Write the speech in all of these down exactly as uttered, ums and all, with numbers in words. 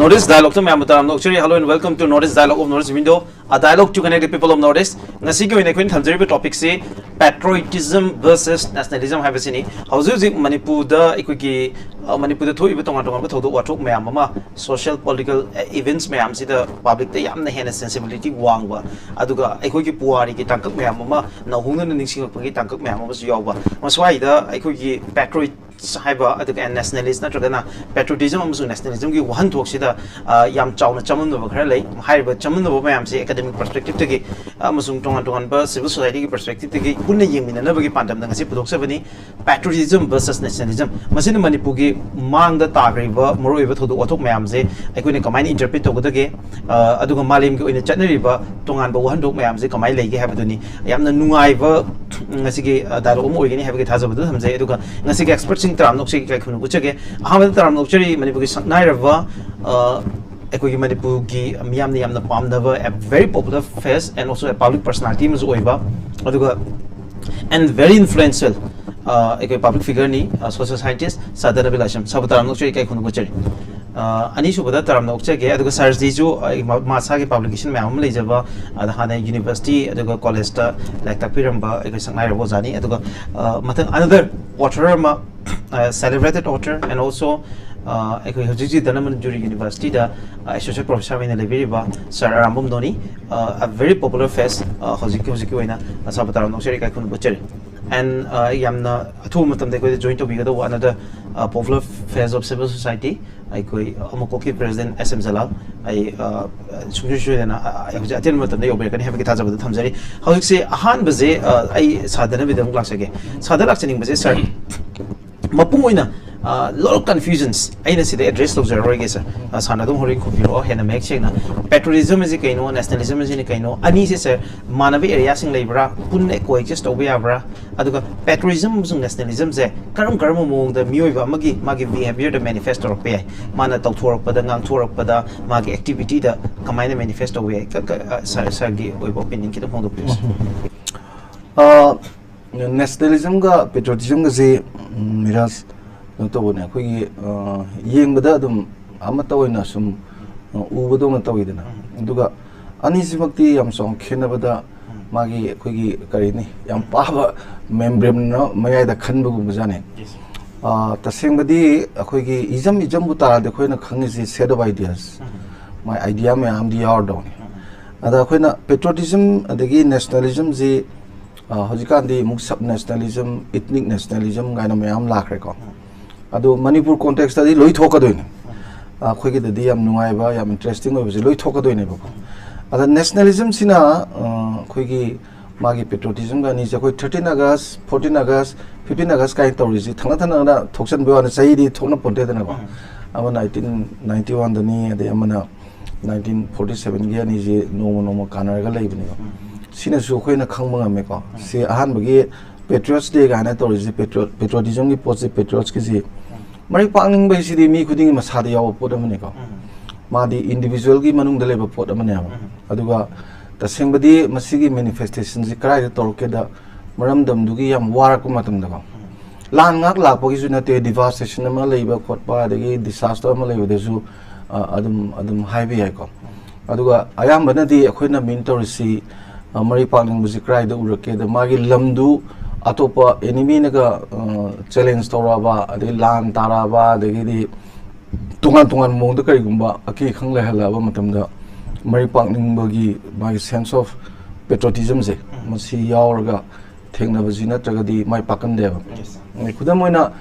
North East Dialogue ꯇ ꯃꯌꯥꯝꯕꯨ ꯇꯔꯥꯝꯅ ꯑꯣꯛꯆꯔꯤ꯫ Hello and welcome to North East Dialogue of North East Window, a dialogue to connect the people of North East. ꯉꯁꯤꯒꯤ ꯑꯣꯏꯅ ꯑꯩꯈꯣꯏꯅ ꯊꯝꯖꯔꯤꯕ topic ꯁꯤ patriotism versus nationalism ꯍꯥꯏꯕꯁꯤꯅꯤ꯫ ꯍꯧꯖꯤꯛ ꯍꯧꯖꯤꯛ ꯃꯅꯤꯄꯨꯔꯗ ꯑꯩꯈꯣꯏꯒꯤ, ꯑ, ꯃꯅꯤꯄꯨꯔꯗ ꯊꯣꯛꯏꯕ ꯇꯣꯉꯥꯟ ꯇꯣꯉꯥꯟꯕ ꯊꯧꯗꯣꯛ ꯋꯥꯊꯣꯛ ꯃꯌꯥꯝ ꯑꯃ, social political events ꯃꯌꯥꯝꯁꯤꯗ public ꯇ ꯌꯥꯝꯅ ꯍꯦꯟꯅ sensibility ꯋꯥꯡꯕ, ꯑꯗꯨꯒ ꯑꯩꯈꯣꯏꯒꯤ ꯄꯨꯋꯥꯔꯤꯒꯤ ꯇꯥꯡꯀꯛ ꯃꯌꯥꯝ ꯑꯃ ꯅꯧꯍꯧꯅꯅ ꯅꯤꯡꯁꯤꯡꯂꯛꯄꯒꯤ ꯇꯥꯡꯀꯛ ꯃꯌꯥꯝ ꯑꯃꯁꯨ ꯌꯥꯎꯕ꯫ ꯃꯁ꯭ꯋꯥꯏꯗ ꯑꯩꯈꯣꯏꯒꯤ patriot ꯍꯥꯏꯕ, ꯑꯗꯨꯒ nationalist ꯅꯠꯇ꯭ꯔꯒꯅ patriotism ꯑꯃꯁꯨꯡ nationalism ꯒꯤ ꯋꯥꯍꯟꯊꯣꯛꯁꯤꯗ, ꯑ, ꯌꯥꯝ ꯆꯥꯎꯅ ꯆꯃꯝꯅꯕ ꯈꯔ ꯂꯩ꯫ ꯍꯥꯏꯔꯤꯕ ꯆꯃꯝꯅꯕ ꯃꯌꯥꯝꯁꯤ academic perspective ꯇꯒꯤ ꯑꯃꯁꯨꯡ ꯇꯣꯉꯥꯟ ꯇꯣꯉꯥꯟꯕ civil society ꯒꯤ perspective ꯇꯒꯤ ꯄꯨꯟꯅ ꯌꯦꯡꯃꯤꯟꯅꯅꯕꯒꯤ ꯄꯥꯟꯗꯝꯗ ꯉꯁꯤ ꯄꯨꯊꯣꯛꯆꯕꯅꯤ꯫ Patriotism versus nationalism, ꯃꯁꯤꯅ ꯃꯅꯤꯄꯨꯔꯒꯤ ꯃꯥꯡꯗ ꯇꯥꯈ꯭ꯔꯤꯕ ꯃꯔꯨꯑꯣꯏꯕ ꯊꯧꯗꯣꯛ ꯋꯥꯊꯣꯛ ꯃꯌꯥꯝꯁꯦ ꯑꯩꯈꯣꯏꯅ ꯀꯃꯥꯏꯅ interpret ꯇꯧꯒꯗꯒꯦ, ꯑ, ꯑꯗꯨꯒ ꯃꯥꯂꯦꯝꯒꯤ ꯑꯣꯏꯅ ꯆꯠꯅꯔꯤꯕ ꯇꯣꯉꯥꯟꯕ ꯋꯥꯍꯟꯊꯣꯛ ꯃꯌꯥꯝꯁꯦ ꯀꯃꯥꯏꯅ ꯂꯩꯒꯦ ꯍꯥꯏꯕꯗꯨꯅꯤ꯫ ꯌꯥꯝꯅ ꯅꯨꯡꯉꯥꯏꯕ, ꯎꯝ, ꯉꯁꯤꯒꯤ, ꯑ, dialogue ꯑꯃ ꯑꯣꯏꯒꯅꯤ ꯍꯥꯏꯕꯒꯤ ꯊꯥꯖꯕꯗꯨ ꯊꯝꯖꯩ꯫ ꯑꯗꯨꯒ ꯉꯁꯤꯒꯤ expert ꯁꯤꯡ ꯇꯔꯥꯝꯅ ꯑꯣꯛꯆꯒꯦ, ꯏꯀꯥꯏ ꯈꯨꯝꯅꯕ ꯎꯠꯆꯒꯦ꯫ ꯑꯍꯥꯟꯕꯗ ꯇꯔꯥꯝꯅ ꯑꯣꯛꯆꯔꯤ ꯃꯅꯤꯄꯨꯔꯒꯤ ꯁꯛꯅꯥꯏꯔꯕ, ꯑ, ꯑꯩꯈꯣꯏꯒꯤ ꯃꯅꯤꯄꯨꯔꯒꯤ ꯃꯤꯌꯥꯝꯅ ꯌꯥꯝꯅ ꯄꯥꯝꯅꯕ, a very popular face and also a public personality ꯑꯃꯁꯨ ꯑꯣꯏꯕ, ꯑꯗꯨꯒ and very influential, ꯑ, ꯑꯩꯈꯣꯏ public figure ꯅꯤ, ꯑ, social scientist ꯁꯥꯔ ꯙꯅꯕꯤꯔ ꯂꯥꯏꯁ꯭ꯔꯝ꯫ ꯁꯥꯔꯕꯨ ꯇꯔꯥꯝꯅ ꯑꯣꯛꯆꯔꯤ, ꯏꯀꯥꯏ ꯈꯨꯝꯅꯕ ꯎꯠꯆꯔꯤ꯫ ꯑ, ꯑꯅꯤꯁꯨꯕꯗ ꯇꯔꯥꯝꯅ ꯑꯣꯛꯆꯒꯦ, ꯑꯗꯨꯒ ꯁꯥꯔꯁꯤꯁꯨ, ꯑ, ꯃ-, ꯃꯁꯥꯒꯤ publication ꯃꯌꯥꯝ ꯑꯃ ꯂꯩꯖꯕ, ꯑꯗ ꯍꯥꯟꯅ university ꯑꯗꯨꯒ college ꯇ ꯂꯥꯏꯔꯤꯛ ꯇꯥꯛꯄꯤꯔꯝꯕ ꯑꯩꯈꯣꯏ ꯁꯛꯅꯥꯏꯔꯕ ꯑꯣꯖꯥꯅꯤ꯫ ꯑꯗꯨꯒ, ꯑ, ꯃꯊꯪ another author ꯑꯃ, ꯑ, celebrated author and also, ꯑ, ꯑꯩꯈꯣꯏ ꯍꯧꯖꯤꯛ ꯍꯧꯖꯤꯛ ꯙꯅꯃꯟꯖꯨꯔꯤ university ꯗ, ꯑ, associate professor ꯑꯣꯏꯅ ꯂꯩꯕꯤꯔꯤꯕ ꯁꯥꯔ ꯑꯔꯥꯝꯕꯝ ꯅꯣꯅꯤ, ꯑ, a very popular face, ꯑ, ꯍꯧꯖꯤꯛꯀꯤ, ꯍꯧꯖꯤꯛꯀꯤ ꯑꯣꯏꯅ, ꯑ, ꯁꯥꯔꯕꯨ ꯇꯔꯥꯝꯅ ꯑꯣꯛꯆꯔꯤ, ꯏꯀꯥꯏ ꯈꯨꯝꯅꯕ ꯎꯠꯆꯔꯤ꯫ And, ꯑ, ꯌꯥꯝꯅ ꯑꯊꯨꯕ ꯃꯇꯝꯗ ꯑꯩꯈꯣꯏꯗ join ꯇꯧꯕꯤꯒꯗꯧꯕ another, ꯑ, popular face of civil society, ꯑꯩꯈꯣꯏ ꯑꯃꯨꯛꯀꯣꯛꯀꯤ president ꯑꯦꯁ ꯑꯦꯝ ꯖꯂꯥꯜ, ꯑꯩ, ꯑ, ꯁꯨꯡꯁꯣꯏ ꯁꯣꯏꯗꯅ, ꯑ, ꯑ, ꯍꯧꯖꯤꯛ ꯑꯇꯦꯟꯕ ꯃꯇꯝꯗ ꯌꯧꯕꯤꯔꯛꯀꯅꯤ ꯍꯥꯏꯕꯒꯤ ꯊꯥꯖꯕꯗꯨ ꯊꯝꯖꯔꯤ꯫ ꯍꯧꯖꯤꯛꯁꯦ ꯑꯍꯥꯟꯕꯁꯦ, ꯑ, ꯑꯩ ꯁꯥꯔ ꯙꯅꯕꯤꯔꯗ ꯑꯃꯨꯛ ꯂꯥꯛꯆꯒꯦ꯫ ꯁꯥꯔꯗ ꯂꯥꯛꯆꯅꯤꯡꯕꯁꯦ, ꯁꯥꯔ, ꯃꯄꯨꯡ ꯑꯣꯏꯅ, ꯑ, lot of confusions ꯑꯩꯅ ꯁꯤꯗ address ꯇꯧꯖꯔꯔꯣꯏꯒꯦ, ꯁꯥꯔ꯫ ꯑ, ꯁꯥꯔꯅ ꯑꯗꯨꯝ ꯍꯣꯔꯦꯟ ꯈꯨꯝꯕꯤꯔꯛꯑꯣ ꯍꯦꯟꯅ ꯃꯌꯦꯛ ꯁꯦꯡꯅ꯫ Patriotism ꯑꯁꯤ ꯀꯩꯅꯣ, nationalism ꯑꯁꯤꯅ ꯀꯩꯅꯣ, ꯑꯅꯤꯁꯦ, ꯁꯥꯔ, ꯃꯥꯟꯅꯕ area ꯁꯤꯡ ꯂꯩꯕ꯭ꯔꯥ, ꯄꯨꯟꯅ coexist ꯇꯧꯕ ꯌꯥꯕ꯭ꯔꯥ? ꯑꯗꯨꯒ patriotism ꯑꯃꯁꯨꯡ nationalism ꯁꯦ ꯀꯔꯝ ꯀꯔꯝꯕ ꯃꯑꯣꯡꯗ ꯃꯤꯑꯣꯏꯕ ꯑꯃꯒꯤ ꯃꯥꯒꯤ behaviour ꯗ manifest ꯇꯧꯔꯛꯄ ꯌꯥꯏ? ꯃꯥꯅ ꯇꯧꯊꯣꯔꯛꯄꯗ, ꯉꯥꯡꯊꯣꯔꯛꯄꯗ, ꯃꯥꯒꯤ activity ꯗ ꯀꯃꯥꯏꯅ manifest ꯇꯧꯕ ꯌꯥꯏ? ꯀ-, ꯀ-, ꯑ, ꯁꯥꯔ, ꯁꯥꯔꯒꯤ ꯑꯣꯏꯕ opinion ꯈꯤꯇꯪ ꯐꯣꯡꯗꯣꯛꯄꯤꯌꯨ, ꯁꯥꯔ꯫ ꯑ, nationalism ꯒ patriotism ꯒꯁꯤ, ꯎꯝ, ꯃꯤꯔꯥꯖ, ꯀꯩꯅꯣ ꯇꯧꯕꯅꯦ, ꯑꯩꯈꯣꯏꯒꯤ, ꯑ, ꯌꯦꯡꯕꯗ ꯑꯗꯨꯝ ꯑꯃꯠꯇ ꯑꯣꯏꯅ ꯁꯨꯝ, ꯑ, ꯎꯕꯗꯧꯅ ꯇꯧꯋꯤꯗꯅ꯫ ꯑꯗꯨꯒ ꯑꯅꯤꯁꯤꯃꯛꯇꯤ ꯌꯥꯝ ꯆꯥꯎꯅ ꯈꯦꯠꯅꯕꯗ ꯃꯥꯒꯤ ꯑꯩꯈꯣꯏꯒꯤ ꯀꯔꯤꯅꯤ, ꯌꯥꯝ ꯄꯥꯕ ꯃꯦꯝꯕ꯭ꯔꯦꯟꯅ ꯃꯌꯥꯏꯗ ꯈꯟꯕꯒꯨꯝꯕꯖꯥꯠꯅꯤ꯫ ꯑ, ꯇꯁꯦꯡꯕꯗꯤ ꯑꯩꯈꯣꯏꯒꯤ ꯏꯖꯝ ꯏꯖꯝꯕꯨ ꯇꯥꯔꯗꯤ ꯑꯩꯈꯣꯏꯅ ꯈꯪꯉꯤꯁꯤ set of ideas, my idea ꯃꯌꯥꯝꯗꯤ ꯌꯥꯎꯔꯗꯧꯅꯤ꯫ ꯑꯗ ꯑꯩꯈꯣꯏꯅ patriotism ꯑꯗꯒꯤ nationalismꯁꯤ, ꯑ, ꯍꯧꯖꯤꯛꯀꯥꯟꯗꯤ ꯑꯃꯨꯛ sub nationalism, ethnic nationalism ꯀꯥꯏꯅ ꯃꯌꯥꯝ ꯂꯥꯛꯈ꯭ꯔꯦꯀꯣ꯫ ꯑꯗꯣ ꯃꯅꯤꯄꯨꯔ contextꯇꯗꯤ ꯂꯣꯏ ꯊꯣꯛꯀꯗꯣꯏꯅꯤ꯫ ꯑꯩꯈꯣꯏꯒꯤꯗꯗꯤ ꯌꯥꯝ ꯅꯨꯡꯉꯥꯏꯕ, ꯌꯥꯝ interesting ꯑꯣꯏꯕꯁꯦ ꯂꯣꯏ ꯊꯣꯛꯀꯗꯣꯏꯅꯦꯕꯀꯣ꯫ ꯑꯗ nationalismꯁꯤꯅ, ꯑ, ꯑꯩꯈꯣꯏꯒꯤ ꯃꯥꯒꯤ patriotismꯒ ꯑꯅꯤꯁꯦ ꯑꯩꯈꯣꯏ thirteen August, fourteen August, fifteen August ꯀꯥꯏꯅ ꯇꯧꯔꯤꯁꯤ ꯊꯪꯅ ꯊꯪꯅꯅ ꯊꯣꯛꯆꯟꯕꯩ ꯋꯥꯅꯤ, ꯆꯍꯤꯗꯤ ꯊꯣꯛꯅ ꯄꯣꯟꯇꯦꯗꯅꯀꯣ꯫ ꯑꯃꯅ eighteen ninety oneꯗꯅꯤ, ꯑꯗꯩ ꯑꯃꯅ nineteen forty sevenꯒꯤ ꯑꯅꯤꯁꯤ ꯅꯣꯡꯃ ꯅꯣꯡꯃ ꯀꯥꯟꯅꯔꯒ ꯂꯩꯕꯅꯦꯕ꯫ ꯁꯤꯅꯁꯨ ꯑꯩꯈꯣꯏꯅ ꯈꯪꯕ ꯉꯝꯃꯦꯀꯣ꯫ ꯁꯤ ꯑꯍꯥꯟꯕꯒꯤ Patriots Day ꯀꯥꯏꯅ ꯇꯧꯔꯤꯁꯦ, patriot-, patriotismꯒꯤ ꯄꯣꯠꯁꯦ, patriotsꯀꯤꯁꯤ, ꯃꯔꯤ ꯄꯥꯛꯅꯤꯡꯕ ꯍꯥꯏꯁꯤꯗꯤ ꯃꯤ ꯈꯨꯗꯤꯡꯒꯤ ꯃꯁꯥꯗ ꯌꯥꯎꯕ ꯄꯣꯠ ꯑꯃꯅꯤꯀꯣ꯫ ꯃꯥꯗꯤ individualꯒꯤ ꯃꯅꯨꯡꯗ ꯂꯩꯕ ꯄꯣꯠ ꯑꯃꯅꯦꯕ꯫ ꯑꯗꯨꯒ ꯇꯁꯦꯡꯕꯗꯤ ꯃꯁꯤꯒꯤ manifestationꯁꯤ ꯀꯗꯥꯏꯗ ꯇꯧꯔꯛꯀꯦꯗ, ꯃꯔꯝꯗꯝꯗꯨꯒꯤ ꯌꯥꯝ ꯋꯥꯔꯛꯄ ꯃꯇꯝꯗꯀꯣ꯫ ꯂꯥꯟ ꯉꯥꯛ ꯂꯥꯛꯄꯒꯤꯁꯨ ꯅꯠꯇꯦ, devastation ꯑꯃ ꯂꯩꯕ ꯈꯣꯠꯄ, ꯑꯗꯒꯤ disaster ꯑꯃ ꯂꯩꯕꯗꯁꯨ, ꯑ, ꯑꯗꯨꯝ, ꯑꯗꯨꯝ ꯍꯥꯏꯕ ꯌꯥꯏꯀꯣ꯫ ꯑꯗꯨꯒ ꯑꯌꯥꯝꯕꯅꯗꯤ ꯑꯩꯈꯣꯏꯅ mean ꯇꯧꯔꯤꯁꯤ, ꯑ, ꯃꯔꯤ ꯄꯥꯛꯅꯤꯡꯕꯁꯤ ꯀꯗꯥꯏꯗ ꯎꯔꯛꯀꯦꯗ, ꯃꯥꯒꯤ ꯂꯝꯗꯨ ꯑꯇꯣꯞꯄ enemyꯅꯒ, ꯑ, challenge ꯇꯧꯔꯛꯑꯕ, ꯑꯗꯩ ꯂꯥꯟ ꯇꯥꯔꯛꯑꯕ, ꯑꯗꯒꯤꯗꯤ ꯇꯣꯉꯥꯟ ꯇꯣꯉꯥꯟꯕ ꯃꯑꯣꯡꯗ ꯀꯔꯤꯒꯨꯝꯕ ꯑꯀꯤ ꯑꯈꯪ ꯂꯩꯍꯜꯂꯛꯑꯕ ꯃꯇꯝꯗ, ꯃꯔꯤ ꯄꯥꯛꯅꯤꯡꯕꯒꯤ ꯃꯥꯒꯤ sense of patriotismꯁꯦ, ꯃꯁꯤ ꯌꯥꯎꯔꯒ ꯊꯦꯡꯅꯕꯁꯤ ꯅꯠꯇ꯭ꯔꯒꯗꯤ ꯃꯥꯏ ꯄꯥꯛꯀꯟꯗꯦꯕ꯫ ꯈꯨꯗꯝ ꯑꯣꯏꯅ,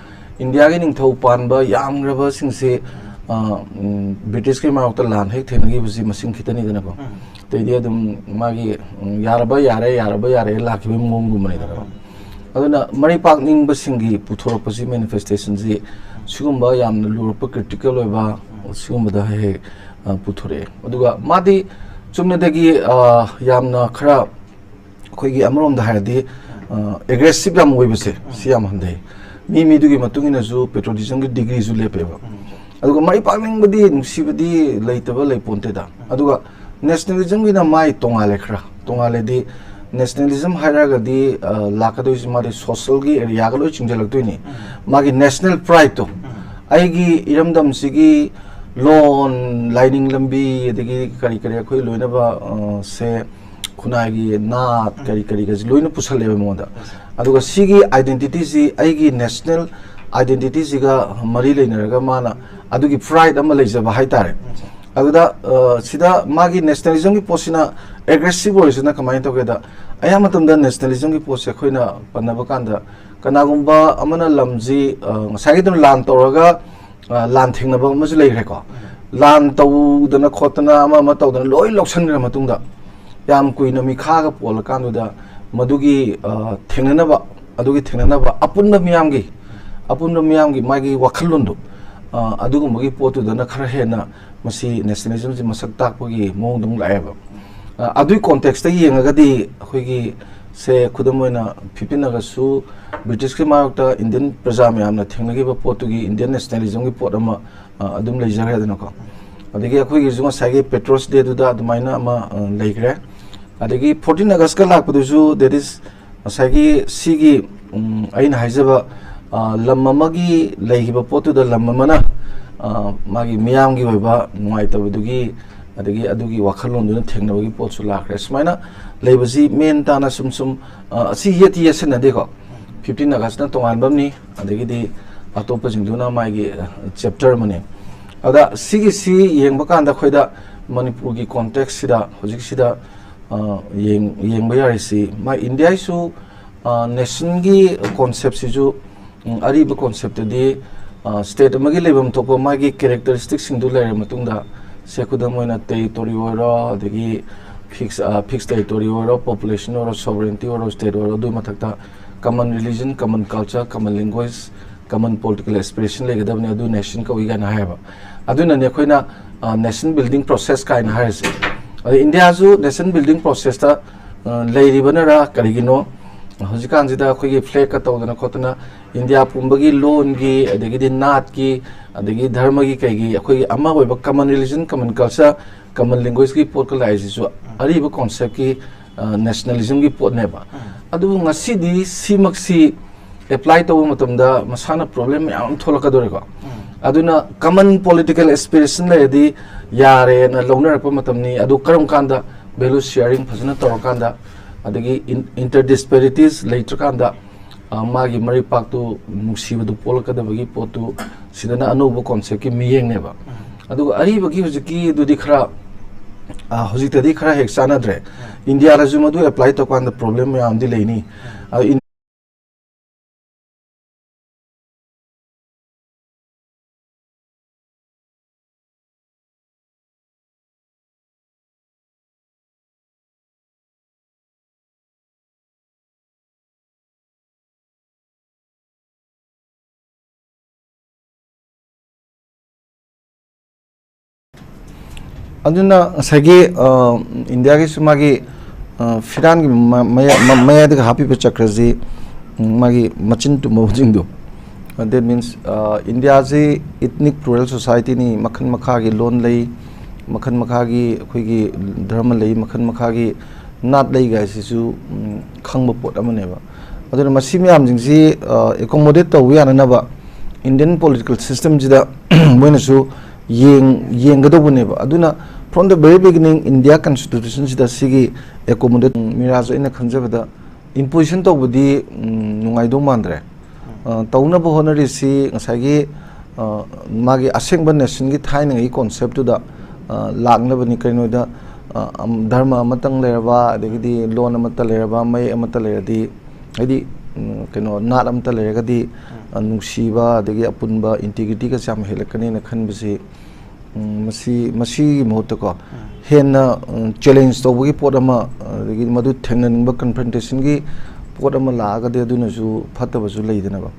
ꯏꯟꯗꯤꯌꯥꯒꯤ ꯅꯤꯡꯊꯧ ꯄꯥꯟꯕ ꯌꯥꯝꯈ꯭ꯔꯕꯁꯤꯡꯁꯦ, ꯑ, ꯎꯝ, Britishꯀꯤ ꯃꯥꯌꯣꯛꯇ ꯂꯥꯟ ꯍꯦꯛ ꯊꯦꯡꯅꯈꯤꯕꯁꯤ ꯃꯁꯤꯡ ꯈꯤꯇꯅꯤꯗꯅꯀꯣ꯫ ꯑꯇꯩꯗꯤ ꯑꯗꯨꯝ ꯃꯥꯒꯤ, ꯎꯝ, ꯌꯥꯔꯕ ꯌꯥꯔꯦ, ꯌꯥꯔꯕ ꯌꯥꯔꯦ ꯂꯥꯛꯈꯤꯕꯒꯤ ꯃꯑꯣꯡꯒꯨꯝꯕꯅꯤꯗꯅꯀꯣ꯫ ꯑꯗꯨꯅ ꯃꯔꯤ ꯄꯥꯛꯅꯤꯡꯕꯁꯤꯡꯒꯤ ꯄꯨꯊꯣꯔꯛꯄꯁꯤ, manifestationꯁꯤ, ꯁꯤꯒꯨꯝꯕ ꯌꯥꯝꯅ ꯂꯨꯔꯛꯄ, critical ꯑꯣꯏꯕ, ꯁꯤꯒꯨꯝꯕꯗ ꯍꯦꯛ ꯍꯦꯛ, ꯑ, ꯄꯨꯊꯣꯔꯛꯑꯦ꯫ ꯑꯗꯨꯒ ꯃꯥꯗꯤ ꯆꯨꯝꯅꯗꯒꯤ, ꯑ, ꯌꯥꯝꯅ ꯈꯔ ꯑꯩꯈꯣꯏꯒꯤ ꯑꯃꯔꯣꯝꯗ ꯍꯥꯏꯔꯗꯤ, ꯑ, aggressive ꯌꯥꯝ ꯑꯣꯏꯕꯁꯦ, ꯁꯤ ꯌꯥꯝ ꯍꯟꯊꯩ꯫ ꯃꯤ ꯃꯤꯗꯨꯒꯤ ꯃꯇꯨꯡ ꯏꯟꯅꯁꯨ patriotismꯒꯤ degreeꯁꯨ ꯂꯦꯞꯄꯦꯕ꯫ ꯑꯗꯨꯒ ꯃꯔꯤ ꯄꯥꯛꯅꯤꯡꯕꯗꯤ, ꯅꯨꯡꯁꯤꯕꯗꯤ ꯂꯩꯇꯕ ꯂꯩꯄꯣꯟꯇꯦꯗ꯫ ꯑꯗꯨꯒ nationalismꯒꯤꯅ ꯃꯥꯏ ꯇꯣꯉꯥꯜꯂꯦ ꯈꯔ꯫ ꯇꯣꯉꯥꯜꯂꯦꯗꯤ, nationalism ꯍꯥꯏꯔꯒꯗꯤ, ꯑ, ꯂꯥꯛꯀꯗꯣꯏꯁꯤ ꯃꯥꯗꯤ socialꯒꯤ areaꯒ ꯂꯣꯏ ꯆꯤꯡꯁꯤꯜꯂꯛꯇꯣꯏꯅꯤ꯫ ꯃꯥꯒꯤ national prideꯇꯣ, ꯑꯩꯒꯤ ꯏꯔꯝꯗꯝꯁꯤꯒꯤ, ꯂꯣꯟ, ꯂꯥꯏꯅꯤꯡ ꯂꯝꯕꯤ, ꯑꯗꯒꯤ ꯀꯔꯤ ꯀꯔꯤ ꯑꯩꯈꯣꯏ ꯂꯣꯏꯅꯕ, ꯑ, ꯁꯦ, ꯈꯨꯟꯅꯥꯏꯒꯤ ꯅꯥꯠ, ꯀꯔꯤ ꯀꯔꯤꯒꯁꯦ ꯂꯣꯏꯅ ꯄꯨꯁꯜꯂꯦꯕ ꯃꯉꯣꯟꯗ꯫ ꯑꯗꯨꯒ ꯁꯤꯒꯤ identity ꯁꯤ, ꯑꯩꯒꯤ national identity ꯁꯤꯒ ꯃꯔꯤ ꯂꯩꯅꯔꯒ ꯃꯥꯅ ꯑꯗꯨꯒꯤ pride ꯑꯃ ꯂꯩꯖꯕ ꯍꯥꯏꯇꯥꯔꯦ꯫ ꯑꯗꯨꯗ, ꯑ, ꯁꯤꯗ ꯃꯥꯒꯤ nationalism ꯒꯤ ꯄꯣꯠꯁꯤꯅ aggressive ꯑꯣꯏꯔꯤꯁꯤꯅ ꯀꯃꯥꯏꯅ ꯇꯧꯒꯦꯗ, ꯑꯌꯥꯝꯕ ꯃꯇꯝꯗ nationalism ꯒꯤ ꯄꯣꯠꯁꯦ ꯑꯩꯈꯣꯏꯅ ꯄꯟꯅꯕ ꯀꯥꯟꯗ, ꯀꯅꯥꯒꯨꯝꯕ ꯑꯃꯅ ꯂꯝꯁꯤ, ꯑ, ꯉꯁꯥꯏꯒꯤꯗꯨꯅ ꯂꯥꯟ ꯇꯧꯔꯒ, ꯑ, ꯂꯥꯟ ꯊꯦꯡꯅꯕ ꯑꯃꯁꯨ ꯂꯩꯈ꯭ꯔꯦꯀꯣ꯫ ꯂꯥꯟ ꯇꯧꯗꯅ ꯈꯣꯠꯇꯅ, ꯑꯃ ꯑꯃ ꯇꯧꯗꯅ ꯂꯣꯏ ꯂꯧꯁꯟꯈ꯭ꯔ ꯃꯇꯨꯡꯗ, ꯌꯥꯝ ꯀꯨꯏꯅ ꯃꯤꯈꯥꯒ ꯄꯣꯜꯂꯀꯥꯟꯗꯨꯗ, ꯃꯗꯨꯒꯤ, ꯑ, ꯊꯦꯡꯅꯅꯕ, ꯑꯗꯨꯒꯤ ꯊꯦꯡꯅꯅꯕ ꯑꯄꯨꯟꯕ ꯃꯤꯌꯥꯝꯒꯤ, ꯑꯄꯨꯟꯕ ꯃꯤꯌꯥꯝꯒꯤ ꯃꯥꯒꯤ ꯋꯥꯈꯜꯂꯣꯟꯗꯣ, ꯑ, ꯑꯗꯨꯒꯨꯝꯕꯒꯤ ꯄꯣꯠꯇꯨꯗꯅ ꯈꯔ ꯍꯦꯟꯅ ꯃꯁꯤ nationalism ꯁꯤ ꯃꯁꯛ ꯇꯥꯛꯄꯒꯤ ꯃꯑꯣꯡꯗ ꯑꯃꯨꯛ ꯂꯥꯛꯑꯦꯕ꯫ ꯑ, ꯑꯗꯨꯒꯤ context ꯇ ꯌꯦꯡꯉꯒꯗꯤ ꯑꯩꯈꯣꯏꯒꯤ, ꯁꯦ, ꯈꯨꯗꯝ ꯑꯣꯏꯅ, fifteen August ꯁꯨ British ꯀꯤ ꯃꯥꯌꯣꯛꯇ Indian ꯄ꯭ꯔꯖꯥ ꯃꯌꯥꯝꯅ ꯊꯦꯡꯅꯈꯤꯕ ꯄꯣꯠꯇꯨꯒꯤ Indian nationalism ꯒꯤ ꯄꯣꯠ ꯑꯃ, ꯑ, ꯑꯗꯨꯝ ꯂꯩꯖꯈ꯭ꯔꯦꯗꯅꯀꯣ꯫ ꯑꯗꯒꯤ ꯑꯩꯈꯣꯏꯒꯤꯁꯨ ꯉꯁꯥꯏꯒꯤ Patriots Day ꯗꯨꯗ ꯑꯗꯨꯃꯥꯏꯅ ꯑꯃ, ꯑ, ꯂꯩꯈ꯭ꯔꯦ꯫ ꯑꯗꯒꯤ fourteen August ꯀ ꯂꯥꯛꯄꯗꯨꯁꯨ, that is, ꯉꯁꯥꯏꯒꯤ ꯁꯤꯒꯤ, ꯎꯝ, ꯑꯩꯅ ꯍꯥꯏꯖꯕ, ꯑ, ꯂꯝ ꯑꯃꯒꯤ ꯂꯩꯈꯤꯕ ꯄꯣꯠꯇꯨꯗ ꯂꯝ ꯑꯃꯅ, ꯑ, ꯃꯥꯒꯤ ꯃꯤꯌꯥꯝꯒꯤ ꯑꯣꯏꯕ ꯅꯨꯡꯉꯥꯏꯇꯕꯗꯨꯒꯤ, ꯑꯗꯒꯤ ꯑꯗꯨꯒꯤ ꯋꯥꯈꯜꯂꯣꯟꯗꯨꯅ ꯊꯦꯡꯅꯕꯒꯤ ꯄꯣꯠꯁꯨ ꯂꯥꯛꯈ꯭ꯔꯦ꯫ ꯁꯨꯃꯥꯏꯅ ꯂꯩꯕꯁꯤ ꯃꯦꯟ ꯇꯥꯅ ꯁꯨꯝ ꯁꯨꯝ, ꯑ, ꯑꯁꯤ ꯌꯦꯠꯇꯤ ꯌꯦꯠꯁꯤꯟꯅꯗꯦꯀꯣ꯫ Fifteen August ꯅ ꯇꯣꯉꯥꯟꯕ ꯑꯃꯅꯤ, ꯑꯗꯒꯤꯗꯤ ꯑꯇꯣꯞꯄꯁꯤꯡꯗꯨꯅ ꯃꯥꯒꯤ, ꯑ, chapter ꯑꯃꯅꯤ꯫ ꯑꯗ ꯁꯤꯒꯤꯁꯤ ꯌꯦꯡꯕ ꯀꯥꯟꯗ ꯑꯩꯈꯣꯏꯗ ꯃꯅꯤꯄꯨꯔꯒꯤ context ꯁꯤꯗ ꯍꯧꯖꯤꯛꯁꯤꯗ, ꯑ, ꯌꯦꯡ-, ꯌꯦꯡꯕ ꯌꯥꯔꯤꯁꯤ, ꯃꯥ ꯏꯟꯗꯤꯌꯥꯒꯤꯁꯨ, ꯑ, nation ꯒꯤ concept ꯁꯤꯁꯨ, ꯎꯝ, ꯑꯔꯤꯕ concept ꯇꯗꯤ, ꯑ, state ꯑꯃꯒꯤ ꯂꯩꯐꯝ ꯊꯣꯛꯄ ꯃꯥꯒꯤ characteristic ꯁꯤꯡꯗꯨ ꯂꯩꯔ ꯃꯇꯨꯡꯗ, ꯁꯦ, ꯈꯨꯗꯝ ꯑꯣꯏꯅ territory ꯑꯣꯏꯔꯣ, ꯑꯗꯒꯤ fix, ꯑ, fix territory ꯑꯣꯏꯔꯣ, population ꯑꯣꯏꯔꯣ, sovereignty ꯑꯣꯏꯔꯣ, state ꯑꯣꯏꯔꯣ, ꯑꯗꯨꯒꯤ ꯃꯊꯛꯇ common religion, common culture, common language, common political aspiration ꯂꯩꯒꯗꯕꯅꯤ, ꯑꯗꯨ nation ꯀꯧꯏ ꯀꯥꯏꯅ ꯍꯥꯏꯌꯦꯕ꯫ ꯑꯗꯨꯅꯅꯦ ꯑꯩꯈꯣꯏꯅ, ꯑ, nation building process ꯀꯥꯏꯅ ꯍꯥꯏꯔꯤꯁꯦ꯫ ꯑꯗ ꯏꯟꯗꯤꯌꯥꯁꯨ nation building process ꯇ, ꯑ, ꯂꯩꯔꯤꯕꯅꯔ ꯀꯔꯤꯒꯤꯅꯣ ꯍꯧꯖꯤꯛꯀꯥꯟꯁꯤꯗ ꯑꯩꯈꯣꯏꯒꯤ flag ꯀ ꯇꯧꯗꯅ ꯈꯣꯠꯇꯅ ꯏꯟꯗꯤꯌꯥ ꯄꯨꯝꯕꯒꯤ ꯂꯣꯟꯒꯤ, ꯑꯗꯒꯤꯗꯤ ꯅꯥꯠꯀꯤ, ꯑꯗꯒꯤ ꯙꯔꯃꯒꯤ, ꯀꯩꯒꯤ, ꯑꯩꯈꯣꯏꯒꯤ ꯑꯃ ꯑꯣꯏꯕ common religion, common culture, common language ꯀꯤ ꯄꯣꯠꯀ ꯂꯥꯛꯏꯁꯤꯁꯨ ꯑꯔꯤꯕ concept ꯀꯤ, ꯑ, nationalism ꯒꯤ ꯄꯣꯠꯅꯦꯕ꯫ ꯑꯗꯨꯕꯨ ꯉꯁꯤꯗꯤ ꯁꯤꯃꯛꯁꯤ apply ꯇꯧꯕ ꯃꯇꯝꯗ ꯃꯁꯥꯅ problem ꯃꯌꯥꯝ ꯑꯃ ꯊꯣꯛꯂꯛꯀꯗꯧꯔꯦꯀꯣ꯫ ꯑꯗꯨꯅ common political aspiration ꯂꯩꯔꯗꯤ ꯌꯥꯔꯦꯅ ꯂꯧꯅꯔꯛꯄ ꯃꯇꯝꯅꯤ꯫ ꯑꯗꯨ ꯀꯔꯝ ꯀꯥꯟꯗ value sharing ꯐꯖꯅ ꯇꯧꯔꯀꯥꯟꯗ, ꯑꯗꯒꯤ in-, inter disparities ꯂꯩꯇ꯭ꯔꯀꯥꯟꯗ, ꯑ, ꯃꯥꯒꯤ ꯃꯔꯩꯄꯥꯛꯇꯨ ꯅꯨꯡꯁꯤꯕꯗꯨ ꯄꯣꯛꯂꯛꯀꯗꯕꯒꯤ ꯄꯣꯠꯇꯨ, ꯁꯤꯗꯅ ꯑꯅꯧꯕ concept ꯀꯤ ꯃꯤꯠꯌꯦꯡꯅꯦꯕ꯫ ꯑꯗꯨꯒ ꯑꯔꯤꯕꯒꯤ ꯍꯧꯖꯤꯛꯀꯤꯗꯨꯗꯤ ꯈꯔ, ꯑ, ꯍꯧꯖꯤꯛꯇꯗꯤ ꯈꯔ ꯍꯦꯛ ꯆꯥꯟꯅꯗ꯭ꯔꯦ꯫ ꯏꯟꯗꯤꯌꯥꯗꯁꯨ ꯃꯗꯨ apply ꯇꯧꯀꯥꯟꯗ problem ꯃꯌꯥꯝꯗꯤ ꯂꯩꯅꯤ꯫ ꯑ, ꯏꯟ- ꯑꯗꯨꯅ ꯉꯁꯥꯏꯒꯤ, ꯑ, ꯏꯟꯗꯤꯌꯥꯒꯤꯁꯨ ꯃꯥꯒꯤ, ꯑ, ꯐꯤꯔꯥꯟꯒꯤ ꯃ-, ꯃꯌꯥ-, ꯃ-, ꯃꯌꯥꯏꯗꯒ ꯍꯥꯞꯄꯤꯕ ꯆꯀ꯭ꯔꯁꯤ, ꯎꯝ, ꯃꯥꯒꯤ ꯃꯆꯤꯟ ꯇꯨꯝꯕꯁꯤꯡꯗꯣ꯫ ꯑ, that means, ꯑ, ꯏꯟꯗꯤꯌꯥꯁꯤ ethnic plural society ꯅꯤ, ꯃꯈꯜ ꯃꯈꯥꯒꯤ ꯂꯣꯟ ꯂꯩ, ꯃꯈꯜ ꯃꯈꯥꯒꯤ ꯑꯩꯈꯣꯏꯒꯤ ꯙꯔꯃ ꯂꯩ, ꯃꯈꯜ ꯃꯈꯥꯒꯤ ꯅꯥꯠ ꯂꯩ ꯍꯥꯏꯁꯤꯁꯨ, ꯎꯝ, ꯈꯪꯕ ꯄꯣꯠ ꯑꯃꯅꯦꯕ꯫ ꯑꯗꯨꯅ ꯃꯁꯤ ꯃꯌꯥꯝꯁꯤꯡꯁꯤ, ꯑ, accommodate ꯇꯧꯕ ꯌꯥꯅꯅꯕ Indian political system ꯁꯤꯗ ꯃꯣꯏꯅꯁꯨ ꯌꯦꯡ-, ꯌꯦꯡꯒꯗꯧꯕꯅꯦꯕ꯫ ꯑꯗꯨꯅ from the very beginning India constitution ꯁꯤꯗ ꯁꯤꯒꯤ accommodate, ꯃꯤꯔꯥꯖ, ꯑꯩꯅ ꯈꯟꯖꯕꯗ imposition ꯇꯧꯕꯗꯤ, ꯎꯝ, ꯅꯨꯡꯉꯥꯏꯗꯧ ꯃꯥꯟꯗ꯭ꯔꯦ꯫ ꯑ, ꯇꯧꯅꯕ ꯍꯣꯠꯅꯔꯤꯁꯤ ꯉꯁꯥꯏꯒꯤ, ꯑ, ꯃꯥꯒꯤ ꯑꯁꯦꯡꯕ nation ꯒꯤ ꯊꯥꯏꯅꯉꯩ concept ꯇꯨꯗ, ꯑ, ꯂꯥꯛꯅꯕꯅꯤ꯫ ꯀꯔꯤꯅꯣꯗ, ꯑ, ꯑꯝ, ꯙꯔꯃ ꯑꯃꯇꯪ ꯂꯩꯔꯕ, ꯑꯗꯒꯤꯗꯤ ꯂꯣꯟ ꯑꯃꯠꯇ ꯂꯩꯔꯕ, ꯃꯌꯦꯛ ꯑꯃꯠꯇ ꯂꯩꯔꯗꯤ, ꯍꯥꯏꯗꯤ, ꯎꯝ, ꯀꯩꯅꯣ, ꯅꯥꯠ ꯑꯃꯠꯇ ꯂꯩꯔꯒꯗꯤ, ꯑ, ꯅꯨꯡꯁꯤꯕ, ꯑꯗꯒꯤ ꯑꯄꯨꯟꯕ integrity ꯒꯁꯦ ꯌꯥꯝ ꯍꯦꯜꯂꯛꯀꯅꯤꯅ ꯈꯟꯕꯁꯤ, ꯎꯝ, ꯃꯁꯤ, ꯃꯁꯤꯒꯤ ꯃꯍꯨꯠꯇꯀꯣ, ꯍꯦꯟꯅ, ꯎꯝ, challenge ꯇꯧꯕꯒꯤ ꯄꯣꯠ ꯑꯃ, ꯑꯗꯒꯤ ꯃꯗꯨ ꯊꯦꯡꯅꯅꯤꯡꯕ confrontation ꯒꯤ ꯄꯣꯠ ꯑꯃ ꯂꯥꯛꯑꯒꯗꯤ ꯑꯗꯨꯅꯁꯨ ꯐꯠꯇꯕꯁꯨ ꯂꯩꯗꯅꯕ꯫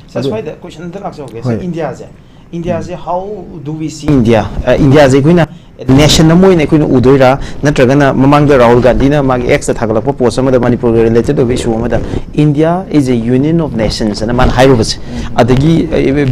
ꯁꯥꯔ, ꯑꯗꯨ ꯁ꯭ꯋꯥꯏꯗ question ꯑꯝꯇ ꯂꯥꯛꯆꯍꯧꯒꯦ꯫ ꯍꯣꯏ꯫ ꯁꯥꯔ, ꯏꯟꯗꯤꯌꯥꯁꯦ, ꯏꯟꯗꯤꯌꯥꯁꯦ, how do we see India? ꯑ, ꯏꯟꯗꯤꯌꯥꯁꯦ ꯑꯩꯈꯣꯏꯅ ꯅꯦꯁꯟ ꯑꯃ ꯑꯣꯏꯅ ꯑꯩꯈꯣꯏꯅ ꯎꯗꯣꯏꯔꯥ, ꯅꯠꯇ꯭ꯔꯒꯅ ꯃꯃꯥꯡꯗ ꯔꯥꯍꯨꯜ ꯒꯥꯟꯙꯤꯅ ꯃꯥꯒꯤ ꯑꯦꯛꯁꯇ ꯊꯥꯒꯠꯂꯛꯄ ꯄꯣꯁ ꯑꯃꯗ ꯃꯅꯤꯄꯨꯔꯒ ꯔꯤꯂꯦꯇꯦꯠ ꯑꯣꯏꯕ ꯏꯁꯨ ꯑꯃꯗ "India is a union of nations" ꯑꯅ ꯃꯥꯅ ꯍꯥꯏꯔꯨꯕꯁꯦ, ꯑꯗꯒꯤ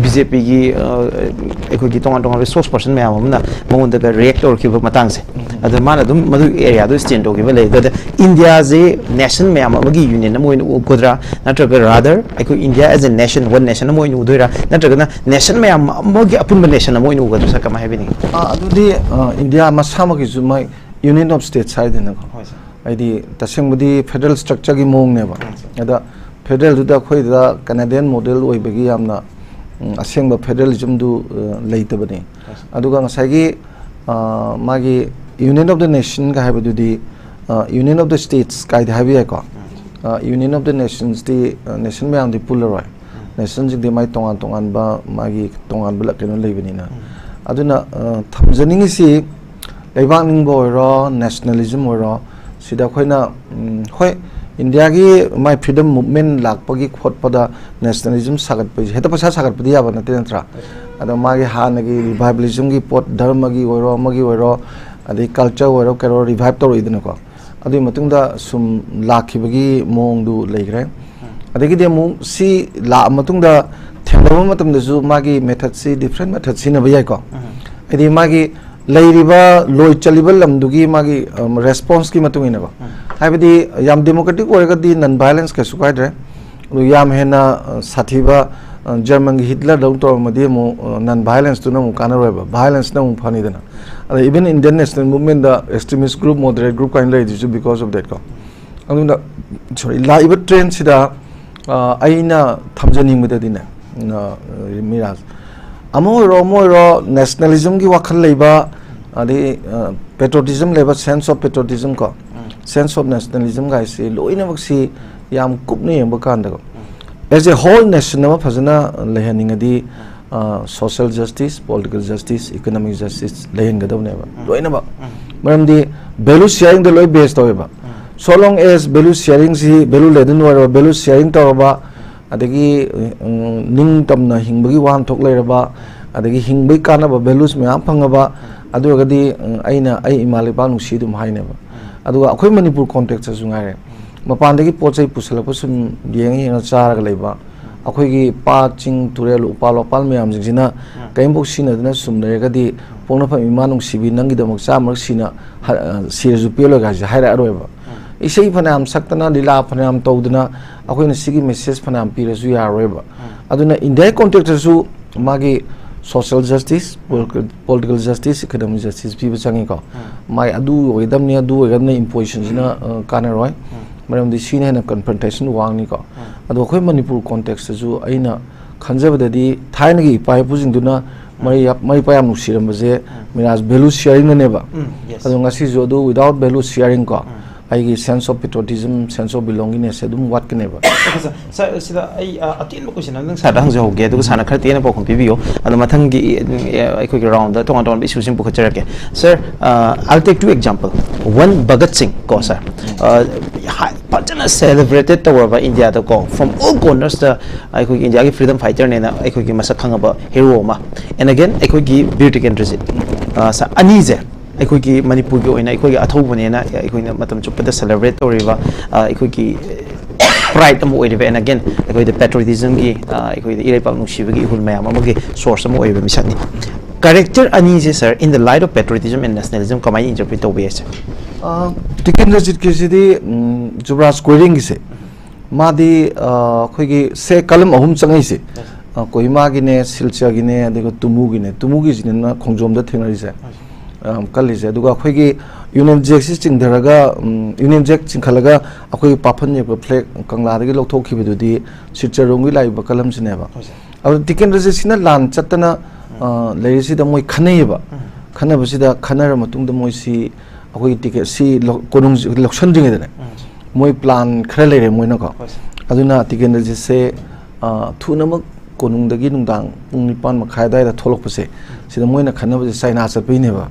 ꯕꯤ ꯖꯦ ꯄꯤꯒꯤ ꯑꯩꯈꯣꯏꯒꯤ ꯇꯣꯉꯥꯟ ꯇꯣꯉꯥꯟꯕ ꯔꯤꯁꯣꯔꯁ ꯄꯔꯁꯟ ꯃꯌꯥꯝ ꯑꯃꯅ ꯃꯉꯣꯟꯗ ꯔꯤꯌꯦꯛ ꯇꯧꯔꯛꯈꯤꯕ ꯃꯇꯥꯡꯁꯦ, ꯑꯗ ꯃꯥꯅ ꯑꯗꯨꯝ ꯃꯗꯨ ꯑꯦꯔꯤꯌꯥꯗꯣ ꯁ꯭ꯇꯦꯟ ꯇꯧꯈꯤꯕ ꯂꯩ꯫ ꯑꯗ ꯏꯟꯗꯤꯌꯥꯁꯦ ꯅꯦꯁꯟ ꯃꯌꯥꯝ ꯑꯃꯒꯤ ꯌꯨꯅꯤꯌꯟ ꯑꯃ ꯑꯣꯏꯅ ꯎꯒꯗ꯭ꯔꯥ, ꯅꯠꯇ꯭ꯔꯒ ꯔꯥꯗꯔ ꯑꯩꯈꯣꯏ India as a nation, one nation ꯑꯃ ꯑꯣꯏꯅ ꯎꯗꯣꯏꯔꯥ, ꯅꯠꯇ꯭ꯔꯒꯅ ꯅꯦꯁꯟ ꯃꯌꯥꯝ ꯑꯃꯒꯤ ꯑꯄꯨꯟꯕ ꯅꯦꯁꯟ ꯑꯃ ꯑꯣꯏꯅ ꯎꯒꯗ꯭ꯔꯥ? ꯁꯥꯔ, ꯀꯃꯥꯏ ꯍꯥꯏꯕꯤꯅꯤꯡꯉꯤ? ꯑ, ꯑꯗꯨꯗꯤ, ꯑ, ꯏꯟꯗꯤꯌꯥ ꯃꯁꯥꯃꯛꯀꯤꯁꯨ ꯃꯥꯏ ꯌꯨꯅꯤꯌꯟ ꯑꯣꯐ ꯁ꯭ꯇꯦꯠꯁ ꯍꯥꯏꯗꯅꯀꯣ꯫ ꯍꯣꯏ, ꯁꯥꯔ꯫ ꯍꯥꯏꯗꯤ, ꯇꯁꯦꯡꯕꯗꯤ ꯐꯦꯗꯔꯦꯜ ꯁ꯭ꯇ꯭ꯔꯛꯆꯔꯒꯤ ꯃꯑꯣꯡꯅꯦꯕ꯫ ꯎꯝ, ꯁꯥꯔ꯫ ꯑꯗ ꯐꯦꯗꯔꯦꯜꯗꯨꯗ ꯑꯩꯈꯣꯏꯗ ꯀꯦꯅꯦꯗꯤꯌꯟ ꯃꯣꯗꯦꯜ ꯑꯣꯏꯕꯒꯤ ꯌꯥꯝꯅ, ꯎꯝ, ꯑꯁꯦꯡꯕ ꯐꯦꯗꯔꯦꯂꯤꯖꯝꯗꯨ, ꯑ, ꯂꯩꯇꯕꯅꯤ꯫ ꯍꯣꯏ, ꯁꯥꯔ꯫ ꯑꯗꯨꯒ ꯉꯁꯥꯏꯒꯤ, ꯑ, ꯃꯥꯒꯤ ꯌꯨꯅꯤꯌꯟ ꯑꯣꯐ ꯗ ꯅꯦꯁꯟꯒ ꯍꯥꯏꯕꯗꯨꯗꯤ, ꯑ, ꯌꯨꯅꯤꯌꯟ ꯑꯣꯐ ꯗ ꯁ꯭ꯇꯦꯠꯁ ꯀꯥꯏꯗ ꯍꯥꯏꯕ ꯌꯥꯏꯀꯣ꯫ ꯎꯝ, ꯁꯥꯔ꯫ ꯑ, ꯌꯨꯅꯤꯌꯟ ꯑꯣꯐ ꯗ ꯅꯦꯁꯟꯁꯇꯤ, ꯑ, ꯅꯦꯁꯟ ꯃꯌꯥꯝꯗꯤ ꯄꯨꯜꯂꯔꯣꯏ꯫ ꯎꯝ꯫ ꯅꯦꯁꯟꯁꯤꯡꯗꯤ ꯃꯥꯏ ꯇꯣꯉꯥꯟ ꯇꯣꯉꯥꯟꯕ, ꯃꯥꯒꯤ ꯇꯣꯉꯥꯟꯕ ꯂ-, ꯀꯩꯅꯣ ꯂꯩꯕꯅꯤꯅ꯫ ꯎꯝ꯫ ꯑꯗꯨꯅ, ꯑ, ꯊꯝꯖꯅꯤꯡꯉꯤꯁꯤ, ꯂꯩꯕꯥꯛ ꯅꯤꯡꯕ ꯑꯣꯏꯔꯣ, ꯅꯦꯁꯅꯦꯂꯤꯖꯝ ꯑꯣꯏꯔꯣ, ꯁꯤꯗ ꯑꯩꯈꯣꯏꯅ, ꯎꯝ, ꯍꯣꯏ, ꯏꯟꯗꯤꯌꯥꯒꯤ ꯃꯥꯏ ꯐ꯭ꯔꯤꯗꯝ ꯃꯨꯚꯃꯦꯟ ꯂꯥꯛꯄꯒꯤ ꯈꯣꯠꯄꯗ ꯅꯦꯁꯅꯦꯂꯤꯖꯝ ꯁꯥꯒꯠꯄꯁꯦ ꯍꯦꯛꯇ ꯄꯩꯁꯥ ꯁꯥꯒꯠꯄꯗꯤ ꯌꯥꯕ ꯅꯠꯇꯦ, ꯅꯠꯇ꯭ꯔꯥ? ꯑꯗꯣ ꯃꯥꯒꯤ ꯍꯥꯟꯅꯒꯤ ꯔꯤꯚꯥꯏꯕꯂꯤꯖꯝꯒꯤ ꯄꯣꯠ, ꯙꯔꯃꯒꯤ ꯑꯣꯏꯔꯣ, ꯑꯃꯒꯤ ꯑꯣꯏꯔꯣ, ꯑꯗꯩ ꯀꯜꯆꯔ ꯑꯣꯏꯔꯣ, ꯀꯩꯔꯣ, ꯔꯤꯚꯥꯏꯕ ꯇꯧꯔꯛꯏꯗꯅꯀꯣ꯫ ꯑꯗꯨꯒꯤ ꯃꯇꯨꯡꯗ ꯁꯨꯝ ꯂꯥꯛꯈꯤꯕꯒꯤ ꯃꯑꯣꯡꯗꯨ ꯂꯩꯈ꯭ꯔꯦ꯫ ꯎꯝ꯫ ꯑꯗꯒꯤꯗꯤ ꯑꯃꯨꯛ ꯁꯤ ꯂꯥꯛꯑ ꯃꯇꯨꯡꯗ ꯊꯦꯡꯅꯕ ꯃꯇꯝꯗꯁꯨ ꯃꯥꯒꯤ ꯃꯦꯊꯠꯁꯤ, ꯗꯤꯐ꯭ꯔꯦꯟ ꯃꯦꯊꯠ ꯁꯤꯖꯤꯟꯅꯕ ꯌꯥꯏꯀꯣ꯫ ꯎꯝ꯫ ꯍꯥꯏꯗꯤ ꯃꯥꯒꯤ ꯂꯩꯔꯤꯕ ꯂꯣꯏ ꯆꯠꯂꯤꯕ ꯂꯝꯗꯨꯒꯤ ꯃꯥꯒꯤ, ꯑꯝ, ꯔꯦꯁꯄꯣꯟꯁꯀꯤ ꯃꯇꯨꯡ ꯏꯟꯅꯀꯣ꯫ ꯎꯝ꯫ ꯍꯥꯏꯕꯗꯤ ꯌꯥꯝ ꯗꯦꯃꯣꯀ꯭ꯔꯦꯇꯤꯛ ꯑꯣꯏꯔꯒꯗꯤ ꯅꯟ ꯚꯥꯏꯂꯦꯟꯁ ꯀꯩꯁꯨ ꯀꯥꯏꯗ꯭ꯔꯦ꯫ ꯑꯗꯨ ꯌꯥꯝ ꯍꯦꯟꯅ, ꯑ, ꯁꯥꯊꯤꯕ, ꯑ, ꯖꯔꯃꯟꯒꯤ ꯍꯤꯠꯂꯔꯗꯧ ꯇꯧꯔꯝꯃꯗꯤ ꯑꯃꯨꯛ, ꯑ, ꯅꯟ ꯚꯥꯏꯂꯦꯟꯁꯇꯨꯅ ꯑꯃꯨꯛ ꯀꯥꯟꯅꯔꯣꯏꯕ, ꯚꯥꯏꯂꯦꯟꯁꯅ ꯑꯃꯨꯛ ꯐꯅꯤꯗꯅ꯫ ꯑꯗ even Indian national movement ꯗ extremist group, moderate group ꯀꯥꯏꯅ ꯂꯩꯔꯤꯗꯨꯁꯨ because of that ꯀꯣ꯫ ꯑꯗꯨꯅ, ꯁꯣꯔꯤ, ꯂꯥꯛꯏꯕ ꯇ꯭ꯔꯦꯟꯁꯤꯗ, ꯑ, ꯑꯩꯅ ꯊꯝꯖꯅꯤꯡꯕꯗꯗꯤꯅꯦ, ꯑ, ꯃꯤꯔꯥꯖ, ꯑꯃ ꯑꯣꯏꯔꯣ, ꯑꯃ ꯑꯣꯏꯔꯣ, ꯅꯦꯁꯅꯦꯂꯤꯖꯝꯒꯤ ꯋꯥꯈꯜ ꯂꯩꯕ, ꯑꯗꯩ, ꯑ, ꯄꯦꯇ꯭ꯔꯣꯇꯤꯖꯝ ꯂꯩꯕ, sense of patriotism ꯀꯣ, ꯎꯝ꯫ Sense of nationalism ꯒꯥꯏꯁꯤ ꯂꯣꯏꯅꯃꯛꯁꯤ ꯌꯥꯝ ꯀꯨꯞꯅ ꯌꯦꯡꯕ ꯀꯥꯟꯗꯀꯣ, ꯎꯝ꯫ As a whole nation ꯑꯃ ꯐꯖꯅ ꯂꯩꯍꯟꯅꯤꯡꯉꯗꯤ, ꯎꯝ꯫ ꯑ, social justice, political justice, economic justice ꯂꯩꯍꯟꯒꯗꯕꯅꯦꯕ, ꯎꯝ꯫ ꯂꯣꯏꯅꯃꯛ꯫ ꯎꯝ꯫ ꯃꯔꯝꯗꯤ value sharing ꯗ ꯂꯣꯏ base ꯇꯧꯋꯦꯕ꯫ ꯎꯝ꯫ So long as value sharing ꯁꯤ value laden ꯑꯣꯏꯔꯕ, value sharing ꯇꯧꯔꯕ, ꯑꯗꯒꯤ, ꯎꯝ, ꯅꯤꯡꯇꯝꯅ ꯍꯤꯡꯕꯒꯤ ꯋꯥꯍꯟꯊꯣꯛ ꯂꯩꯔꯕ, ꯑꯗꯒꯤ ꯍꯤꯡꯕꯒꯤ ꯀꯥꯟꯅꯕ, ꯚꯦꯂꯨꯁ ꯃꯌꯥꯝ ꯐꯪꯉꯕ, ꯑꯗꯨ ꯑꯣꯏꯔꯒꯗꯤ, ꯎꯝ, ꯑꯩꯅ ꯑꯩ ꯏꯃꯥ ꯂꯩꯕꯥꯛ ꯅꯨꯡꯁꯤ ꯑꯗꯨꯝ ꯍꯥꯏꯅꯦꯕ꯫ ꯑꯗꯨꯒ ꯑꯩꯈꯣꯏ ꯃꯅꯤꯄꯨꯔ ꯀꯣꯟꯇꯦꯛꯁꯇꯁꯨ ꯉꯥꯏꯔꯦ, ꯃꯄꯥꯟꯗꯒꯤ ꯄꯣꯠ ꯆꯩ ꯄꯨꯁꯜꯂꯛꯄ ꯁꯨꯝ ꯌꯦꯡꯉ ꯌꯦꯡꯉ ꯆꯥꯔꯒ ꯂꯩꯕ, ꯑꯩꯈꯣꯏꯒꯤ ꯄꯥꯠ, ꯆꯤꯡ, ꯇꯨꯔꯦꯜ, ꯎꯄꯥꯜ ꯋꯥꯄꯥꯜ ꯃꯌꯥꯝꯁꯤꯡꯁꯤꯅ ꯀꯔꯤꯝꯐꯥꯎ ꯁꯤꯖꯤꯟꯅꯗꯅ ꯁꯨꯝ ꯂꯩꯔꯒꯗꯤ, "ꯄꯣꯛꯅꯐꯝ ꯏꯃꯥ ꯅꯨꯡꯁꯤꯕꯤ, ꯅꯪꯒꯤꯗꯃꯛ ꯆꯥꯝꯃꯔꯛ ꯁꯤꯅ ꯍ-, ꯑ, ꯁꯤꯔꯁꯨ ꯄꯦꯜꯂꯣꯏ" ꯍꯥꯏꯁꯦ ꯍꯥꯏꯔꯛꯑꯔꯣꯏꯕ꯫ ꯏꯁꯩ ꯐꯅꯌꯥꯝ ꯁꯛꯇꯅ, ꯂꯤꯂꯥ ꯐꯅꯌꯥꯝ ꯇꯧꯗꯅ, ꯑꯩꯈꯣꯏꯅ ꯁꯤꯒꯤ ꯃꯦꯁꯦꯖ ꯐꯅꯌꯥꯝ ꯄꯤꯔꯁꯨ ꯌꯥꯔꯔꯣꯏꯕ꯫ ꯑꯗꯨꯅ ꯏꯟꯗꯤꯌꯥꯒꯤ ꯀꯣꯟꯇꯦꯛꯁꯇꯁꯨ ꯃꯥꯒꯤ social justice, political justice, economic justice ꯄꯤꯕ ꯆꯪꯉꯤꯀꯣ꯫ ꯃꯥꯒꯤ ꯑꯗꯨ ꯑꯣꯏꯒꯗꯕꯅꯤ, ꯑꯗꯨ ꯑꯣꯏꯒꯗꯕꯅꯤ ꯏꯝꯄꯣꯖꯤꯁꯟꯁꯤꯅ, ꯑ, ꯀꯥꯟꯅꯔꯣꯏ꯫ ꯃꯔꯝꯗꯤ ꯁꯤꯅ ꯍꯦꯟꯅ ꯀꯟꯐ꯭ꯔꯟꯇꯦꯁꯟ ꯋꯥꯡꯅꯤꯀꯣ꯫ ꯑꯗꯣ ꯑꯩꯈꯣꯏ ꯃꯅꯤꯄꯨꯔ ꯀꯣꯟꯇꯦꯛꯁꯇꯁꯨ ꯑꯩꯅ ꯈꯟꯖꯕꯗꯗꯤ ꯊꯥꯏꯅꯒꯤ ꯏꯄꯥ ꯏꯄꯨꯁꯤꯡꯗꯨꯅ ꯃꯔꯤ ꯌꯥꯞ-, ꯃꯔꯤ ꯄꯥ ꯌꯥꯝ ꯅꯨꯡꯁꯤꯔꯝꯕꯁꯦ ꯃꯤꯔꯥꯖ ꯚꯦꯂꯨ ꯁꯤꯌꯥꯔꯤꯡꯅꯅꯦꯕ꯫ ꯎꯝ, yes. ꯑꯗꯣ ꯉꯁꯤꯁꯨ ꯑꯗꯨ without value sharing ꯀꯣ, ꯑꯩꯒꯤ sense of patriotism, sense of belongingness ꯁꯦ ꯑꯗꯨꯝ ꯋꯥꯠꯀꯅꯦꯕ꯫ Okay, sir. Sir, ꯁꯤꯗ ꯑꯩ, ꯑ, ꯑꯇꯦꯟꯕ question ꯑꯃꯇꯪ ꯁꯥꯔꯗ ꯍꯪꯖꯍꯧꯒꯦ, ꯑꯗꯨꯒ ꯁꯥꯔꯅ ꯈꯔ ꯇꯦꯟꯅ ꯄꯥꯎꯈꯨꯝ ꯄꯤꯕꯤꯌꯨ꯫ ꯑꯗꯣ ꯃꯊꯪꯒꯤ, ꯑ, ꯑꯩꯈꯣꯏꯒꯤ ꯔꯥꯎꯟꯗ ꯇꯣꯉꯥꯟ ꯇꯣꯉꯥꯟꯕ ꯏꯁꯨꯁꯤꯡ ꯄꯨꯈꯠꯆꯔꯛꯀꯦ꯫ Sir, ꯑ, I'll take two example. One, Bhagat ꯁꯤꯡ ꯀꯣ, sir꯫ ꯑ, ꯍꯥꯏ-, ꯐꯖꯅ ꯁꯦꯂꯦꯕ꯭ꯔꯦꯇꯦꯠ ꯇꯧꯔꯕ ꯏꯟꯗꯤꯌꯥꯗꯀꯣ, from all corners ꯇ ꯑꯩꯈꯣꯏꯒꯤ ꯏꯟꯗꯤꯌꯥꯒꯤ freedom fighter ꯅꯦꯅ ꯑꯩꯈꯣꯏꯒꯤ ꯃꯁꯛ ꯈꯪꯉꯕ ꯍꯦꯔꯣ ꯑꯃ, and again ꯑꯩꯈꯣꯏꯒꯤ ꯕꯤꯔ ꯇꯤꯀꯦꯟꯗ꯭ꯔꯖꯤꯠ, ꯑ, ꯁ-, ꯑꯅꯤꯁꯦ ꯑꯩꯈꯣꯏꯒꯤ ꯃꯅꯤꯄꯨꯔꯒꯤ ꯑꯣꯏꯅ ꯑꯩꯈꯣꯏꯒꯤ ꯑꯊꯧꯕꯅꯦꯅ ꯑꯩꯈꯣꯏꯅ ꯃꯇꯝ ꯆꯨꯞꯄꯗ ꯁꯦꯂꯦꯕ꯭ꯔꯦꯠ ꯇꯧꯔꯤꯕ, ꯑ, ꯑꯩꯈꯣꯏꯒꯤ ꯄ꯭ꯔꯥꯏꯗ ꯑꯃ ꯑꯣꯏꯔꯤꯕ, and again ꯑꯩꯈꯣꯏꯗ ꯄꯦꯇ꯭ꯔꯣꯇꯤꯖꯝꯒꯤ, ꯑ, ꯑꯩꯈꯣꯏꯗ ꯏꯔꯩꯄꯥꯛ ꯅꯨꯡꯁꯤꯕꯒꯤ ꯏꯍꯨꯜ ꯃꯌꯥꯝ ꯑꯃꯒꯤ ꯁꯣꯔꯁ ꯑꯃ ꯑꯣꯏꯔꯤꯕ ꯃꯤꯁꯛꯅꯤ꯫ ꯀꯦꯔꯦꯛꯇꯔ ꯑꯅꯤꯁꯦ, sir, in the light of patriotism and nationalism ꯀꯃꯥꯏꯅ ꯏꯟꯇꯔꯄ꯭ꯔꯤꯠ ꯇꯧꯕ ꯌꯥꯏ, sir? ꯑ, ꯇꯤꯀꯦꯟꯗ꯭ꯔꯖꯤꯠꯀꯤꯁꯤꯗꯤ, ꯎꯝ, ꯖꯨꯕꯔꯥꯖ ꯀꯣꯏꯔꯦꯡꯒꯤꯁꯦ, ꯃꯥꯗꯤ, ꯑ, ꯑꯩꯈꯣꯏꯒꯤ ꯁꯦ ꯀꯂꯝ ꯑꯍꯨꯝ ꯆꯪꯉꯛꯏꯁꯦ, ꯑ, ꯀꯣꯍꯤꯃꯥꯒꯤꯅꯦ, ꯁꯤꯜꯆꯔꯒꯤꯅꯦ, ꯑꯗꯨꯒ ꯇꯨꯃꯨꯒꯤꯅꯦ꯫ ꯇꯨꯃꯨꯒꯤꯁꯤꯅ ꯈꯣꯡꯖꯣꯝꯗ ꯊꯦꯡꯅꯔꯤꯁꯦ, ꯑ, ꯀꯜꯂꯤꯁꯦ꯫ ꯑꯗꯨꯒ ꯑꯩꯈꯣꯏꯒꯤ ꯌꯨꯅꯤꯌꯟ ꯖꯦꯛꯁꯤ ꯆꯤꯡꯊꯔꯒ, ꯎꯝ, ꯌꯨꯅꯤꯌꯟ ꯖꯦꯛ ꯆꯤꯡꯈꯠꯂꯒ ꯑꯩꯈꯣꯏꯒꯤ ꯄꯥꯐꯟ ꯌꯦꯛꯄ ꯐ꯭ꯂꯦꯛ ꯀꯪꯂꯥꯗꯒꯤ ꯂꯧꯊꯣꯛꯈꯤꯕꯗꯨꯗꯤ ꯁꯤꯜꯆꯔꯔꯣꯝꯒꯤ ꯂꯥꯛꯏꯕ ꯀꯂꯝꯁꯤꯅꯦꯕ꯫ ꯍꯣꯏ, sir. ꯑꯗꯨ ꯇꯤꯀꯦꯟꯗ꯭ꯔꯖꯤꯠꯁꯤꯅ ꯂꯥꯟ ꯆꯠꯇꯅ, ꯑ, ꯂꯩꯔꯤꯁꯤꯗ ꯃꯣꯏ ꯈꯟꯅꯩꯌꯦꯕ꯫ ꯎꯝ. ꯈꯟꯅꯕꯁꯤꯗ, ꯈꯟꯅꯔ ꯃꯇꯨꯡꯗ ꯃꯣꯏꯁꯤ ꯑꯩꯈꯣꯏꯒꯤ ꯇꯤꯀꯦꯠ ꯁꯤ ꯂꯧ-, ꯀꯣꯅꯨꯡ ꯂꯧꯁꯟꯗ꯭ꯔꯤꯉꯩꯗꯅꯦ, ꯎꯝ. ꯃꯣꯏ ꯄ꯭ꯂꯥꯟ ꯈꯔ ꯂꯩꯔꯦ ꯃꯣꯏꯅꯀꯣ꯫ ꯍꯣꯏ, sir. ꯑꯗꯨꯅ ꯇꯤꯀꯦꯟꯗ꯭ꯔꯖꯤꯠꯁꯦ, ꯑ, ꯊꯨꯅꯃꯛ ꯀꯣꯅꯨꯡꯗꯒꯤ ꯅꯨꯡꯗꯥꯡ ꯄꯨꯡ ꯅꯤꯄꯥꯟ ꯃꯈꯥꯏ ꯑꯗꯨꯋꯥꯏꯗ ꯊꯣꯛꯂꯛꯄꯁꯦ, ꯁꯤꯗ ꯃꯣꯏꯅ ꯈꯟꯅꯕꯁꯦ ꯆꯥꯏꯅꯥ ꯆꯠꯄꯩꯅꯦꯕ꯫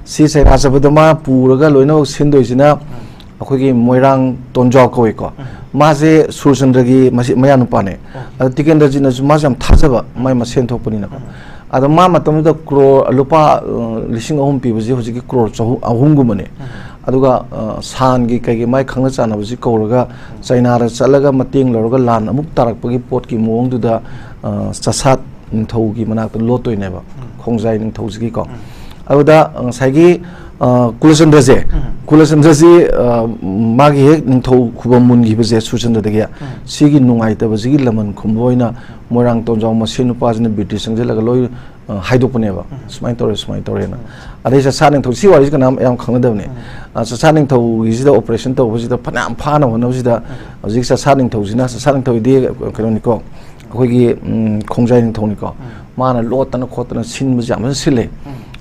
ꯁꯤ ꯆꯥꯏꯅꯥ ꯆꯠꯄꯗ ꯃꯥ ꯄꯨꯔꯒ ꯂꯣꯏꯅꯃꯛ ꯁꯤꯟꯗꯣꯏꯁꯤꯅ ꯑꯩꯈꯣꯏꯒꯤ ꯃꯣꯏꯔꯥꯡ ꯇꯣꯟꯖꯥꯎ ꯀꯧꯏꯀꯣ꯫ ꯃꯥꯁꯦ ꯁꯨꯔꯆꯟꯗ꯭ꯔꯒꯤ ꯃꯁꯤ-, ꯃꯌꯥꯅꯨꯄꯥꯅꯦ꯫ ꯑꯗ ꯇꯤꯀꯦꯟꯗ꯭ꯔꯖꯤꯠꯅꯁꯨ ꯃꯥꯁꯦ ꯌꯥꯝ ꯊꯥꯖꯕ, ꯃꯥꯏ ꯃꯁꯦꯟ ꯊꯣꯛꯄꯅꯤꯅꯀꯣ꯫ ꯑꯗꯣ ꯃꯥ ꯃꯇꯝꯗꯨꯗ ꯀ꯭ꯔꯣꯔ ꯂꯨꯄꯥ ꯑ, ꯂꯤꯁꯤꯡ ꯑꯍꯨꯝ ꯄꯤꯕꯁꯤ ꯍꯧꯖꯤꯛꯀꯤ ꯀ꯭ꯔꯣꯔ ꯆꯍꯨꯝ ꯑꯍꯨꯝꯒꯨꯝꯕꯅꯦ꯫ ꯑꯗꯨꯒ ꯑ, ꯁꯥꯟꯒꯤ ꯀꯩꯒꯤ ꯃꯥꯏ ꯈꯪꯅ ꯆꯥꯟꯅꯕꯁꯤ ꯀꯧꯔꯒ ꯆꯩꯅꯥꯗ ꯆꯠꯂꯒ ꯃꯇꯦꯡ ꯂꯧꯔꯒ ꯂꯥꯟ ꯑꯃꯨꯛ ꯇꯥꯔꯛꯄꯒꯤ ꯄꯣꯠꯀꯤ ꯃꯑꯣꯡꯗꯨꯗ ꯑ, ꯆꯁꯥꯠ ꯅꯤꯡꯊꯧꯒꯤ ꯃꯅꯥꯛꯇ ꯂꯣꯠꯇꯣꯏꯅꯦꯕ, ꯈꯣꯡꯖꯥꯏ ꯅꯤꯡꯊꯧꯁꯤꯒꯤꯀꯣ꯫ ꯑꯗꯨꯗ ꯉꯁꯥꯏꯒꯤ ꯑ, ꯀꯨꯂꯆꯟꯗ꯭ꯔꯁꯦ, ꯀꯨꯂꯆꯟꯗ꯭ꯔꯁꯤ ꯑ, ꯃꯥꯒꯤ ꯍꯦꯛ ꯅꯤꯡꯊꯧ ꯈꯨꯕꯝ ꯃꯨꯟꯈꯤꯕꯁꯦ ꯁꯨꯔꯆꯟꯗ꯭ꯔꯗꯒꯤ, ꯁꯤꯒꯤ ꯅꯨꯡꯉꯥꯏꯇꯕꯁꯤꯒꯤ ꯂꯃꯟ ꯈꯨꯝꯕ ꯑꯣꯏꯅ ꯃꯣꯏꯔꯥꯡ ꯇꯣꯟꯖꯥꯎ ꯃꯁꯦꯟ ꯅꯨꯄꯥꯁꯤꯅ ꯕ꯭ꯔꯤꯇꯤꯁ ꯆꯪꯁꯤꯜꯂꯒ ꯂꯣꯏ ꯑ, ꯍꯥꯏꯗꯣꯛꯄꯅꯦꯕ, ꯁꯨꯃꯥꯏꯅ ꯇꯧꯔꯦ, ꯁꯨꯃꯥꯏꯅ ꯇꯧꯔꯦꯅ꯫ ꯑꯗꯩ ꯆꯁꯥꯠ ꯅꯤꯡꯊꯧ, ꯁꯤ ꯋꯥꯔꯤꯁꯤ ꯀꯅꯥꯝ ꯌꯥꯝ ꯈꯪꯅꯗꯕꯅꯤ꯫ ꯑ, ꯆꯁꯥꯠ ꯅꯤꯡꯊꯧꯒꯤꯁꯤꯗ ꯑꯣꯄꯔꯦꯁꯟ ꯇꯧꯕꯁꯤꯗ ꯐꯅꯌꯥꯝ ꯐꯥꯅ ꯍꯣꯠꯅꯕꯁꯤꯗ ꯍꯧꯖꯤꯛ ꯆꯁꯥꯠ ꯅꯤꯡꯊꯧꯁꯤꯅ, ꯆꯁꯥꯠ ꯅꯤꯡꯊꯧꯗꯤ ꯀꯩꯅꯣꯅꯤꯀꯣ, ꯑꯩꯈꯣꯏꯒꯤ ꯎꯝ, ꯈꯣꯡꯖꯥꯏ ꯅꯤꯡꯊꯧꯅꯤꯀꯣ꯫ ꯃꯥꯅ ꯂꯣꯠꯇꯅ ꯈꯣꯠꯇꯅ ꯁꯤꯟꯕꯁꯦ ꯌꯥꯝ ꯐꯖꯅ ꯁꯤꯜꯂꯦ꯫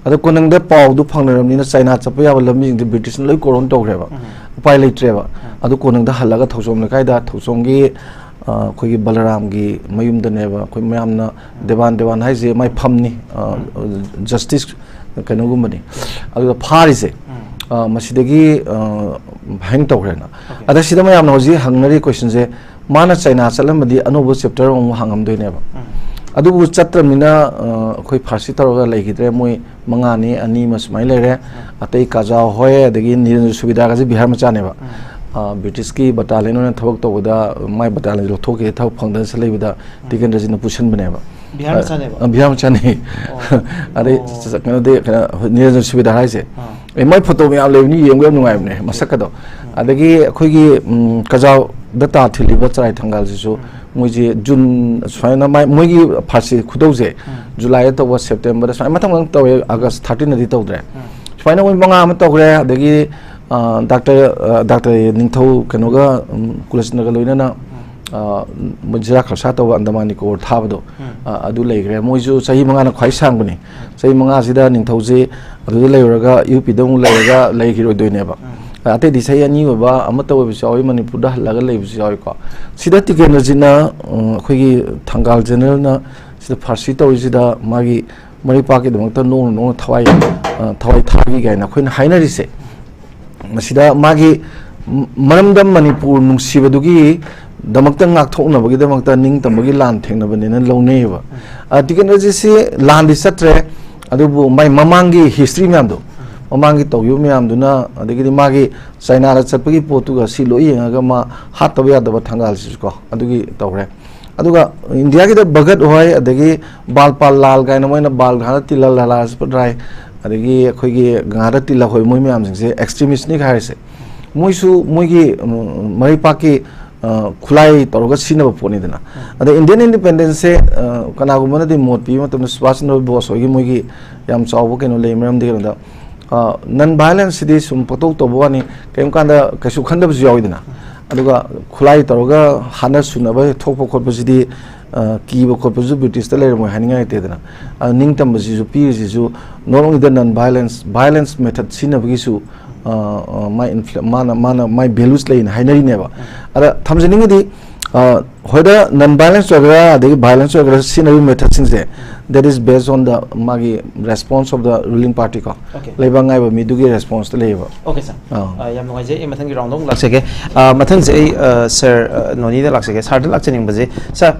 ꯑꯗꯣ ꯀꯣꯅꯨꯡꯗ ꯄꯥꯎꯗꯨ ꯐꯪꯅꯔꯕꯅꯤꯅ ꯆꯥꯏꯅꯥ ꯆꯠꯄ ꯌꯥꯕ ꯂꯝꯕꯤꯁꯤꯡꯗꯤ ꯕ꯭ꯔꯤꯇꯤꯁꯅ ꯂꯣꯏ ꯀꯣꯔꯣꯟ ꯇꯧꯈ꯭ꯔꯦꯕ꯫ ꯎꯄꯥꯏ ꯂꯩꯇ꯭ꯔꯦꯕ꯫ ꯑꯗꯨ ꯀꯣꯅꯨꯡꯗ ꯍꯜꯂꯒ ꯊꯧꯆꯣꯝ ꯂꯩꯀꯥꯏꯗ, ꯊꯧꯆꯣꯝꯒꯤ ꯑ, ꯑꯩꯈꯣꯏꯒꯤ ꯕꯂꯔꯥꯝꯒꯤ ꯃꯌꯨꯝꯗꯅꯦꯕ, ꯑꯩꯈꯣꯏ ꯃꯌꯥꯝꯅ ꯗꯦꯋꯥꯟ, ꯗꯦꯋꯥꯟ ꯍꯥꯏꯁꯦ ꯃꯥꯏ ꯐꯝꯅꯤ, ꯑ, ꯖꯁꯇꯤꯁ ꯀꯩꯅꯣꯒꯨꯝꯕꯅꯤ꯫ ꯑꯗꯨꯗ ꯐꯥꯔꯤꯁꯦ, ꯑ, ꯃꯁꯤꯗꯒꯤ ꯑ, ꯍꯦꯡ ꯇꯧꯈ꯭ꯔꯦꯅ꯫ ꯑꯗ ꯁꯤꯗ ꯃꯌꯥꯝꯅ ꯍꯧꯖꯤꯛ ꯍꯪꯅꯔꯤ ꯀꯣꯏꯁꯟꯁꯦ, ꯃꯥꯅ ꯆꯩꯅꯥ ꯆꯠꯂꯝꯕꯗꯤ ꯑꯅꯧꯕ ꯆꯦꯞꯇꯔ ꯑꯃꯨꯛ ꯍꯥꯡꯉꯝꯗꯣꯏꯅꯦꯕ꯫ ꯑꯗꯨꯕꯨ ꯆꯠꯇ꯭ꯔꯕꯅꯤꯅ ꯑ, ꯑꯩꯈꯣꯏ ꯐꯥꯔꯁꯤ ꯇꯧꯔꯒ ꯂꯩꯈꯤꯗ꯭ꯔꯦ꯫ ꯃꯣꯏ ꯃꯉꯥꯅꯤ, ꯑꯅꯤ ꯑꯃ ꯁꯨꯃꯥꯏꯅ ꯂꯩꯔꯦ꯫ ꯑꯇꯩ ꯀꯥꯖꯥꯎ ꯍꯣꯏ, ꯑꯗꯒꯤ ꯅꯤꯔꯦꯟꯗ꯭ꯔ ꯁꯨꯕꯦꯗꯥꯔꯒꯁꯦ ꯕꯤꯍꯥꯔ ꯃꯆꯥꯅꯦꯕ꯫ ꯑ, ꯕ꯭ꯔꯤꯇꯤꯁꯀꯤ ꯕꯇꯥꯂꯤꯌꯟ ꯑꯣꯏꯅ ꯊꯕꯛ ꯇꯧꯕꯗ ꯃꯥꯏ ꯕꯇꯥꯂꯤꯌꯟꯁꯦ ꯂꯧꯊꯣꯛꯈꯤꯗꯦ, ꯊꯕꯛ ꯐꯪꯗꯅ ꯂꯩꯕꯗ ꯇꯤꯀꯦꯟꯗ꯭ꯔꯖꯤꯠꯅ ꯄꯨꯁꯤꯟꯕꯅꯦꯕ꯫ ꯕꯤꯍꯥꯔ ꯑ, ꯃꯆꯥꯅꯦꯕ? ꯑ, ꯕꯤꯍꯥꯔ ꯃꯆꯥꯅꯤ꯫ ꯑꯗꯩ ꯑꯣ꯫ ꯆ-, ꯀꯩꯅꯣꯗꯤ, ꯀꯩꯅꯣ, ꯅꯤꯔꯦꯟꯗ꯭ꯔ ꯁꯨꯕꯦꯗꯥꯔ ꯍꯥꯏꯁꯦ꯫ ꯑꯥ꯫ ꯑꯦ, ꯃꯥꯏ ꯐꯣꯇꯣ ꯃꯌꯥꯝ ꯂꯩꯕꯅꯤ, ꯌꯦꯡꯕ ꯌꯥꯝ ꯅꯨꯡꯉꯥꯏꯕꯅꯦ, ꯃꯁꯛꯀꯗꯣ꯫ ꯑꯗꯒꯤ ꯑꯩꯈꯣꯏꯒꯤ, ꯎꯝ, ꯀꯖꯥꯎꯗ ꯇꯥ ꯊꯤꯜꯂꯤꯕ ꯆꯔꯥꯏ ꯊꯪꯒꯥꯜꯁꯤꯁꯨ ꯃꯣꯏꯁꯦ ꯖꯨꯟ ꯁꯨꯃꯥꯏꯅ ꯃꯥꯏ-, ꯃꯣꯏꯒꯤ ꯐꯥꯔꯁꯁꯤ ꯈꯨꯇꯧꯁꯦ ꯖꯨꯂꯥꯏꯗ ꯇꯧꯕ, ꯁꯦꯞꯇꯦꯝꯕꯔꯗ ꯁꯨꯃꯥꯏꯅ ꯃꯊꯪ ꯃꯊꯪ ꯇꯧꯋꯦ, ꯑꯥꯒꯁ ꯊꯥꯔꯇꯤꯟꯗꯗꯤ ꯇꯧꯗ꯭ꯔꯦ꯫ ꯁꯨꯃꯥꯏꯅ ꯃꯣꯏ ꯃꯉꯥ ꯑꯃ ꯇꯧꯈ꯭ꯔꯦ꯫ ꯑꯗꯒꯤ, ꯑ, ꯗꯥꯛꯇꯔ, ꯑ, ꯗꯥꯛꯇꯔ ꯅꯤꯡꯊꯧ ꯀꯩꯅꯣꯒ, ꯎꯝ, ꯀꯨꯂꯆꯟꯗ꯭ꯔꯒ ꯂꯣꯏꯅꯅ, ꯑ, ꯃꯣꯏ ꯖꯤꯔꯥ ꯈꯔꯁꯥ ꯇꯧꯕ ꯑꯟꯗꯃꯥꯟ ꯅꯤꯀꯣꯕꯔ ꯊꯥꯕꯗꯣ, ꯑ, ꯑꯗꯨ ꯂꯩꯈ꯭ꯔꯦ꯫ ꯃꯣꯏꯁꯨ ꯆꯍꯤ ꯃꯉꯥꯅ ꯈ꯭ꯋꯥꯏ ꯁꯥꯡꯕꯅꯤ꯫ ꯆꯍꯤ ꯃꯉꯥꯁꯤꯗ ꯅꯤꯡꯊꯧꯁꯤ ꯑꯗꯨꯗ ꯂꯩꯔꯨꯔꯒ ꯌꯨ ꯄꯤꯗ ꯑꯃꯨꯛ ꯂꯩꯔꯒ ꯂꯩꯈꯤꯔꯣꯏꯗꯣꯏꯅꯦꯕ꯫ ꯑ, ꯑꯇꯩꯗꯤ ꯆꯍꯤ ꯑꯅꯤ ꯑꯣꯏꯕ ꯑꯃꯠꯇ ꯑꯣꯏꯕꯁꯨ ꯌꯥꯎꯏ, ꯃꯅꯤꯄꯨꯔꯗ ꯍꯜꯂꯒ ꯂꯩꯕꯁꯨ ꯌꯥꯎꯏꯀꯣ꯫ ꯁꯤꯗ ꯇꯤꯀꯦꯟꯗ꯭ꯔꯖꯤꯠꯅ, ꯎꯝ, ꯑꯩꯈꯣꯏꯒꯤ ꯊꯪꯒꯥꯜ ꯖꯦꯅꯔꯦꯜꯅ ꯁꯤꯗ ꯐꯥꯔꯁꯤ ꯇꯧꯔꯤꯁꯤꯗ ꯃꯥꯒꯤ ꯃꯔꯩ ꯄꯥꯛꯀꯤꯗꯃꯛꯇ ꯅꯣꯡꯅ ꯅꯣꯡꯅ ꯊꯋꯥꯏ, ꯑ, ꯊꯋꯥꯏ ꯊꯥꯈꯤ ꯀꯥꯏꯅ ꯑꯩꯈꯣꯏꯅ ꯍꯥꯏꯅꯔꯤꯁꯦ꯫ ꯃꯁꯤꯗ ꯃꯥꯒꯤ ꯃ-, ꯃꯔꯝꯗꯝ ꯃꯅꯤꯄꯨꯔ ꯅꯨꯡꯁꯤꯕꯗꯨꯒꯤ ꯗꯃꯛꯇ ꯉꯥꯛꯊꯣꯛꯅꯕꯒꯤꯗꯃꯛꯇ ꯅꯤꯡꯇꯝꯕꯒꯤ ꯂꯥꯟ ꯊꯦꯡꯅꯕꯅꯦꯅ ꯂꯧꯅꯩꯌꯦꯕ꯫ ꯑ, ꯇꯤꯀꯦꯟꯗ꯭ꯔꯖꯤꯠꯁꯤ ꯂꯥꯟꯗꯤ ꯆꯠꯇ꯭ꯔꯦ, ꯑꯗꯨꯕꯨ ꯃꯥꯏ ꯃꯃꯥꯡꯒꯤ ꯍꯤꯁꯇ꯭ꯔꯤ ꯃꯌꯥꯝꯗꯣ, ꯃꯃꯥꯡꯒꯤ ꯇꯧꯈꯤꯕ ꯃꯌꯥꯝꯗꯨꯅ, ꯑꯗꯒꯤꯗꯤ ꯃꯥꯒꯤ ꯆꯥꯏꯅꯥꯗ ꯆꯠꯄꯒꯤ ꯄꯣꯠꯇꯨꯒ ꯁꯤ ꯂꯣꯏ ꯌꯦꯡꯉꯒ ꯃꯥ ꯍꯥꯠꯇꯕ ꯌꯥꯗꯕ ꯊꯪꯒꯥꯜꯁꯤꯁꯨ ꯀꯣ, ꯑꯗꯨꯒꯤ ꯇꯧꯔꯦ꯫ ꯑꯗꯨꯒ ꯏꯟꯗꯤꯌꯥꯒꯤꯗ ꯚꯒꯠ ꯍꯣꯏ, ꯑꯗꯒꯤ ꯕꯥꯜꯄꯥꯜ ꯂꯥꯜ ꯀꯥꯏꯅ ꯃꯣꯏꯅ ꯕꯥꯜ ꯒꯪꯒꯥꯙꯔ ꯇꯤꯂꯛ, ꯂꯥꯂꯥ ꯂꯖꯄꯠ ꯔꯥꯏ, ꯑꯗꯒꯤ ꯑꯩꯈꯣꯏꯒꯤ ꯒꯪꯒꯥꯙꯔ ꯇꯤꯂꯛ ꯍꯣꯏ, ꯃꯣꯏ ꯃꯌꯥꯝꯁꯤꯡꯁꯦ ꯑꯦꯛꯁꯇ꯭ꯔꯤꯃꯤꯁꯅꯤ ꯍꯥꯏꯔꯤꯁꯦ꯫ ꯃꯣꯏꯁꯨ ꯃꯣꯏꯒꯤ, ꯎꯝ, ꯃꯔꯩꯄꯥꯛꯀꯤ, ꯑ, ꯈꯨꯠꯂꯥꯏ ꯇꯧꯔꯒ ꯁꯤꯖꯤꯟꯅꯕ ꯄꯣꯠꯅꯤꯗꯅ꯫ ꯑꯗ ꯏꯟꯗꯤꯌꯟ ꯏꯟꯗꯤꯄꯦꯟꯗꯦꯟꯁꯁꯦ, ꯑ, ꯀꯅꯥꯒꯨꯝꯕꯅꯗꯤ ꯃꯣꯠ ꯄꯤꯕ ꯃꯇꯝꯗ ꯁꯨꯚꯥꯁ ꯆꯟꯗ꯭ꯔ ꯕꯣꯁ ꯍꯣꯏꯒꯤ ꯃꯣꯏꯒꯤ ꯌꯥꯝ ꯆꯥꯎꯕ ꯀꯩꯅꯣ ꯂꯩ꯫ ꯃꯔꯝꯗꯤ ꯀꯩꯅꯣꯗ, ꯅꯟ ꯚꯥꯏꯂꯦꯟꯁꯁꯤꯗꯤ ꯁꯨꯝ ꯄꯪꯇꯧ ꯇꯧꯕ ꯋꯥꯅꯤ, ꯀꯔꯤꯝ ꯀꯥꯟꯗ ꯀꯩꯁꯨ ꯈꯟꯗꯕꯁꯨ ꯌꯥꯎꯋꯤꯗꯅ꯫ ꯑꯗꯨꯒ ꯈꯨꯠꯂꯥꯏ ꯇꯧꯔꯒ ꯍꯥꯠꯅ ꯁꯨꯅꯕ ꯊꯣꯛꯄ ꯈꯣꯠꯄꯁꯤꯗꯤ, ꯑ, ꯀꯤꯕ ꯈꯣꯠꯄꯁꯨ ꯕ꯭ꯔꯤꯇꯤꯁꯇ ꯂꯩꯔꯝꯃꯣꯏ ꯍꯥꯏꯅꯤꯡꯉꯥꯏ ꯂꯩꯇꯦꯗꯅ꯫ ꯑꯗꯨ ꯅꯤꯡꯇꯝꯕꯁꯤꯁꯨ ꯄꯤꯔꯤꯁꯤꯁꯨ not only the non violence, violence method ꯁꯤꯖꯤꯟꯅꯕꯒꯤꯁꯨ, ꯑ, ꯑ, ꯃꯥꯏ influ-, ꯃꯥꯅ, ꯃꯥꯅ ꯃꯥꯏ values ꯂꯩꯅ ꯍꯥꯏꯅꯔꯤꯅꯦꯕ꯫ ꯑꯗ ꯊꯝꯖꯅꯤꯡꯉꯤꯗꯤ, ꯑ, whether non violence ꯑꯣꯏꯒꯦꯔꯥ ꯑꯗꯒꯤ violence ꯑꯣꯏꯒꯦꯔꯥ, ꯁꯤꯖꯤꯟꯅꯔꯤꯕ methodꯁꯤꯡꯁꯦ, that is based on the ꯃꯥꯒꯤ response of the ruling party ꯀꯣ꯫ Okay. ꯂꯩꯕꯥꯛ ꯉꯥꯛꯏꯕ ꯃꯤꯗꯨꯒꯤ responseꯇ ꯂꯩꯌꯦꯕ꯫ Okay, sir. ꯑꯥ꯫ ꯑ, ꯌꯥꯝ ꯅꯨꯡꯉꯥꯏꯖꯩ꯫ ꯑꯩ ꯃꯊꯪꯒꯤ roundꯗ ꯑꯃꯨꯛ ꯂꯥꯛꯆꯒꯦ꯫ ꯑ, ꯃꯊꯪꯁꯦ ꯑꯩ, ꯑ, sir, ꯑ, ꯅꯣꯅꯤꯗ ꯂꯥꯛꯆꯒꯦ꯫ Sirꯗ ꯂꯥꯛꯆꯅꯤꯡꯕꯁꯦ, sir,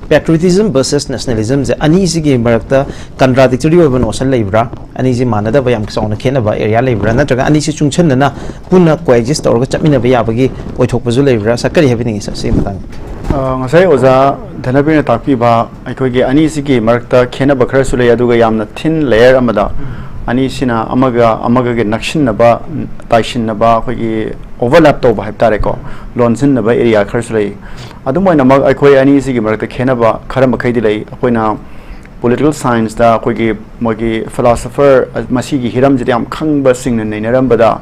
patriotism versus nationalismꯁꯦ, ꯑꯅꯤꯁꯤꯒꯤ ꯃꯔꯛꯇ contradictory ꯑꯣꯏꯕ notion ꯂꯩꯕ꯭ꯔꯥ? ꯑꯅꯤꯁꯤ ꯃꯥꯟꯅꯗꯕ ꯌꯥꯝ ꯆꯥꯎꯅ ꯈꯦꯠꯅꯕ area ꯂꯩꯕ꯭ꯔꯥ? ꯅꯠꯇ꯭ꯔꯒ ꯑꯅꯤꯁꯤ ꯆꯨꯡꯁꯟꯅꯅ ꯄꯨꯟꯅ coexist ꯇꯧꯔꯒ ꯆꯠꯃꯤꯟꯅꯕ ꯌꯥꯕꯒꯤ ꯑꯣꯏꯊꯣꯛꯄꯁꯨ ꯂꯩꯕ꯭ꯔꯥ? Sir, ꯀꯔꯤ ꯍꯥꯏꯕꯤꯅꯤꯡꯉꯤ, sir, ꯁꯤꯒꯤ ꯃꯇꯥꯡꯗ? ꯑ, ꯉꯁꯥꯏ ꯑꯣꯖꯥ ꯙꯅꯕꯤꯔꯅ ꯇꯥꯛꯄꯤꯕ ꯑꯩꯈꯣꯏꯒꯤ ꯑꯅꯤꯁꯤꯒꯤ ꯃꯔꯛꯇ ꯈꯦꯠꯅꯕ ꯈꯔꯁꯨ ꯂꯩ, ꯑꯗꯨꯒ ꯌꯥꯝꯅ thin layer ꯑꯃꯗ ꯑꯅꯤꯁꯤꯅ ꯑꯃꯒ ꯑꯃꯒꯒꯤ ꯅꯛꯁꯤꯟꯅꯕ, ꯇꯥꯏꯁꯤꯟꯅꯕ, ꯑꯩꯈꯣꯏꯒꯤ overlap ꯇꯧꯕ ꯍꯥꯏꯕ ꯇꯥꯔꯦꯀꯣ, ꯂꯣꯟꯁꯤꯟꯅꯕ area ꯈꯔꯁꯨ ꯂꯩ꯫ ꯑꯗꯨꯝ ꯑꯣꯏꯅꯃꯛ ꯑꯩꯈꯣꯏ ꯑꯅꯤꯁꯤꯒꯤ ꯃꯔꯛꯇ ꯈꯦꯠꯅꯕ ꯈꯔ ꯃꯈꯩꯗꯤ ꯂꯩ꯫ ꯑꯩꯈꯣꯏꯅ political scienceꯇ ꯑꯩꯈꯣꯏꯒꯤ ꯃꯣꯏꯒꯤ philosopher, ꯃꯁꯤꯒꯤ ꯍꯤꯔꯝꯁꯤꯗ ꯌꯥꯝ ꯈꯪꯕꯁꯤꯡꯅ ꯅꯩꯅꯔꯝꯕꯗ,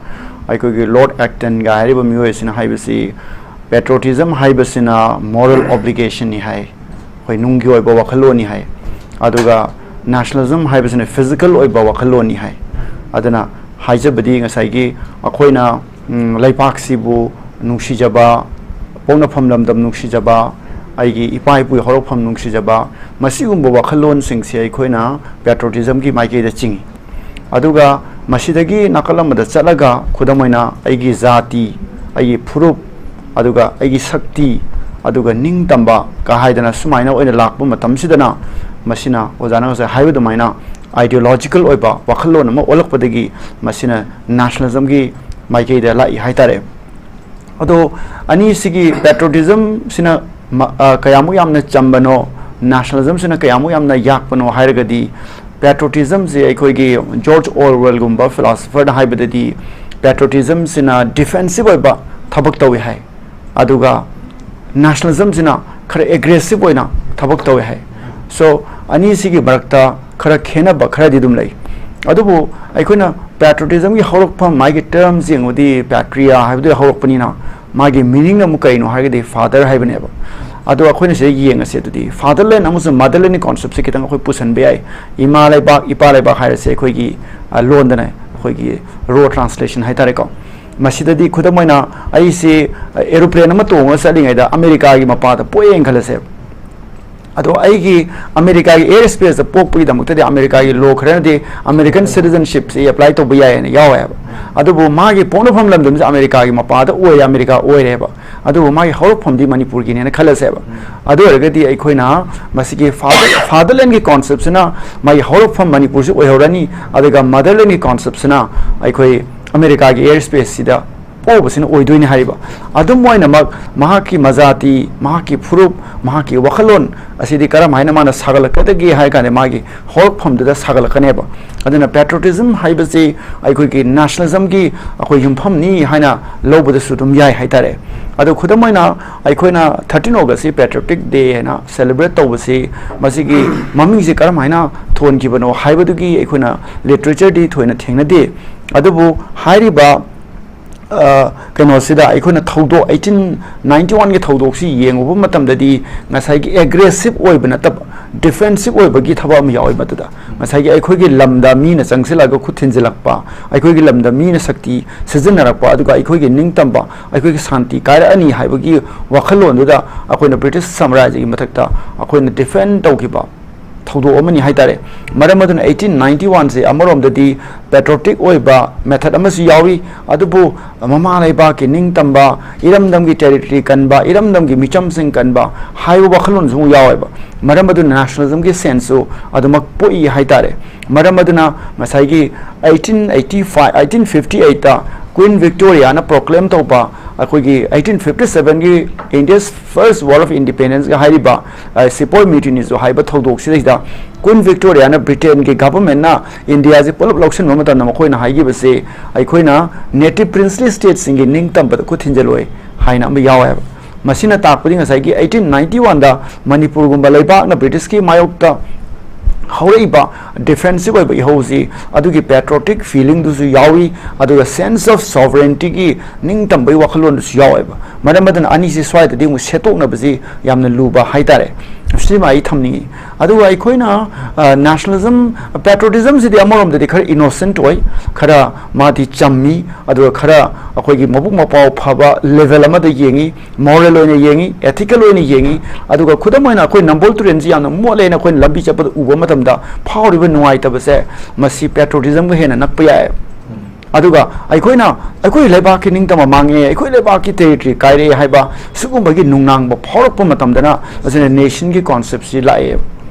ꯑꯩꯈꯣꯏꯒꯤ Lord Actonꯒ ꯍꯥꯏꯔꯤꯕ ꯃꯤꯑꯣꯏ ꯑꯁꯤꯅ ꯍꯥꯏꯕꯁꯤ, patriotism ꯍꯥꯏꯕꯁꯤꯅ moral obligationꯅꯤ ꯍꯥꯏ, ꯑꯩꯈꯣꯏ ꯅꯨꯡꯒꯤ ꯑꯣꯏꯕ ꯋꯥꯈꯜꯂꯣꯟꯅꯤ ꯍꯥꯏ, ꯑꯗꯨꯒ nationalism ꯍꯥꯏꯕꯁꯤꯅ physical ꯑꯣꯏꯕ ꯋꯥꯈꯜꯂꯣꯟꯅꯤ ꯍꯥꯏ꯫ ꯑꯗꯨꯅ ꯍꯥꯏꯖꯕꯗꯤ, ꯉꯁꯥꯏꯒꯤ ꯑꯩꯈꯣꯏꯅ, ꯎꯝ, ꯂꯩꯄꯥꯛꯁꯤꯕꯨ ꯅꯨꯡꯁꯤꯖꯕ, ꯄꯣꯛꯅꯐꯝ ꯂꯝꯗꯝ ꯅꯨꯡꯁꯤꯖꯕ, ꯑꯩꯒꯤ ꯏꯄꯥ ꯏꯄꯨꯒꯤ ꯍꯧꯔꯛꯐꯝ ꯅꯨꯡꯁꯤꯖꯕ, ꯃꯁꯤꯒꯨꯝꯕ ꯋꯥꯈꯜꯂꯣꯟꯁꯤꯡꯁꯦ ꯑꯩꯈꯣꯏꯅ patriotismꯒꯤ ꯃꯥꯏꯀꯩꯗ ꯆꯤꯡꯏ꯫ ꯑꯗꯨꯒ ꯃꯁꯤꯗꯒꯤ ꯅꯥꯀꯜ ꯑꯃꯗ ꯆꯠꯂꯒ, ꯈꯨꯗꯝ ꯑꯣꯏꯅ, ꯑꯩꯒꯤ ꯖꯥꯇꯤ, ꯑꯩꯒꯤ ꯐꯨꯔꯨꯞ, ꯑꯗꯨꯒ ꯑꯩꯒꯤ ꯁꯛꯇꯤ, ꯑꯗꯨꯒ ꯅꯤꯡꯇꯝꯕ ꯀ ꯍꯥꯏꯗꯅ ꯁꯨꯃꯥꯏꯅ ꯑꯣꯏꯅ ꯂꯥꯛꯄ ꯃꯇꯝꯁꯤꯗꯅ, ꯃꯁꯤꯅ ꯑꯣꯖꯥꯅ ꯉꯁꯥꯏ ꯍꯥꯏꯕ ꯑꯗꯨꯃꯥꯏꯅ ideological ꯑꯣꯏꯕ ꯋꯥꯈꯜꯂꯣꯟ ꯑꯃ ꯑꯣꯜꯂꯛꯄꯗꯒꯤ ꯃꯁꯤꯅ nationalismꯒꯤ ꯃꯥꯏꯀꯩꯗ ꯂꯥꯛꯏ ꯍꯥꯏꯇꯥꯔꯦ꯫ ꯑꯗꯣ ꯑꯅꯤꯁꯤꯒꯤ patriotismꯁꯤꯅ ꯃ-, ꯑ, ꯀꯌꯥꯃꯨꯛ ꯌꯥꯝꯅ ꯆꯝꯕꯅꯣ, nationalismꯁꯤꯅ ꯀꯌꯥꯃꯨꯛ ꯌꯥꯝꯅ ꯌꯥꯛꯄꯅꯣ ꯍꯥꯏꯔꯒꯗꯤ, patriotismꯁꯦ ꯑꯩꯈꯣꯏꯒꯤ George Orwellꯒꯨꯝꯕ philosopherꯅ ꯍꯥꯏꯕꯗꯗꯤ patriotismꯁꯤꯅ defensive ꯑꯣꯏꯕ ꯊꯕꯛ ꯇꯧꯏ ꯍꯥꯏ, ꯑꯗꯨꯒ nationalismꯁꯤꯅ ꯈꯔ aggressive ꯑꯣꯏꯅ ꯊꯕꯛ ꯇꯧꯏ ꯍꯥꯏ꯫ So, ꯑꯅꯤꯁꯤꯒꯤ ꯃꯔꯛꯇ ꯈꯔ ꯈꯦꯠꯅꯕ ꯈꯔꯗꯤ ꯑꯗꯨꯝ ꯂꯩ꯫ ꯑꯗꯨꯕꯨ ꯑꯩꯈꯣꯏꯅ patriotismꯒꯤ ꯍꯧꯔꯛꯐꯝ, ꯃꯥꯒꯤ terms ꯌꯦꯡꯉꯨꯗꯤ, patria ꯍꯥꯏꯕꯗꯨ ꯍꯧꯔꯛꯄꯅꯤꯅ, ꯃꯥꯒꯤ meaningꯅ ꯑꯃꯨꯛ ꯀꯩꯅꯣ ꯍꯥꯏꯔꯒꯗꯤ father ꯍꯥꯏꯕꯅꯦꯕ꯫ ꯑꯗꯣ ꯑꯩꯈꯣꯏꯅ ꯁꯤꯗ ꯌꯦꯡꯉꯁꯦ ꯑꯗꯨꯗꯤ, fatherland ꯑꯃꯁꯨꯡ motherlandꯒꯤ conceptꯁꯦ ꯈꯤꯇꯪ ꯑꯩꯈꯣꯏ ꯄꯨꯁꯟꯕ ꯌꯥꯏ꯫ ꯏꯃꯥ ꯂꯩꯕꯥꯛ, ꯏꯄꯥ ꯂꯩꯕꯥꯛ ꯍꯥꯏꯔꯁꯦ ꯑꯩꯈꯣꯏꯒꯤ, ꯑ, ꯂꯣꯟꯗꯅ, ꯑꯩꯈꯣꯏꯒꯤ raw translation ꯍꯥꯏꯇꯥꯔꯦꯀꯣ꯫ ꯃꯁꯤꯗꯗꯤ ꯈꯨꯗꯝ ꯑꯣꯏꯅ ꯑꯩꯁꯦ, ꯑ, aeroplane ꯑꯃ ꯇꯣꯡꯉꯒ ꯆꯠꯂꯤꯉꯩꯗ ꯑꯃꯦꯔꯤꯀꯥꯒꯤ ꯃꯄꯥꯗ ꯄꯣꯛꯑꯦꯅ ꯈꯜꯂꯁꯦꯕ꯫ ꯑꯗꯣ ꯑꯩꯒꯤ ꯑꯃꯦꯔꯤꯀꯥꯒꯤ air spaceꯇ ꯄꯣꯛꯄꯒꯤꯗꯃꯛꯇꯗꯤ ꯑꯃꯦꯔꯤꯀꯥꯒꯤ law ꯈꯔꯅꯗꯤ American citizenshipꯁꯦ apply ꯇꯧꯕ ꯌꯥꯏꯌꯦꯅ ꯌꯥꯎꯋꯦꯕ꯫ ꯑꯗꯨꯕꯨ ꯃꯥꯒꯤ ꯄꯣꯛꯅꯐꯝ ꯂꯝꯗꯝꯁꯦ ꯑꯃꯦꯔꯤꯀꯥꯒꯤ ꯃꯄꯥꯗ ꯑꯣꯏꯔꯦ, ꯑꯃꯦꯔꯤꯀꯥ ꯑꯣꯏꯔꯦꯕ꯫ ꯑꯗꯨꯕꯨ ꯃꯥꯒꯤ ꯍꯧꯔꯛꯐꯝꯗꯤ ꯃꯅꯤꯄꯨꯔꯒꯤꯅꯦꯅ ꯈꯜꯂꯁꯦꯕ꯫ ꯑꯗꯨ ꯑꯣꯏꯔꯒꯗꯤ ꯑꯩꯈꯣꯏꯅ ꯃꯁꯤꯒꯤ father, fatherlandꯒꯤ conceptꯁꯤꯅ ꯃꯥꯒꯤ ꯍꯧꯔꯛꯐꯝ ꯃꯅꯤꯄꯨꯔꯁꯤ ꯑꯣꯏꯍꯧꯔꯅꯤ, ꯑꯗꯨꯒ motherlandꯒꯤ conceptꯁꯤꯅ ꯑꯩꯈꯣꯏ ꯑꯃꯦꯔꯤꯀꯥꯒꯤ air spaceꯁꯤꯗ ꯄꯣꯛꯎꯕꯁꯤꯅ ꯑꯣꯏꯗꯣꯏꯅꯤ ꯍꯥꯏꯔꯤꯕ꯫ ꯑꯗꯨꯝ ꯑꯣꯏꯅꯃꯛ ꯃꯍꯥꯛꯀꯤ ꯃꯖꯥꯇꯤ, ꯃꯍꯥꯛꯀꯤ ꯐꯨꯔꯨꯞ, ꯃꯍꯥꯛꯀꯤ ꯋꯥꯈꯜꯂꯣꯟ ꯑꯁꯤꯗꯤ ꯀꯔꯝ ꯍꯥꯏꯅ ꯃꯥꯅ ꯁꯥꯒꯠꯂꯛꯀꯗꯒꯦ ꯍꯥꯏ ꯀꯥꯟꯗ ꯃꯥꯒꯤ ꯍꯧꯔꯛꯐꯝꯗꯨꯗ ꯁꯥꯒꯠꯂꯛꯀꯅꯦꯕ꯫ ꯑꯗꯨꯅ patriotism ꯍꯥꯏꯕꯁꯤ ꯑꯩꯈꯣꯏꯒꯤ nationalismꯒꯤ ꯑꯩꯈꯣꯏ ꯌꯨꯝꯐꯝꯅꯤ ꯍꯥꯏꯅ ꯂꯧꯕꯗꯁꯨ ꯑꯗꯨꯝ ꯌꯥꯏ ꯍꯥꯏꯇꯥꯔꯦ꯫ ꯑꯗꯣ ꯈꯨꯗꯝ ꯑꯣꯏꯅ ꯑꯩꯈꯣꯏꯅ thirteen Augustꯁꯤ patriotic day ꯍꯥꯏꯅ celebrate ꯇꯧꯕꯁꯤ, ꯃꯁꯤꯒꯤ ꯃꯃꯤꯡꯁꯤ ꯀꯔꯝ ꯍꯥꯏꯅ ꯊꯣꯟꯈꯤꯕꯅꯣ ꯍꯥꯏꯕꯗꯨꯒꯤ ꯑꯩꯈꯣꯏꯅ literatureꯗꯤ ꯊꯣꯏꯅ ꯊꯦꯡꯅꯗꯦ꯫ ꯑꯗꯨꯕꯨ ꯍꯥꯏꯔꯤꯕ, ꯑ, ꯀꯩꯅꯣꯁꯤꯗ ꯑꯩꯈꯣꯏꯅ ꯊꯧꯗꯣꯛ, eighteen ninety oneꯒꯤ ꯊꯧꯗꯣꯛꯁꯤ ꯌꯦꯡꯉꯨꯕ ꯃꯇꯝꯗꯗꯤ ꯉꯁꯥꯏꯒꯤ aggressive ꯑꯣꯏꯕ ꯅꯠꯇꯕ, defensive ꯑꯣꯏꯕꯒꯤ ꯊꯕꯛ ꯑꯃ ꯌꯥꯎꯋꯤ ꯃꯗꯨꯗ꯫ ꯉꯁꯥꯏꯒꯤ ꯑꯩꯈꯣꯏꯒꯤ ꯂꯝꯗ ꯃꯤꯅ ꯆꯪꯁꯤꯜꯂꯒ ꯈꯨꯠ ꯊꯤꯟꯖꯤꯜꯂꯛꯄ, ꯑꯩꯈꯣꯏꯒꯤ ꯂꯝꯗ ꯃꯤꯅ ꯁꯛꯇꯤ ꯁꯤꯖꯤꯟꯅꯔꯛꯄ, ꯑꯗꯨꯒ ꯑꯩꯈꯣꯏꯒꯤ ꯅꯤꯡꯇꯝꯕ, ꯑꯩꯈꯣꯏꯒꯤ ꯁꯥꯟꯇꯤ ꯀꯥꯏꯔꯛꯑꯅꯤ ꯍꯥꯏꯕꯒꯤ ꯋꯥꯈꯜꯂꯣꯟꯗꯨꯗ ꯑꯩꯈꯣꯏꯅ British ꯁꯥꯝꯔꯥꯖ꯭ꯌꯒꯤ ꯃꯊꯛꯇ ꯑꯩꯈꯣꯏꯅ defend ꯇꯧꯈꯤꯕ ꯊꯧꯗꯣꯛ ꯑꯃꯅꯤ ꯍꯥꯏꯇꯥꯔꯦ꯫ ꯃꯔꯝ ꯑꯗꯨꯅ eighteen ninety one ꯁꯦ ꯑꯃꯔꯣꯝꯗꯗꯤ patriotic ꯑꯣꯏꯕ method ꯑꯃꯁꯨ ꯌꯥꯎꯏ, ꯑꯗꯨꯕꯨ ꯃꯃꯥ ꯂꯩꯕꯥꯛꯀꯤ ꯅꯤꯡꯇꯝꯕ, ꯏꯔꯝꯗꯝꯒꯤ territory ꯀꯟꯕ, ꯏꯔꯝꯗꯝꯒꯤ ꯃꯤꯆꯝꯁꯤꯡ ꯀꯟꯕ ꯍꯥꯏꯕ ꯋꯥꯈꯜꯂꯣꯟꯁꯨ ꯑꯃꯨꯛ ꯌꯥꯎꯋꯦꯕ꯫ ꯃꯔꯝ ꯑꯗꯨꯅ nationalism ꯒꯤ sense ꯁꯨ ꯑꯗꯨꯃꯛ ꯄꯣꯛꯏ ꯍꯥꯏꯇꯥꯔꯦ꯫ ꯃꯔꯝ ꯑꯗꯨꯅ ꯉꯁꯥꯏꯒꯤ eighteen eighty five, eighteen fifty eight ꯇ Queen Victoria ꯅ proclaim ꯇꯧꯕ, ꯑꯩꯈꯣꯏꯒꯤ eighteen fifty seven ꯒꯤ India's first War of Independence ꯀ ꯍꯥꯏꯔꯤꯕ, ꯑ, sepoy mutiny ꯁꯨ ꯍꯥꯏꯕ ꯊꯧꯗꯣꯛꯁꯤꯗꯩꯗ Queen Victoria ꯅ Britain ꯒꯤ government ꯅ ꯏꯟꯗꯤꯌꯥꯁꯤ ꯄꯨꯂꯞ ꯂꯧꯁꯤꯟꯕ ꯃꯇꯝꯗ ꯃꯈꯣꯏꯅ ꯍꯥꯏꯈꯤꯕꯁꯤ, "ꯑꯩꯈꯣꯏꯅ native princely state ꯁꯤꯡꯒꯤ ꯅꯤꯡꯇꯝꯕꯗ ꯈꯨꯠ ꯊꯤꯟꯖꯤꯜꯂꯣꯏ" ꯍꯥꯏꯅ ꯑꯃ ꯌꯥꯎꯋꯦꯕ꯫ ꯃꯁꯤꯅ ꯇꯥꯛꯄꯗꯤ ꯉꯁꯥꯏꯒꯤ eighteen ninety one ꯗ ꯃꯅꯤꯄꯨꯔꯒꯨꯝꯕ ꯂꯩꯕꯥꯛꯅ British ꯀꯤ ꯃꯥꯌꯣꯛꯇ ꯍꯧꯔꯛꯏꯕ defensive ꯑꯣꯏꯕ ꯏꯍꯧꯁꯤ ꯑꯗꯨꯒꯤ patriotic feeling ꯗꯨꯁꯨ ꯌꯥꯎꯏ, ꯑꯗꯨꯒ sense of sovereignty ꯒꯤ ꯅꯤꯡꯇꯝꯕꯒꯤ ꯋꯥꯈꯜꯂꯣꯟꯗꯨꯁꯨ ꯌꯥꯎꯋꯦꯕ꯫ ꯃꯔꯝ ꯑꯗꯨꯅ ꯑꯅꯤꯁꯤ ꯁ꯭ꯋꯥꯏꯗꯗꯤ ꯑꯃꯨꯛ ꯁꯦꯠꯇꯣꯛꯅꯕꯁꯤ ꯌꯥꯝꯅ ꯂꯨꯕ ꯍꯥꯏꯇꯥꯔꯦ꯫ ꯁꯤꯃ ꯑꯩ ꯊꯝꯅꯤꯡꯉꯤ꯫ ꯑꯗꯨꯒ ꯑꯩꯈꯣꯏꯅ, ꯑ, nationalism, patriotism ꯁꯤꯗꯤ ꯑꯃꯔꯣꯝꯗꯗꯤ ꯈꯔ innocent ꯑꯣꯏ, ꯈꯔ ꯃꯥꯗꯤ ꯆꯝꯃꯤ, ꯑꯗꯨꯒ ꯈꯔ ꯑꯩꯈꯣꯏꯒꯤ ꯃꯕꯨꯛ ꯃꯄꯥꯎ ꯐꯕ level ꯑꯃꯗ ꯌꯦꯡꯉꯤ, moral ꯑꯣꯏꯅ ꯌꯦꯡꯉꯤ, ethical ꯑꯣꯏꯅ ꯌꯦꯡꯉꯤ꯫ ꯑꯗꯨꯒ ꯈꯨꯗꯝ ꯑꯣꯏꯅ ꯑꯩꯈꯣꯏ ꯅꯝꯕꯣꯜ ꯇꯨꯔꯦꯜꯁꯤ ꯌꯥꯝꯅ ꯃꯣꯠꯂꯦꯅ ꯑꯩꯈꯣꯏꯅ ꯂꯝꯕꯤ ꯆꯠꯄꯗ ꯎꯕ ꯃꯇꯝꯗ ꯐꯥꯎꯔꯤꯕ ꯅꯨꯡꯉꯥꯏꯇꯕꯁꯦ, ꯃꯁꯤ patriotism ꯒ ꯍꯦꯟꯅ ꯅꯛꯄ ꯌꯥꯏ꯫ ꯑꯗꯨꯒ ꯑꯩꯈꯣꯏꯅ ꯑꯩꯈꯣꯏ ꯂꯩꯕꯥꯛꯀꯤ ꯅꯤꯡꯇꯝꯕ ꯃꯥꯡꯉꯦ, ꯑꯩꯈꯣꯏ ꯂꯩꯕꯥꯛꯀꯤ territory ꯀꯥꯏꯔꯛꯑꯦ ꯍꯥꯏꯕ ꯁꯤꯒꯨꯝꯕꯒꯤ ꯅꯨꯡꯅꯥꯡꯕ ꯐꯥꯎꯔꯛꯄ ꯃꯇꯝꯗꯅ ꯃꯁꯤꯅ nation ꯒꯤ concept ꯁꯤ ꯂꯥꯛꯑꯦ꯫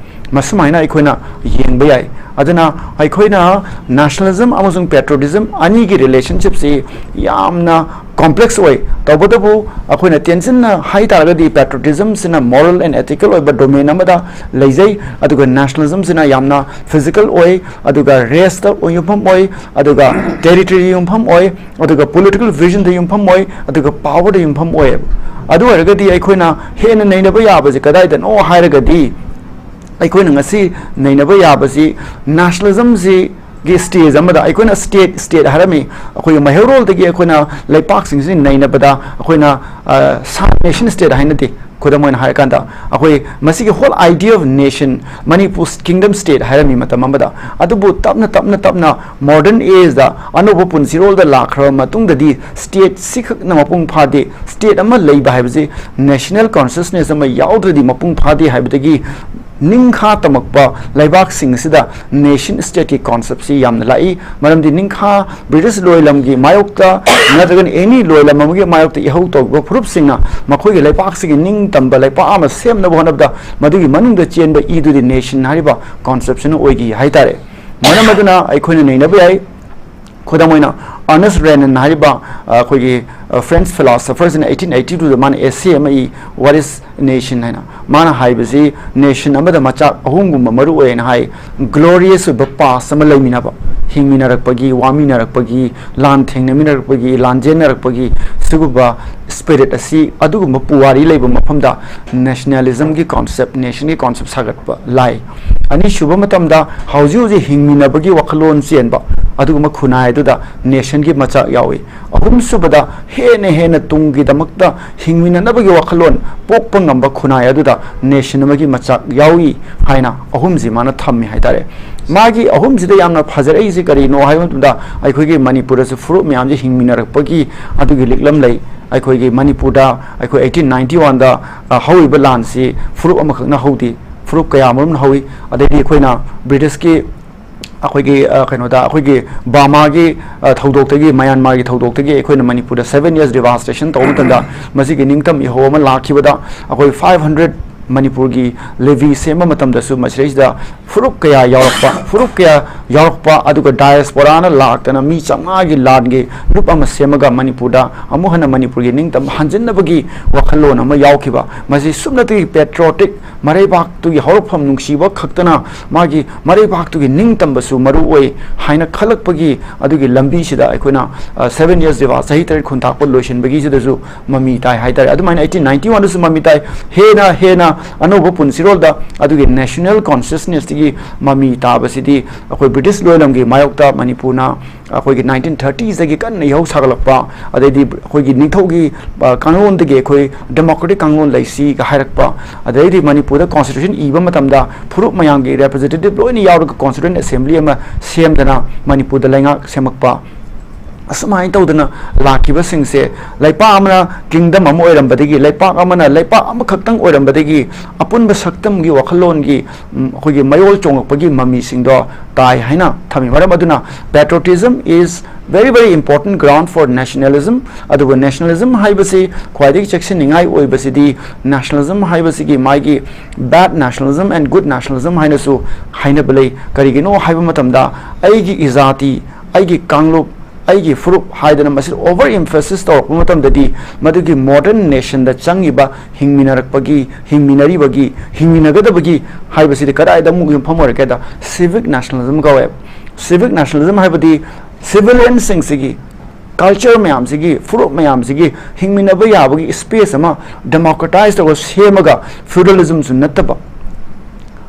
ꯃꯁꯨꯃꯥꯏꯅ ꯑꯩꯈꯣꯏꯅ ꯌꯦꯡꯕ ꯌꯥꯏ꯫ ꯑꯗꯨꯅ ꯑꯩꯈꯣꯏꯅ nationalism ꯑꯃꯁꯨꯡ patriotism ꯑꯅꯤꯒꯤ relationship ꯁꯤ ꯌꯥꯝꯅ complex ꯑꯣꯏ꯫ ꯇꯧꯕꯇꯕꯨ ꯑꯩꯈꯣꯏꯅ ꯇꯦꯟꯁꯤꯟꯅ ꯍꯥꯏ ꯇꯥꯔꯒꯗꯤ patriotism ꯁꯤꯅ moral and ethical ꯑꯣꯏꯕ domain ꯑꯃꯗ ꯂꯩꯖꯩ, ꯑꯗꯨꯒ nationalism ꯁꯤꯅ ꯌꯥꯝꯅ physical ꯑꯣꯏ, ꯑꯗꯨꯒ race ꯇ ꯌꯨꯝꯐꯝ ꯑꯣꯏ, ꯑꯗꯨꯒ territory ꯗ ꯌꯨꯝꯐꯝ ꯑꯣꯏ, ꯑꯗꯨꯒ political vision ꯗ ꯌꯨꯝꯐꯝ ꯑꯣꯏ, ꯑꯗꯨꯒ power ꯗ ꯌꯨꯝꯐꯝ ꯑꯣꯏꯌꯦꯕ꯫ ꯑꯗꯨ ꯑꯣꯏꯔꯒꯗꯤ ꯑꯩꯈꯣꯏꯅ ꯍꯦꯟꯅ ꯅꯩꯅꯕ ꯌꯥꯕꯁꯦ ꯀꯗꯥꯏꯗꯅꯣ ꯍꯥꯏꯔꯒꯗꯤ, ꯑꯩꯈꯣꯏꯅ ꯉꯁꯤ ꯅꯩꯅꯕ ꯌꯥꯕꯁꯤ nationalism ꯁꯤꯒꯤ stage ꯑꯃꯗ ꯑꯩꯈꯣꯏꯅ state, state ꯍꯥꯏꯔꯝꯃꯤ꯫ ꯑꯩꯈꯣꯏꯒꯤ ꯃꯩꯍꯧꯔꯣꯜꯗꯒꯤ ꯑꯩꯈꯣꯏꯅ ꯂꯩꯄꯥꯛꯁꯤꯡꯁꯤ ꯅꯩꯅꯕꯗ ꯑꯩꯈꯣꯏꯅ, ꯑ, ꯁꯥ-, nation state ꯍꯥꯏꯅꯗꯦ꯫ ꯈꯨꯗꯝ ꯑꯣꯏꯅ ꯍꯥꯏꯔꯀꯥꯟꯗ ꯑꯩꯈꯣꯏ ꯃꯁꯤꯒꯤ whole idea of nation, Manipur kingdom state ꯍꯥꯏꯔꯝꯃꯤ ꯃꯇꯝ ꯑꯃꯗ꯫ ꯑꯗꯨꯕꯨ ꯇꯞꯅ, ꯇꯞꯅ, ꯇꯞꯅ modern age ꯗ ꯑꯅꯧꯕ ꯄꯨꯟꯁꯤꯔꯣꯜꯗ ꯂꯥꯛꯈ꯭ꯔꯕ ꯃꯇꯨꯡꯗꯗꯤ state ꯁꯤꯈꯛꯅ ꯃꯄꯨꯡ ꯐꯥꯗꯦ꯫ State ꯑꯃ ꯂꯩꯕ ꯍꯥꯏꯕꯁꯤ national consciousness ꯑꯃ ꯌꯥꯎꯗ꯭ꯔꯗꯤ ꯃꯄꯨꯡ ꯐꯥꯗꯦ ꯍꯥꯏꯕꯗꯒꯤ ꯅꯤꯡꯈꯥ ꯇꯝꯃꯛꯄ ꯂꯩꯕꯥꯛꯁꯤꯡ ꯑꯁꯤꯗ ꯅꯦꯁꯟ ꯁ꯭ꯇꯦꯠꯀꯤ ꯀꯣꯟꯁꯦꯞꯁꯤ ꯌꯥꯝꯅ ꯂꯥꯛꯏ꯫ ꯃꯔꯝꯗꯤ ꯅꯤꯡꯈꯥ ꯕ꯭ꯔꯤꯇꯤꯁ ꯂꯣꯏꯂꯝꯒꯤ ꯃꯥꯌꯣꯛꯇ ꯅꯠꯇ꯭ꯔꯒꯅ ꯑꯦꯅꯤ ꯂꯣꯏꯂꯝ ꯑꯃꯒꯤ ꯃꯥꯌꯣꯛꯇ ꯏꯍꯧ ꯇꯧꯈꯤꯕ ꯐꯨꯔꯨꯞꯁꯤꯡꯅ ꯃꯈꯣꯏꯒꯤ ꯂꯩꯕꯥꯛꯁꯤꯒꯤ ꯅꯤꯡꯇꯝꯕ ꯂꯩꯄꯥꯛ ꯑꯃ ꯁꯦꯝꯅꯕ ꯍꯣꯠꯅꯕꯗ ꯃꯗꯨꯒꯤ ꯃꯅꯨꯡꯗ ꯆꯦꯟꯕ ꯏꯗꯨꯗꯤ ꯅꯦꯁꯟ ꯍꯥꯏꯔꯤꯕ ꯀꯣꯟꯁꯦꯞꯁꯤꯅ ꯑꯣꯏꯈꯤ ꯍꯥꯏꯇꯥꯔꯦ꯫ ꯃꯔꯝ ꯑꯗꯨꯅ ꯑꯩꯈꯣꯏꯅ ꯅꯩꯅꯕ ꯌꯥꯏ꯫ ꯈꯨꯗꯝ ꯑꯣꯏꯅ, ꯑꯔꯅꯦꯁ ꯔꯦꯅꯟ ꯍꯥꯏꯔꯤꯕ, ꯑ, ꯑꯩꯈꯣꯏꯒꯤ, ꯑ, ꯐ꯭ꯔꯦꯟꯁ ꯐꯤꯂꯣꯁꯣꯐꯔꯁꯤꯅ eighteen eighty twoꯗ ꯃꯥꯅ essay ꯑꯃ ꯏ, What is Nation ꯍꯥꯏꯅ꯫ ꯃꯥꯅ ꯍꯥꯏꯕꯁꯤ ꯅꯦꯁꯟ ꯑꯃꯗ ꯃꯆꯥꯛ ꯑꯍꯨꯝꯒꯨꯝꯕ ꯃꯔꯨ ꯑꯣꯏꯅ ꯍꯥꯏ: ꯒ꯭ꯂꯣꯔꯤꯌꯁ ꯑꯣꯏꯕ ꯄꯥꯁ ꯑꯃ ꯂꯩꯃꯤꯟꯅꯕ, ꯍꯤꯡꯃꯤꯟꯅꯔꯛꯄꯒꯤ, ꯋꯥꯃꯤꯟꯅꯔꯛꯄꯒꯤ, ꯂꯥꯟ ꯊꯦꯡꯅꯃꯤꯟꯅꯔꯛꯄꯒꯤ, ꯂꯥꯟꯖꯦꯟꯅꯔꯛꯄꯒꯤ ꯁꯤꯒꯨꯝꯕ ꯁ꯭ꯄꯤꯔꯤꯠ ꯑꯁꯤ, ꯑꯗꯨꯒꯨꯝꯕ ꯄꯨꯋꯥꯔꯤ ꯂꯩꯕ ꯃꯐꯝꯗ ꯅꯦꯁꯅꯦꯂꯤꯖꯝꯒꯤ ꯀꯣꯟꯁꯦꯞ, ꯅꯦꯁꯟꯒꯤ ꯀꯣꯟꯁꯦꯞ ꯁꯥꯒꯠꯄ ꯂꯥꯏ꯫ ꯑꯅꯤꯁꯨꯕ ꯃꯇꯝꯗ ꯍꯧꯖꯤꯛ ꯍꯧꯖꯤꯛ ꯍꯤꯡꯃꯤꯟꯅꯕꯒꯤ ꯋꯥꯈꯜꯂꯣꯟ ꯆꯦꯟꯕ ꯑꯗꯨꯒꯨꯝꯕ ꯈꯨꯟꯅꯥꯏ ꯑꯗꯨꯗ ꯅꯦꯁꯟꯒꯤ ꯃꯆꯥꯛ ꯌꯥꯎꯏ꯫ ꯑꯍꯨꯝꯁꯨꯕꯗ ꯍꯦꯟꯅ ꯍꯦꯟꯅ ꯇꯨꯡꯒꯤꯗꯃꯛꯇ ꯍꯤꯡꯃꯤꯟꯅꯅꯕꯒꯤ ꯋꯥꯈꯜꯂꯣꯟ ꯄꯣꯛꯄ ꯉꯝꯕ ꯈꯨꯟꯅꯥꯏ ꯑꯗꯨꯗ ꯅꯦꯁꯟ ꯑꯃꯒꯤ ꯃꯆꯥꯛ ꯌꯥꯎꯏ ꯍꯥꯏꯅ ꯑꯍꯨꯝꯁꯤ ꯃꯥꯅ ꯊꯝꯃꯤ ꯍꯥꯏꯇꯥꯔꯦ꯫ ꯃꯥꯒꯤ ꯑꯍꯨꯝꯁꯤꯗ ꯌꯥꯝꯅ ꯐꯖꯔꯛꯏꯁꯤ ꯀꯔꯤꯅꯣ ꯍꯥꯏꯕ ꯃꯇꯝꯗ, ꯑꯩꯈꯣꯏꯒꯤ ꯃꯅꯤꯄꯨꯔꯗꯁꯨ ꯐꯨꯔꯨꯞ ꯃꯌꯥꯝꯁꯤ ꯍꯤꯡꯃꯤꯟꯅꯔꯛꯄꯒꯤ ꯑꯗꯨꯒꯤ ꯂꯤꯛꯂꯝ ꯂꯩ꯫ ꯑꯩꯈꯣꯏꯒꯤ ꯃꯅꯤꯄꯨꯔꯗ ꯑꯩꯈꯣꯏ eighteen ninety oneꯗ, ꯑ, ꯍꯧꯔꯤꯕ ꯂꯥꯟꯁꯤ ꯐꯨꯔꯨꯞ ꯑꯃꯈꯛꯅ ꯍꯧꯗꯦ, ꯐꯨꯔꯨꯞ ꯀꯌꯥ ꯑꯃꯔꯣꯝꯅ ꯍꯧꯏ꯫ ꯑꯗꯩꯗꯤ ꯑꯩꯈꯣꯏꯅ ꯕ꯭ꯔꯤꯇꯤꯁꯀꯤ ꯑꯩꯈꯣꯏꯒꯤ, ꯑ, ꯀꯩꯅꯣꯗ, ꯑꯩꯈꯣꯏꯒꯤ ꯕꯔꯃꯥꯒꯤ, ꯑ, ꯊꯧꯗꯣꯛꯇꯒꯤ, ꯃꯌꯥꯟꯃꯥꯔꯒꯤ ꯊꯧꯗꯣꯛꯇꯒꯤ ꯑꯩꯈꯣꯏꯅ ꯃꯅꯤꯄꯨꯔꯗ seven years devastation ꯇꯧꯕ ꯃꯇꯝꯗ, ꯃꯁꯤꯒꯤ ꯅꯤꯡꯇꯝ ꯏꯍꯧ ꯑꯃ ꯂꯥꯛꯈꯤꯕꯗ, ꯑꯩꯈꯣꯏ five hundred ꯃꯅꯤꯄꯨꯔꯒꯤ ꯂꯦꯚꯤ ꯁꯦꯝꯕ ꯃꯇꯝꯗꯁꯨ ꯃꯁꯤꯗꯩꯁꯤꯗ ꯐꯨꯔꯨꯞ ꯀꯌꯥ ꯌꯥꯎꯔꯛꯄ, ꯐꯨꯔꯨꯞ ꯀꯌꯥ ꯌꯥꯎꯔꯛꯄ, ꯑꯗꯨꯒ diasporaꯅ ꯂꯥꯛꯇꯅ ꯃꯤ ꯆꯥꯝꯃꯉꯥꯒꯤ ꯂꯥꯟꯒꯤ ꯂꯨꯞ ꯑꯃ ꯁꯦꯝꯃꯒ ꯃꯅꯤꯄꯨꯔꯗ ꯑꯃꯨꯛ ꯍꯟꯅ ꯃꯅꯤꯄꯨꯔꯒꯤ ꯅꯤꯡꯇꯝꯕ ꯍꯟꯖꯤꯟꯅꯕꯒꯤ ꯋꯥꯈꯜꯂꯣꯟ ꯑꯃ ꯌꯥꯎꯈꯤꯕ꯫ ꯃꯁꯤ ꯁꯨꯞꯅꯇꯒꯤ patriotic, ꯃꯔꯩꯕꯥꯛꯇꯨꯒꯤ ꯍꯧꯔꯛꯐꯝ ꯅꯨꯡꯁꯤꯕ ꯈꯛꯇꯅ ꯃꯥꯒꯤ ꯃꯔꯩꯕꯥꯛꯇꯨꯒꯤ ꯅꯤꯡꯇꯝꯕꯁꯨ ꯃꯔꯨ ꯑꯣꯏ ꯍꯥꯏꯅ ꯈꯜꯂꯛꯄꯒꯤ ꯑꯗꯨꯒꯤ ꯂꯝꯕꯤꯁꯤꯗ ꯑꯩꯈꯣꯏꯅ, ꯑ, seven years devastation, ꯆꯍꯤ ꯇꯔꯦꯠ ꯈꯨꯟ ꯊꯥꯛꯄ ꯂꯣꯏꯁꯤꯟꯕꯒꯤꯁꯤꯗꯁꯨ ꯃꯃꯤ ꯇꯥꯏ ꯍꯥꯏꯇꯥꯔꯦ꯫ ꯑꯗꯨꯃꯥꯏꯅ eighteen ninety oneꯗꯁꯨ ꯃꯃꯤ ꯇꯥꯏ꯫ ꯍꯦꯟꯅ ꯍꯦꯟꯅ ꯑꯅꯧꯕ ꯄꯨꯟꯁꯤꯔꯣꯜꯗ ꯑꯗꯨꯒꯤ national consciousnessꯀꯤ ꯃꯃꯤ ꯇꯥꯕꯁꯤꯗꯤ ꯑꯩꯈꯣꯏ ꯕ꯭ꯔꯤꯇꯤꯁ ꯂꯣꯏꯂꯝꯒꯤ ꯃꯥꯌꯣꯛꯇ ꯃꯅꯤꯄꯨꯔꯅ ꯑꯩꯈꯣꯏꯒꯤ nineteen thirtiesꯇꯒꯤ ꯀꯟꯅ ꯏꯍꯧ ꯁꯥꯒꯠꯂꯛꯄ, ꯑꯗꯩꯗꯤ ꯑꯩꯈꯣꯏꯒꯤ ꯅꯤꯡꯊꯧꯒꯤ, ꯑ, ꯀꯥꯡꯂꯣꯟꯗꯒꯤ ꯑꯩꯈꯣꯏ democratic ꯀꯥꯡꯂꯣꯟ ꯂꯩꯁꯤꯒ ꯍꯥꯏꯔꯛꯄ, ꯑꯗꯩꯗꯤ ꯃꯅꯤꯄꯨꯔꯗ constitution ꯏꯕ ꯃꯇꯝꯗ ꯐꯨꯔꯨꯞ ꯃꯌꯥꯝꯒꯤ representative ꯂꯣꯏꯅ ꯌꯥꯎꯔꯒ constituent assembly ꯑꯃ ꯁꯦꯝꯗꯅ ꯃꯅꯤꯄꯨꯔꯗ ꯂꯩꯉꯥꯛ ꯁꯦꯝꯃꯛꯄ, ꯑꯁꯨꯃꯥꯏꯅ ꯇꯧꯗꯅ ꯂꯥꯛꯈꯤꯕꯁꯤꯡꯁꯦ, ꯂꯩꯄꯥꯛ ꯑꯃꯅ ꯀꯤꯡꯗꯝ ꯑꯃ ꯑꯣꯏꯔꯝꯕꯗꯒꯤ, ꯂꯩꯄꯥꯛ ꯑꯃꯅ ꯂꯩꯄꯥꯛ ꯑꯃꯈꯛꯇꯪ ꯑꯣꯏꯔꯝꯕꯗꯒꯤ, ꯑꯄꯨꯟꯕ ꯁꯛꯇꯝꯒꯤ ꯋꯥꯈꯜꯂꯣꯟꯒꯤ, ꯎꯝ, ꯑꯩꯈꯣꯏꯒꯤ ꯃꯌꯣꯜ ꯆꯣꯡꯂꯛꯄꯒꯤ ꯃꯃꯤꯁꯤꯡꯗꯣ ꯇꯥꯏ ꯍꯥꯏꯅ ꯊꯝꯃꯤ꯫ ꯃꯔꯝ ꯑꯗꯨꯅ patriotism is very, very important ground for nationalism꯫ ꯑꯗꯨꯕꯨ nationalism ꯍꯥꯏꯕꯁꯤ ꯈ꯭ꯋꯥꯏꯗꯒꯤ ꯆꯦꯛꯁꯤꯟꯅꯤꯡꯉꯥꯏ ꯑꯣꯏꯕꯁꯤꯗꯤ, nationalism ꯍꯥꯏꯕꯁꯤꯒꯤ ꯃꯥꯒꯤ bad nationalism and good nationalism ꯍꯥꯏꯅꯁꯨ ꯍꯥꯏꯅꯕ ꯂꯩ꯫ ꯀꯔꯤꯒꯤꯅꯣ ꯍꯥꯏꯕ ꯃꯇꯝꯗ, ꯑꯩꯒꯤ ꯏꯖꯥꯇꯤ, ꯑꯩꯒꯤ ꯀꯥꯡꯂꯨꯞ, ꯑꯩꯒꯤ ꯐꯨꯔꯨꯞ ꯍꯥꯏꯗꯅ ꯃꯁꯤ over emphasis ꯇꯧꯔꯛꯄ ꯃꯇꯝꯗꯗꯤ, ꯃꯗꯨꯒꯤ modern nationꯗ ꯆꯪꯉꯤꯕ, ꯍꯤꯡꯃꯤꯟꯅꯔꯛꯄꯒꯤ, ꯍꯤꯡꯃꯤꯟꯅꯔꯤꯕꯒꯤ, ꯍꯤꯡꯃꯤꯟꯅꯒꯗꯕꯒꯤ ꯍꯥꯏꯕꯁꯤꯗꯤ ꯀꯗꯥꯏꯗ ꯑꯃꯨꯛ ꯌꯨꯝꯐꯝ ꯑꯣꯏꯔꯛꯀꯦꯗ, civic nationalism ꯀꯧꯋꯦꯕ꯫ Civic nationalism ꯍꯥꯏꯕꯗꯤ civilianꯁꯤꯡꯁꯤꯒꯤ, culture ꯃꯌꯥꯝꯁꯤꯒꯤ, ꯐꯨꯔꯨꯞ ꯃꯌꯥꯝꯁꯤꯒꯤ ꯍꯤꯡꯃꯤꯟꯅꯕ ꯌꯥꯕꯒꯤ space ꯑꯃ democratize ꯇꯧꯔꯒ ꯁꯦꯝꯃꯒ, feudalismꯁꯨ ꯅꯠꯇꯕ,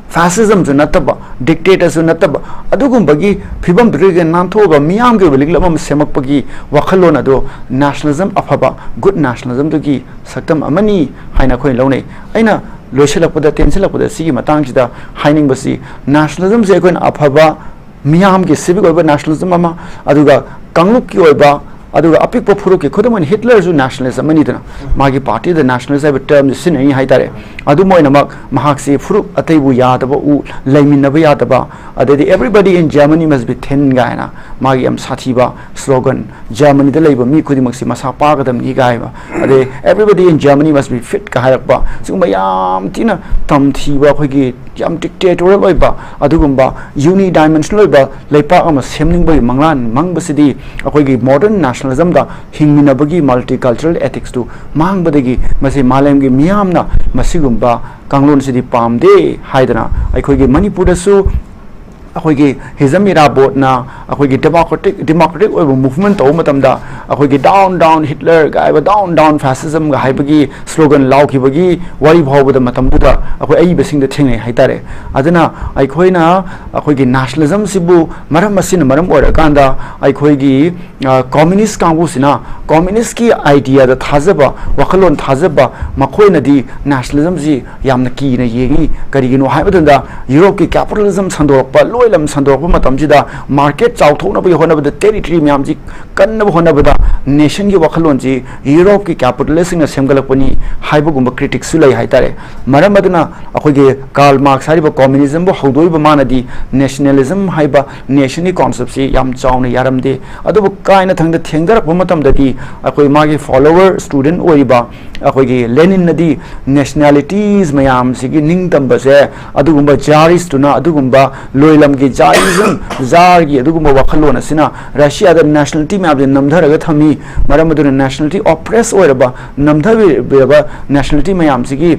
fascismꯁꯨ ꯅꯠꯇꯕ, dictatorꯁꯨ ꯅꯠꯇꯕ, ꯑꯗꯨꯒꯨꯝꯕꯒꯤ ꯐꯤꯕꯝꯗꯨꯗꯒꯤ ꯅꯥꯟꯊꯣꯛꯑꯒ ꯃꯤꯌꯥꯝꯒꯤ ꯑꯣꯏꯕ ꯂꯤꯛꯂꯝ ꯑꯃ ꯁꯦꯝꯃꯛꯄꯒꯤ ꯋꯥꯈꯜꯂꯣꯟ ꯑꯗꯣ nationalism, ꯑꯐꯕ good nationalismꯗꯨꯒꯤ ꯁꯛꯇꯝ ꯑꯃꯅꯤ ꯍꯥꯏꯅ ꯑꯩꯈꯣꯏꯅ ꯂꯧꯅꯩ꯫ ꯑꯩꯅ ꯂꯣꯏꯁꯤꯜꯂꯛꯄꯗ, ꯇꯦꯟꯁꯤꯜꯂꯛꯄꯗ ꯁꯤꯒꯤ ꯃꯇꯥꯡꯁꯤꯗ ꯍꯥꯏꯅꯤꯡꯕꯁꯤ, nationalismꯁꯦ ꯑꯩꯈꯣꯏꯅ ꯑꯐꯕ ꯃꯤꯌꯥꯝꯒꯤ civic ꯑꯣꯏꯕ nationalism ꯑꯃ, ꯑꯗꯨꯒ ꯀꯥꯡꯂꯨꯞꯀꯤ ꯑꯣꯏꯕ, ꯑꯗꯨꯒ ꯑꯄꯤꯛꯄ ꯐꯨꯔꯨꯞꯀꯤ, ꯈꯨꯗꯝ ꯑꯣꯏꯅ ꯍꯤꯠꯂꯔꯁꯨ nationalist ꯑꯃꯅꯤꯗꯅ, ꯃꯥꯒꯤ partyꯗ nationalist ꯍꯥꯏꯕ termꯁꯦ ꯁꯤꯖꯤꯟꯅꯔꯤ ꯍꯥꯏꯇꯥꯔꯦ꯫ ꯑꯗꯨꯝ ꯑꯣꯏꯅꯃꯛ ꯃꯍꯥꯛꯁꯤ ꯐꯨꯔꯨꯞ ꯑꯇꯩꯕꯨ ꯌꯥꯗꯕ ꯎ, ꯂꯩꯃꯤꯟꯅꯕ ꯌꯥꯗꯕ, ꯑꯗꯩꯗꯤ everybody in Germany must be thin ꯀꯥꯏꯅ ꯃꯥꯒꯤ ꯌꯥꯝ ꯁꯥꯊꯤꯕ slogan, "ꯖꯔꯃꯅꯤꯗ ꯂꯩꯕ ꯃꯤ ꯈꯨꯗꯤꯡꯃꯛꯁꯤ ꯃꯁꯥ ꯄꯥꯒꯗꯕꯅꯤ" ꯀꯥꯏꯕ, ꯑꯗꯩ "Everybody in Germany must be fit" ꯀ ꯍꯥꯏꯔꯛꯄ, ꯁꯤꯒꯨꯝꯕ ꯌꯥꯝ ꯊꯤꯅ ꯇꯝꯊꯤꯕ, ꯑꯩꯈꯣꯏꯒꯤ ꯌꯥꯝ dictatorial ꯑꯣꯏꯕ, ꯑꯗꯨꯒꯨꯝꯕ unidimensional ꯑꯣꯏꯕ ꯂꯩꯄꯥꯛ ꯑꯃ ꯁꯦꯝꯅꯤꯡꯕꯒꯤ ꯃꯪꯂꯥꯟ ꯃꯪꯕꯁꯤꯗꯤ ꯑꯩꯈꯣꯏꯒꯤ modern nationalismꯗ ꯍꯤꯡꯃꯤꯟꯅꯕꯒꯤ multicultural ethicsꯇꯨ ꯃꯥꯡꯕꯗꯒꯤ ꯃꯁꯤ ꯃꯥꯂꯦꯝꯒꯤ ꯃꯤꯌꯥꯝꯅ ꯃꯁꯤꯒꯨꯝꯕ ꯀꯥꯡꯂꯣꯟꯁꯤꯗꯤ ꯄꯥꯝꯗꯦ ꯍꯥꯏꯗꯅ ꯑꯩꯈꯣꯏꯒꯤ ꯃꯅꯤꯄꯨꯔꯗꯁꯨ ꯑꯩꯈꯣꯏꯒꯤ ꯍꯤꯖꯝ ꯏꯔꯥꯕꯣꯠꯅ ꯑꯩꯈꯣꯏꯒꯤ democratic, democratic ꯑꯣꯏꯕ movement ꯇꯧꯕ ꯃꯇꯝꯗ ꯑꯩꯈꯣꯏꯒꯤ "Down, down Hitler" ꯀꯥꯏꯕ, "Down, down fascism" ꯒ ꯍꯥꯏꯕꯒꯤ slogan ꯂꯥꯎꯈꯤꯕꯒꯤ ꯋꯥꯔꯤ ꯐꯥꯎꯕꯗ ꯃꯇꯝꯗꯨꯗ ꯑꯩꯈꯣꯏ ꯑꯏꯕꯁꯤꯡꯗ ꯊꯦꯡꯅꯩ ꯍꯥꯏꯇꯥꯔꯦ꯫ ꯑꯗꯨꯅ ꯑꯩꯈꯣꯏꯅ ꯑꯩꯈꯣꯏꯒꯤ nationalismꯁꯤꯕꯨ ꯃꯔꯝ ꯑꯁꯤꯅ ꯃꯔꯝ ꯑꯣꯏꯔꯀꯥꯟꯗ ꯑꯩꯈꯣꯏꯒꯤ, ꯑ, communist ꯀꯥꯡꯕꯨꯁꯤꯅ communistꯀꯤ ideaꯗ ꯊꯥꯖꯕ, ꯋꯥꯈꯜꯂꯣꯟ ꯊꯥꯖꯕ, ꯃꯈꯣꯏꯅꯗꯤ nationalismꯁꯤ ꯌꯥꯝꯅ ꯀꯤꯅ ꯌꯦꯡꯉꯤ꯫ ꯀꯔꯤꯒꯤꯅꯣ ꯍꯥꯏꯕ ꯃꯇꯝꯗ ꯌꯨꯔꯣꯞꯀꯤ capitalism ꯁꯟꯗꯣꯔꯛꯄ, ꯂꯣꯏ ꯂꯝ ꯁꯟꯗꯣꯔꯛꯄ ꯃꯇꯝꯁꯤꯗ market ꯆꯥꯎꯊꯣꯛꯅꯕꯒꯤ ꯍꯣꯠꯅꯕꯗ, territory ꯃꯌꯥꯝꯁꯤ ꯀꯟꯅꯕ ꯍꯣꯠꯅꯕꯗ nationꯒꯤ ꯋꯥꯈꯜꯂꯣꯟꯁꯤ Europeꯀꯤ capitalistꯁꯤꯡꯅ ꯁꯦꯝꯒꯠꯂꯛꯄꯅꯤ ꯍꯥꯏꯕꯒꯨꯝꯕ criticꯁꯨ ꯂꯩ ꯍꯥꯏꯇꯥꯔꯦ꯫ ꯃꯔꯝ ꯑꯗꯨꯅ ꯑꯩꯈꯣꯏꯒꯤ Karl Marx ꯍꯥꯏꯔꯤꯕ communismꯕꯨ ꯍꯧꯗꯣꯛꯏꯕ ꯃꯥꯅꯗꯤ nationalism ꯍꯥꯏꯕ nationꯒꯤ conceptꯁꯤ ꯌꯥꯝ ꯆꯥꯎꯅ ꯌꯥꯔꯝꯗꯦ꯫ ꯑꯗꯨꯕꯨ ꯀꯥꯏꯅ ꯊꯪꯗ ꯊꯦꯡꯊꯔꯛꯄ ꯃꯇꯝꯗꯗꯤ ꯑꯩꯈꯣꯏ ꯃꯥꯒꯤ follower student ꯑꯣꯏꯔꯤꯕ ꯑꯩꯈꯣꯏꯒꯤ Leninꯅꯗꯤ nationalities ꯃꯌꯥꯝꯁꯤꯒꯤ ꯅꯤꯡꯇꯝꯕꯁꯦ ꯑꯗꯨꯒꯨꯝꯕ czaristꯇꯨꯅ, ꯑꯗꯨꯒꯨꯝꯕ ꯂꯣꯏꯂꯝꯒꯤ czarism, czarꯒꯤ ꯑꯗꯨꯒꯨꯝꯕ ꯋꯥꯈꯜꯂꯣꯟ ꯑꯁꯤꯅ Russiaꯗ nationality ꯃꯌꯥꯝꯁꯦ ꯅꯝꯊꯔꯒ ꯊꯝꯃꯤ꯫ ꯃꯔꯝ ꯑꯗꯨꯅ nationality oppress ꯑꯣꯏꯔꯕ, ꯅꯝꯊꯕꯤꯔꯕ nationality ꯃꯌꯥꯝꯁꯤꯒꯤ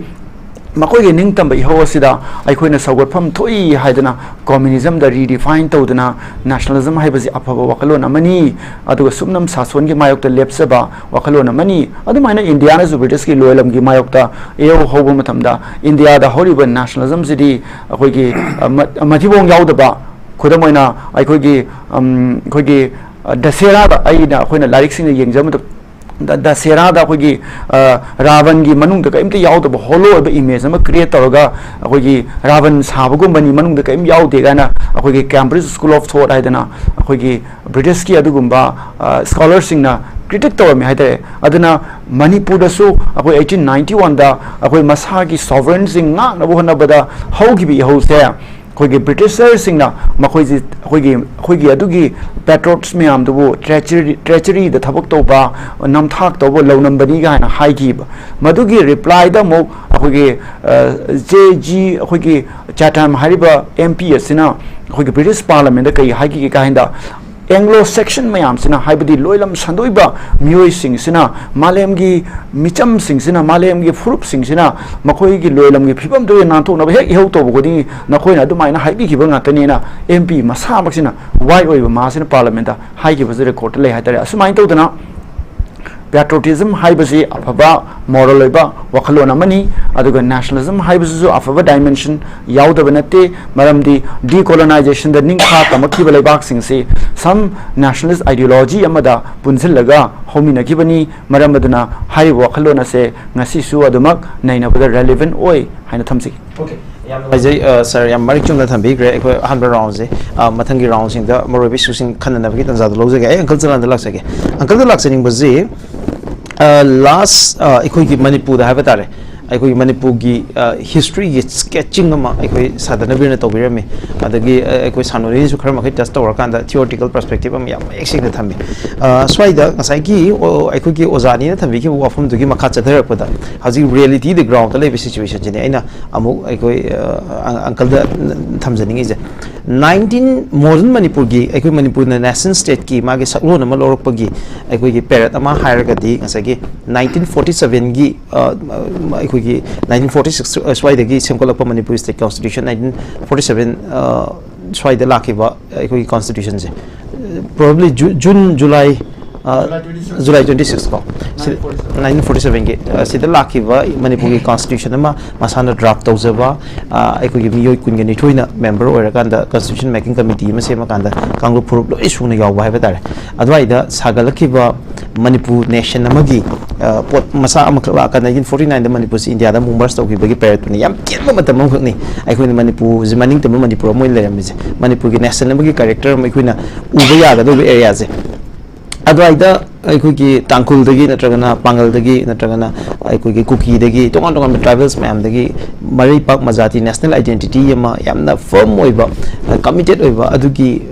ꯃꯈꯣꯏꯒꯤ ꯅꯤꯡꯇꯝꯕ ꯏꯍꯧ ꯑꯁꯤꯗ ꯑꯩꯈꯣꯏꯅ ꯁꯧꯒꯠꯐꯝ ꯊꯣꯛꯏ ꯍꯥꯏꯗꯅ communismꯗ redefine ꯇꯧꯗꯅ nationalism ꯍꯥꯏꯕꯁꯤ ꯑꯐꯕ ꯋꯥꯈꯜꯂꯣꯟ ꯑꯃꯅꯤ, ꯑꯗꯨꯒ ꯁꯨꯞꯅꯝ ꯁꯥꯁꯣꯟꯒꯤ ꯃꯥꯌꯣꯛꯇ ꯂꯦꯞꯆꯕ ꯋꯥꯈꯜꯂꯣꯟ ꯑꯃꯅꯤ꯫ ꯑꯗꯨꯃꯥꯏꯅ Indiaꯅꯁꯨ Britishꯀꯤ ꯂꯣꯏꯂꯝꯒꯤ ꯃꯥꯌꯣꯛꯇ ꯏꯍꯧ ꯍꯧꯕ ꯃꯇꯝꯗ Indiaꯗ ꯍꯧꯔꯤꯕ nationalismꯁꯤꯗꯤ ꯑꯩꯈꯣꯏꯒꯤ, ꯑ, ꯃ-, ꯃꯊꯤꯕꯣꯡ ꯌꯥꯎꯗꯕ, ꯈꯨꯗꯝ ꯑꯣꯏꯅ ꯑꯩꯈꯣꯏꯒꯤ, ꯑꯝ, ꯑꯩꯈꯣꯏꯒꯤ, ꯑ, Dussehraꯗ ꯑꯩꯅ, ꯑꯩꯈꯣꯏꯅ ꯂꯥꯏꯔꯤꯛꯁꯤꯡꯗ ꯌꯦꯡꯖꯕ ꯃꯇꯝ ꯗ-, Dussehraꯗ ꯑꯩꯈꯣꯏꯒꯤ, ꯑ, ꯔꯥꯕꯟꯒꯤ ꯃꯅꯨꯡꯗ ꯀꯔꯤꯝꯇ ꯌꯥꯎꯗꯕ hollow ꯑꯣꯏꯕ image ꯑꯃ create ꯇꯧꯔꯒ ꯑꯩꯈꯣꯏꯒꯤ ꯔꯥꯕꯟ ꯁꯥꯕꯒꯨꯝꯕꯅꯤ, ꯃꯅꯨꯡꯗ ꯀꯔꯤꯝ ꯌꯥꯎꯗꯦ ꯀꯥꯏꯅ ꯑꯩꯈꯣꯏꯒꯤ Cambridge School of Thought ꯍꯥꯏꯗꯅ ꯑꯩꯈꯣꯏꯒꯤ Britishꯀꯤ ꯑꯗꯨꯒꯨꯝꯕ, ꯑ, scholarꯁꯤꯡꯅ critic ꯇꯧꯔꯝꯃꯤ ꯍꯥꯏꯇꯥꯔꯦ꯫ ꯑꯗꯨꯅ ꯃꯅꯤꯄꯨꯔꯗꯁꯨ ꯑꯩꯈꯣꯏ eighteen ninety oneꯗ ꯑꯩꯈꯣꯏ ꯃꯁꯥꯒꯤ sovereignꯁꯤꯡ ꯉꯥꯛꯅꯕ ꯍꯣꯠꯅꯕꯗ ꯍꯧꯈꯤꯕ ꯏꯍꯧꯁꯦ ꯑꯩꯈꯣꯏꯒꯤ Britishꯔꯁꯤꯡꯅ ꯃꯈꯣꯏꯁꯤ ꯑꯩꯈꯣꯏꯒꯤ, ꯑꯩꯈꯣꯏꯒꯤ ꯑꯗꯨꯒꯤ patriots ꯃꯌꯥꯝꯗꯨꯕꯨ treachery, treacheryꯗ ꯊꯕꯛ ꯇꯧꯕ, ꯅꯝꯊꯥꯛ ꯇꯧꯕ, ꯂꯧꯅꯝꯕꯅꯤ ꯀꯥꯏꯅ ꯍꯥꯏꯈꯤꯕ꯫ ꯃꯗꯨꯒꯤ replyꯗ ꯑꯃꯨꯛ ꯑꯩꯈꯣꯏꯒꯤ, ꯑ, J G, ꯑꯩꯈꯣꯏꯒꯤ Chatham ꯍꯥꯏꯔꯤꯕ M P ꯑꯁꯤꯅ ꯑꯩꯈꯣꯏꯒꯤ British Parliamentꯇ ꯀꯔꯤ ꯍꯥꯏꯈꯤꯒꯦ ꯀꯥꯏ ꯍꯥꯏꯗ, Anglo Saxon ꯃꯌꯥꯝꯁꯤꯅ, ꯍꯥꯏꯕꯗꯤ ꯂꯣꯏꯂꯝ ꯁꯟꯗꯣꯛꯏꯕ ꯃꯤꯑꯣꯏꯁꯤꯡꯁꯤꯅ, ꯃꯥꯂꯦꯝꯒꯤ ꯃꯤꯆꯝꯁꯤꯡꯁꯤꯅ, ꯃꯥꯂꯦꯝꯒꯤ ꯐꯨꯔꯨꯞꯁꯤꯡꯁꯤꯅ ꯃꯈꯣꯏꯒꯤ ꯂꯣꯏꯂꯝꯒꯤ ꯐꯤꯕꯝꯗꯨ ꯅꯥꯟꯊꯣꯛꯅꯕ ꯍꯦꯛ ꯏꯍꯧ ꯇꯧꯕ ꯈꯨꯗꯤꯡꯒꯤ ꯅꯈꯣꯏꯅ ꯑꯗꯨꯃꯥꯏꯅ ꯍꯥꯏꯕꯤꯈꯤꯕ ꯉꯥꯛꯇꯅꯦꯅ M P ꯃꯁꯥꯃꯛꯁꯤꯅ, white ꯑꯣꯏꯕ ꯃꯥꯁꯤꯅ Parliamentꯇ ꯍꯥꯏꯈꯤꯕꯁꯤ recordꯇ ꯂꯩ ꯍꯥꯏꯇꯥꯔꯦ꯫ ꯑꯁꯨꯃꯥꯏꯅ ꯇꯧꯗꯅ patriotism ꯍꯥꯏꯕꯁꯤ ꯑꯐꯕ moral ꯑꯣꯏꯕ ꯋꯥꯈꯜꯂꯣꯟ ꯑꯃꯅꯤ, ꯑꯗꯨꯒ nationalism ꯍꯥꯏꯕꯁꯤꯁꯨ ꯑꯐꯕ dimension ꯌꯥꯎꯗꯕ ꯅꯠꯇꯦ꯫ ꯃꯔꯝꯗꯤ decolonizationꯗ ꯅꯤꯡꯈꯥ ꯇꯝꯃꯛꯈꯤꯕ ꯂꯩꯕꯥꯛꯁꯤꯡꯁꯤ some nationalist ideology ꯑꯃꯗ ꯄꯨꯟꯁꯤꯜꯂꯒ ꯍꯧꯃꯤꯟꯅꯈꯤꯕꯅꯤ꯫ ꯃꯔꯝ ꯑꯗꯨꯅ ꯍꯥꯏꯔꯤꯕ ꯋꯥꯈꯜꯂꯣꯟ ꯑꯁꯦ ꯉꯁꯤꯁꯨ ꯑꯗꯨꯃꯛ ꯅꯩꯅꯕꯗ relevant ꯑꯣꯏ ꯍꯥꯏꯅ ꯊꯝꯖꯒꯦ꯫ ꯌꯥꯝ ꯅꯨꯡꯉꯥꯏꯖꯩ, ꯁꯥꯔ, ꯌꯥꯝ ꯃꯔꯤꯛ ꯆꯨꯝꯅ ꯊꯝꯕꯤꯈ꯭ꯔꯦ꯫ ꯑꯩꯈꯣꯏ ꯑꯍꯥꯟꯕ ꯔꯥꯎꯟꯁꯦ, ꯃꯊꯪꯒꯤ ꯔꯥꯎꯟꯁꯤꯡꯗ ꯃꯔꯨꯑꯣꯏꯕ ꯏꯁꯨꯁꯤꯡ ꯈꯟꯅꯅꯕꯒꯤ ꯇꯥꯟꯖꯥꯗꯣ ꯂꯧꯖꯒꯦ꯫ ꯑꯩ ꯑꯪꯀꯜ ꯆꯂꯥꯟꯗ ꯂꯥꯛꯆꯒꯦ꯫ ꯑꯪꯀꯜꯗ ꯂꯥꯛꯆꯅꯤꯡꯕꯁꯤ, ꯂꯥꯁ ꯑꯩꯈꯣꯏꯒꯤ ꯃꯅꯤꯄꯨꯔꯗ ꯍꯥꯏꯕ ꯇꯥꯔꯦ, ꯑꯩꯈꯣꯏꯒꯤ ꯃꯅꯤꯄꯨꯔꯒꯤ ꯍꯤꯁꯇ꯭ꯔꯤꯒꯤ ꯁ꯭ꯀꯦꯠꯆꯤꯡ ꯑꯃ ꯑꯩꯈꯣꯏ ꯁꯥꯗꯅꯕꯤꯔꯅ ꯇꯧꯕꯤꯔꯝꯃꯤ꯫ ꯑꯗꯒꯤ ꯑꯩꯈꯣꯏ ꯁꯥꯟꯅꯔꯤꯅꯁꯨ ꯈꯔ ꯃꯈꯩ ꯇꯆ ꯇꯧꯔꯀꯥꯟꯗ ꯊꯤꯑꯣꯔꯤꯇꯤꯀꯦꯜ ꯄꯔꯁꯄꯦꯛꯇꯤꯞ ꯑꯃ ꯌꯥꯝ ꯃꯌꯦꯛ ꯁꯦꯡꯅ ꯊꯝꯃꯤ꯫ ꯁ꯭ꯋꯥꯏꯗ ꯉꯁꯥꯏꯒꯤ ꯑꯩꯈꯣꯏꯒꯤ ꯑꯣꯖꯥꯅꯤꯅ ꯊꯝꯕꯤꯈꯤꯕ ꯋꯥꯐꯝꯗꯨꯒꯤ ꯃꯈꯥ ꯆꯠꯊꯔꯛꯄꯗ, ꯍꯧꯖꯤꯛ ꯔꯤꯌꯦꯂꯤꯇꯤꯗ ꯒ꯭ꯔꯥꯎꯟꯗ ꯂꯩꯕ ꯁꯤꯆꯨꯋꯦꯁꯟꯁꯤꯅꯦ ꯑꯩꯅ ꯑꯃꯨꯛ ꯑꯩꯈꯣꯏ ꯑꯪꯀꯜꯗ ꯊꯝꯖꯅꯤꯡꯉꯤꯁꯦ꯫ ꯅꯥꯏꯟꯇꯤꯟ ꯃꯣꯗꯔꯟ ꯃꯅꯤꯄꯨꯔꯒꯤ, ꯑꯩꯈꯣꯏ ꯃꯅꯤꯄꯨꯔꯅ ꯅꯦꯁꯅꯦꯜ ꯁ꯭ꯇꯦꯠꯀꯤ ꯃꯥꯒꯤ ꯁꯛꯂꯣꯟ ꯑꯃ ꯂꯧꯔꯛꯄꯒꯤ ꯑꯩꯈꯣꯏꯒꯤ ꯄꯦꯔꯦꯠ ꯑꯃ ꯍꯥꯏꯔꯒꯗꯤ, ꯉꯁꯥꯏꯒꯤ ꯅꯥꯏꯟꯇꯤꯟ ꯐꯣꯔꯇꯤ ꯁꯕꯦꯟꯒꯤ ꯑꯩꯈꯣꯏꯒꯤ ꯅꯥꯏꯟꯇꯤꯟ ꯐꯣꯔꯇꯤ ꯁꯤꯛꯁ ꯁ꯭ꯋꯥꯏꯗꯒꯤ ꯁꯦꯝꯒꯠꯂꯛꯄ Manipur state constitution, nineteen forty seven ꯁ꯭ꯋꯥꯏꯗ ꯂꯥꯛꯈꯤꯕ ꯑꯩꯈꯣꯏꯒꯤ ꯀꯣꯟꯁꯇꯤꯇ꯭ꯌꯨꯁꯟꯁꯦ, probably June, July, July twenty six ꯀꯣ, ꯅꯥꯏꯟꯇꯤꯟ ꯐꯣꯔꯇꯤ ꯁꯕꯦꯟꯒꯤ ꯁꯤꯗ ꯂꯥꯛꯈꯤꯕ ꯃꯅꯤꯄꯨꯔꯒꯤ ꯀꯣꯟꯁꯇꯤꯇ꯭ꯌꯨꯁꯟ ꯑꯃ ꯃꯁꯥꯅ ꯗ꯭ꯔꯥꯐ ꯇꯧꯖꯕ, ꯑꯩꯈꯣꯏꯒꯤ ꯃꯤꯑꯣꯏ ꯀꯨꯟꯒ ꯅꯤꯊꯣꯏꯅ ꯃꯦꯝꯕꯔ ꯑꯣꯏꯔꯀꯥꯟꯗ ꯀꯣꯟꯁꯇꯤꯇ꯭ꯌꯨꯁꯟ ꯃꯦꯀꯤꯡ ꯀꯃꯤꯇꯤ ꯑꯃ ꯁꯦꯝꯃꯀꯥꯟꯗ ꯀꯥꯡꯂꯨꯞ ꯐꯨꯔꯨꯞ ꯂꯣꯏ ꯁꯨꯅ ꯌꯥꯎꯕ ꯍꯥꯏꯕ ꯇꯥꯔꯦ꯫ ꯑꯗꯨꯋꯥꯏꯗ ꯁꯥꯒꯠꯂꯛꯈꯤꯕ ꯃꯅꯤꯄꯨꯔ ꯅꯦꯁꯟ ꯑꯃꯒꯤ ꯄꯣꯠ ꯃꯆꯥ ꯑꯃꯈꯛ ꯂꯥꯛꯑꯀꯥꯟꯗ, ꯅꯥꯏꯟꯇꯤꯟ ꯐꯣꯔꯇꯤ ꯅꯥꯏꯟꯗ ꯃꯅꯤꯄꯨꯔꯁꯤ ꯏꯟꯗꯤꯌꯥꯗ ꯑꯃꯨꯛ ꯃꯔꯁ ꯇꯧꯈꯤꯕꯒꯤ ꯄꯦꯔꯦꯠꯇꯨꯅ ꯌꯥꯝ ꯇꯦꯟꯕ ꯃꯇꯝ ꯑꯃꯈꯛꯅꯤ꯫ ꯑꯩꯈꯣꯏꯅ ꯃꯅꯤꯄꯨꯔꯁꯤ ꯃꯅꯤꯡ ꯇꯝꯕ ꯃꯅꯤꯄꯨꯔ ꯑꯃ ꯑꯣꯏꯅ ꯂꯩꯔꯝꯃꯤꯁꯦ꯫ ꯃꯅꯤꯄꯨꯔꯒꯤ ꯅꯦꯁꯅꯦꯜ ꯑꯃꯒꯤ ꯀꯦꯔꯦꯛꯇꯔ ꯑꯃ ꯑꯩꯈꯣꯏꯅ ꯎꯕ ꯌꯥꯒꯗꯧꯕ ꯑꯦꯔꯤꯌꯥꯁꯦ꯫ ꯑꯗꯨꯋꯥꯏꯗ ꯑꯩꯈꯣꯏꯒꯤ ꯇꯥꯡꯈꯨꯜꯗꯒꯤ ꯅꯠꯇ꯭ꯔꯒꯅ ꯄꯥꯡꯒꯜꯗꯒꯤ ꯅꯠꯇ꯭ꯔꯒꯅ ꯑꯩꯈꯣꯏꯒꯤ ꯀꯨꯀꯤꯗꯒꯤ, ꯇꯣꯉꯥꯟ ꯇꯣꯉꯥꯟꯕ ꯇ꯭ꯔꯥꯏꯕꯦꯜꯁ ꯃꯌꯥꯝꯗꯒꯤ ꯃꯔꯩ ꯄꯥꯛ ꯃꯖꯥꯇꯤ, ꯅꯦꯁꯅꯦꯜ ꯑꯥꯏꯗꯦꯟꯇꯤꯇꯤ ꯑꯃ ꯌꯥꯝꯅ ꯐꯔꯝ ꯑꯣꯏꯕ, ꯀꯃꯤꯇꯦꯠ ꯑꯣꯏꯕ, ꯑꯗꯨꯒꯤ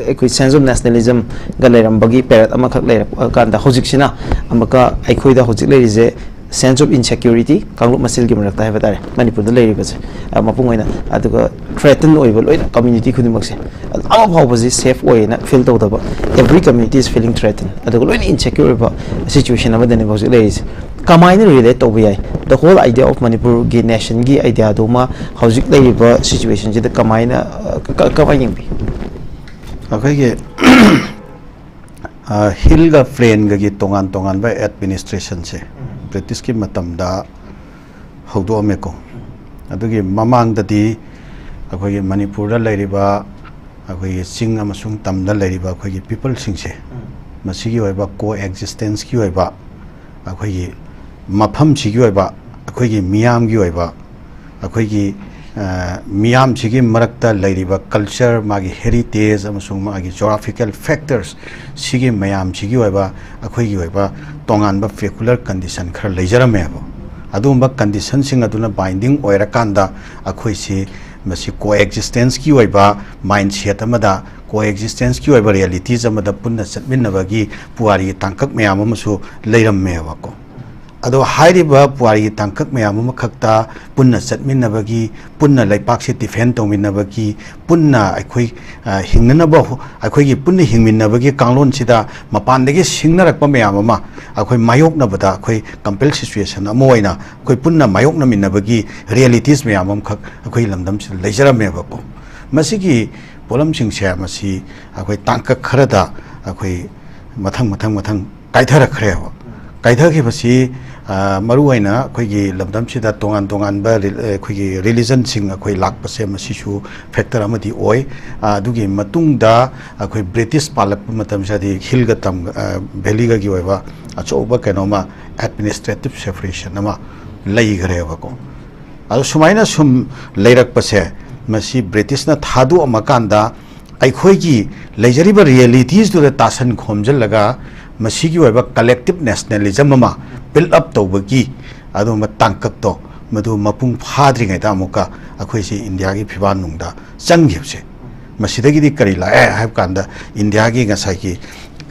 ꯑꯩꯈꯣꯏ ꯁꯦꯟꯁ ꯑꯣꯐ ꯅꯦꯁꯅꯦꯂꯤꯖꯝꯒ ꯂꯩꯔꯝꯕꯒꯤ ꯄꯦꯔꯦꯠ ꯑꯃꯈꯛ ꯂꯩꯔꯀꯥꯟꯗ, ꯍꯧꯖꯤꯛꯁꯤꯅ ꯑꯃꯨꯛꯀ ꯑꯩꯈꯣꯏꯗ ꯍꯧꯖꯤꯛ ꯂꯩꯔꯤꯁꯦ ꯁꯦꯟꯁ ꯑꯣꯐ ꯏꯟꯁꯦꯀ꯭ꯌꯨꯔꯤꯇꯤ, ꯀꯥꯡꯂꯨꯞ ꯃꯁꯦꯜꯒꯤ ꯃꯔꯛꯇ ꯍꯥꯏꯕ ꯇꯥꯔꯦ, ꯃꯅꯤꯄꯨꯔꯗ ꯂꯩꯔꯤꯕꯁꯦ ꯃꯄꯨꯡ ꯑꯣꯏꯅ, ꯑꯗꯨꯒ ꯊ꯭ꯔꯦꯇꯟ ꯑꯣꯏꯕ ꯂꯣꯏꯅ ꯀꯝꯃ꯭ꯌꯨꯅꯤꯇꯤ ꯈꯨꯗꯤꯡꯃꯛꯁꯦ꯫ ꯑꯃ ꯐꯥꯎꯕꯁꯤ ꯁꯦꯐ ꯑꯣꯏꯌꯦꯅ ꯐꯤꯜ ꯇꯧꯗꯕ, every community is feeling threatened, ꯑꯗꯨꯒ ꯂꯣꯏꯅ ꯏꯟꯁꯦꯀ꯭ꯌꯨꯔ ꯑꯣꯏꯕ ꯁꯤꯆꯨꯋꯦꯁꯟ ꯑꯃꯗꯅꯦꯕ ꯍꯧꯖꯤꯛ ꯂꯩꯔꯤꯁꯦ꯫ ꯀꯃꯥꯏꯅ ꯔꯤꯂꯦꯠ ꯇꯧꯕ ꯌꯥꯏ? The whole idea of ꯃꯅꯤꯄꯨꯔꯒꯤ ꯅꯦꯁꯟꯒꯤ ꯑꯥꯏꯗꯤꯌꯥꯗꯨꯃ ꯍꯧꯖꯤꯛ ꯂꯩꯔꯤꯕ ꯁꯤꯆꯨꯋꯦꯁꯟꯁꯤꯗ ꯀꯃꯥꯏꯅ, ꯀꯃꯥꯏꯅ ꯌꯦꯡꯕꯤ? ꯑꯩꯈꯣꯏꯒꯤ ꯍꯤꯜꯒ ꯄ꯭ꯂꯦꯟꯒꯒꯤ ꯇꯣꯉꯥꯟ ꯇꯣꯉꯥꯟꯕ ꯑꯦꯗꯃꯤꯅꯤꯁꯇ꯭ꯔꯦꯁꯟꯁꯦ ꯕ꯭ꯔꯤꯇꯤꯁꯀꯤ ꯃꯇꯝꯗ ꯍꯧꯗꯣꯛꯑꯝꯃꯦꯀꯣ꯫ ꯑꯗꯨꯒꯤ ꯃꯃꯥꯡꯗꯗꯤ ꯑꯩꯈꯣꯏꯒꯤ ꯃꯅꯤꯄꯨꯔꯗ ꯂꯩꯔꯤꯕ ꯑꯩꯈꯣꯏꯒꯤ ꯆꯤꯡ ꯑꯃꯁꯨꯡ ꯇꯝꯗ ꯂꯩꯔꯤꯕ ꯑꯩꯈꯣꯏꯒꯤ ꯄꯤꯄꯜꯁꯤꯡꯁꯦ, ꯃꯁꯤꯒꯤ ꯑꯣꯏꯕ ꯀꯣ ꯑꯦꯛꯖꯤꯁꯇꯦꯟꯁꯀꯤ ꯑꯣꯏꯕ, ꯑꯩꯈꯣꯏꯒꯤ ꯃꯐꯝꯁꯤꯒꯤ ꯑꯣꯏꯕ, ꯑꯩꯈꯣꯏꯒꯤ ꯃꯤꯌꯥꯝꯒꯤ ꯑꯣꯏꯕ, ꯑꯩꯈꯣꯏꯒꯤ ꯑ, ꯃꯤꯌꯥꯝꯁꯤꯒꯤ ꯃꯔꯛꯇ ꯂꯩꯔꯤꯕ culture, ꯃꯥꯒꯤ heritage ꯑꯃꯁꯨꯡ ꯃꯥꯒꯤ geographical factors ꯁꯤꯒꯤ ꯃꯌꯥꯝꯁꯤꯒꯤ ꯑꯣꯏꯕ ꯑꯩꯈꯣꯏꯒꯤ ꯑꯣꯏꯕ ꯇꯣꯉꯥꯟꯕ peculiar condition ꯈꯔ ꯂꯩꯖꯔꯝꯃꯦꯕ꯫ ꯑꯗꯨꯒꯨꯝꯕ conditionꯁꯤꯡ ꯑꯗꯨꯅ binding ꯑꯣꯏꯔꯀꯥꯟꯗ ꯑꯩꯈꯣꯏꯁꯤ ꯃꯁꯤ coexistenceꯀꯤ ꯑꯣꯏꯕ mindset ꯑꯃꯗ, coexistenceꯀꯤ ꯑꯣꯏꯕ realities ꯑꯃꯗ ꯄꯨꯟꯅ ꯆꯠꯃꯤꯟꯅꯕꯒꯤ ꯄꯨꯋꯥꯔꯤꯒꯤ ꯇꯥꯡꯀꯛ ꯃꯌꯥꯝ ꯑꯃꯁꯨ ꯂꯩꯔꯝꯃꯦꯕꯀꯣ꯫ ꯑꯗꯣ ꯍꯥꯏꯔꯤꯕ ꯄꯨꯋꯥꯔꯤꯒꯤ ꯇꯥꯡꯀꯛ ꯃꯌꯥꯝ ꯑꯃꯈꯛꯇ ꯄꯨꯟꯅ ꯆꯠꯃꯤꯟꯅꯕꯒꯤ, ꯄꯨꯟꯅ ꯂꯩꯄꯥꯛꯁꯤ defend ꯇꯧꯃꯤꯟꯅꯕꯒꯤ, ꯄꯨꯟꯅ ꯑꯩꯈꯣꯏ, ꯑ, ꯍꯤꯡꯅꯅꯕ ꯍꯣ-, ꯑꯩꯈꯣꯏꯒꯤ ꯄꯨꯟꯅ ꯍꯤꯡꯃꯤꯟꯅꯕꯒꯤ ꯀꯥꯡꯂꯣꯟꯁꯤꯗ ꯃꯄꯥꯟꯗꯒꯤ ꯁꯤꯡꯅꯔꯛꯄ ꯃꯌꯥꯝ ꯑꯃ ꯑꯩꯈꯣꯏ ꯃꯥꯌꯣꯛꯅꯕꯗ, ꯑꯩꯈꯣꯏ compel situation ꯑꯃ ꯑꯣꯏꯅ ꯑꯩꯈꯣꯏ ꯄꯨꯟꯅ ꯃꯥꯌꯣꯛꯅꯃꯤꯟꯅꯕꯒꯤ realities ꯃꯌꯥꯝ ꯑꯃꯈꯛ ꯑꯩꯈꯣꯏ ꯂꯝꯗꯝꯁꯤꯗ ꯂꯩꯖꯔꯝꯃꯦꯕꯀꯣ꯫ ꯃꯁꯤꯒꯤ ꯄꯣꯠꯂꯝꯁꯤꯡꯁꯦ ꯃꯁꯤ ꯑꯩꯈꯣꯏ ꯇꯥꯡꯀꯛ ꯈꯔꯗ ꯑꯩꯈꯣꯏ ꯃꯊꯪ, ꯃꯊꯪ, ꯃꯊꯪ ꯀꯥꯏꯊꯔꯛꯈ꯭ꯔꯦꯕ꯫ ꯀꯥꯏꯊꯈꯤꯕꯁꯤ, ꯑ, ꯃꯔꯨꯑꯣꯏꯅ ꯑꯩꯈꯣꯏꯒꯤ ꯂꯝꯗꯝꯁꯤꯗ ꯇꯣꯉꯥꯟ ꯇꯣꯉꯥꯟꯕ ꯔꯤ-, ꯑꯩꯈꯣꯏꯒꯤ religionꯁꯤꯡ ꯑꯩꯈꯣꯏ ꯂꯥꯛꯄꯁꯦ ꯃꯁꯤꯁꯨ factor ꯑꯃꯗꯤ ꯑꯣꯏ꯫ ꯑ, ꯑꯗꯨꯒꯤ ꯃꯇꯨꯡꯗ ꯑꯩꯈꯣꯏ British ꯄꯥꯜꯂꯛꯄ ꯃꯇꯝꯁꯤꯗꯗꯤ hillꯒ ꯇꯝꯒ, ꯑ, valleyꯒꯒꯤ ꯑꯣꯏꯕ ꯑꯆꯧꯕ ꯀꯩꯅꯣꯃ, administrative separation ꯑꯃ ꯂꯩꯈ꯭ꯔꯦꯕꯀꯣ꯫ ꯑꯗꯣ ꯁꯨꯃꯥꯏꯅ ꯁꯨꯝ ꯂꯩꯔꯛꯄꯁꯦ, ꯃꯁꯤ Britishꯅ ꯊꯥꯗꯣꯛꯑꯝꯃꯀꯥꯟꯗ ꯑꯩꯈꯣꯏꯒꯤ ꯂꯩꯖꯔꯤꯕ realitieꯁꯇꯨꯗ ꯇꯥꯁꯟ ꯈꯣꯝꯖꯤꯜꯂꯒ ꯃꯁꯤꯒꯤ ꯑꯣꯏꯕ collective nationalism ꯑꯃ build up ꯇꯧꯕꯒꯤ ꯑꯗꯨꯒꯨꯝꯕ ꯇꯥꯡꯀꯛꯇꯣ, ꯃꯗꯨ ꯃꯄꯨꯡ ꯐꯥꯗ꯭ꯔꯤꯉꯩꯗ ꯑꯃꯨꯛꯀ ꯑꯩꯈꯣꯏꯁꯤ ꯏꯟꯗꯤꯌꯥꯒꯤ ꯐꯤꯕꯥꯟꯅꯨꯡꯗ ꯆꯪꯈꯤꯕꯁꯦ, ꯃꯁꯤꯗꯒꯤꯗꯤ ꯀꯔꯤ ꯂꯥꯛꯑꯦ ꯍꯥꯏꯕ ꯀꯥꯟꯗ, ꯏꯟꯗꯤꯌꯥꯒꯤ ꯉꯁꯥꯏꯒꯤ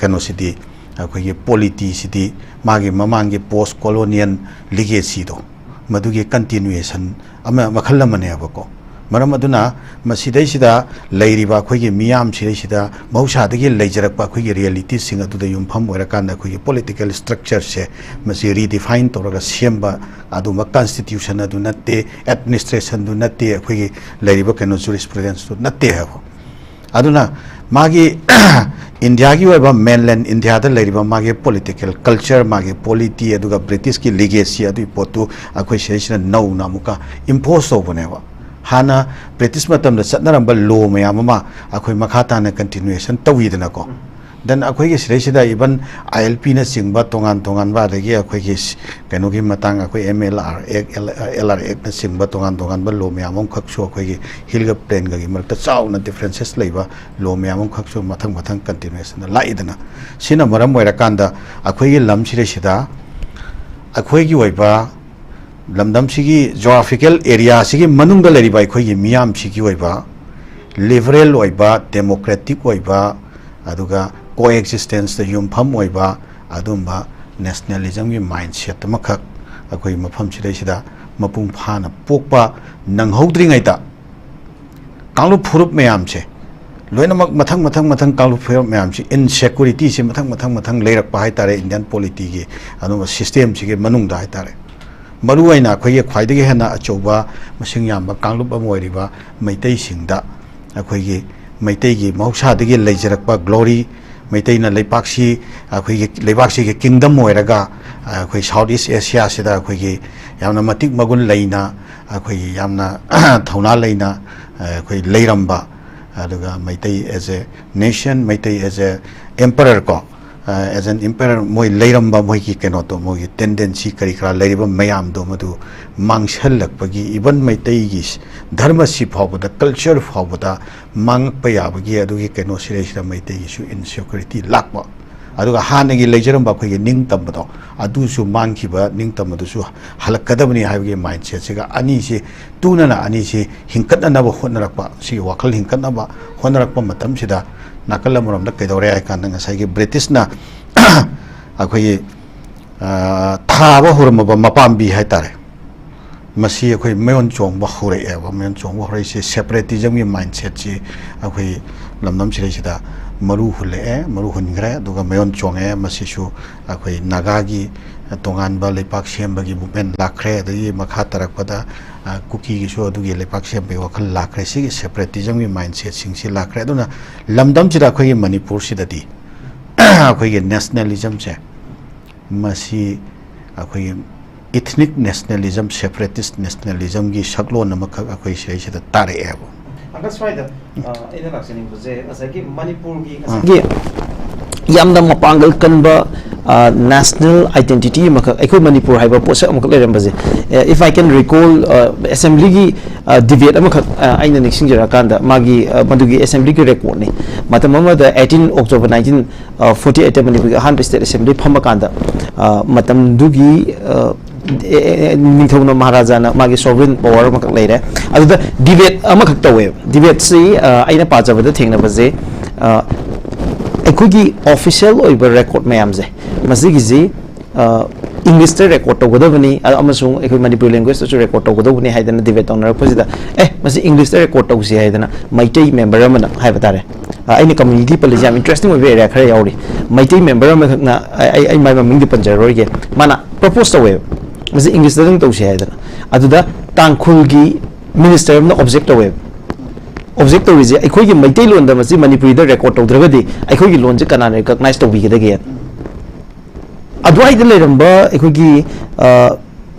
ꯀꯩꯅꯣꯁꯤꯗꯤ, ꯑꯩꯈꯣꯏꯒꯤ polityꯁꯤꯗꯤ ꯃꯥꯒꯤ ꯃꯃꯥꯡꯒꯤ post colonial legacyꯗꯣ, ꯃꯗꯨꯒꯤ continuation ꯑꯃ, ꯃꯈꯜ ꯑꯃꯅꯦꯕꯀꯣ꯫ ꯃꯔꯝ ꯑꯗꯨꯅ ꯃꯁꯤꯗꯩꯁꯤꯗ ꯂꯩꯔꯤꯕ ꯑꯩꯈꯣꯏꯒꯤ ꯃꯤꯌꯥꯝꯁꯤꯗꯩꯁꯤꯗ ꯃꯍꯧꯁꯥꯗꯒꯤ ꯂꯩꯖꯔꯛꯄ ꯑꯩꯈꯣꯏꯒꯤ realityꯁꯤꯡ ꯑꯗꯨꯗ ꯌꯨꯝꯐꯝ ꯑꯣꯏꯔꯀꯥꯟꯗ ꯑꯩꯈꯣꯏꯒꯤ political structureꯁꯦ ꯃꯁꯤ redefine ꯇꯧꯔꯒ ꯁꯦꯝꯕ ꯑꯗꯨꯒꯨꯝꯕ constitution ꯑꯗꯨ ꯅꯠꯇꯦ, administrationꯗꯨ ꯅꯠꯇꯦ, ꯑꯩꯈꯣꯏꯒꯤ ꯂꯩꯔꯤꯕ ꯀꯩꯅꯣ jurisprudenceꯇꯨ ꯅꯠꯇꯦ ꯍꯥꯏꯕ꯫ ꯑꯗꯨꯅ ꯃꯥꯒꯤ ꯏꯟꯗꯤꯌꯥꯒꯤ ꯑꯣꯏꯕ mainland ꯏꯟꯗꯤꯌꯥꯗ ꯂꯩꯔꯤꯕ ꯃꯥꯒꯤ political culture, ꯃꯥꯒꯤ polity, ꯑꯗꯨꯒ Britishꯀꯤ legacy ꯑꯗꯨꯒꯤ ꯄꯣꯠꯇꯨ ꯑꯩꯈꯣꯏ ꯁꯤꯗꯩꯁꯤꯗ ꯅꯧꯅ ꯑꯃꯨꯛꯀ impose ꯇꯧꯕꯅꯦꯕ꯫ ꯍꯥꯟꯅ British ꯃꯇꯝꯗ ꯆꯠꯅꯔꯝꯕ law ꯃꯌꯥꯝ ꯑꯃ ꯑꯩꯈꯣꯏ ꯃꯈꯥ ꯇꯥꯅ continuation ꯇꯧꯋꯤꯗꯅꯀꯣ꯫ Then ꯑꯩꯈꯣꯏꯒꯤ ꯁꯤꯗꯩꯁꯤꯗ even I L P ꯅꯆꯤꯡꯕ ꯇꯣꯉꯥꯟ ꯇꯣꯉꯥꯟꯕ, ꯑꯗꯒꯤ ꯑꯩꯈꯣꯏꯒꯤ ꯁ-, ꯀꯩꯅꯣꯒꯤ ꯃꯇꯥꯡ, ꯑꯩꯈꯣꯏ M L R Act, L-, L R Act ꯅꯆꯤꯡꯕ ꯇꯣꯉꯥꯟ ꯇꯣꯉꯥꯟꯕ law ꯃꯌꯥꯝ ꯑꯃꯈꯛꯁꯨ ꯑꯩꯈꯣꯏꯒꯤ ꯍꯤꯜꯒ ꯄ꯭ꯂꯦꯟꯒꯒꯤ ꯃꯔꯛꯇ ꯆꯥꯎꯅ differences ꯂꯩꯕ law ꯃꯌꯥꯝ ꯑꯃꯈꯛꯁꯨ ꯃꯊꯪ ꯃꯊꯪ continuation ꯂꯥꯛꯏꯗꯅ, ꯁꯤꯅ ꯃꯔꯝ ꯑꯣꯏꯔꯀꯥꯟꯗ ꯑꯩꯈꯣꯏꯒꯤ ꯂꯝꯁꯤꯗꯩꯁꯤꯗ ꯑꯩꯈꯣꯏꯒꯤ ꯑꯣꯏꯕ ꯂꯝꯗꯝꯁꯤꯒꯤ geographical area ꯁꯤꯒꯤ ꯃꯅꯨꯡꯗ ꯂꯩꯔꯤꯕ ꯑꯩꯈꯣꯏꯒꯤ ꯃꯤꯌꯥꯝꯁꯤꯒꯤ ꯑꯣꯏꯕ liberal ꯑꯣꯏꯕ, democratic ꯑꯣꯏꯕ, ꯑꯗꯨꯒ coexistence ꯇ ꯌꯨꯝꯐꯝ ꯑꯣꯏꯕ ꯑꯗꯨꯝꯕ nationalism ꯒꯤ mindset ꯑꯃꯈꯛ ꯑꯩꯈꯣꯏ ꯃꯐꯝꯁꯤꯗꯩꯁꯤꯗ ꯃꯄꯨꯡ ꯐꯥꯅ ꯄꯣꯛꯄ ꯅꯪꯍꯧꯗ꯭ꯔꯤꯉꯩꯗ, ꯀꯥꯡꯂꯨꯞ ꯐꯨꯔꯨꯞ ꯃꯌꯥꯝꯁꯦ ꯂꯣꯏꯅꯃꯛ ꯃꯊꯪ ꯃꯊꯪ ꯃꯊꯪ ꯀꯥꯡꯂꯨꯞ ꯐꯨꯔꯨꯞ ꯃꯌꯥꯝꯁꯤ insecurity ꯁꯤ ꯃꯊꯪ ꯃꯊꯪ ꯃꯊꯪ ꯂꯩꯔꯛꯄ ꯍꯥꯏꯇꯥꯔꯦ, Indian polity ꯒꯤ ꯑꯗꯨꯒ system ꯁꯤꯒꯤ ꯃꯅꯨꯡꯗ ꯍꯥꯏꯇꯥꯔꯦ꯫ ꯃꯔꯨꯑꯣꯏꯅ ꯑꯩꯈꯣꯏꯒꯤ ꯈ꯭ꯋꯥꯏꯗꯒꯤ ꯍꯦꯟꯅ ꯑꯆꯧꯕ ꯃꯁꯤꯡ ꯌꯥꯝꯕ ꯀꯥꯡꯂꯨꯞ ꯑꯃ ꯑꯣꯏꯔꯤꯕ ꯃꯩꯇꯩꯁꯤꯡꯗ, ꯑꯩꯈꯣꯏꯒꯤ ꯃꯩꯇꯩꯒꯤ ꯃꯍꯧꯁꯥꯗꯒꯤ ꯂꯩꯖꯔꯛꯄ glory, ꯃꯩꯇꯩꯅ ꯂꯩꯄꯥꯛꯁꯤ, ꯑꯩꯈꯣꯏꯒꯤ ꯂꯩꯕꯥꯛꯁꯤꯒꯤ kingdom ꯑꯣꯏꯔꯒ, ꯑꯩꯈꯣꯏ South East Asia ꯁꯤꯗ ꯑꯩꯈꯣꯏꯒꯤ ꯌꯥꯝꯅ ꯃꯇꯤꯛ ꯃꯒꯨꯟ ꯂꯩꯅ, ꯑꯩꯈꯣꯏꯒꯤ ꯌꯥꯝꯅ ꯊꯧꯅꯥ ꯂꯩꯅ, ꯑꯩꯈꯣꯏ ꯂꯩꯔꯝꯕ, ꯑꯗꯨꯒ Meitei as a nation, Meitei as a emperor ꯀꯣ, as an emperor ꯃꯣꯏ ꯂꯩꯔꯝꯕ, ꯃꯣꯏꯒꯤ ꯀꯩꯅꯣꯗꯣ, ꯃꯣꯏꯒꯤ tendency ꯀꯔꯤ ꯀꯔꯥ ꯂꯩꯔꯤꯕ ꯃꯌꯥꯝꯗꯣ ꯃꯗꯨ ꯃꯥꯡꯁꯜꯂꯛꯄꯒꯤ, even ꯃꯩꯇꯩꯒꯤ ꯙꯔꯃꯁꯤ ꯐꯥꯎꯕꯗ, culture ꯐꯥꯎꯕꯗ ꯃꯥꯡꯉꯛꯄ ꯌꯥꯕꯒꯤ ꯑꯗꯨꯒꯤ ꯀꯩꯅꯣ ꯁꯤꯗꯩꯁꯤꯗ ꯃꯩꯇꯩꯒꯤꯁꯨ insecurity ꯂꯥꯛꯄ, ꯑꯗꯨꯒ ꯍꯥꯟꯅꯒꯤ ꯂꯩꯖꯔꯝꯕ ꯑꯩꯈꯣꯏꯒꯤ ꯅꯤꯡꯇꯝꯕꯗꯣ, ꯑꯗꯨꯁꯨ ꯃꯥꯡꯈꯤꯕ ꯅꯤꯡꯇꯝꯕꯗꯨꯁꯨ ꯍꯜꯂꯛꯀꯗꯕꯅꯤ ꯍꯥꯏꯕꯒꯤ mindset ꯁꯤꯒ ꯑꯅꯤꯁꯤ ꯇꯨꯅꯅ, ꯑꯅꯤꯁꯤ ꯍꯤꯡꯀꯠꯅꯅꯕ ꯍꯣꯠꯅꯔꯛꯄ, ꯁꯤꯒꯤ ꯋꯥꯈꯜ ꯍꯤꯡꯀꯠꯅꯕ ꯍꯣꯠꯅꯔꯛꯄ ꯃꯇꯝꯁꯤꯗ, ꯅꯥꯀꯜ ꯑꯃꯔꯣꯝꯗ ꯀꯩꯗꯧꯔꯦ ꯍꯥꯏ ꯀꯥꯟꯗ, ꯉꯁꯥꯏꯒꯤ British ꯅ ꯑꯩꯈꯣꯏꯒꯤ, ꯑ, ꯊꯥꯕ ꯍꯧꯔꯝꯃꯕ ꯃꯄꯥꯝꯕꯤ ꯍꯥꯏꯇꯥꯔꯦ, ꯃꯁꯤ ꯑꯩꯈꯣꯏ ꯃꯌꯣꯟ ꯆꯣꯡꯕ ꯍꯧꯔꯛꯑꯦꯕ꯫ ꯃꯌꯣꯟ ꯆꯣꯡꯕ ꯍꯧꯔꯛꯏꯁꯦ separatism ꯒꯤ mindset ꯁꯤ ꯑꯩꯈꯣꯏ ꯂꯝꯗꯝꯁꯤꯗꯩꯁꯤꯗ ꯃꯔꯨ ꯍꯨꯜꯂꯛꯑꯦ, ꯃꯔꯨ ꯍꯨꯟꯈ꯭ꯔꯦ, ꯑꯗꯨꯒ ꯃꯌꯣꯟ ꯆꯣꯡꯉꯛꯑꯦ꯫ ꯃꯁꯤꯁꯨ ꯑꯩꯈꯣꯏ ꯅꯥꯒꯥꯒꯤ ꯇꯣꯉꯥꯟꯕ ꯂꯩꯄꯥꯛ ꯁꯦꯝꯕꯒꯤ movement ꯂꯥꯛꯈ꯭ꯔꯦ, ꯑꯗꯒꯤ ꯃꯈꯥ ꯇꯥꯔꯛꯄꯗ, ꯑ, ꯀꯨꯀꯤꯒꯤꯁꯨ ꯑꯗꯨꯒꯤ ꯂꯩꯄꯥꯛ ꯁꯦꯝꯕꯒꯤ ꯋꯥꯈꯜ ꯂꯥꯛꯈ꯭ꯔꯦ꯫ ꯁꯤꯒꯤ separatism ꯒꯤ mindset ꯁꯤꯡꯁꯤ ꯂꯥꯛꯈ꯭ꯔꯦ꯫ ꯑꯗꯨꯅ ꯂꯝꯗꯝꯁꯤꯗ, ꯑꯩꯈꯣꯏꯒꯤ ꯃꯅꯤꯄꯨꯔꯁꯤꯗꯗꯤ ꯑꯩꯈꯣꯏꯒꯤ nationalism ꯁꯦ, ꯃꯁꯤ ꯑꯩꯈꯣꯏꯒꯤ ethnic nationalism, separatist nationalism ꯒꯤ ꯁꯛꯂꯣꯟ ꯑꯃꯈꯛ ꯑꯩꯈꯣꯏ ꯁꯤꯗꯩꯁꯤꯗ ꯇꯥꯔꯛꯑꯦꯕ꯫ ꯑꯪꯀꯜ, ꯁ꯭ꯋꯥꯏꯗ, ꯑ, ꯑꯩꯅ ꯂꯥꯛꯆꯅꯤꯡꯕꯁꯦ ꯉꯁꯥꯏꯒꯤ ꯃꯅꯤꯄꯨꯔꯒꯤ ꯑꯥ꯫ ꯉꯁꯥꯏꯒꯤ ꯌꯥꯝꯅ ꯃꯄꯥꯡꯒꯜ ꯀꯟꯕ ꯅꯦꯁꯅꯦꯜ ꯑꯥꯏꯗꯦꯟꯇꯤꯇꯤ ꯑꯃꯈꯛ, ꯑꯩꯈꯣꯏ ꯃꯅꯤꯄꯨꯔ ꯍꯥꯏꯕ ꯄꯣꯠꯁꯛ ꯑꯃꯈꯛ ꯂꯩꯔꯝꯕꯁꯦ, if I can recall, ꯑꯦꯁꯦꯝꯕ꯭ꯂꯤꯒꯤ ꯗꯤꯕꯦꯠ ꯑꯃꯈꯛ ꯑ, ꯑꯩꯅ ꯅꯤꯡꯁꯤꯡꯖꯔꯀꯥꯟꯗ ꯃꯥꯒꯤ ꯑ, ꯃꯗꯨꯒꯤ ꯑꯦꯁꯦꯝꯕ꯭ꯂꯤꯒꯤ ꯔꯦꯀꯣꯔꯠꯅꯤ꯫ ꯃꯇꯝ ꯑꯃꯗ eighteen October nineteen forty eight ꯃꯅꯤꯄꯨꯔꯒꯤ ꯑꯍꯥꯟꯕ ꯁ꯭ꯇꯦꯠ ꯑꯦꯁꯦꯝꯕ꯭ꯂꯤ ꯐꯝꯃꯀꯥꯟꯗ ꯑ, ꯃꯇꯝꯗꯨꯒꯤ ꯑ, ꯑꯦ, ꯑꯦ, ꯑꯦ, ꯅꯤꯡꯊꯧꯅ ꯃꯍꯥꯔꯥꯖꯥꯅ ꯃꯥꯒꯤ ꯁꯣꯚꯔꯤꯟ ꯄꯋꯥꯔ ꯑꯃꯈꯛ ꯂꯩꯔꯦ꯫ ꯑꯗꯨꯗ ꯗꯤꯕꯦꯠ ꯑꯃꯈꯛ ꯇꯧꯋꯦ꯫ ꯗꯤꯕꯦꯠꯁꯤ ꯑ, ꯑꯩꯅ ꯄꯥꯖꯕꯗ ꯊꯦꯡꯅꯕꯁꯦ ꯑ, ꯑꯩꯈꯣꯏꯒꯤ ꯑꯣꯐꯤꯁꯤꯌꯦꯜ ꯑꯣꯏꯕ ꯔꯦꯀꯣꯔꯠ ꯃꯌꯥꯝꯁꯦ ꯃꯁꯤꯒꯤꯁꯤ ꯑ, ꯏꯪꯂꯤꯁꯇ ꯔꯦꯀꯣꯔꯠ ꯇꯧꯒꯗꯕꯅꯤ ꯑ, ꯑꯃꯁꯨꯡ ꯑꯩꯈꯣꯏ ꯃꯅꯤꯄꯨꯔꯤ ꯂꯦꯡꯒ꯭ꯋꯦꯖꯇꯁꯨ ꯔꯦꯀꯣꯔꯠ ꯇꯧꯒꯗꯧꯕꯅꯤ ꯍꯥꯏꯗꯅ ꯗꯤꯕꯦꯠ ꯇꯧꯅꯔꯛꯄꯁꯤꯗ, ꯑꯦ, ꯃꯁꯤ ꯏꯪꯂꯤꯁꯇ ꯔꯦꯀꯣꯔꯠ ꯇꯧꯁꯤ ꯍꯥꯏꯗꯅ ꯃꯩꯇꯩ ꯃꯦꯝꯕꯔ ꯑꯃꯅ ꯍꯥꯏꯕ ꯇꯥꯔꯦ꯫ ꯑ, ꯑꯩꯅ ꯀꯝꯃ꯭ꯌꯨꯅꯤꯇꯤ ꯄꯜꯂꯤꯁꯦ ꯌꯥꯝ ꯏꯟꯇꯔꯦꯁꯇꯤꯡ ꯑꯣꯏꯕ ꯑꯦꯔꯤꯌꯥ ꯈꯔ ꯌꯥꯎꯔꯤ꯫ ꯃꯩꯇꯩ ꯃꯦꯝꯕꯔ ꯑꯃꯈꯛꯅ, ꯑ, ꯑꯩ ꯑꯩ ꯃꯥꯏ ꯃꯃꯤꯡꯗꯤ ꯄꯟꯖꯔꯔꯣꯏꯒꯦ, ꯃꯥꯅ ꯄ꯭ꯔꯄꯣꯁ ꯇꯧꯋꯦꯕ, ꯃꯁꯤ ꯏꯪꯂꯤꯁꯇꯗꯪ ꯇꯧꯁꯤ ꯍꯥꯏꯗꯅ꯫ ꯑꯗꯨꯗ ꯇꯥꯡꯈꯨꯜꯒꯤ ꯃꯤꯅꯤꯁꯇꯔ ꯑꯃꯅ ꯑꯣꯕꯖꯦꯛ ꯇꯧꯋꯦꯕ꯫ ꯑꯣꯕꯖꯦꯛ ꯇꯧꯔꯤꯁꯦ, ꯑꯩꯈꯣꯏꯒꯤ ꯃꯩꯇꯩꯂꯣꯟꯗ ꯃꯁꯤ ꯃꯅꯤꯄꯨꯔꯤꯗ ꯔꯦꯀꯣꯔꯠ ꯇꯧꯗ꯭ꯔꯒꯗꯤ ꯑꯩꯈꯣꯏꯒꯤ ꯂꯣꯟꯁꯦ ꯀꯅꯥꯅ ꯔꯤꯀꯛꯅꯥꯏꯁ ꯇꯧꯕꯤꯒꯗꯒꯦ? ꯑꯗꯨꯋꯥꯏꯗ ꯂꯩꯔꯝꯕ ꯑꯩꯈꯣꯏꯒꯤ, ꯑ,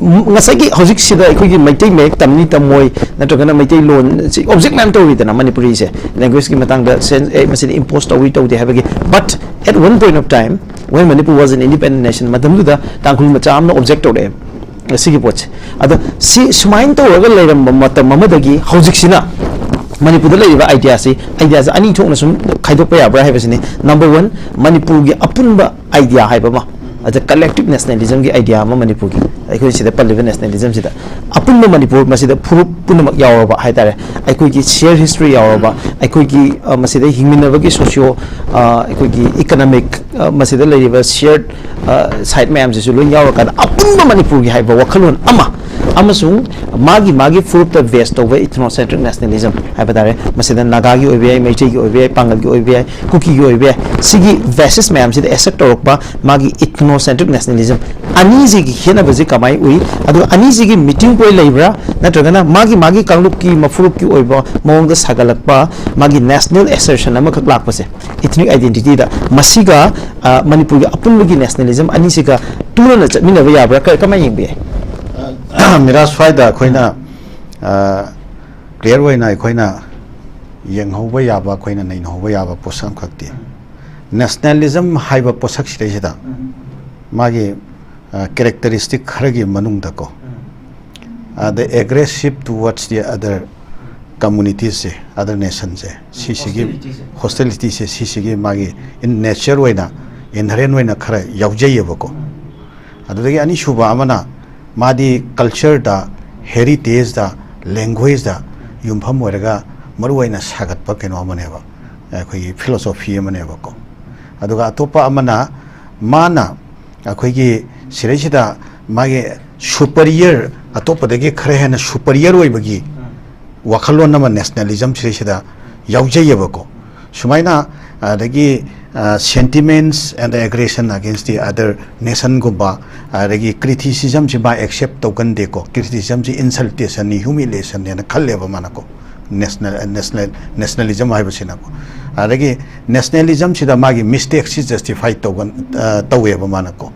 ꯉꯁꯥꯏꯒꯤ ꯍꯧꯖꯤꯛꯁꯤꯗ ꯑꯩꯈꯣꯏꯒꯤ ꯃꯩꯇꯩ ꯃꯌꯦꯛ ꯇꯝꯅꯤ ꯇꯝꯃꯣꯏ, ꯅꯠꯇ꯭ꯔꯒꯅ ꯃꯩꯇꯩꯂꯣꯟ ꯁꯤ ꯑꯣꯕꯖꯦꯛ ꯃꯌꯥꯝ ꯇꯧꯔꯤꯗꯅ ꯃꯅꯤꯄꯨꯔꯤꯁꯦ, ꯂꯦꯡꯒ꯭ꯋꯦꯖꯀꯤ ꯃꯇꯥꯡꯗ ꯁꯦꯟ-, ꯑꯦ, ꯃꯁꯤꯗꯤ ꯏꯝꯄꯣꯁ ꯇꯧꯏ ꯇꯧꯗꯦ ꯍꯥꯏꯕꯒꯤ꯫ But at one point of time, when Manipur was an independent nation, ꯃꯇꯝꯗꯨꯗ ꯇꯥꯡꯈꯨꯜ ꯃꯆꯥ ꯑꯃꯅ ꯑꯣꯕꯖꯦꯛ ꯇꯧꯔꯛꯑꯦ ꯑꯁꯤꯒꯤ ꯄꯣꯠꯁꯦ꯫ ꯑꯗꯣ ꯁꯤ ꯁꯨꯃꯥꯏꯅ ꯇꯧꯔꯒ ꯂꯩꯔꯝꯕ ꯃꯇꯝ ꯑꯃꯗꯒꯤ ꯍꯧꯖꯤꯛꯁꯤꯅ ꯃꯅꯤꯄꯨꯔꯗ ꯂꯩꯔꯤꯕ ꯑꯥꯏꯗꯤꯌꯥꯁꯤ, ꯑꯥꯏꯗꯤꯌꯥꯁꯤ ꯑꯅꯤ ꯊꯣꯛꯅ ꯁꯨꯝ ꯈꯥꯏꯗꯣꯛꯄ ꯌꯥꯕ꯭ꯔꯥ ꯍꯥꯏꯕꯁꯤꯅꯤ꯫ Number one, ꯃꯅꯤꯄꯨꯔꯒꯤ ꯑꯄꯨꯟꯕ ꯑꯥꯏꯗꯤꯌꯥ ꯍꯥꯏꯕ ꯑꯃ, ꯑꯗ ꯀꯂꯦꯛꯇꯤꯚ ꯅꯦꯁꯅꯦꯂꯤꯖꯝꯒꯤ ꯑꯥꯏꯗꯤꯌꯥ ꯑꯃ ꯃꯅꯤꯄꯨꯔꯒꯤ, ꯑꯩꯈꯣꯏ ꯁꯤꯗ ꯄꯜꯂꯤꯕ ꯅꯦꯁꯅꯦꯂꯤꯖꯝꯁꯤꯗ ꯑꯄꯨꯟꯕ ꯃꯅꯤꯄꯨꯔ, ꯃꯁꯤꯗ ꯐꯨꯔꯨꯞ ꯄꯨꯝꯅꯃꯛ ꯌꯥꯎꯔꯕ ꯍꯥꯏꯇꯥꯔꯦ꯫ ꯑꯩꯈꯣꯏꯒꯤ ꯁꯤꯌꯔ ꯍꯤꯁꯇ꯭ꯔꯤ ꯌꯥꯎꯔꯕ, ꯑꯩꯈꯣꯏꯒꯤ, ꯑ, ꯃꯁꯤꯗ ꯍꯤꯡꯃꯤꯟꯅꯕꯒꯤ ꯁꯣꯁꯤꯌꯣ, ꯑ, ꯑꯩꯈꯣꯏꯒꯤ ꯏꯀꯅꯃꯤꯛ, ꯑ, ꯃꯁꯤꯗ ꯂꯩꯔꯤꯕ ꯁꯤꯌꯔ, ꯑ, ꯁꯥꯏꯠ ꯃꯌꯥꯝꯁꯤꯁꯨ ꯂꯣꯏ ꯌꯥꯎꯔꯀꯥꯟꯗ ꯑꯄꯨꯟꯕ ꯃꯅꯤꯄꯨꯔꯒꯤ ꯍꯥꯏꯕ ꯋꯥꯈꯜꯂꯣꯟ ꯑꯃ, ꯑꯃꯁꯨꯡ ꯃꯥꯒꯤ ꯃꯥꯒꯤ ꯐꯨꯔꯨꯞꯇ ꯕꯦꯁ ꯇꯧꯕ ꯏꯊꯅꯣꯁꯦꯟꯇ꯭ꯔꯤꯛ ꯅꯦꯁꯅꯦꯂꯤꯖꯝ ꯍꯥꯏꯕ ꯇꯥꯔꯦ꯫ ꯃꯁꯤꯗ ꯅꯥꯒꯥꯒꯤ ꯑꯣꯏꯕ ꯌꯥꯏ, ꯃꯩꯇꯩꯒꯤ ꯑꯣꯏꯕ ꯌꯥꯏ, ꯄꯥꯡꯒꯜꯒꯤ ꯑꯣꯏꯕ ꯌꯥꯏ, ꯀꯨꯀꯤꯒꯤ ꯑꯣꯏꯕ ꯌꯥꯏ꯫ ꯁꯤꯒꯤ ꯕꯦꯁꯤꯁ ꯃꯌꯥꯝꯁꯤꯗ ꯑꯦꯁꯦꯞ ꯇꯧꯔꯛꯄ ꯃꯥꯒꯤ ꯏꯊꯅꯣꯁꯦꯟꯇ꯭ꯔꯤꯛ ꯅꯦꯁꯅꯦꯂꯤꯖꯝ꯫ ꯑꯅꯤꯁꯤꯒꯤ ꯈꯦꯠꯅꯕꯁꯤ ꯀꯃꯥꯏꯅ ꯎꯏ? ꯑꯗꯨꯒ ꯑꯅꯤꯁꯤꯒꯤ ꯃꯤꯇꯤꯡ ꯄꯣꯏꯟ ꯂꯩꯕ꯭ꯔꯥ? ꯅꯠꯇ꯭ꯔꯒꯅ ꯃꯥꯒꯤ ꯃꯥꯒꯤ ꯀꯥꯡꯂꯨꯞꯀꯤ ꯃꯐꯨꯔꯨꯞꯀꯤ ꯑꯣꯏꯕ ꯃꯑꯣꯡꯗ ꯁꯥꯒꯠꯂꯛꯄ ꯃꯥꯒꯤ ꯅꯦꯁꯅꯦꯜ ꯑꯦꯁꯔꯁꯟ ꯑꯃꯈꯛ ꯂꯥꯛꯄꯁꯦ, ꯏꯊꯅꯤꯛ ꯑꯥꯏꯗꯦꯟꯇꯤꯇꯤꯗ, ꯃꯁꯤꯒ, ꯑ, ꯃꯅꯤꯄꯨꯔꯒꯤ ꯑꯄꯨꯟꯕꯒꯤ ꯅꯦꯁꯅꯦꯂꯤꯖꯝ ꯑꯅꯤꯁꯤꯒ ꯇꯨꯅꯅ ꯆꯠꯃꯤꯟꯅꯕ ꯌꯥꯕ꯭ꯔꯥ? ꯀ-, ꯀꯃꯥꯏꯅ ꯌꯦꯡꯕ ꯌꯥꯏ? ꯃꯤꯔꯥ, ꯁ꯭ꯋꯥꯏꯗ ꯑꯩꯈꯣꯏꯅ, ꯑ, ꯀ꯭ꯂꯤꯌꯥꯔ ꯑꯣꯏꯅ ꯑꯩꯈꯣꯏꯅ ꯌꯦꯡꯍꯧꯕ ꯌꯥꯕ, ꯑꯩꯈꯣꯏꯅ ꯅꯩꯅꯍꯧꯕ ꯌꯥꯕ ꯄꯣꯠꯁꯛ ꯑꯃꯈꯛꯇꯤ, Nationalism ꯍꯥꯏꯕ ꯄꯣꯠꯁꯛꯁꯤꯗꯩꯁꯤꯗ ꯃꯥꯒꯤ ꯀꯦꯔꯦꯛꯇꯔꯤꯁꯇꯤꯛ ꯈꯔꯒꯤ ꯃꯅꯨꯡꯗꯀꯣ, ꯑꯗ aggressive towards the other communities say, other nation say, ꯁꯤꯁꯤꯒꯤ hostility ꯁꯦ, ꯁꯤꯁꯤꯒꯤ ꯃꯥꯒꯤ in nature ꯑꯣꯏꯅ, inherent ꯑꯣꯏꯅ ꯈꯔ ꯌꯥꯎꯖꯩꯌꯦꯕꯀꯣ꯫ ꯑꯗꯨꯗꯒꯤ ꯑꯅꯤꯁꯨꯕ ꯑꯃꯅ ꯃꯥꯗꯤ culture ꯗ, heritage ꯗ, language ꯗ ꯌꯨꯝꯐꯝ ꯑꯣꯏꯔꯒ ꯃꯔꯨꯑꯣꯏꯅ ꯁꯥꯒꯠꯄ ꯀꯩꯅꯣ ꯑꯃꯅꯦꯕ, ꯑꯩꯈꯣꯏꯒꯤ philosophy ꯑꯃꯅꯦꯕꯀꯣ꯫ ꯑꯗꯨꯒ ꯑꯇꯣꯞꯄ ꯑꯃꯅ ꯃꯥꯅ ꯑꯩꯈꯣꯏꯒꯤ ꯁꯤꯗꯩꯁꯤꯗ ꯃꯥꯒꯤ superior, ꯑꯇꯣꯞꯄꯗꯒꯤ ꯈꯔ ꯍꯦꯟꯅ superior ꯑꯣꯏꯕꯒꯤ ꯋꯥꯈꯜꯂꯣꯟ ꯑꯃ nationalism ꯁꯤꯗꯩꯁꯤꯗ ꯌꯥꯎꯖꯩꯌꯦꯕꯀꯣ꯫ ꯁꯨꯃꯥꯏꯅ ꯑꯗꯒꯤ sentiments and aggression against the other nation ꯒꯨꯝꯕ, ꯑꯗꯒꯤ criticism ꯁꯤ ꯃꯥ accept ꯇꯧꯒꯟꯗꯦꯀꯣ꯫ Criticism ꯁꯤ insultation ꯅꯤ, humiliation ꯅꯦꯅ ꯈꯜꯂꯦꯕ ꯃꯥꯅꯀꯣ, national, national, nationalism ꯍꯥꯏꯕꯁꯤꯅꯀꯣ꯫ ꯑꯗꯒꯤ nationalism ꯁꯤꯗ ꯃꯥꯒꯤ mistake ꯁꯤ justify ꯇꯧꯒꯟ-, ꯑ, ꯇꯧꯋꯦꯕ ꯃꯥꯅꯀꯣ꯫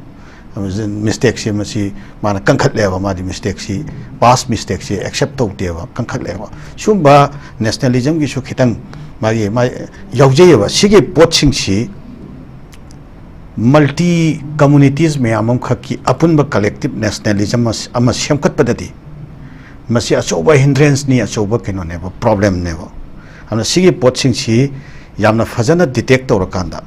Mistake ꯁꯤ ꯃꯁꯤ ꯃꯥꯅ ꯀꯟꯈꯠꯂꯦꯕ, ꯃꯥꯗꯤ mistake ꯁꯤ, past mistake ꯁꯤ accept ꯇꯧꯗꯦꯕ, ꯀꯟꯈꯠꯂꯦꯕ꯫ ꯁꯤꯒꯨꯝꯕ nationalism ꯒꯤꯁꯨ ꯈꯤꯇꯪ ꯃꯥꯒꯤ, ꯃꯥ ꯌꯥꯎꯖꯩꯌꯦꯕ꯫ ꯁꯤꯒꯤ ꯄꯣꯠꯁꯤꯡꯁꯤ multi communities ꯃꯌꯥꯝ ꯑꯃꯈꯛꯀꯤ ꯑꯄꯨꯟꯕ collective nationalism ꯑꯃ, ꯑꯃ ꯁꯦꯝꯒꯠꯄꯗꯗꯤ ꯃꯁꯤ ꯑꯆꯧꯕ hindrance ꯅꯤ, ꯑꯆꯧꯕ ꯀꯩꯅꯣꯅꯦꯕ, problem ꯅꯦꯕ꯫ ꯑꯗꯨꯅ ꯁꯤꯒꯤ ꯄꯣꯠꯁꯤꯡꯁꯤ ꯌꯥꯝꯅ ꯐꯖꯅ detect ꯇꯧꯔꯀꯥꯟꯗ,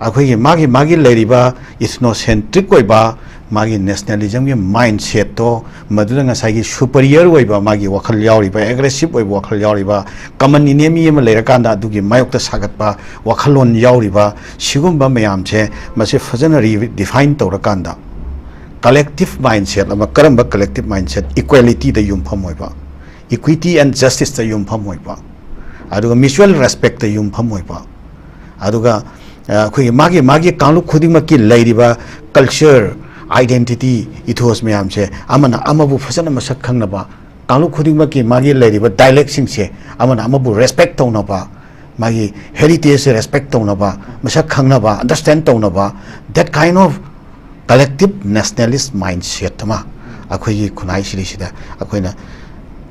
ꯑꯩꯈꯣꯏꯒꯤ ꯃꯥꯒꯤ, ꯃꯥꯒꯤ ꯂꯩꯔꯤꯕ ethnocentric ꯑꯣꯏꯕ ꯃꯥꯒꯤ nationalism ꯒꯤ mindset ꯇꯣ, ꯃꯗꯨꯗ ꯉꯁꯥꯏꯒꯤ superior ꯑꯣꯏꯕ ꯃꯥꯒꯤ ꯋꯥꯈꯜ ꯌꯥꯎꯔꯤꯕ, aggressive ꯑꯣꯏꯕ ꯋꯥꯈꯜ ꯌꯥꯎꯔꯤꯕ, common enemy ꯑꯃ ꯂꯩꯔꯀꯥꯟꯗ ꯑꯗꯨꯒꯤ ꯃꯥꯌꯣꯛꯇ ꯁꯥꯒꯠꯄ ꯋꯥꯈꯜꯂꯣꯟ ꯌꯥꯎꯔꯤꯕ, ꯁꯤꯒꯨꯝꯕ ꯃꯌꯥꯝꯁꯦ ꯃꯁꯤ ꯐꯖꯅ redefine ꯇꯧꯔꯀꯥꯟꯗ, collective mindset ꯑꯃ, ꯀꯔꯝꯕ collective mindset? Equality ꯗ ꯌꯨꯝꯐꯝ ꯑꯣꯏꯕ, equity and justice ꯇ ꯌꯨꯝꯐꯝ ꯑꯣꯏꯕ, ꯑꯗꯨꯒ mutual respect ꯇ ꯌꯨꯝꯐꯝ ꯑꯣꯏꯕ, ꯑꯗꯨꯒ, ꯑ, ꯑꯩꯈꯣꯏꯒꯤ ꯃꯥꯒꯤ, ꯃꯥꯒꯤ ꯀꯥꯡꯂꯨꯞ ꯈꯨꯗꯤꯡꯃꯛꯀꯤ ꯂꯩꯔꯤꯕ culture, identity, ethos ꯃꯌꯥꯝꯁꯦ ꯑꯃꯅ ꯑꯃꯕꯨ ꯐꯖꯅ ꯃꯁꯛ ꯈꯪꯅꯕ, ꯀꯥꯡꯂꯨꯞ ꯈꯨꯗꯤꯡꯃꯛꯀꯤ ꯃꯥꯒꯤ ꯂꯩꯔꯤꯕ dialect ꯁꯤꯡꯁꯦ ꯑꯃꯅ ꯑꯃꯕꯨ respect ꯇꯧꯅꯕ, ꯃꯥꯒꯤ heritage ꯁꯦ respect ꯇꯧꯅꯕ, ꯃꯁꯛ ꯈꯪꯅꯕ, understand ꯇꯧꯅꯕ, that kind of collective nationalist mindset ꯑꯃ ꯑꯩꯈꯣꯏꯒꯤ ꯈꯨꯟꯅꯥꯏ ꯁꯤꯗꯩꯁꯤꯗ ꯑꯩꯈꯣꯏꯅ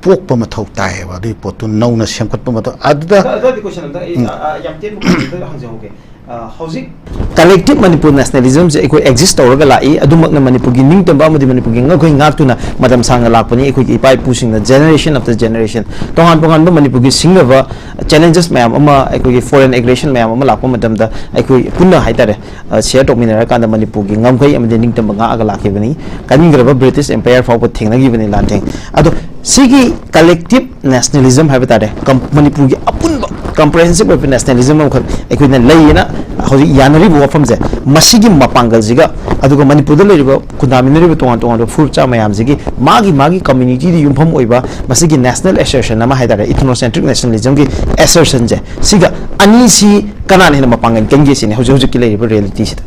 ꯄꯣꯛꯄ ꯃꯊꯧ ꯇꯥꯏꯌꯦꯕ꯫ ꯑꯗꯨꯒꯤ ꯄꯣꯠꯇꯨ ꯅꯧꯅ ꯁꯦꯝꯒꯠꯄ ꯃꯊꯧ꯫ ꯑꯗꯨꯗ ꯑꯗ-, ꯑꯗꯨꯗꯤ question ꯑꯝꯇ ꯑꯩ, ꯎꯝ꯫ ꯑ, ꯑ, ꯌꯥꯝ ꯇꯦꯟꯕ question ꯑꯝꯇ ꯍꯪꯖꯍꯧꯒꯦ꯫ ꯍꯧꯖꯤꯛ ꯀꯂꯦꯛꯇꯤꯚ ꯃꯅꯤꯄꯨꯔ ꯅꯦꯁꯅꯦꯂꯤꯖꯝꯁꯦ ꯑꯩꯈꯣꯏ ꯑꯦꯛꯖꯤꯁ ꯇꯧꯔꯒ ꯂꯥꯛꯏ꯫ ꯑꯗꯨꯃꯛꯅ ꯃꯅꯤꯄꯨꯔꯒꯤ ꯅꯤꯡꯇꯝꯕ ꯑꯃꯗꯤ ꯃꯅꯤꯄꯨꯔꯒꯤ ꯉꯛꯈꯩ ꯉꯥꯛꯇꯨꯅ ꯃꯇꯝ ꯁꯥꯡꯅ ꯂꯥꯛꯄꯅꯤ꯫ ꯑꯩꯈꯣꯏꯒꯤ ꯏꯄꯥ ꯏꯄꯨꯁꯤꯡꯅ ꯖꯦꯅꯦꯔꯦꯁꯟ ꯑꯥꯐꯇꯔ ꯖꯦꯅꯦꯔꯦꯁꯟ ꯇꯣꯉꯥꯟ ꯇꯣꯉꯥꯟꯕ ꯃꯅꯤꯄꯨꯔꯒꯤ ꯁꯤꯡꯅꯕ ꯆꯦꯂꯦꯟꯖꯦꯁ ꯃꯌꯥꯝ ꯑꯃ, ꯑꯩꯈꯣꯏꯒꯤ ꯐꯣꯔꯦꯟ ꯑꯦꯒ꯭ꯔꯦꯁꯟ ꯃꯌꯥꯝ ꯑꯃ ꯂꯥꯛꯄ ꯃꯇꯝꯗ ꯑꯩꯈꯣꯏ ꯄꯨꯟꯅ ꯍꯥꯏꯇꯥꯔꯦ, ꯁꯤꯌꯔ ꯇꯧꯃꯤꯟꯅꯔꯀꯥꯟꯗ ꯃꯅꯤꯄꯨꯔꯒꯤ ꯉꯝꯈꯩ ꯑꯃꯗꯤ ꯅꯤꯡꯇꯝꯕ ꯉꯥꯛꯑꯒ ꯂꯥꯛꯈꯤꯕꯅꯤ꯫ ꯀꯟꯈ꯭ꯔꯕ ꯕ꯭ꯔꯤꯇꯤꯁ ꯑꯦꯝꯄꯥꯌꯔ ꯐꯥꯎꯕ ꯊꯦꯡꯅꯈꯤꯕꯅꯤ ꯂꯥꯟꯊꯦꯡ꯫ ꯑꯗꯣ ꯁꯤꯒꯤ ꯀꯂꯦꯛꯇꯤꯚ ꯅꯦꯁꯅꯦꯂꯤꯖꯝ ꯍꯥꯏꯕ ꯇꯥꯔꯦ, ꯀꯝ-, ꯃꯅꯤꯄꯨꯔꯒꯤ ꯑꯄꯨꯟꯕ ꯀꯝꯄ꯭ꯔꯦꯍꯦꯟꯁꯤꯚ ꯑꯣꯏꯕ ꯅꯦꯁꯅꯦꯂꯤꯖꯝ ꯑꯃꯈꯛ ꯑꯩꯈꯣꯏꯅ ꯂꯩꯌꯦꯅ ꯍꯧꯖꯤꯛ ꯌꯥꯅꯔꯤꯕ ꯋꯥꯐꯝꯁꯦ, ꯃꯁꯤꯒꯤ ꯃꯄꯥꯡꯒꯜꯁꯤꯒ, ꯑꯗꯨꯒ ꯃꯅꯤꯄꯨꯔꯗ ꯂꯩꯔꯤꯕ ꯈꯨꯟꯗꯥꯃꯤꯟꯅꯔꯤꯕ ꯇꯣꯉꯥꯟ ꯇꯣꯉꯥꯟꯕ ꯐꯨꯔꯨꯞ ꯆꯥ ꯃꯌꯥꯝꯁꯤꯒꯤ ꯃꯥꯒꯤ ꯃꯥꯒꯤ ꯀꯝꯃ꯭ꯌꯨꯅꯤꯇꯤꯗ ꯌꯨꯝꯐꯝ ꯑꯣꯏꯕ ꯃꯁꯤꯒꯤ ꯅꯦꯁꯅꯦꯜ ꯑꯦꯁꯔꯁꯟ ꯑꯃ ꯍꯥꯏꯇꯥꯔꯦ, ꯏꯊꯅꯣꯁꯦꯟꯇ꯭ꯔꯤꯛ ꯅꯦꯁꯅꯦꯂꯤꯖꯝꯒꯤ ꯑꯦꯁꯔꯁꯟꯁꯦ, ꯁꯤꯒ ꯑꯅꯤꯁꯤ ꯀꯅꯥꯅ ꯍꯦꯟꯅ ꯃꯄꯥꯡꯒꯜ ꯀꯟꯒꯦ ꯁꯤꯅꯤ ꯍꯧꯖꯤꯛ ꯍꯧꯖꯤꯛꯀꯤ ꯂꯩꯔꯤꯕ ꯔꯤꯌꯦꯂꯤꯇꯤꯁꯤꯗ꯫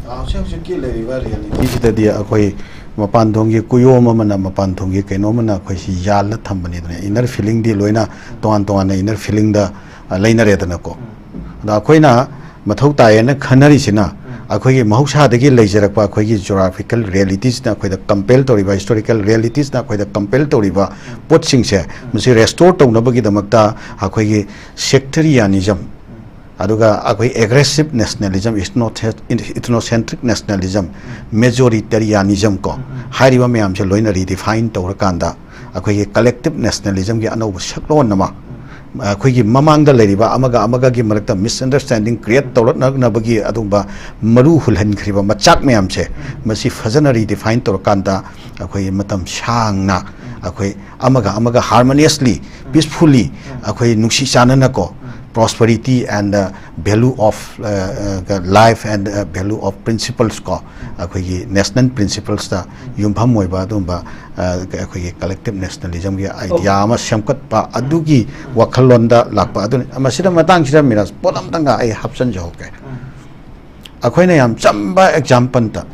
ꯍꯧꯖꯤꯛ ꯍꯧꯖꯤꯛꯀꯤ ꯂꯩꯔꯤꯕ ꯔꯤꯌꯦꯂꯤꯇꯤꯁꯤꯗꯗꯤ ꯑꯩꯈꯣꯏ ꯃꯄꯥꯟ ꯊꯣꯡꯒꯤ ꯀꯨꯌꯣꯝ ꯑꯃꯅ, ꯃꯄꯥꯟ ꯊꯣꯡꯒꯤ ꯀꯩꯅꯣ ꯑꯃꯅ ꯑꯩꯈꯣꯏ ꯁꯤ ꯌꯥꯜꯂ ꯊꯝꯕꯅꯤꯗꯅ, ꯏꯟꯅꯔ ꯐꯤꯂꯤꯡꯗꯤ ꯂꯣꯏꯅ ꯇꯣꯉꯥꯟ ꯇꯣꯉꯥꯟꯅ ꯏꯟꯅꯔ ꯐꯤꯂꯤꯡꯗ, ꯑ, ꯂꯩꯅꯔꯦꯗꯅꯀꯣ꯫ ꯑꯗꯣ ꯑꯩꯈꯣꯏꯅ ꯃꯊꯧ ꯇꯥꯏꯌꯦꯅ ꯈꯟꯅꯔꯤꯁꯤꯅ ꯑꯩꯈꯣꯏꯒꯤ ꯃꯍꯧꯁꯥꯗꯒꯤ ꯂꯩꯖꯔꯛꯄ ꯑꯩꯈꯣꯏꯒꯤ ꯖꯣꯒ꯭ꯔꯥꯐꯤꯀꯦꯜ ꯔꯤꯌꯦꯂꯤꯇꯤꯁꯅ ꯑꯩꯈꯣꯏꯗ ꯀꯝꯄꯦꯜ ꯇꯧꯔꯤꯕ, ꯍꯤꯁꯇꯣꯔꯤꯀꯦꯜ ꯔꯤꯌꯦꯂꯤꯇꯤꯁꯅ ꯑꯩꯈꯣꯏꯗ ꯀꯝꯄꯦꯜ ꯇꯧꯔꯤꯕ ꯄꯣꯠꯁꯤꯡꯁꯦ, ꯃꯁꯤ ꯔꯦꯁꯇꯣꯔ ꯇꯧꯅꯕꯒꯤꯗꯃꯛꯇ ꯑꯩꯈꯣꯏꯒꯤ ꯁꯦꯛꯇꯔꯤꯌꯥꯅꯤꯖꯝ, ꯑꯗꯨꯒ ꯑꯩꯈꯣꯏ ꯑꯦꯒ꯭ꯔꯦꯁꯤꯚ ꯅꯦꯁꯅꯦꯂꯤꯖꯝ, ꯏꯊꯅꯣꯁꯦꯟꯇ꯭ꯔꯤꯛ ꯅꯦꯁꯅꯦꯂꯤꯖꯝ, ꯃꯦꯖꯣꯔꯤꯇꯦꯔꯤꯌꯥꯅꯤꯖꯝ ꯀꯣ, ꯍꯥꯏꯔꯤꯕ ꯃꯌꯥꯝꯁꯦ ꯂꯣꯏꯅ ꯔꯤꯗꯤꯐꯥꯏꯟ ꯇꯧꯔꯀꯥꯟꯗ ꯑꯩꯈꯣꯏꯒꯤ ꯀꯂꯦꯛꯇꯤꯚ ꯅꯦꯁꯅꯦꯂꯤꯖꯝꯒꯤ ꯑꯅꯧꯕ ꯁꯛꯂꯣꯟ ꯑꯃ, ꯑꯩꯈꯣꯏꯒꯤ ꯃꯃꯥꯡꯗ ꯂꯩꯔꯤꯕ ꯑꯃꯒ ꯑꯃꯒꯒꯤ ꯃꯔꯛꯇ ꯃꯤꯁꯑꯟꯗꯔꯁ꯭ꯇꯦꯟꯗꯤꯡ ꯀ꯭ꯔꯤꯌꯦꯠ ꯇꯧꯔꯛꯅꯕꯒꯤ ꯑꯗꯨꯒꯨꯝꯕ ꯃꯔꯨ ꯍꯨꯜꯍꯟꯈ꯭ꯔꯤꯕ ꯃꯆꯥꯛ ꯃꯌꯥꯝꯁꯦ, ꯃꯁꯤ ꯐꯖꯅ ꯔꯤꯗꯤꯐꯥꯏꯟ ꯇꯧꯔꯀꯥꯟꯗ ꯑꯩꯈꯣꯏ ꯃꯇꯝ ꯁꯥꯡꯅ ꯑꯩꯈꯣꯏ ꯑꯃꯒ ꯑꯃꯒ ꯍꯥꯔꯃꯣꯅꯤꯌꯁꯂꯤ, ꯄꯤꯁꯐꯨꯜꯂꯤ, ꯑꯩꯈꯣꯏ ꯅꯨꯡꯁꯤ ꯆꯥꯟꯅꯅꯀꯣ, prosperity and value of life and value of principles ꯀꯣ, ꯑꯩꯈꯣꯏꯒꯤ ꯅꯦꯁꯅꯦꯜ ꯄ꯭ꯔꯤꯟꯁꯤꯄꯜꯁꯇ ꯌꯨꯝꯐꯝ ꯑꯣꯏꯕ ꯑꯗꯨꯒꯨꯝꯕ, ꯑ, ꯑꯩꯈꯣꯏꯒꯤ ꯀꯂꯦꯛꯇꯤꯚ ꯅꯦꯁꯅꯦꯂꯤꯖꯝꯒꯤ ꯑꯥꯏꯗꯤꯌꯥ ꯑꯃ ꯁꯦꯝꯒꯠꯄ ꯑꯗꯨꯒꯤ ꯋꯥꯈꯜꯂꯣꯟꯗ ꯂꯥꯛꯄ ꯑꯗꯨꯅꯤ꯫ ꯃꯁꯤꯗ ꯃꯇꯥꯡꯁꯤꯗ ꯃꯤꯔꯥꯖ ꯄꯣꯠ ꯑꯃꯇꯪꯒ ꯑꯩ ꯍꯥꯞꯆꯤꯟꯖꯍꯧꯒꯦ꯫ ꯑꯩꯈꯣꯏꯅ ꯌꯥꯝ ꯆꯝꯕ ꯑꯦꯛꯖꯥꯝꯄꯜꯗ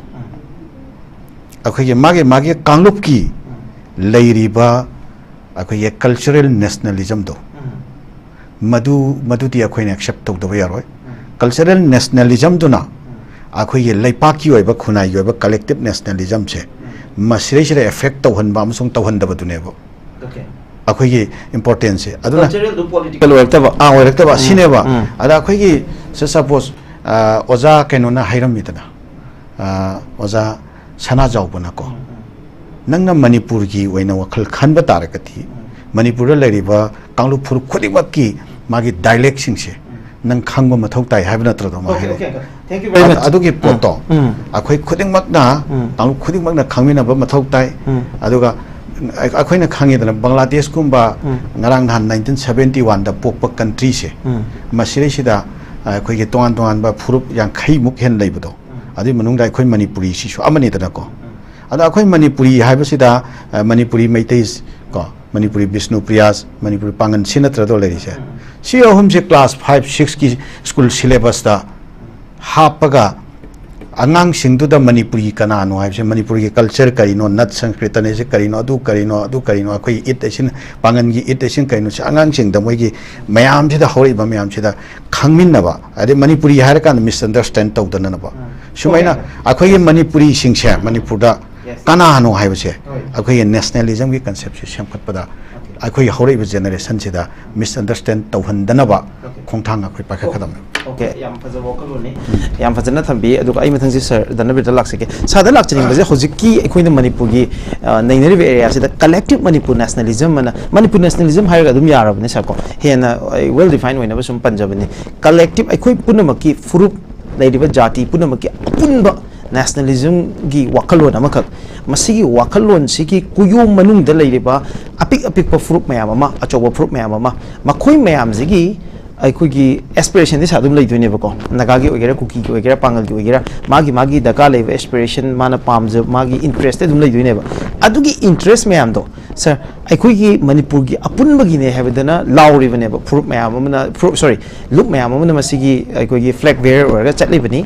ꯑꯩꯈꯣꯏꯒꯤ ꯃꯥꯒꯤ ꯃꯥꯒꯤ ꯀꯥꯡꯂꯨꯞꯀꯤ ꯂꯩꯔꯤꯕ ꯑꯩꯈꯣꯏꯒꯤ ꯀꯜꯆꯔꯦꯜ ꯅꯦꯁꯅꯦꯂꯤꯖꯝꯗꯣ, ꯃꯗꯨ, ꯃꯗꯨꯗꯤ ꯑꯩꯈꯣꯏꯅ ꯑꯦꯛꯁꯦꯞ ꯇꯧꯗꯕ ꯌꯥꯔꯣꯏ꯫ ꯀꯜꯆꯔꯦꯜ ꯅꯦꯁꯅꯦꯂꯤꯖꯝꯗꯨꯅ ꯑꯩꯈꯣꯏꯒꯤ ꯂꯩꯄꯥꯛꯀꯤ ꯑꯣꯏꯕ, ꯈꯨꯟꯅꯥꯏꯒꯤ ꯑꯣꯏꯕ ꯀꯂꯦꯛꯇꯤꯚ ꯅꯦꯁꯅꯦꯂꯤꯖꯝꯁꯦ ꯃꯁꯤꯗꯩꯁꯤꯗ ꯑꯦꯐꯦꯛ ꯇꯧꯍꯟꯕ ꯑꯃꯁꯨꯡ ꯇꯧꯍꯟꯗꯕꯗꯨꯅꯦꯕ꯫ ꯑꯩꯈꯣꯏꯒꯤ importance ꯁꯦ꯫ ꯑꯗꯨꯅ ꯀꯜꯆꯔꯦꯜꯗꯨ ꯄꯣꯂꯤꯇꯤꯀꯦꯜ ꯑꯣꯏꯔꯛꯇꯕ꯫ ꯑꯥ, ꯑꯣꯏꯔꯛꯇꯕ ꯎꯝ, ꯑꯁꯤꯅꯦꯕ꯫ ꯎꯝ꯫ ꯑꯗ ꯑꯩꯈꯣꯏꯒꯤ, say suppose, ꯑ, ꯑꯣꯖꯥ ꯀꯩꯅꯣꯅ ꯍꯥꯏꯔꯝꯃꯤꯗꯅ, ꯑ, ꯑꯣꯖꯥ ꯁꯅꯥꯖꯥꯎꯕꯅꯀꯣ, ꯅꯪꯅ ꯃꯅꯤꯄꯨꯔꯒꯤ ꯑꯣꯏꯅ ꯋꯥꯈꯜ ꯈꯟꯕ ꯇꯥꯔꯒꯗꯤ, ꯃꯅꯤꯄꯨꯔꯗ ꯂꯩꯔꯤꯕ ꯀꯥꯡꯂꯨꯞ ꯐꯨꯔꯨꯞ ꯈꯨꯗꯤꯡꯃꯛꯀꯤ ꯃꯥꯒꯤ dialect ꯁꯤꯡꯁꯦ ꯅꯪ ꯈꯪꯕ ꯃꯊꯧ ꯇꯥꯏ ꯍꯥꯏꯕ ꯅꯠꯇ꯭ꯔꯣ? ꯑꯗꯨꯃꯥꯏꯅ Okay, ꯍꯥꯏꯔꯦ꯫ okay, okay. Thank you very much. ꯑꯗꯨꯒꯤ ꯄꯣꯠꯇꯣ ꯎꯝ, ꯑꯩꯈꯣꯏ ꯈꯨꯗꯤꯡꯃꯛꯅ, ꯎꯝ꯫ ꯀꯥꯡꯂꯨꯞ ꯈꯨꯗꯤꯡꯃꯛꯅ ꯈꯪꯃꯤꯟꯅꯕ ꯃꯊꯧ ꯇꯥꯏ꯫ ꯎꯝ꯫ ꯑꯗꯨꯒ ꯑꯩ-, ꯑꯩꯈꯣꯏꯅ ꯈꯪꯉꯤꯗꯅ, ꯕꯪꯒ꯭ꯂꯥꯗꯦꯁꯀꯨꯝꯕ ꯎꯝ꯫ ꯉꯔꯥꯡ ꯅꯍꯥꯟ nineteen seventy one ꯗ ꯄꯣꯛꯄ country ꯁꯦ, ꯎꯝ꯫ ꯃꯁꯤꯗꯩꯁꯤꯗ ꯑꯩꯈꯣꯏꯒꯤ ꯇꯣꯉꯥꯟ ꯇꯣꯉꯥꯟꯕ ꯐꯨꯔꯨꯞ ꯌꯥꯡꯈꯩꯃꯨꯛ ꯍꯦꯟꯅ ꯂꯩꯕꯗꯣ, ꯑꯗꯨꯒꯤ ꯃꯅꯨꯡꯗ ꯑꯩꯈꯣꯏ ꯃꯅꯤꯄꯨꯔꯤꯁꯤꯁꯨ ꯑꯃꯅꯤꯗꯅꯀꯣ꯫ ꯑꯗꯣ ꯑꯩꯈꯣꯏ ꯃꯅꯤꯄꯨꯔꯤ ꯍꯥꯏꯕꯁꯤꯗ, ꯑ, ꯃꯅꯤꯄꯨꯔꯤ ꯃꯩꯇꯩ ꯀꯣ, ꯃꯅꯤꯄꯨꯔꯤ ꯕꯤꯁꯅꯨꯄ꯭ꯔꯤꯌꯥꯁ, ꯃꯅꯤꯄꯨꯔꯤ ꯄꯥꯡꯒꯟ, ꯁꯤ ꯅꯠꯇ꯭ꯔꯗꯣ ꯂꯩꯔꯤꯁꯦ? ꯁꯤ ꯑꯍꯨꯝꯁꯦ class five six ꯀꯤ school syllabus ꯇ ꯍꯥꯞꯄꯒ ꯑꯉꯥꯡꯁꯤꯡꯗꯨꯗ ꯃꯅꯤꯄꯨꯔꯤ ꯀꯅꯥꯅꯣ ꯍꯥꯏꯕꯁꯦ, ꯃꯅꯤꯄꯨꯔꯒꯤ culture ꯀꯔꯤꯅꯣ, ꯅꯠ ꯁꯪꯁꯀ꯭ꯔꯤꯇꯅ ꯍꯥꯏꯁꯦ ꯀꯔꯤꯅꯣ, ꯑꯗꯨ ꯀꯔꯤꯅꯣ, ꯑꯗꯨ ꯀꯔꯤꯅꯣ, ꯑꯩꯈꯣꯏ ꯏꯠ ꯑꯁꯤꯅ, ꯄꯥꯡꯒꯟꯒꯤ ꯏꯠ ꯑꯁꯤꯅ ꯀꯔꯤꯅꯣ, ꯁꯤ ꯑꯉꯥꯡꯁꯤꯡꯗ ꯃꯣꯏꯒꯤ ꯃꯌꯥꯝꯁꯤꯗ, ꯍꯧꯔꯛꯏꯕ ꯃꯌꯥꯝꯁꯤꯗ ꯈꯪꯃꯤꯟꯅꯕ, ꯑꯗꯩ ꯃꯅꯤꯄꯨꯔꯤ ꯍꯥꯏꯔꯀꯥꯟꯗ misunderstand ꯇꯧꯗꯅꯕ꯫ ꯁꯨꯃꯥꯏꯅ ꯑꯩꯈꯣꯏꯒꯤ ꯃꯅꯤꯄꯨꯔꯤꯁꯤꯡꯁꯦ ꯃꯅꯤꯄꯨꯔꯗ ꯀꯅꯥꯅꯣ ꯍꯥꯏꯕꯁꯦ, ꯑꯩꯈꯣꯏꯒꯤ nationalism ꯒꯤ concept ꯁꯦ ꯁꯦꯝꯒꯠꯄꯗ ꯑꯩꯈꯣꯏꯒꯤ ꯍꯧꯔꯛꯏꯕ generation ꯁꯤꯗ misunderstand ꯇꯧꯍꯟꯗꯅꯕ ꯈꯣꯡꯊꯥꯡ ꯑꯩꯈꯣꯏ ꯄꯥꯏꯈꯠꯀꯗꯕꯅꯤ꯫ Okay, ꯌꯥꯝ ꯐꯖꯕ ꯋꯥꯈꯜꯂꯣꯟꯅꯤ꯫ ꯌꯥꯝ ꯐꯖꯅ ꯊꯝꯕꯤ꯫ ꯑꯗꯨꯒ ꯑꯩ ꯃꯊꯪꯁꯤ ꯁꯥꯔ ꯙꯅꯕꯤꯔꯗ ꯂꯥꯛꯆꯒꯦ꯫ ꯁꯥꯔꯗ ꯂꯥꯛꯆꯅꯤꯡꯕꯁꯦ, ꯍꯧꯖꯤꯛꯀꯤ ꯑꯩꯈꯣꯏꯅ ꯃꯅꯤꯄꯨꯔꯒꯤ, ꯑ, ꯅꯩꯅꯔꯤꯕ area ꯁꯤꯗ collective Manipur nationalism ꯑꯅ, Manipur nationalism ꯍꯥꯏꯔꯒ ꯑꯗꯨꯝ ꯌꯥꯔꯕꯅꯦ ꯁꯥꯔ ꯀꯣ, ꯍꯦꯟꯅ ꯑꯩ well define ꯑꯣꯏꯅꯕ ꯁꯨꯝ ꯄꯟꯖꯕꯅꯤ꯫ Collective, ꯑꯩꯈꯣꯏ ꯄꯨꯝꯅꯃꯛꯀꯤ ꯐꯨꯔꯨꯞ, ꯂꯩꯔꯤꯕ ꯖꯥꯇꯤ ꯄꯨꯝꯅꯃꯛꯀꯤ ꯑꯄꯨꯟꯕ nationalism ꯒꯤ ꯋꯥꯈꯜꯂꯣꯟ ꯑꯃꯈꯛ, ꯃꯁꯤꯒꯤ ꯋꯥꯈꯜꯂꯣꯟꯁꯤꯒꯤ ꯀꯨꯌꯣꯝ ꯃꯅꯨꯡꯗ ꯂꯩꯔꯤꯕ ꯑꯄꯤꯛ ꯑꯄꯤꯛꯄ ꯐꯨꯔꯨꯞ ꯃꯌꯥꯝ ꯑꯃ, ꯑꯆꯧꯕ ꯐꯨꯔꯨꯞ ꯃꯌꯥꯝ ꯑꯃ, ꯃꯈꯣꯏ ꯃꯌꯥꯝꯁꯤꯒꯤ ꯑꯩꯈꯣꯏꯒꯤ aspiration ꯗꯤ ꯁꯥ ꯑꯗꯨꯝ ꯂꯩꯗꯣꯏꯅꯦꯕꯀꯣ꯫ ꯅꯥꯒꯥꯒꯤ ꯑꯣꯏꯒꯦꯔꯥ, ꯀꯨꯀꯤꯒꯤ ꯑꯣꯏꯒꯦꯔꯥ, ꯄꯥꯡꯒꯜꯒꯤ ꯑꯣꯏꯒꯦꯔꯥ, ꯃꯥꯒꯤ ꯃꯥꯒꯤ ꯗꯔꯀꯥꯔ ꯂꯩꯕ aspiration, ꯃꯥꯅ ꯄꯥꯝꯖꯕ, ꯃꯥꯒꯤ interest ꯑꯗꯨꯝ ꯂꯩꯗꯣꯏꯅꯦꯕ꯫ ꯑꯗꯨꯒꯤ interest ꯃꯌꯥꯝꯗꯣ ꯁꯥꯔ, ꯑꯩꯈꯣꯏꯒꯤ ꯃꯅꯤꯄꯨꯔꯒꯤ ꯑꯄꯨꯟꯕꯒꯤꯅꯦ ꯍꯥꯏꯕꯗꯅ ꯂꯥꯎꯔꯤꯕꯅꯦꯕ ꯐꯨꯔꯨꯞ ꯃꯌꯥꯝ ꯑꯃꯅ, ꯐꯨꯔꯨꯞ, sorry, ꯂꯨꯞ ꯃꯌꯥꯝ ꯑꯃꯅ ꯃꯁꯤꯒꯤ ꯑꯩꯈꯣꯏꯒꯤ flag bearer ꯑꯣꯏꯔꯒ ꯆꯠꯂꯤꯕꯅꯤ꯫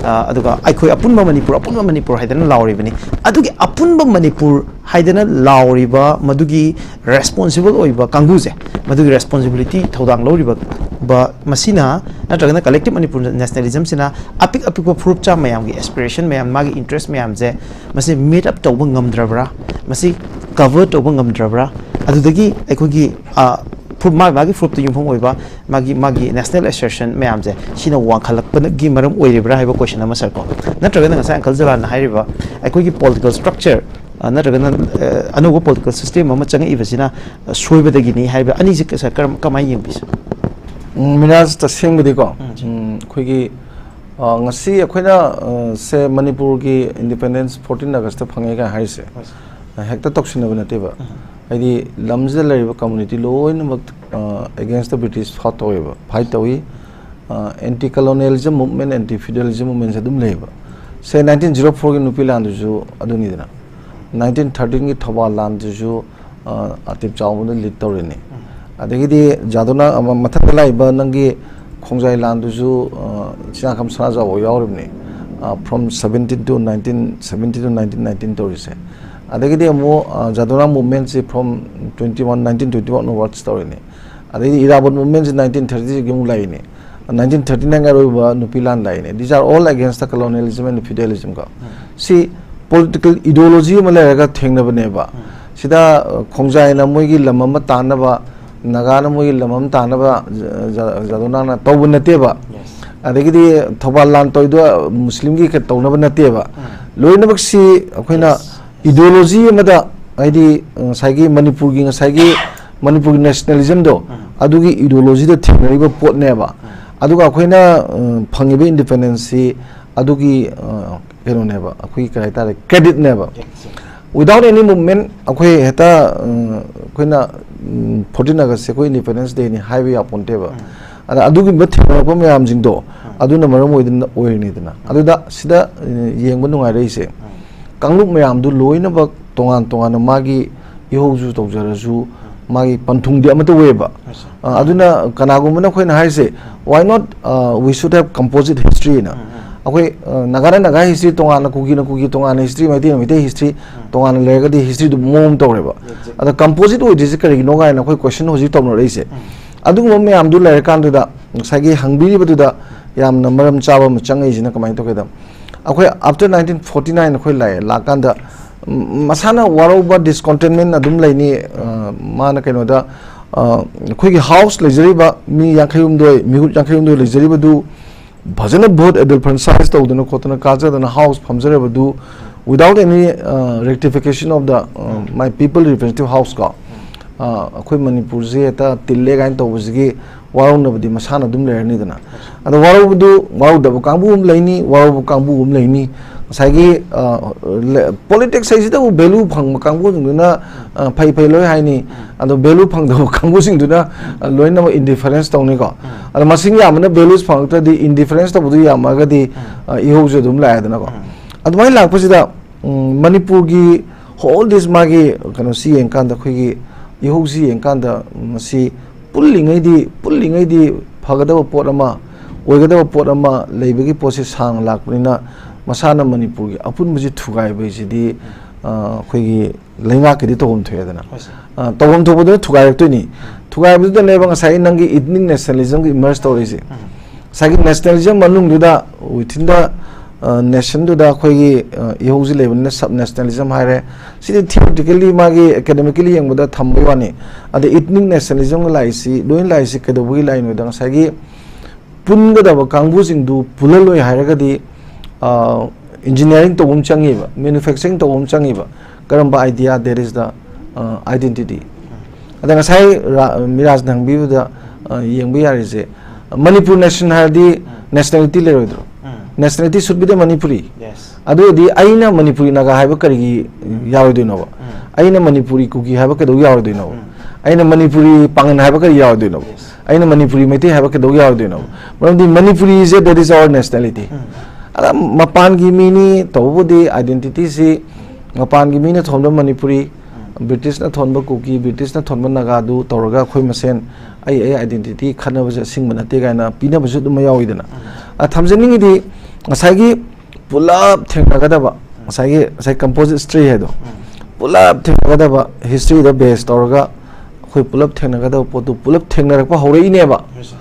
ꯑ, ꯑꯗꯨꯒ ꯑꯩꯈꯣꯏ ꯑꯄꯨꯟꯕ ꯃꯅꯤꯄꯨꯔ, ꯑꯄꯨꯟꯕ ꯃꯅꯤꯄꯨꯔ ꯍꯥꯏꯗꯅ ꯂꯥꯎꯔꯤꯕꯅꯤ꯫ ꯑꯗꯨꯒꯤ ꯑꯄꯨꯟꯕ ꯃꯅꯤꯄꯨꯔ ꯍꯥꯏꯗꯅ ꯂꯥꯎꯔꯤꯕ ꯃꯗꯨꯒꯤ responsible ꯑꯣꯏꯕ ꯀꯥꯡꯕꯨꯁꯦ, ꯃꯗꯨꯒꯤ responsibility, ꯊꯧꯗꯥꯡ ꯂꯧꯔꯤꯕ ꯕ-, ꯃꯁꯤꯅ, ꯅꯠꯇ꯭ꯔꯒꯅ collective Manipur nationalism ꯁꯤꯅ ꯑꯄꯤꯛ ꯑꯄꯤꯛꯄ ꯐꯨꯔꯨꯞꯆꯥ ꯃꯌꯥꯝꯒꯤ aspiration ꯃꯌꯥꯝ, ꯃꯥꯒꯤ interest ꯃꯌꯥꯝꯁꯦ, ꯃꯁꯤ meet up ꯇꯧꯕ ꯉꯝꯗ꯭ꯔꯕ꯭ꯔꯥ, ꯃꯁꯤ cover ꯇꯧꯕ ꯉꯝꯗ꯭ꯔꯕ꯭ꯔꯥ, ꯑꯗꯨꯗꯒꯤ ꯑꯩꯈꯣꯏꯒꯤ, ꯑ, ꯐꯨ-, ꯃꯥ-, ꯃꯥꯒꯤ ꯐꯨꯔꯨꯞꯇ ꯌꯨꯝꯐꯝ ꯑꯣꯏꯕ ꯃꯥꯒꯤ, ꯃꯥꯒꯤ national assertion ꯃꯌꯥꯝꯁꯦ ꯁꯤꯅ ꯋꯥꯡꯈꯠꯂꯛꯄꯒꯤ ꯃꯔꯝ ꯑꯣꯏꯔꯤꯕ꯭ꯔꯥ ꯍꯥꯏꯕ question ꯑꯃ, sir, ꯀꯣ꯫ ꯅꯠꯇ꯭ꯔꯒꯅ ꯉꯁꯥꯏ uncle ꯖꯂꯥꯟꯅ ꯍꯥꯏꯔꯤꯕ ꯑꯩꯈꯣꯏꯒꯤ political structure, ꯑ, ꯅꯠꯇ꯭ꯔꯒꯅ, ꯑ, ꯑꯅꯧꯕ political system ꯑꯃ ꯆꯪꯉꯛꯏꯕꯁꯤꯅ, ꯑ, ꯁꯣꯏꯕꯗꯒꯤꯅꯤ ꯍꯥꯏꯕ ꯑꯅꯤꯁꯦ, sir, ꯀꯔꯝ-, ꯀꯃꯥꯏꯅ ꯌꯦꯡꯕꯤ, sir? ꯎꯝ, ꯃꯤꯔꯥꯖ, ꯇꯁꯦꯡꯕꯗꯤꯀꯣ, ꯎꯝ, ꯎꯝ, ꯑꯩꯈꯣꯏꯒꯤ, ꯑ, ꯉꯁꯤ ꯑꯩꯈꯣꯏꯅ, ꯑ, ꯁꯦ ꯃꯅꯤꯄꯨꯔꯒꯤ independence fourteen Augustꯇ ꯐꯪꯉꯦ ꯀꯥꯏꯅ ꯍꯥꯏꯔꯤꯁꯦ, ꯍꯣꯏ, sir, ꯑ, ꯍꯦꯛꯇ ꯇꯧꯁꯤꯟꯅꯕ ꯅꯠꯇꯦꯕ꯫ ꯎꯝ. ꯍꯥꯏꯗꯤ ꯂꯝꯁꯤꯗ ꯂꯩꯔꯤꯕ community ꯂꯣꯏꯅꯃꯛ, ꯑ, against the British fight ꯇꯧꯋꯦꯕ, fight ꯇꯧꯏ꯫ ꯑ, anti colonialism movement, anti feudalism movementꯁꯦ ꯑꯗꯨꯝ ꯂꯩꯌꯦꯕ꯫ ꯁꯦ nineteen zero fourꯒꯤ ꯅꯨꯄꯤ ꯂꯥꯟꯗꯨꯁꯨ ꯑꯗꯨꯅꯤꯗꯅ, nineteen thirteenꯒꯤ ꯊꯧꯕꯥꯜ ꯂꯥꯟꯗꯨꯁꯨ, ꯑ, ꯑꯇꯤꯞ ꯆꯥꯎꯕꯅ lead ꯇꯧꯔꯤꯅꯤ꯫ ꯑꯗꯒꯤꯗꯤ ꯖꯥꯗꯨꯅ ꯑꯃ ꯃꯊꯪꯗ ꯂꯥꯛꯏꯕ ꯅꯪꯒꯤ ꯈꯣꯡꯖꯥꯏ ꯂꯥꯟꯗꯨꯁꯨ, ꯑ, ꯆꯤꯅꯥꯈꯝ ꯁꯅꯥꯖꯥꯎꯕ ꯌꯥꯎꯔꯤꯕꯅꯤ꯫ ꯑ, from seventeen to nineteen seventeen to nineteen nineteen ꯇꯧꯔꯤꯁꯦ꯫ ꯑꯗꯒꯤꯗꯤ ꯑꯃꯨꯛ, ꯑ, ꯖꯥꯗꯨꯅꯥ movementꯁꯤ from twenty one, nineteen twenty one onwards ꯇꯧꯔꯤꯅꯤ꯫ ꯑꯗꯩꯗꯤ ꯏꯔꯥꯕꯣꯠ movementꯁꯤ nineteen thirtyꯒꯤ ꯑꯃꯨꯛ ꯂꯥꯛꯏꯅꯤ꯫ Nineteen thirty nineꯒꯤ ꯑꯔꯣꯏꯕ ꯅꯨꯄꯤ ꯂꯥꯟ ꯂꯥꯛꯏꯅꯤ꯫ These are all against the colonialism and feudalism ꯀꯣ꯫ ꯁꯤ political ideology ꯑꯃ ꯂꯩꯔꯒ ꯊꯦꯡꯅꯕꯅꯦꯕ꯫ ꯁꯤꯗ, ꯑ, ꯈꯣꯡꯖꯥꯏꯅ ꯃꯣꯏꯒꯤ ꯂꯝ ꯑꯃ ꯇꯥꯟꯅꯕ, ꯅꯥꯒꯥꯅ ꯃꯣꯏꯒꯤ ꯂꯝ ꯑꯃ ꯇꯥꯟꯅꯕ, ꯖ-, ꯖ-, ꯖꯥꯗꯨꯅꯥꯅ ꯇꯧꯕ ꯅꯠꯇꯦꯕ꯫ ꯑꯗꯒꯤꯗꯤ ꯊꯧꯕꯥꯜ ꯂꯥꯟ ꯇꯧꯔꯤꯗꯣ ꯃꯨꯁꯂꯤꯝꯒꯤ ꯀ-, ꯇꯧꯅꯕ ꯅꯠꯇꯦꯕ꯫ ꯂꯣꯏꯅꯃꯛꯁꯤ ꯑꯩꯈꯣꯏꯅ ideology ꯑꯃꯗ, ꯍꯥꯏꯗꯤ ꯉꯁꯥꯏꯒꯤ ꯃꯅꯤꯄꯨꯔꯒꯤ, ꯉꯁꯥꯏꯒꯤ ꯃꯅꯤꯄꯨꯔꯒꯤ nationalismꯗꯣ, ꯑꯗꯨꯒꯤ ideologyꯗ ꯊꯦꯡꯅꯔꯤꯕ ꯄꯣꯠꯅꯦꯕ꯫ ꯑꯗꯨꯒ ꯑꯩꯈꯣꯏꯅ, ꯑ, ꯐꯪꯉꯤꯕ independenceꯁꯤ ꯑꯗꯨꯒꯤ, ꯑ, ꯀꯩꯅꯣꯅꯦꯕ, ꯑꯩꯈꯣꯏꯒꯤ ꯀꯔꯤ ꯍꯥꯏꯇꯥꯔꯦ, creditꯅꯦꯕ꯫ Without any movement ꯑꯩꯈꯣꯏ ꯍꯦꯛꯇ, ꯑ, ꯑꯩꯈꯣꯏꯅ, ꯎꯝ, fourteen Augustꯁꯦ ꯑꯩꯈꯣꯏ independence dayꯅꯤ ꯍꯥꯏꯕ ꯌꯥꯄꯣꯟꯇꯦꯕ꯫ ꯑꯗ ꯑꯗꯨꯒꯨꯝꯕ ꯊꯦꯡꯅꯔꯛꯄ ꯃꯌꯥꯝꯁꯤꯡꯗꯣ, ꯑꯗꯨꯅ ꯃꯔꯝ ꯑꯣꯏꯗꯅ, ꯑꯣꯏꯔꯤꯅꯤꯗꯅ꯫ ꯑꯗꯨꯗ ꯁꯤꯗ, ꯑ, ꯌꯦꯡꯕ ꯅꯨꯡꯉꯥꯏꯔꯛꯏꯁꯦ, ꯀꯥꯡꯂꯨꯞ ꯃꯌꯥꯝꯗꯨ ꯂꯣꯏꯅꯃꯛ ꯇꯣꯉꯥꯟ ꯇꯣꯉꯥꯟꯅ ꯃꯥꯒꯤ ꯏꯍꯧꯁꯨ ꯇꯧꯖꯔꯁꯨ, ꯃꯥꯒꯤ ꯄꯟꯊꯨꯡꯗꯤ ꯑꯃꯠꯇ ꯑꯣꯏꯌꯦꯕ꯫ ꯑ, ꯑꯗꯨꯅ ꯀꯅꯥꯒꯨꯝꯕꯅ ꯑꯩꯈꯣꯏꯅ ꯍꯥꯏꯔꯤꯁꯦ, "Why not, uh, we should have composite history" ꯅ꯫ ꯑꯩꯈꯣꯏ, ꯑ, ꯅꯥꯒꯥꯅ ꯅꯥꯒꯥ history ꯇꯣꯉꯥꯟꯅ, ꯀꯨꯀꯤꯅ ꯀꯨꯀꯤ ꯇꯣꯉꯥꯟꯅ history, ꯃꯩꯇꯩꯅ ꯃꯩꯇꯩ history ꯇꯣꯉꯥꯟꯅ ꯂꯩꯔꯒꯗꯤ historyꯗꯨ ꯃꯑꯣꯡ ꯑꯃ ꯇꯧꯔꯦꯕ꯫ ꯑꯗ composite ꯑꯣꯏꯗ꯭ꯔꯤꯁꯦ ꯀꯔꯤꯒꯤꯅꯣ ꯀꯥꯏꯅ ꯑꯩꯈꯣꯏ question ꯍꯧꯖꯤꯛ ꯇꯧꯅꯔꯛꯏꯁꯦ꯫ ꯑꯗꯨꯒꯨꯝꯕ ꯃꯌꯥꯝꯗꯨ ꯂꯩꯔꯀꯥꯟꯗꯨꯗ ꯉꯁꯥꯏꯒꯤ ꯍꯪꯕꯤꯔꯤꯕꯗꯨꯗ ꯌꯥꯝꯅ ꯃꯔꯝ ꯆꯥꯕ ꯑꯃ ꯆꯪꯉꯛꯏꯁꯤꯅ ꯀꯃꯥꯏꯅ ꯇꯧꯒꯦꯗ, ꯑꯩꯈꯣꯏ after nineteen forty nine ꯑꯩꯈꯣꯏ ꯂꯥꯛꯑꯦ, ꯂꯥꯛꯀꯥꯟꯗ, ꯎꯝ, ꯃꯁꯥꯅ ꯋꯥꯔꯧꯕ, discontentment ꯑꯗꯨꯝ ꯂꯩꯅꯤ꯫ ꯑ, ꯃꯥꯅ ꯀꯩꯅꯣꯗ, ꯑ, ꯑꯩꯈꯣꯏꯒꯤ house ꯂꯩꯖꯔꯤꯕ ꯃꯤ ꯌꯥꯡꯈꯩ ꯍꯨꯝꯗꯣꯏ, ꯃꯤꯍꯨꯠ ꯌꯥꯡꯈꯩ ꯍꯨꯝꯗꯣꯏ ꯂꯩꯖꯔꯤꯕꯗꯨ ꯐꯖꯅ vote adulteration ꯇꯧꯗꯅ ꯈꯣꯠꯇꯅ ꯀꯥꯖꯗꯅ house ꯐꯝꯖꯔꯕꯗꯨ, without any, uh, rectification of the, uh, my people representative house ꯀꯣ, ꯑ, ꯑꯩꯈꯣꯏ ꯃꯅꯤꯄꯨꯔꯁꯦ ꯍꯦꯛꯇ ꯇꯤꯜꯂꯦ ꯀꯥꯏꯅ ꯇꯧꯕꯁꯤꯒꯤ ꯋꯥꯔꯧꯅꯕꯗꯤ ꯃꯁꯥꯅ ꯑꯗꯨꯝ ꯂꯩꯔꯅꯤꯗꯅ꯫ ꯑꯗꯣ ꯋꯥꯔꯧꯕꯗꯨ, ꯋꯥꯔꯧꯗꯕ ꯀꯥꯡꯕꯨ ꯑꯃ ꯂꯩꯅꯤ, ꯋꯥꯔꯧꯕ ꯀꯥꯡꯕꯨ ꯑꯃ ꯂꯩꯅꯤ꯫ ꯉꯁꯥꯏꯒꯤ, ꯑ, ꯂ-, politics ꯍꯥꯏꯁꯤꯗꯕꯨ value ꯐꯪꯕ ꯀꯥꯡꯕꯨꯁꯤꯡꯗꯨꯅ, ꯑ, ꯐꯩ ꯐꯩ ꯂꯣꯏ ꯍꯥꯏꯅꯤ꯫ ꯑꯗꯣ value ꯐꯪꯗꯕ ꯀꯥꯡꯕꯨꯁꯤꯡꯗꯨꯅ, ꯑ, ꯂꯣꯏꯅꯃꯛ indifference ꯇꯧꯅꯤꯀꯣ꯫ ꯑꯗꯣ ꯃꯁꯤꯡ ꯌꯥꯝꯕꯅ values ꯐꯪꯉꯛꯇ꯭ꯔꯗꯤ indifference ꯇꯧꯕꯗꯨ ꯌꯥꯝꯃꯛꯑꯒꯗꯤ, ꯑ, ꯏꯍꯧꯁꯨ ꯑꯗꯨꯝ ꯂꯥꯛꯑꯦꯗꯅꯀꯣ꯫ ꯑꯗꯨꯃꯥꯏꯅ ꯂꯥꯛꯄꯁꯤꯗ, ꯎꯝ, ꯃꯅꯤꯄꯨꯔꯒꯤ whole this ꯃꯥꯒꯤ ꯀꯩꯅꯣꯁꯤ ꯌꯦꯡꯀꯥꯟꯗ, ꯑꯩꯈꯣꯏꯒꯤ ꯏꯍꯧꯁꯤ ꯌꯦꯡꯀꯥꯟꯗ, ꯃꯁꯤ ꯄꯨꯜꯂꯤꯉꯩꯗꯤ, ꯄꯨꯜꯂꯤꯉꯩꯗꯤ ꯐꯒꯗꯕ ꯄꯣꯠ ꯑꯃ, ꯑꯣꯏꯒꯗꯕ ꯄꯣꯠ ꯑꯃ ꯂꯩꯕꯒꯤ ꯄꯣꯠꯁꯤ ꯁꯥꯡꯅ ꯂꯥꯛꯄꯅꯤꯅ, ꯃꯁꯥꯅ ꯃꯅꯤꯄꯨꯔꯒꯤ ꯑꯄꯨꯟꯕꯁꯤ ꯊꯨꯒꯥꯏꯕ ꯍꯥꯏꯁꯤꯗꯤ, ꯑ, ꯑꯩꯈꯣꯏꯒꯤ ꯂꯩꯉꯥꯛꯀꯤꯗꯤ ꯇꯧꯐꯝ ꯊꯣꯛꯑꯦꯗꯅ꯫ ꯍꯣꯏ, ꯁꯥꯔ꯫ ꯑ, ꯇꯧꯐꯝ ꯊꯣꯛꯄꯗꯨꯅ ꯊꯨꯒꯥꯏꯔꯛꯇꯣꯏꯅꯤ꯫ ꯊꯨꯒꯥꯏꯕꯗꯨꯗꯅꯦꯕ ꯉꯁꯥꯏꯒꯤ ꯅꯪꯒꯤ ethnic nationalism ꯒꯤ emerge ꯇꯧꯔꯛꯏꯁꯦ꯫ ꯉꯁꯥꯏꯒꯤ nationalism ꯃꯅꯨꯡꯗꯨꯗ, within the, ꯑ, nation ꯗꯨꯗ ꯑꯩꯈꯣꯏꯒꯤ, ꯑ, ꯏꯍꯧꯁꯤ ꯂꯩꯕꯅꯤꯅ sub nationalism ꯍꯥꯏꯔꯦ꯫ ꯁꯤꯗꯤ theoretically ꯃꯥꯒꯤ academically ꯌꯦꯡꯕꯗ ꯊꯝꯕꯩ ꯋꯥꯅꯤ꯫ ꯑꯗ ethnic nationalism ꯒ ꯂꯥꯛꯏꯁꯤ, ꯂꯣꯏꯅ ꯂꯥꯛꯏꯁꯤ ꯀꯩꯗꯧꯕꯒꯤ ꯂꯥꯛꯏꯅꯣꯗ, ꯉꯁꯥꯏꯒꯤ ꯄꯨꯟꯒꯗꯕ ꯀꯥꯡꯕꯨꯁꯤꯡꯗꯨ ꯄꯨꯜꯍꯜꯂꯣꯏ ꯍꯥꯏꯔꯒꯗꯤ, ꯑ, engineering ꯇꯧꯕ ꯑꯃ ꯆꯪꯉꯤꯕ, manufacturing ꯇꯧꯕ ꯑꯃ ꯆꯪꯉꯤꯕ꯫ ꯀꯔꯝꯕ idea? That is the, ꯑ, identity꯫ ꯑꯗ ꯉꯁꯥꯏ ꯔꯥ-, ꯃꯤꯔꯥꯖꯅ ꯍꯪꯕꯤꯕꯗ, ꯑ, ꯌꯦꯡꯕ ꯌꯥꯔꯤꯁꯦ, ꯃꯅꯤꯄꯨꯔ nation ꯍꯥꯏꯔꯗꯤ nationality ꯂꯩꯔꯣꯏꯗ꯭ꯔꯣ? Nationality should be the Manipuri꯫ Yes꯫ ꯑꯗꯨ ꯑꯣꯏꯔꯗꯤ ꯑꯩꯅ ꯃꯅꯤꯄꯨꯔꯤ ꯅꯥꯒꯥ ꯍꯥꯏꯕ ꯀꯔꯤꯒꯤ ꯌꯥꯔꯣꯏꯗꯣꯏꯅꯣꯕ? ꯑꯩꯅ ꯃꯅꯤꯄꯨꯔꯤ ꯀꯨꯀꯤ ꯍꯥꯏꯕ ꯀꯩꯗꯧ ꯌꯥꯔꯣꯏꯗꯣꯏꯅꯣꯕ? ꯑꯩꯅ ꯃꯅꯤꯄꯨꯔꯤ ꯄꯥꯡꯒꯟ ꯍꯥꯏꯕ ꯀꯔꯤ ꯌꯥꯔꯣꯏꯗꯣꯏꯅꯣꯕ? Yes꯫ ꯑꯩꯅ ꯃꯅꯤꯄꯨꯔꯤ ꯃꯩꯇꯩ ꯍꯥꯏꯕ ꯀꯩꯗꯧ ꯌꯥꯔꯣꯏꯗꯣꯏꯅꯣꯕ? ꯃꯔꯝꯗꯤ ꯃꯅꯤꯄꯨꯔꯤꯁꯦ, that is our nationality꯫ ꯑꯗ ꯃꯄꯥꯟꯒꯤ ꯃꯤꯅꯤ ꯇꯧꯕꯕꯨꯗꯤ identity ꯁꯤ ꯃꯄꯥꯟꯒꯤ ꯃꯤꯅ ꯊꯣꯟꯕ ꯃꯅꯤꯄꯨꯔꯤ, British ꯅ ꯊꯣꯟꯕ ꯀꯨꯀꯤ, British ꯅ ꯊꯣꯟꯕ ꯅꯥꯒꯥꯗꯨ ꯇꯧꯔꯒ ꯑꯩꯈꯣꯏ ꯃꯁꯦꯟ ꯑꯩ, ꯑꯩ identity ꯈꯠꯅꯕꯁꯦ ꯑꯁꯤꯡꯕ ꯅꯠꯇꯦ ꯀꯥꯏꯅ ꯄꯤꯅꯕꯁꯨ ꯑꯗꯨꯝ ꯌꯥꯎꯋꯤꯗꯅ꯫ ꯑ, ꯊꯝꯖꯅꯤꯡꯉꯤꯗꯤ ꯉꯁꯥꯏꯒꯤ ꯄꯨꯂꯞ ꯊꯦꯡꯅꯒꯗꯕ, ꯉꯁꯥꯏꯒꯤ, ꯉꯁꯥꯏ composite history ꯍꯥꯏꯗꯣ, ꯄꯨꯂꯞ ꯊꯦꯡꯅꯒꯗꯕ history ꯗ base ꯇꯧꯔꯒ ꯑꯩꯈꯣꯏ ꯄꯨꯂꯞ ꯊꯦꯡꯅꯒꯗꯕ ꯄꯣꯠꯇꯨ ꯄꯨꯂꯞ ꯊꯦꯡꯅꯔꯛꯄ ꯍꯧꯔꯛꯏꯅꯦꯕ꯫ Yes, sir꯫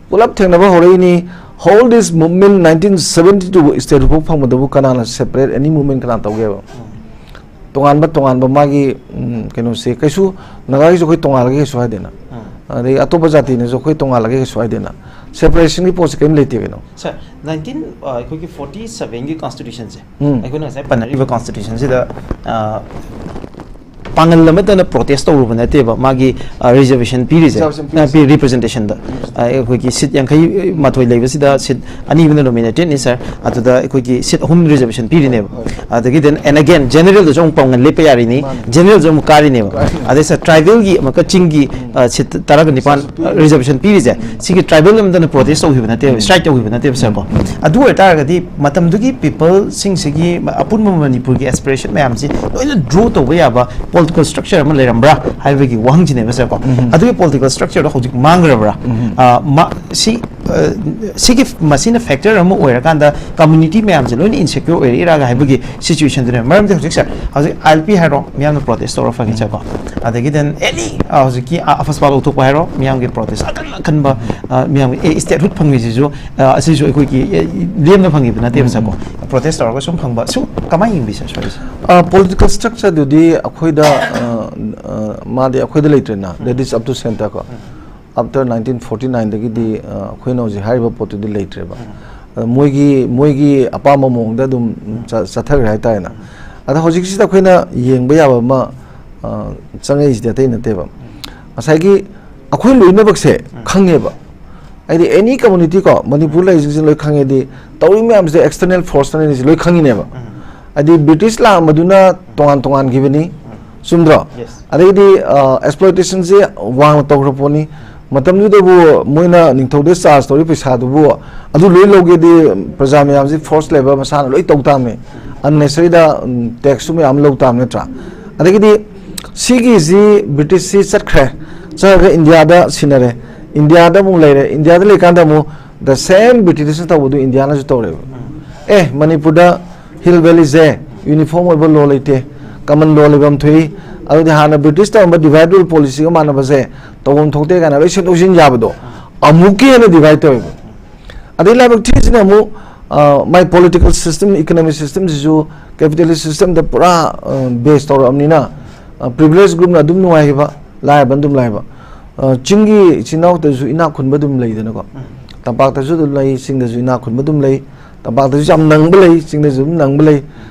ꯄꯨꯂꯞ ꯊꯦꯡꯅꯕ ꯍꯧꯔꯛꯏꯅꯤ꯫ Whole this movement nineteen seventy two statehood ꯐꯥꯎ ꯐꯪꯕꯗꯕꯨ ꯀꯅꯥꯅ separate any movement ꯀꯅꯥ ꯇꯧꯒꯦꯕ? ꯇꯣꯉꯥꯟꯕ ꯇꯣꯉꯥꯟꯕ ꯃꯥꯒꯤ, ꯎꯝ, ꯀꯩꯅꯣꯁꯦ ꯀꯩꯁꯨ, ꯅꯥꯒꯥꯒꯤꯁꯨ ꯑꯩꯈꯣꯏ ꯇꯣꯉꯥꯜꯂꯒꯦ ꯀꯩꯁꯨ ꯍꯥꯏꯗꯦꯅ, ꯑꯗꯩ ꯑꯇꯣꯞꯄ ꯖꯥꯇꯤꯅꯁꯨ ꯑꯩꯈꯣꯏ ꯇꯣꯉꯥꯜꯂꯒꯦ ꯀꯩꯁꯨ ꯍꯥꯏꯗꯦꯅ, ꯁꯦꯄꯔꯦꯁꯟꯒꯤ ꯄꯣꯠꯁꯦ ꯀꯔꯤꯝ ꯂꯩꯇꯦ ꯀꯩꯅꯣ꯫ ꯁꯥꯔ, ꯅꯥꯏꯟꯇꯤꯟ ꯑꯩꯈꯣꯏꯒꯤ ꯐꯣꯔꯇꯤ ꯁꯚꯦꯟꯒꯤ ꯀꯣꯟꯁꯇꯤꯇ꯭ꯌꯨꯁꯟꯁꯦ, ꯎꯝ꯫ ꯑꯩꯈꯣꯏꯅ ꯉꯁꯥꯏ ꯄꯟꯅꯔꯤꯕ ꯀꯣꯟꯁꯇꯤꯇ꯭ꯌꯨꯁꯟꯁꯤꯗ, ꯑ, ꯄꯥꯡꯒꯜ ꯑꯃꯠꯇꯅ ꯄ꯭ꯔꯣꯇꯦꯁ ꯇꯧꯔꯨꯕ ꯅꯠꯇꯦꯕ ꯃꯥꯒꯤ ꯔꯤꯖꯔꯕꯦꯁꯟ ꯄꯤꯔꯤꯁꯦ꯫ Reservation ꯄꯤꯔꯤꯁꯦ꯫ ꯔꯤꯄ꯭ꯔꯖꯦꯟꯇꯦꯁꯟꯗ ꯑꯩꯈꯣꯏꯒꯤ ꯁꯤꯠ ꯌꯥꯡꯈꯩ ꯃꯥꯊꯣꯏ ꯂꯩꯕꯁꯤꯗ ꯁꯤꯠ ꯑꯅꯤꯕꯨꯅ ꯅꯣꯃꯤꯅꯦꯇꯦꯠꯅꯤ ꯁꯥꯔ꯫ ꯑꯗꯨꯗ ꯑꯩꯈꯣꯏꯒꯤ ꯁꯤꯠ ꯑꯍꯨꯝ ꯔꯤꯖꯔꯕꯦꯁꯟ ꯄꯤꯔꯤꯅꯦꯕ꯫ ꯑꯗꯒꯤ then and again ꯖꯦꯅꯔꯦꯜꯗꯁꯨ ꯑꯃꯨꯛ ꯄꯥꯡꯒꯜ ꯂꯦꯞꯄ ꯌꯥꯔꯤꯅꯤ꯫ ꯃꯥꯅꯤ꯫ ꯖꯦꯅꯔꯦꯜꯁꯨ ꯑꯃꯨꯛ ꯀꯥꯔꯤꯅꯦꯕ꯫ ꯀꯥꯔꯤꯅꯤ꯫ ꯑꯗꯩ ꯁꯥꯔ, ꯇ꯭ꯔꯥꯏꯕꯦꯜꯒꯤ ꯑꯃꯨꯛꯀ ꯆꯤꯡꯒꯤ, ꯑ, ꯁꯤꯠ ꯇꯔꯥꯒ ꯅꯤꯄꯥꯟ ꯔꯤꯖꯔꯕꯦꯁꯟ ꯄꯤꯔꯤꯁꯦ, ꯁꯤꯒꯤ ꯇ꯭ꯔꯥꯏꯕꯦꯜ ꯑꯃꯠꯇꯅ ꯄ꯭ꯔꯣꯇꯦꯁ ꯇꯧꯈꯤꯕ ꯅꯠꯇꯦꯕ, ꯁ꯭ꯇ꯭ꯔꯥꯏꯛ ꯇꯧꯈꯤꯕ ꯅꯠꯇꯦꯕ ꯁꯥꯔ ꯀꯣ꯫ ꯑꯗꯨ ꯑꯣꯏꯇꯥꯔꯒꯗꯤ ꯃꯇꯝꯗꯨꯒꯤ ꯄꯤꯄꯜꯁꯤꯡꯁꯤꯒꯤ ꯑꯄꯨꯟꯕ ꯃꯅꯤꯄꯨꯔꯒꯤ ꯑꯦꯁꯄꯤꯔꯦꯁꯟ ꯃꯌꯥꯝꯁꯤ ꯂꯣꯏꯅ ꯗ꯭ꯔꯣ ꯇꯧꯕ ꯌꯥꯕ ꯄꯣꯂꯤꯇꯤꯀꯦꯜ ꯁ꯭ꯇ꯭ꯔꯛꯆꯔ ꯑꯃ ꯂꯩꯔꯝꯕ꯭ꯔꯥ ꯍꯥꯏꯕꯒꯤ ꯋꯥꯍꯪꯁꯤꯅꯦꯕ ꯁꯥꯔ ꯀꯣ꯫ ꯑꯗꯨꯒꯤ ꯄꯣꯂꯤꯇꯤꯀꯦꯜ ꯁ꯭ꯇ꯭ꯔꯛꯆꯔꯗꯣ ꯍꯧꯖꯤꯛ ꯃꯥꯡꯈ꯭ꯔꯕ꯭ꯔꯥ? ꯑ, ꯃꯥ-, ꯁꯤ, ꯑ, ꯁꯤꯒꯤ, ꯃꯁꯤꯅ ꯐꯦꯛꯇꯔ ꯑꯃ ꯑꯣꯏꯔꯀꯥꯟꯗ ꯀꯝꯃ꯭ꯌꯨꯅꯤꯇꯤ ꯃꯌꯥꯝꯁꯦ ꯂꯣꯏꯅ ꯏꯟꯁꯦꯀ꯭ꯌꯣꯔ ꯑꯣꯏꯔꯛꯏꯔꯥꯒ ꯍꯥꯏꯕꯒꯤ ꯁꯤꯆꯨꯋꯦꯁꯟꯗꯨꯅꯦ꯫ ꯃꯔꯝꯗꯤ ꯍꯧꯖꯤꯛ ꯁꯥꯔ, ꯍꯧꯖꯤꯛ ꯑꯥꯏ ꯑꯦꯜ ꯄꯤ ꯍꯥꯏꯔꯣ, ꯃꯤꯌꯥꯝꯅ ꯄ꯭ꯔꯣꯇꯦꯁ ꯇꯧꯔ ꯐꯪꯉꯤꯁꯦꯀꯣ꯫ ꯑꯗꯒꯤ then any, ꯑ, ꯍꯧꯖꯤꯛꯀꯤ, ꯑ, ꯑꯐꯁꯄꯥ ꯂꯧꯊꯣꯛꯄ ꯍꯥꯏꯔꯣ, ꯃꯤꯌꯥꯝꯒꯤ ꯄ꯭ꯔꯣꯇꯦꯁ ꯑꯀꯟ ꯑꯀꯟꯕ, ꯑ, ꯃꯤꯌꯥꯝꯒꯤ, ꯑꯦ, ꯁ꯭ꯇꯦꯠꯍꯨꯗ ꯐꯪꯉꯤꯁꯤꯁꯨ, ꯑ, ꯑꯁꯤꯁꯨ ꯑꯩꯈꯣꯏꯒꯤ, ꯑꯦ, ꯂꯦꯝꯅ ꯐꯪꯈꯤꯕ ꯅꯠꯇꯦꯕ ꯁꯥꯔ ꯀꯣ꯫ ꯄ꯭ꯔꯣꯇꯦꯁ ꯇꯧꯔꯒ ꯁꯨꯝ ꯐꯪꯕ꯫ ꯁꯨ ꯀꯃꯥꯏꯅ ꯌꯦꯡꯕꯤ ꯁꯥꯔ, ꯁ꯭ꯋꯥꯏꯁꯦ? ꯄꯣꯂꯤꯇꯤꯀꯦꯜ ꯁ꯭ꯇ꯭ꯔꯛꯆꯔꯗꯨꯗꯤ ꯑꯩꯈꯣꯏꯗ, ꯑ, ꯑ, ꯃꯥꯗꯤ ꯑꯩꯈꯣꯏꯗ ꯂꯩꯇ꯭ꯔꯦꯅ, that is up to centre ꯀꯣ꯫ ꯑꯥꯐꯇꯔ ꯅꯥꯏꯟꯇꯤꯟ ꯐꯣꯔꯇꯤ ꯅꯥꯏꯟꯗꯒꯤꯗꯤ, ꯑ, ꯑꯩꯈꯣꯏꯅ ꯍꯧꯖꯤꯛ ꯍꯥꯏꯔꯤꯕ ꯄꯣꯠꯇꯨꯗꯤ ꯂꯩꯇ꯭ꯔꯦꯕ꯫ ꯑꯗ ꯃꯣꯏꯒꯤ, ꯃꯣꯏꯒꯤ ꯑꯄꯥꯝꯕ ꯃꯑꯣꯡꯗ ꯑꯗꯨꯝ ꯆ-, ꯆꯠꯊꯈ꯭ꯔꯦ ꯍꯥꯏꯇꯥꯔꯦꯅ꯫ ꯑꯗ ꯍꯧꯖꯤꯛꯁꯤꯗ ꯑꯩꯈꯣꯏꯅ ꯌꯦꯡꯕ ꯌꯥꯕ ꯑꯃ, ꯑ, ꯆꯪꯉꯛꯏꯁꯤꯗꯤ ꯑꯇꯩ ꯅꯠꯇꯦꯕ꯫ ꯉꯁꯥꯏꯒꯤ ꯑꯩꯈꯣꯏ ꯂꯣꯏꯅꯃꯛꯁꯦ ꯈꯪꯉꯦꯕ꯫ ꯍꯥꯏꯗꯤ ꯑꯦꯅꯤ ꯀꯝꯃꯨꯅꯤꯇꯤ ꯀꯣ, ꯃꯅꯤꯄꯨꯔ ꯂꯩꯔꯤꯁꯤꯡꯁꯤ ꯂꯣꯏ ꯈꯪꯉꯦꯗꯤ, ꯇꯧꯔꯤ ꯃꯌꯥꯝꯁꯦ ꯑꯦꯛꯁꯇꯔꯅꯦꯜ ꯐꯣꯔꯁꯇꯅꯤꯁꯤ ꯂꯣꯏ ꯈꯪꯉꯤꯅꯦꯕ꯫ ꯍꯥꯏꯗꯤ ꯕ꯭ꯔꯤꯇꯤꯁ ꯂꯥꯛꯑꯝꯕꯗꯨꯅ ꯇꯣꯉꯥꯟ ꯇꯣꯉꯥꯟꯈꯤꯕꯅꯤ, ꯆꯨꯝꯗ꯭ꯔꯣ? Yes. ꯑꯗꯩꯗꯤ, ꯑ, ꯑꯦꯛꯁꯄ꯭ꯂꯣꯏꯇꯦꯁꯟꯁꯦ ꯋꯥꯡꯅ ꯇꯧꯈ꯭ꯔ ꯄꯣꯠꯅꯤ꯫ ꯃꯇꯝꯗꯨꯗꯕꯨ ꯃꯣꯏꯅ ꯅꯤꯡꯊꯧꯗ ꯆꯥꯔꯖ ꯇꯧꯔꯤ ꯄꯩꯁꯥꯗꯨꯕꯨ ꯑꯗꯨ ꯂꯣꯏ ꯂꯧꯒꯦꯗꯤ ꯄ꯭ꯔꯖꯥ ꯃꯌꯥꯝꯁꯤ ꯐꯣꯔꯁ ꯂꯦꯕꯔ ꯃꯁꯥꯅ ꯂꯣꯏ ꯇꯧ ꯇꯥꯕꯅꯤ꯫ ꯑꯟꯅꯦꯁꯔꯤꯗ, ꯎꯝ, ꯇꯦꯛꯁꯁꯨ ꯃꯌꯥꯝ ꯂꯧ ꯇꯥꯕ ꯅꯠꯇ꯭ꯔꯥ? ꯑꯗꯒꯤꯗꯤ ꯁꯤꯒꯤꯁꯤ ꯕ꯭ꯔꯤꯇꯤꯁꯁꯤ ꯆꯠꯈ꯭ꯔꯦ, ꯆꯠꯈ꯭ꯔꯒ ꯏꯟꯗꯤꯌꯥꯗ ꯁꯤꯟꯅꯔꯦ, ꯏꯟꯗꯤꯌꯥꯗ ꯑꯃꯨꯛ ꯂꯩꯔꯦ, ꯏꯟꯗꯤꯌꯥꯗ ꯂꯩꯀꯥꯟꯗ ꯑꯃꯨꯛ the same ꯕ꯭ꯔꯤꯇꯤꯁꯅ ꯇꯧꯕꯗꯨ ꯏꯟꯗꯤꯌꯥꯅꯁꯨ ꯇꯧꯔꯦꯕ꯫ ꯑꯦ, ꯃꯅꯤꯄꯨꯔꯗ ꯍꯤꯜ ꯚꯦꯂꯤꯁꯦ ꯌꯨꯅꯤꯐꯣꯔꯝ ꯑꯣꯏꯕ ꯂꯣ ꯂꯩꯇꯦ, ꯀꯃꯟ ꯂꯣ ꯂꯩꯐꯝ ꯊꯣꯛꯏ꯫ ꯑꯗꯨꯗꯤ ꯍꯥꯟꯅ ꯕ꯭ꯔꯤꯇꯤꯁ ꯇꯧꯔꯝꯕ ꯗꯤꯚꯥꯏꯠ ꯔꯨꯜ ꯄꯣꯂꯤꯁꯤꯒ ꯃꯥꯟꯅꯕꯁꯦ ꯇꯧꯐꯝ ꯊꯣꯛꯇꯦ ꯀꯥꯏꯅ ꯂꯣꯏ ꯁꯦꯝꯗꯣꯛ ꯁꯦꯝꯖꯤꯟ ꯌꯥꯕꯗꯣ ꯑꯃꯨꯛꯀ ꯍꯦꯟꯅ ꯗꯤꯚꯥꯏꯠ ꯇꯧꯋꯦꯕ꯫ ꯑꯗꯩ ꯂꯥꯏꯕꯛ ꯊꯤꯁꯤꯅ ꯑꯃꯨꯛ ꯑ, ꯃꯥꯏ political system, economic system ꯁꯤꯁꯨ capitalist system ꯗ ꯄꯨꯔꯥ, ꯑ, base ꯇꯧꯔꯛꯑꯕꯅꯤꯅ, ꯑ, privileged group ꯅ ꯑꯗꯨꯝ ꯅꯨꯡꯉꯥꯏꯈꯤꯕ, ꯂꯥꯏꯔꯕꯅ ꯑꯗꯨꯝ ꯂꯥꯏꯕ꯫ ꯑ, ꯆꯤꯡꯒꯤ ꯏꯆꯤꯟ ꯏꯅꯥꯎꯗꯁꯨ ꯏꯅꯥꯛ ꯈꯨꯟꯕ ꯑꯗꯨꯝ ꯂꯩꯗꯅꯀꯣ꯫ ꯎꯝ꯫ ꯇꯝꯄꯥꯛꯇꯁꯨ ꯑꯗꯨꯝ ꯂꯩ, ꯆꯤꯡꯗꯁꯨ ꯏꯅꯥꯛ ꯈꯨꯟꯕ ꯑꯗꯨꯝ ꯂꯩ꯫ ꯇꯝꯄꯥꯛꯇꯁꯨ ꯌꯥꯝ ꯅꯪꯕ ꯂꯩ, ꯆꯤꯡꯗꯁꯨ ꯑꯗꯨꯝ ꯅꯪꯕ ꯂꯩ꯫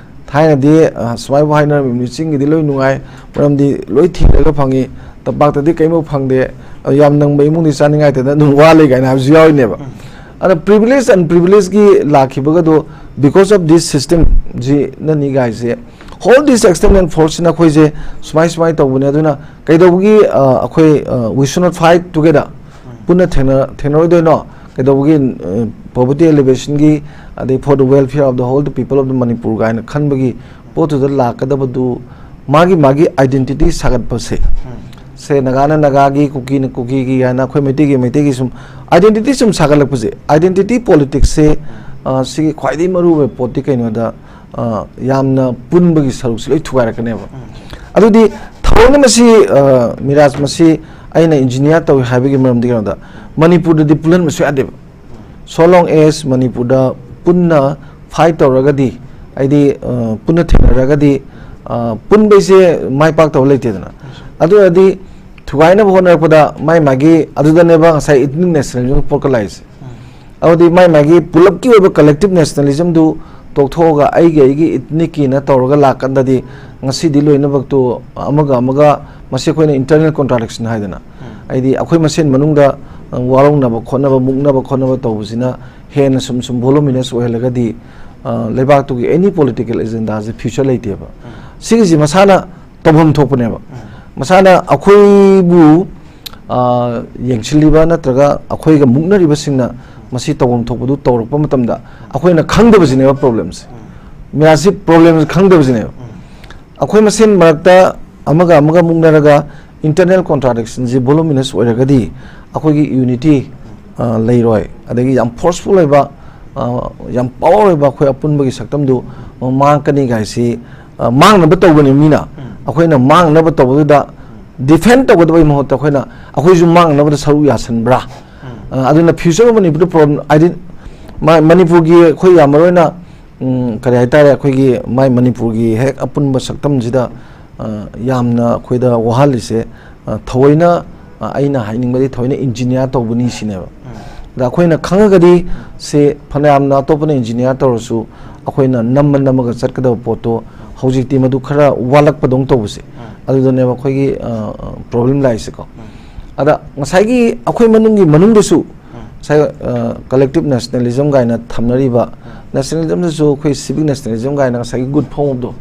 ꯊꯥꯏꯅꯗꯤ, ꯑ, ꯁꯨꯃꯥꯏꯕꯨ ꯍꯥꯏꯅꯔꯝꯃꯤꯕꯅꯤ, "ꯆꯤꯡꯒꯤꯗꯤ ꯂꯣꯏ ꯅꯨꯡꯉꯥꯏ, ꯃꯔꯝꯗꯤ ꯂꯣꯏ ꯊꯤꯔꯒ ꯐꯪꯉꯤ, ꯇꯝꯄꯥꯛꯇꯗꯤ ꯀꯔꯤꯝꯐꯥꯎ ꯐꯪꯗꯦ, ꯑ, ꯌꯥꯝ ꯅꯪꯕ ꯏꯃꯨꯡꯗꯤ ꯆꯥꯅꯤꯡꯉꯥꯏꯇꯗꯅ ꯑꯗꯨꯝ ꯋꯥ ꯂꯩ" ꯀꯥꯏꯅ ꯍꯥꯏꯕꯁꯨ ꯌꯥꯎꯔꯤꯅꯦꯕ꯫ ꯎꯝ꯫ ꯑꯗ privilege and privilege ꯒꯤ ꯂꯥꯛꯈꯤꯕꯒꯗꯣ, because of this system ꯁꯤꯅꯅꯤ ꯒꯥꯏꯁꯦ, all this external force ꯁꯤꯅ ꯑꯩꯈꯣꯏꯁꯦ ꯁꯨꯃꯥꯏ ꯁꯨꯃꯥꯏ ꯇꯧꯕꯅꯦ꯫ ꯑꯗꯨꯅ ꯀꯩꯗꯧꯕꯒꯤ, ꯑ, ꯑꯩꯈꯣꯏ, ꯑ, we should not fight together? ꯄꯨꯟꯅ ꯊꯦꯡꯅ-, ꯊꯦꯡꯅꯔꯣꯏꯗꯣꯏꯅꯣ? ꯀꯩꯗꯧꯕꯒꯤ, ꯑ, poverty alleviation ꯒꯤ, ꯑꯗꯩ for the welfare of the whole the people of the Manipur ꯀꯥꯏꯅ ꯈꯟꯕꯒꯤ ꯄꯣꯠꯇꯨꯗ ꯂꯥꯛꯀꯗꯕꯗꯨ ꯃꯥꯒꯤ ꯃꯥꯒꯤ identity ꯁꯥꯒꯠꯄꯁꯦ, ꯎꯝ꯫ ꯁꯦ ꯅꯥꯒꯥꯅ ꯅꯥꯒꯥꯒꯤ, ꯀꯨꯀꯤꯅ ꯀꯨꯀꯤꯒꯤ ꯍꯥꯏꯅ ꯑꯩꯈꯣꯏ ꯃꯩꯇꯩꯒꯤ ꯃꯩꯇꯩꯒꯤ ꯁꯨꯝ identity ꯁꯨꯝ ꯁꯥꯒꯠꯂꯛꯄꯁꯦ, identity politics ꯁꯦ, ꯑ, ꯁꯤꯒꯤ ꯈ꯭ꯋꯥꯏꯗꯒꯤ ꯃꯔꯨꯑꯣꯏꯕ ꯄꯣꯠꯇꯤ ꯀꯩꯅꯣꯗ, ꯑ, ꯌꯥꯝꯅ ꯄꯨꯟꯕꯒꯤ ꯁꯔꯨꯛꯁꯤ ꯂꯣꯏ ꯊꯨꯒꯥꯏꯔꯛꯀꯅꯦꯕ꯫ ꯎꯝ꯫ ꯑꯗꯨꯗꯤ ꯊꯑꯣꯏꯅ ꯃꯁꯤ, ꯑ, ꯃꯤꯔꯥꯖ ꯃꯁꯤ ꯑꯩꯅ engineer ꯇꯧꯏ ꯍꯥꯏꯕꯒꯤ ꯃꯔꯝꯗꯤ ꯀꯩꯅꯣꯗ, ꯃꯅꯤꯄꯨꯔꯗꯗꯤ ꯄꯨꯜꯍꯟꯕ ꯁꯨꯡꯌꯥ ꯌꯥꯗꯦꯕ꯫ So long as ꯃꯅꯤꯄꯨꯔꯗ ꯄꯨꯟꯅ fight ꯇꯧꯔꯒꯗꯤ, ꯍꯥꯏꯗꯤ, ꯑ, ꯄꯨꯟꯅ ꯊꯦꯡꯅꯔꯒꯗꯤ, ꯑ, ꯄꯨꯟꯕꯩꯁꯦ ꯃꯥꯏ ꯄꯥꯛꯇꯕ ꯂꯩꯇꯦꯗꯅ꯫ ꯑꯗꯨ ꯑꯣꯏꯔꯗꯤ ꯊꯨꯒꯥꯏꯅꯕ ꯍꯣꯠꯅꯔꯛꯄꯗ ꯃꯥꯏ ꯃꯥꯒꯤ, ꯑꯗꯨꯗꯅꯦꯕ ꯉꯁꯥꯏ ethnic nationalism ꯄꯣꯛꯀꯠꯂꯛꯏꯁꯦ꯫ ꯑꯗꯨꯗꯤ ꯃꯥꯏ ꯃꯥꯒꯤ ꯄꯨꯂꯞꯀꯤ ꯑꯣꯏꯕ collective nationalism ꯗꯨ ꯇꯣꯛꯊꯣꯛꯑꯒ ꯑꯩꯒꯤ ꯑꯩꯒꯤ ethnic ꯀꯤꯅ ꯇꯧꯔꯒ ꯂꯥꯛꯀꯥꯟꯗꯗꯤ ꯉꯁꯤꯗꯤ ꯂꯣꯏꯅꯃꯛꯇꯨ ꯑꯃꯒ ꯑꯃꯒ, ꯃꯁꯤ ꯑꯩꯈꯣꯏꯅ internal contradiction ꯍꯥꯏꯗꯅ, ꯎꯝ꯫ ꯍꯥꯏꯗꯤ ꯑꯩꯈꯣꯏ ꯃꯁꯦꯟ ꯃꯅꯨꯡꯗ, ꯑ, ꯋꯥꯔꯧꯅꯕ ꯈꯣꯠꯅꯕ, ꯃꯨꯛꯅꯕ ꯈꯣꯠꯅꯕ ꯇꯧꯕꯁꯤꯅ ꯍꯦꯟꯅ ꯁꯨꯝ ꯁꯨꯝ voluminous ꯑꯣꯏꯍꯜꯂꯒꯗꯤ, ꯑ, ꯂꯩꯕꯥꯛꯇꯨꯒꯤ any political agenda ꯁꯦ future ꯂꯩꯇꯦꯕ꯫ ꯎꯝ꯫ ꯁꯤꯒꯤꯁꯤ ꯃꯁꯥꯅ ꯇꯧꯐꯝ ꯊꯣꯛꯄꯅꯦꯕ꯫ ꯎꯝ꯫ ꯃꯁꯥꯅ ꯑꯩꯈꯣꯏꯕꯨ, ꯑ, ꯌꯦꯡꯁꯤꯜꯂꯤꯕ ꯅꯠꯇ꯭ꯔꯒ ꯑꯩꯈꯣꯏꯒ ꯃꯨꯛꯅꯔꯤꯕꯁꯤꯡꯅ ꯃꯁꯤ ꯇꯧꯐꯝ ꯊꯣꯛꯄꯗꯨ ꯇꯧꯔꯛꯄ ꯃꯇꯝꯗ ꯑꯩꯈꯣꯏꯅ ꯈꯪꯗꯕꯁꯤꯅꯦꯕ problem ꯁꯦ꯫ ꯎꯝ꯫ ꯃꯤꯔꯥꯁꯤ problem ꯁꯦ ꯈꯪꯗꯕꯁꯤꯅꯦꯕ꯫ ꯎꯝ꯫ ꯑꯩꯈꯣꯏ ꯃꯁꯦꯟ ꯃꯔꯛꯇ ꯑꯃꯒ ꯑꯃꯒ ꯃꯨꯛꯅꯔꯒ internal contradiction ꯁꯤ voluminous ꯑꯣꯏꯔꯒꯗꯤ ꯑꯩꯈꯣꯏꯒꯤ unity, ꯑ, ꯂꯩꯔꯣꯏ꯫ ꯑꯗꯒꯤ ꯌꯥꯝ forceful ꯑꯣꯏꯕ, ꯑ, ꯌꯥꯝ power ꯑꯣꯏꯕ ꯑꯩꯈꯣꯏ ꯑꯄꯨꯟꯕꯒꯤ ꯁꯛꯇꯝꯗꯨ ꯃꯥꯡꯉꯛꯀꯅꯤ ꯒꯥꯏꯁꯤ, ꯑ, ꯃꯥꯡꯅꯕ ꯇꯧꯕꯅꯤ ꯃꯤꯅ꯫ ꯎꯝ꯫ ꯑꯩꯈꯣꯏꯅ ꯃꯥꯡꯅꯕ ꯇꯧꯕꯗꯨꯗ defend ꯇꯧꯒꯗꯕꯒꯤ ꯃꯍꯨꯠꯇ ꯑꯩꯈꯣꯏꯅ, ꯑꯩꯈꯣꯏꯁꯨ ꯃꯥꯡꯅꯕꯗ ꯁꯔꯨꯛ ꯌꯥꯁꯟꯕ꯭ꯔꯥ? ꯎꯝ꯫ ꯑ, ꯑꯗꯨꯅ future of Manipur problem, ꯍꯥꯏꯗꯤ ꯃ-, ꯃꯅꯤꯄꯨꯔꯒꯤ ꯑꯩꯈꯣꯏ ꯌꯥꯝ ꯃꯔꯨ ꯑꯣꯏꯅ, ꯎꯝ, ꯀꯔꯤ ꯍꯥꯏꯇꯥꯔꯦ, ꯑꯩꯈꯣꯏꯒꯤ ꯃꯥꯏ ꯃꯅꯤꯄꯨꯔꯒꯤ ꯍꯦꯛ ꯑꯄꯨꯟꯕ ꯁꯛꯇꯝꯁꯤꯗ, ꯑ, ꯌꯥꯝꯅ ꯑꯩꯈꯣꯏꯗ ꯋꯥꯍꯜꯂꯤꯁꯦ, ꯑ, ꯊꯑꯣꯏꯅ, ꯑ, ꯑꯩꯅ ꯍꯥꯏꯅꯤꯡꯕꯗꯤ ꯊꯑꯣꯏꯅ ꯏꯟꯖꯤꯅꯤꯌꯥꯔ ꯇꯧꯕꯅꯤ ꯁꯤꯅꯦꯕ꯫ ꯑꯗ ꯑꯩꯈꯣꯏꯅ ꯈꯪꯉꯒꯗꯤ ꯁꯦ ꯐꯅꯌꯥꯝꯅ ꯑꯇꯣꯞꯄꯅ ꯏꯟꯖꯤꯅꯤꯌꯥꯔ ꯇꯧꯔꯁꯨ ꯑꯩꯈꯣꯏꯅ ꯅꯝꯃ ꯅꯝꯃꯒ ꯆꯠꯀꯗꯕ ꯄꯣꯠꯇꯣ ꯍꯧꯖꯤꯛꯇꯤ ꯃꯗꯨ ꯈꯔ ꯋꯥꯠꯂꯛꯄꯗꯧꯅ ꯇꯧꯕꯁꯦ, ꯑꯗꯨꯗꯅꯦꯕ ꯑꯩꯈꯣꯏꯒꯤ, ꯑ, ꯄ꯭ꯔꯣꯕ꯭ꯂꯦꯝ ꯂꯥꯛꯏꯁꯦꯀꯣ꯫ ꯑꯗ ꯉꯁꯥꯏꯒꯤ ꯑꯩꯈꯣꯏ ꯃꯅꯨꯡꯒꯤ ꯃꯅꯨꯡꯗꯁꯨ ꯉꯁꯥꯏ, ꯑ, ꯀꯂꯦꯛꯇꯤꯚ ꯅꯦꯁꯅꯦꯂꯤꯖꯝ ꯀꯥꯏꯅ ꯊꯝꯅꯔꯤꯕ, ꯅꯦꯁꯅꯦꯂꯤꯖꯝꯗꯁꯨ ꯑꯩꯈꯣꯏ ꯁꯤꯚꯤꯛ ꯅꯦꯁꯅꯦꯂꯤꯖꯝ ꯀꯥꯏꯅ ꯉꯁꯥꯏꯒꯤ ꯒꯨꯗ ꯐꯣꯝ ꯑꯣꯐꯗꯣ,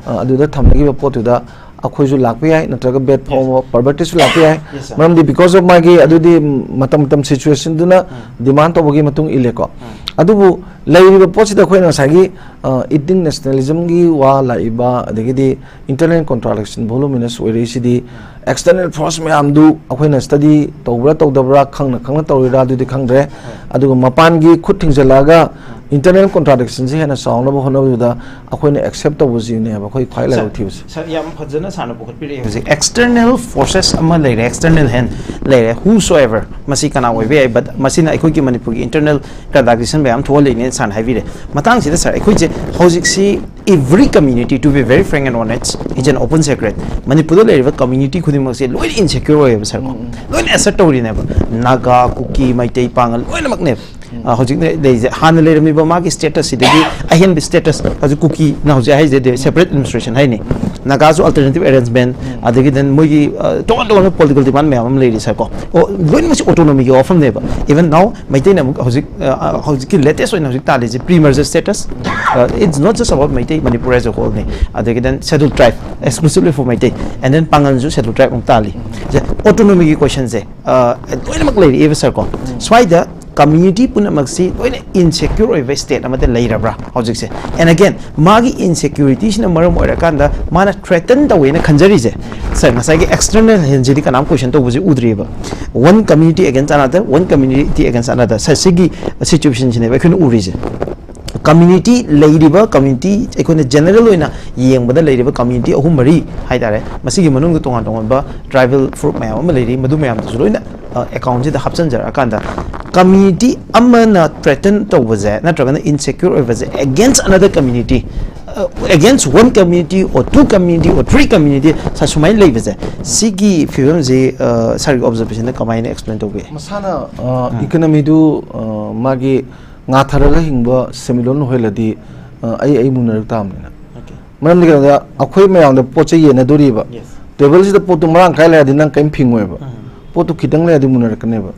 ꯑ, ꯑꯗꯨꯗ ꯊꯝꯅꯈꯤꯕ ꯄꯣꯠꯇꯨꯗ ꯑꯩꯈꯣꯏꯁꯨ ꯂꯥꯛꯄ ꯌꯥꯏ, ꯅꯠꯇ꯭ꯔꯒ ꯕꯦꯗ ꯐꯣꯝ ꯑꯣꯐ ꯄꯔꯚꯔꯇꯤꯁꯨ ꯂꯥꯛꯄ ꯌꯥꯏ꯫ ꯃꯔꯝꯗꯤ because of ꯃꯥꯒꯤ ꯑꯗꯨꯗꯤ ꯃꯇꯝ ꯃꯇꯝ ꯁꯤꯆꯨꯋꯦꯁꯟꯗꯨꯅ ꯗꯤꯃꯥꯟ ꯇꯧꯕꯒꯤ ꯃꯇꯨꯡ ꯏꯜꯂꯦꯀꯣ꯫ ꯑꯗꯨꯕꯨ ꯂꯩꯔꯤꯕ ꯄꯣꯠꯁꯤꯗ ꯑꯩꯈꯣꯏꯅ ꯉꯁꯥꯏꯒꯤ, ꯑ, ꯏꯊꯅꯤꯛ ꯅꯦꯁꯅꯦꯂꯤꯖꯝꯒꯤ ꯋꯥ ꯂꯥꯛꯏꯕ, ꯑꯗꯒꯤꯗꯤ ꯏꯟꯇꯔꯅꯦꯜ ꯀꯣꯟꯇ꯭ꯔꯥꯗꯤꯛꯁꯟ ꯚꯣꯂꯨꯃꯤꯅꯁ ꯑꯣꯏꯔꯛꯏꯁꯤꯗꯤ ꯑꯦꯛꯁꯇꯔꯅꯦꯜ ꯐꯣꯔꯁ ꯃꯌꯥꯝꯗꯨ ꯑꯩꯈꯣꯏꯅ ꯁ꯭ꯇꯗꯤ ꯇꯧꯕ꯭ꯔꯥ ꯇꯧꯗꯕ꯭ꯔꯥ, ꯈꯪꯅ ꯈꯪꯅ ꯇꯧꯔꯤꯔꯥ ꯑꯗꯨꯗꯤ ꯈꯪꯗ꯭ꯔꯦ꯫ ꯑꯗꯨꯒ ꯃꯄꯥꯟꯒꯤ ꯈꯨꯠ ꯊꯤꯡꯖꯤꯜꯂꯛꯑꯒ ꯏꯟꯇꯔꯅꯦꯜ ꯀꯣꯟꯇ꯭ꯔꯥꯗꯤꯛꯁꯟꯁꯦ ꯍꯦꯟꯅ ꯆꯥꯎꯅꯕ ꯍꯣꯠꯅꯕꯗꯨꯗ ꯑꯩꯈꯣꯏꯅ ꯑꯦꯛꯁꯦꯞ ꯇꯧꯕꯁꯤꯅꯦꯕ ꯑꯩꯈꯣꯏ ꯈ꯭ꯋꯥꯏ ꯂꯥꯏꯕꯛ ꯊꯤꯕꯁꯦ꯫ ꯁꯥꯔ, ꯌꯥꯝ ꯐꯖꯅ ꯁꯥꯔꯅ ꯄꯨꯈꯠꯄꯤꯔꯛꯑꯦ꯫ ꯍꯧꯖꯤꯛ ꯑꯦꯛꯁꯇꯔꯅꯦꯜ ꯐꯣꯔꯁꯦꯁ ꯑꯃ ꯂꯩꯔꯦ, ꯑꯦꯛꯁꯇꯔꯅꯦꯜ ꯍꯦꯟ ꯂꯩꯔꯦ, whosoever, ꯃꯁꯤ ꯀꯅꯥ ꯑꯣꯏꯕ ꯌꯥꯏ, but ꯃꯁꯤꯅ ꯑꯩꯈꯣꯏꯒꯤ ꯃꯅꯤꯄꯨꯔꯒꯤ ꯏꯟꯇꯔꯅꯦꯜ ꯀꯟꯇ꯭ꯔꯥꯗꯤꯛꯁꯟ ꯃꯌꯥꯝ ꯊꯣꯛꯍꯜꯂꯤꯅꯦꯅ ꯁꯥꯔꯅ ꯍꯥꯏꯕꯤꯔꯦ꯫ ꯃꯇꯥꯡꯁꯤꯗ ꯁꯥꯔ, ꯑꯩꯈꯣꯏꯁꯦ ꯍꯧꯖꯤꯛꯁꯤ every community, to be very frank and honest, it's an open secret, ꯃꯅꯤꯄꯨꯔꯗ ꯂꯩꯔꯤꯕ ꯀꯝꯃ꯭ꯌꯨꯅꯤꯇꯤ ꯈꯨꯗꯤꯡꯃꯛꯁꯦ ꯂꯣꯏꯅ ꯏꯟꯁꯦꯀ꯭ꯌꯣꯔ ꯑꯣꯏꯌꯦꯕ ꯁꯥꯔꯀꯣ꯫ ꯂꯣꯏꯅ ꯑꯦꯁꯔꯠ ꯇꯧꯔꯤꯅꯦꯕ, ꯅꯥꯒꯥ, ꯀꯨꯀꯤ, ꯃꯩꯇꯩ, ꯄꯥꯉꯜ ꯂꯣꯏꯅꯃꯛꯅꯦꯕ꯫ ꯑ, ꯍꯧꯖꯤꯛ ꯂꯩꯔꯤꯁꯦ, ꯍꯥꯟꯅ ꯂꯩꯔꯝꯃꯤꯕ ꯃꯥꯒꯤ ꯁ꯭ꯇꯦꯇꯁꯁꯤꯗꯒꯤ ꯑꯍꯦꯟꯕ ꯁ꯭ꯇꯦꯇꯁ, ꯍꯧꯖꯤꯛ ꯀꯨꯀꯤꯅ ꯍꯧꯖꯤꯛ ꯍꯥꯏꯔꯤꯁꯦ ꯁꯦꯄꯔꯦꯠ ꯑꯦꯗꯃꯤꯅꯤꯁꯇ꯭ꯔꯦꯁꯟ ꯍꯥꯏꯅꯤ, ꯅꯥꯒꯥꯁꯨ ꯑꯜꯇꯔꯅꯦꯇꯤꯚ ꯑꯦꯔꯦꯟꯖꯃꯦꯟ, ꯑꯗꯒꯤ then ꯃꯣꯏꯒꯤ, ꯑ, ꯇꯣꯉꯥꯟ ꯇꯣꯉꯥꯟꯕ ꯄꯣꯂꯤꯇꯤꯀꯦꯜ ꯗꯤꯃꯥꯟ ꯃꯌꯥꯝ ꯑꯃ ꯂꯩꯔꯤ ꯁꯥꯔꯀꯣ꯫ ꯑꯣ, ꯂꯣꯏꯅꯃꯛꯁꯦ ꯑꯣꯇꯣꯅꯣꯃꯤꯒꯤ ꯋꯥꯐꯝꯅꯦꯕ꯫ Even now ꯃꯩꯇꯩꯅ ꯑꯃꯨꯛ ꯍꯧꯖꯤꯛ, ꯑ, ꯍꯧꯖꯤꯛꯀꯤ ꯂꯦꯇꯦꯁ ꯑꯣꯏꯅ ꯍꯧꯖꯤꯛ ꯇꯥꯜꯂꯤꯁꯦ pre merger states, it's not just about Meitei, Manipur as a whole ꯅꯤ꯫ ꯑꯗꯒꯤ then scheduled tribe exclusively for Meitei, and then ꯄꯥꯉꯜꯁꯨ ꯁꯦꯗꯨꯜ ꯇ꯭ꯔꯥꯏꯕ ꯑꯃꯨꯛ ꯇꯥꯜꯂꯤ꯫ ꯁꯦ, ꯑꯣꯇꯣꯅꯣꯃꯤꯒꯤ ꯀꯣꯏꯁꯟꯁꯦ, ꯑ, ꯂꯣꯏꯅꯃꯛ ꯂꯩꯔꯛꯑꯦꯕ ꯁꯥꯔꯀꯣ꯫ ꯁ꯭ꯋꯥꯏꯗ ꯀꯝꯃ꯭ꯌꯨꯅꯤꯇꯤ ꯄꯨꯝꯅꯃꯛꯁꯤ ꯂꯣꯏꯅ ꯏꯟꯁꯦꯀ꯭ꯌꯣꯔ ꯑꯣꯏꯕ ꯁ꯭ꯇꯦꯠ ꯑꯃꯗ ꯂꯩꯔꯕ꯭ꯔꯥ ꯍꯧꯖꯤꯛꯁꯦ? And again, ꯃꯥꯒꯤ ꯏꯟꯁꯦꯀ꯭ꯌꯨꯔꯤꯇꯤꯁꯤꯅ ꯃꯔꯝ ꯑꯣꯏꯔꯀꯥꯟꯗ ꯃꯥꯅ ꯊ꯭ꯔꯦꯇꯟ ꯇꯧꯋꯦꯅ ꯈꯟꯖꯔꯤꯁꯦ, ꯁꯥꯔ, ꯉꯁꯥꯏꯒꯤ ꯑꯦꯛꯁꯇꯔꯅꯦꯜ ꯍꯦꯟꯁꯤꯗꯤ ꯀꯅꯥꯝ ꯀꯣꯏꯁꯟ ꯇꯧꯕꯁꯦ ꯎꯗ꯭ꯔꯤꯕ꯫ One community against another, one community against another, ꯁꯥꯔ, ꯁꯤꯒꯤ ꯁꯤꯆꯨꯋꯦꯁꯟꯁꯤꯅꯦꯕ ꯑꯩꯈꯣꯏꯅ ꯎꯔꯤꯁꯦ꯫ ꯀꯝꯃ꯭ꯌꯨꯅꯤꯇꯤ, ꯂꯩꯔꯤꯕ ꯀꯝꯃ꯭ꯌꯨꯅꯤꯇꯤ, ꯑꯩꯈꯣꯏꯅ ꯖꯦꯅꯔꯦꯜ ꯑꯣꯏꯅ ꯌꯦꯡꯕꯗ ꯂꯩꯔꯤꯕ ꯀꯝꯃ꯭ꯌꯨꯅꯤꯇꯤ ꯑꯍꯨꯝ ꯃꯔꯤ ꯍꯥꯏꯇꯥꯔꯦ, ꯃꯁꯤꯒꯤ ꯃꯅꯨꯡꯗ ꯇꯣꯉꯥꯟ ꯇꯣꯉꯥꯟꯕ ꯇ꯭ꯔꯥꯏꯕꯦꯜ ꯐꯨꯔꯨꯞ ꯃꯌꯥꯝ ꯑꯃ ꯂꯩꯔꯤ, ꯃꯗꯨ ꯃꯌꯥꯝꯗꯨꯁꯨ ꯂꯣꯏꯅ ꯑꯦꯀꯥꯎꯟꯁꯤꯗ ꯍꯥꯞꯆꯤꯟꯖꯔꯛꯑꯀꯥꯟꯗ, ꯀꯝꯃ꯭ꯌꯨꯅꯤꯇꯤ ꯑꯃꯅ ꯊ꯭ꯔꯦꯇꯟ ꯇꯧꯕꯁꯦ ꯅꯠꯇ꯭ꯔꯒꯅ ꯏꯟꯁꯦꯀ꯭ꯌꯣꯔ ꯑꯣꯏꯕꯁꯦ against another community, against one community or two community or three community ꯁꯨꯃꯥꯏꯅ ꯂꯩꯕꯁꯦ, ꯁꯤꯒꯤ ꯐꯤꯕꯝꯁꯤ ꯁꯥꯔꯒꯤ ꯑꯣꯕꯖꯔꯕꯦꯁꯟꯗ ꯀꯃꯥꯏꯅ ꯑꯦꯛꯁꯄ꯭ꯂꯦꯟ ꯇꯧꯕꯤ? ꯃꯁꯥꯅ ꯏꯀꯅꯃꯤꯗꯨ ꯃꯥꯒꯤ ꯉꯥꯊꯔꯒ ꯍꯤꯡꯕ ꯁꯦꯟꯃꯤꯠꯂꯣꯟ ꯑꯣꯏꯍꯜꯂꯗꯤ ꯑꯩ ꯑꯩ ꯃꯨꯟꯅꯔꯛ ꯇꯥꯕꯅꯤꯅ꯫ ꯃꯔꯝꯗꯤ ꯀꯩꯅꯣꯗ ꯑꯩꯈꯣꯏ ꯃꯌꯥꯝꯗ ꯄꯣꯠ ꯆꯩ ꯌꯦꯟꯅꯗꯣꯔꯤꯕ꯫ ꯇꯦꯕꯜꯁꯤꯗ ꯄꯣꯠꯇꯨ ꯃꯔꯥꯡ ꯀꯥꯏ ꯂꯩꯔꯗꯤ ꯅꯪ ꯀꯔꯤꯝ ꯐꯤꯡꯉꯣꯏꯕ꯫ ꯄꯣꯠꯇꯨ ꯈꯤꯇꯪ ꯂꯩꯔꯗꯤ ꯃꯨꯟꯅꯔꯛꯀꯅꯦꯕ꯫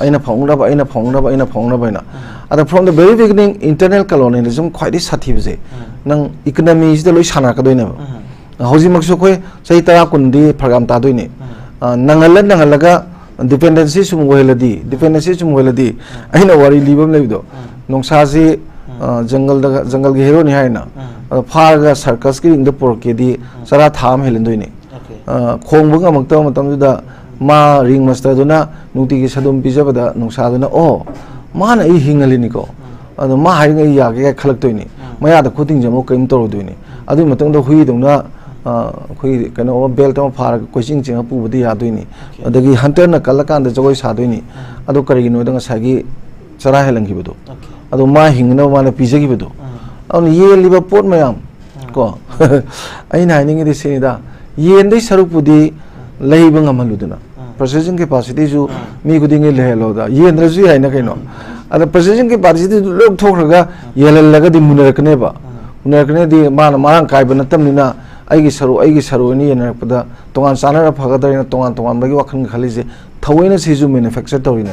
ꯑꯩꯅ ꯐꯪꯅꯕ, ꯑꯩꯅ ꯐꯪꯅꯕ, ꯑꯩꯅ ꯐꯪꯅꯕ ꯍꯥꯏꯅ꯫ ꯑꯗ from the very beginning internal colonialism ꯈ꯭ꯋꯥꯏꯗꯒꯤ ꯁꯥꯊꯤꯕꯁꯦ ꯅꯪ ꯏꯀꯅꯃꯤꯁꯤꯗ ꯂꯣꯏ ꯁꯥꯟꯅꯔꯛꯀꯗꯣꯏꯅꯦꯕ꯫ ꯍꯧꯖꯤꯛꯃꯛꯁꯨ ꯑꯩꯈꯣꯏ ꯆꯍꯤ ꯇꯔꯥ ꯀꯨꯟꯗꯤ ꯐꯔꯛ ꯌꯥꯝ ꯇꯥꯗꯣꯏꯅꯦ꯫ ꯅꯪꯍꯜꯂ ꯅꯪꯍꯜꯂꯒ ꯗꯤꯄꯦꯟꯗꯦꯟꯁꯤ ꯁꯨꯝ ꯑꯣꯏꯍꯜꯂꯗꯤ, ꯗꯤꯄꯦꯟꯗꯦꯟꯁꯤ ꯁꯨꯝ ꯑꯣꯏꯍꯜꯂꯗꯤ, ꯑꯩꯅ ꯋꯥꯔꯤ ꯂꯤꯕ ꯑꯃ ꯂꯩꯕꯗꯣ, ꯅꯣꯡꯁꯥꯁꯤ ꯖꯪꯒꯜꯗ, ꯖꯪꯒꯜꯒꯤ ꯍꯦꯔꯣꯅꯤ ꯍꯥꯏꯅ, ꯑꯗꯣ ꯐꯥꯔꯒ ꯁꯔꯀꯁꯀꯤ ꯔꯤꯡꯗ ꯄꯨꯔꯛꯀꯦꯗꯤ ꯆꯔꯥ ꯊꯥ ꯑꯃ ꯍꯦꯜꯍꯟꯗꯣꯏꯅꯦ꯫ ꯈꯣꯡꯕ ꯉꯝꯃꯛꯇꯕ ꯃꯇꯝꯗꯨꯗ ꯃꯥ ꯔꯤꯡ ꯃꯁꯇꯔꯗꯨꯅ ꯅꯨꯡꯇꯤꯒꯤ ꯁꯗꯣꯝ ꯄꯤꯖꯕꯗ ꯅꯣꯡꯁꯥꯗꯨꯅ, "ꯑꯣ, ꯃꯥꯅ ꯑꯩ ꯍꯤꯡꯍꯜꯂꯤꯅꯤꯀꯣ, ꯑꯗꯣ ꯃꯥ ꯍꯥꯏꯔꯤꯉꯩ ꯑꯩ ꯌꯥꯒꯦ" ꯀꯥꯏ ꯈꯜꯂꯛꯇꯣꯏꯅꯤ꯫ ꯃꯌꯥꯗ ꯈꯨꯠ ꯊꯤꯡꯖꯤꯟꯕ ꯀꯔꯤꯝ ꯇꯧꯔꯣꯏꯗꯣꯏꯅꯤ꯫ ꯑꯗꯨꯒꯤ ꯃꯇꯨꯡꯗ ꯍꯨꯏꯗꯧꯅ ꯑꯩꯈꯣꯏ ꯀꯩꯅꯣ ꯕꯦꯜꯠ ꯑꯃ ꯐꯥꯔꯒ ꯀꯣꯏꯆꯤꯡ ꯆꯤꯡꯉ ꯄꯨꯕꯗꯤ ꯌꯥꯗꯣꯏꯅꯤ꯫ ꯑꯗꯒꯤ ꯍꯟꯇꯔꯅ ꯀꯜꯂꯀꯥꯟꯗ ꯖꯒꯣꯏ ꯁꯥꯗꯣꯏꯅꯤ꯫ ꯑꯗꯣ ꯀꯔꯤꯒꯤꯅꯣꯗ ꯉꯁꯥꯏꯒꯤ ꯆꯔꯥ ꯍꯦꯜꯍꯟꯈꯤꯕꯗꯣ, ꯑꯗꯣ ꯃꯥ ꯍꯤꯡꯅꯕ ꯃꯥꯅ ꯄꯤꯖꯈꯤꯕꯗꯣ꯫ ꯑꯗꯨꯅ ꯌꯦꯜꯂꯤꯕ ꯄꯣꯠ ꯃꯌꯥꯝ ꯀꯣ, ꯑꯩꯅ ꯍꯥꯏꯅꯤꯡꯉꯤꯗꯤ ꯁꯤꯅꯤꯗ, ꯌꯦꯟꯗꯩ ꯁꯔꯨꯛꯄꯨꯗꯤ ꯂꯩꯕ ꯉꯝꯍꯜꯂꯨꯗꯅ꯫ ꯄꯔꯆꯦꯁꯤꯡ ꯀꯦꯄꯥꯁꯤꯇꯤꯁꯨ ꯃꯤ ꯈꯨꯗꯤꯡꯒꯤ ꯂꯩꯍꯜꯂꯣꯗ, ꯌꯦꯟꯗ꯭ꯔꯁꯨ ꯌꯥꯏꯅ ꯀꯩꯅꯣ꯫ ꯑꯗ ꯄꯔꯆꯦꯁꯤꯡ ꯀꯦꯄꯥꯁꯤꯇꯤꯗꯨ ꯂꯧꯊꯣꯛꯈ꯭ꯔꯒ ꯌꯦꯜꯍꯜꯂꯒꯗꯤ ꯃꯨꯟꯅꯔꯛꯀꯅꯦꯕ꯫ ꯃꯨꯟꯅꯔꯛꯀꯅꯤꯗꯤ ꯃꯥꯅ ꯃꯔꯥꯡ ꯀꯥꯏꯕ ꯅꯠꯇꯕꯅꯤꯅ ꯑꯩꯒꯤ ꯁꯔꯨꯛ, ꯑꯩꯒꯤ ꯁꯔꯨꯛ ꯑꯅꯤ ꯌꯦꯟꯅꯔꯛꯄꯗ ꯇꯣꯉꯥꯟ ꯆꯥꯅꯔ ꯐꯒꯗ꯭ꯔꯥꯅ ꯇꯣꯉꯥꯟ ꯇꯣꯉꯥꯟꯕꯒꯤ ꯋꯥꯈꯜ ꯈꯜꯂꯤꯁꯦ ꯊꯑꯣꯏꯅ ꯁꯤꯁꯨ ꯃꯦꯅꯨꯐꯦꯛꯆꯔ ꯇꯧꯔꯤꯅꯦ꯫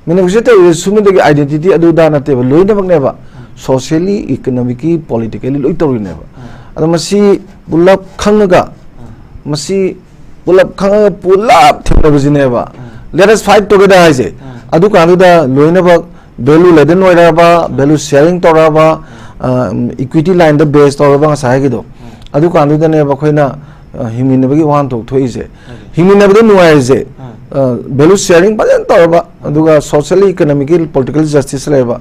ꯃꯦꯅꯨꯐꯦꯛꯆꯔ ꯇꯧꯔꯤꯁꯦ ꯁꯨꯞꯅꯇꯒꯤ ꯑꯥꯏꯗꯦꯟꯇꯤꯇꯤ ꯑꯗꯨꯗ ꯅꯠꯇꯦꯕ, ꯂꯣꯏꯅꯃꯛꯅꯦꯕ꯫ ꯁꯣꯁꯤꯌꯦꯜꯂꯤ, ꯏꯀꯅꯣꯃꯤꯛꯀꯤ, ꯄꯣꯂꯤꯇꯤꯀꯦꯜꯂꯤ ꯂꯣꯏ ꯇꯧꯔꯤꯅꯦꯕ꯫ ꯑꯗꯣ ꯃꯁꯤ ꯄꯨꯂꯞ ꯈꯪꯉꯒ, ꯃꯁꯤ ꯄꯨꯂꯞ ꯈꯪꯉꯒ ꯄꯨꯂꯞ ꯊꯦꯡꯅꯕꯁꯤꯅꯦꯕ꯫ Let us fight together ꯍꯥꯏꯁꯦ꯫ ꯑꯗꯨꯀꯥꯟꯗꯨꯗ ꯂꯣꯏꯅꯃꯛ ꯚꯦꯂꯨ ꯂꯦꯗꯟ ꯑꯣꯏꯔꯕ, ꯚꯦꯂꯨ ꯁꯤꯌꯥꯔꯤꯡ ꯇꯧꯔꯕ, ꯏꯀ꯭ꯋꯤꯇꯤ ꯂꯥꯏꯟꯗ ꯕꯦꯁ ꯇꯧꯔꯕ ꯉꯁꯥꯏꯒꯤꯗꯣ꯫ ꯑꯗꯨꯀꯥꯟꯗꯨꯗꯅꯦꯕ ꯑꯩꯈꯣꯏꯅ ꯍꯤꯡꯃꯤꯟꯅꯕꯒꯤ ꯋꯥꯍꯟꯊꯣꯛ ꯊꯣꯛꯏꯁꯦ꯫ ꯍꯤꯡꯃꯤꯟꯅꯕꯗ ꯅꯨꯡꯉꯥꯏꯔꯤꯁꯦ, ꯚꯦꯂꯨ ꯁꯤꯌꯥꯔꯤꯡ ꯐꯖꯅ ꯇꯧꯔꯕ, ꯑꯗꯨꯒ ꯁꯣꯁꯤꯌꯦꯜꯂꯤ, ꯏꯀꯅꯣꯃꯤꯀꯦꯜ, ꯄꯣꯂꯤꯇꯤꯀꯦꯜ ꯖꯁꯇꯤꯁ ꯂꯩꯔꯕ,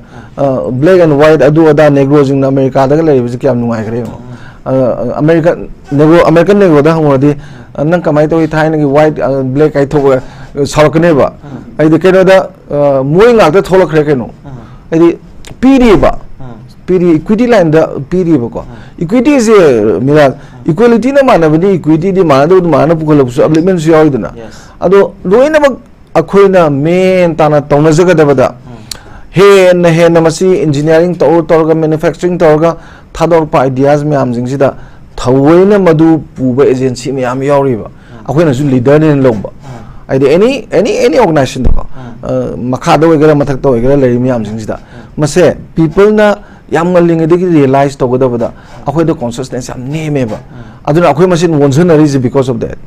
black and white ꯑꯗꯨ ꯑꯗꯥ, ꯅꯦꯒ꯭ꯔꯣꯁꯤꯡꯅ ꯑꯃꯦꯔꯤꯀꯥꯗꯒ ꯂꯩꯔꯤꯕꯁꯤ ꯀꯌꯥꯝ ꯅꯨꯡꯉꯥꯏꯈ꯭ꯔꯦ ꯌꯦꯡꯉꯣ꯫ ꯑꯃꯦꯔꯤꯀꯥ, ꯅꯦꯒ꯭ꯔꯣ, ꯑꯃꯦꯔꯤꯀꯟ ꯅꯦꯒ꯭ꯔꯣꯗ ꯍꯪꯉꯨꯔꯗꯤ, "ꯅꯪ ꯀꯃꯥꯏꯅ ꯇꯧꯏ? ꯊꯥꯏꯅꯒꯤ ꯋꯥꯏꯠ, ꯕ꯭ꯂꯦꯛ ꯀꯥꯏꯊꯣꯛꯑꯒ ꯁꯥꯎꯔꯛꯀꯅꯦꯕ꯫ ꯍꯥꯏꯗꯤ ꯀꯩꯅꯣꯗ, ꯑ, ꯃꯣꯏ ꯉꯥꯛꯇ ꯊꯣꯛꯂꯛꯈ꯭ꯔꯦ ꯀꯩꯅꯣ꯫ ꯍꯥꯏꯗꯤ ꯄꯤꯔꯤꯕ, ꯄꯤꯔꯤ, equity line ꯗ ꯄꯤꯔꯤꯕꯀꯣ꯫ Equity ꯁꯦ, ꯃꯤꯔꯥ, equality ꯅ ꯃꯥꯟꯅꯕꯅꯤ, equity ꯗꯤ ꯃꯥꯟꯅꯗꯕꯗꯨ ꯃꯥꯟꯅ ꯄꯨꯈꯠꯂꯛꯄꯁꯨ, upliftment ꯁꯨ ꯌꯥꯎꯔꯤꯗꯅ꯫ ꯑꯗꯣ ꯂꯣꯏꯅꯃꯛ ꯑꯩꯈꯣꯏꯅ ꯃꯦꯟ ꯇꯥꯅ ꯇꯧꯅꯖꯒꯗꯕꯗ ꯍꯦꯟꯅ ꯍꯦꯟꯅ ꯃꯁꯤ engineering ꯇꯧꯔ ꯇꯧꯔꯒ, manufacturing ꯇꯧꯔꯒ ꯊꯥꯗꯣꯔꯛꯄ ideas ꯃꯌꯥꯝꯁꯤꯡꯁꯤꯗ ꯊꯑꯣꯏꯅ ꯃꯗꯨ ꯄꯨꯕ agency ꯃꯌꯥꯝ ꯌꯥꯎꯔꯤꯕ꯫ ꯑꯩꯈꯣꯏꯅꯁꯨ leader ꯅꯦꯅ ꯂꯧꯕ꯫ ꯍꯥꯏꯗꯤ any, any, any organization ꯗꯀꯣ, ꯑ, ꯃꯈꯥꯗ ꯑꯣꯏꯒꯦꯔꯥ ꯃꯊꯛꯇ ꯑꯣꯏꯒꯦꯔꯥ ꯂꯩꯔꯤ ꯃꯌꯥꯝꯁꯤꯡꯁꯤꯗ ꯃꯁꯦ people ꯅ ꯌꯥꯝ ꯉꯜꯂꯤꯉꯩꯗꯒꯤ realize ꯇꯧꯒꯗꯕꯗ ꯑꯩꯈꯣꯏꯗ consciousness ꯌꯥꯝ ꯅꯦꯝꯃꯦꯕ꯫ ꯑꯗꯨꯅ ꯑꯩꯈꯣꯏ ꯃꯁꯦꯟ ꯑꯣꯟꯁꯤꯟꯅꯔꯤꯁꯦ because of that꯫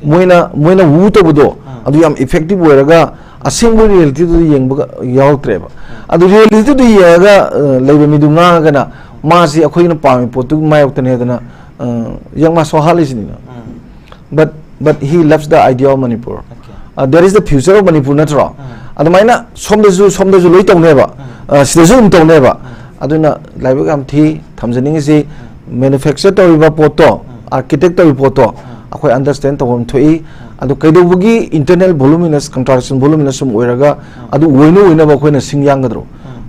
ꯃꯣꯏꯅ, ꯃꯣꯏꯅ ꯋꯨ ꯇꯧꯕꯗꯣ ꯑꯗꯨ ꯌꯥꯝ effective ꯑꯣꯏꯔꯒ ꯑꯁꯦꯡꯕ reality ꯗꯨꯗ ꯌꯦꯡꯕꯒ ꯌꯥꯎꯔꯛꯇ꯭ꯔꯦꯕ꯫ ꯑꯗꯨ reality ꯗꯨꯗ ꯌꯦꯡꯉꯒ, ꯑ, ꯂꯩꯕ ꯃꯤꯗꯨ ꯉꯥꯡꯉꯒꯅ ꯃꯥꯁꯤ ꯑꯩꯈꯣꯏꯅ ꯄꯥꯝꯃꯤ ꯄꯣꯠꯇꯨꯒꯤ ꯃꯥꯌꯣꯛꯇꯅꯦꯗꯅ, ꯑ, ꯌꯥꯝ ꯃꯥ ꯁꯣꯍꯜꯂꯤꯁꯤꯅꯤꯅ꯫ But, but he loves the idea of Manipur. Uh, there is the future of Manipur ꯅꯠꯇ꯭ꯔꯣ? ꯑꯗꯨꯃꯥꯏꯅ ꯁꯣꯝꯗꯁꯨ, ꯁꯣꯝꯗꯁꯨ ꯂꯣꯏ ꯇꯧꯅꯦꯕ꯫ ꯑ, ꯁꯤꯗꯁꯨ ꯑꯗꯨꯝ ꯇꯧꯅꯦꯕ꯫ ꯑꯗꯨꯅ ꯂꯥꯏꯕꯛ ꯌꯥꯝ ꯊꯤ, ꯊꯝꯖꯅꯤꯡꯉꯤꯁꯤ, manufacture ꯇꯧꯔꯤꯕ ꯄꯣꯠꯇꯣ, architect ꯇꯧꯔꯤꯕ ꯄꯣꯠꯇꯣ ꯑꯩꯈꯣꯏ understand ꯇꯧꯐꯝ ꯊꯣꯛꯏ꯫ ꯑꯗꯨ ꯀꯩꯗꯧꯕꯒꯤ internal voluminous, contraction voluminous ꯁꯨꯝ ꯑꯣꯏꯔꯒ ꯑꯗꯨ ꯑꯣꯏꯅ ꯑꯣꯏꯅꯕ ꯑꯩꯈꯣꯏꯅ ꯁꯤꯡ ꯌꯥꯟꯒꯗ꯭ꯔꯣ?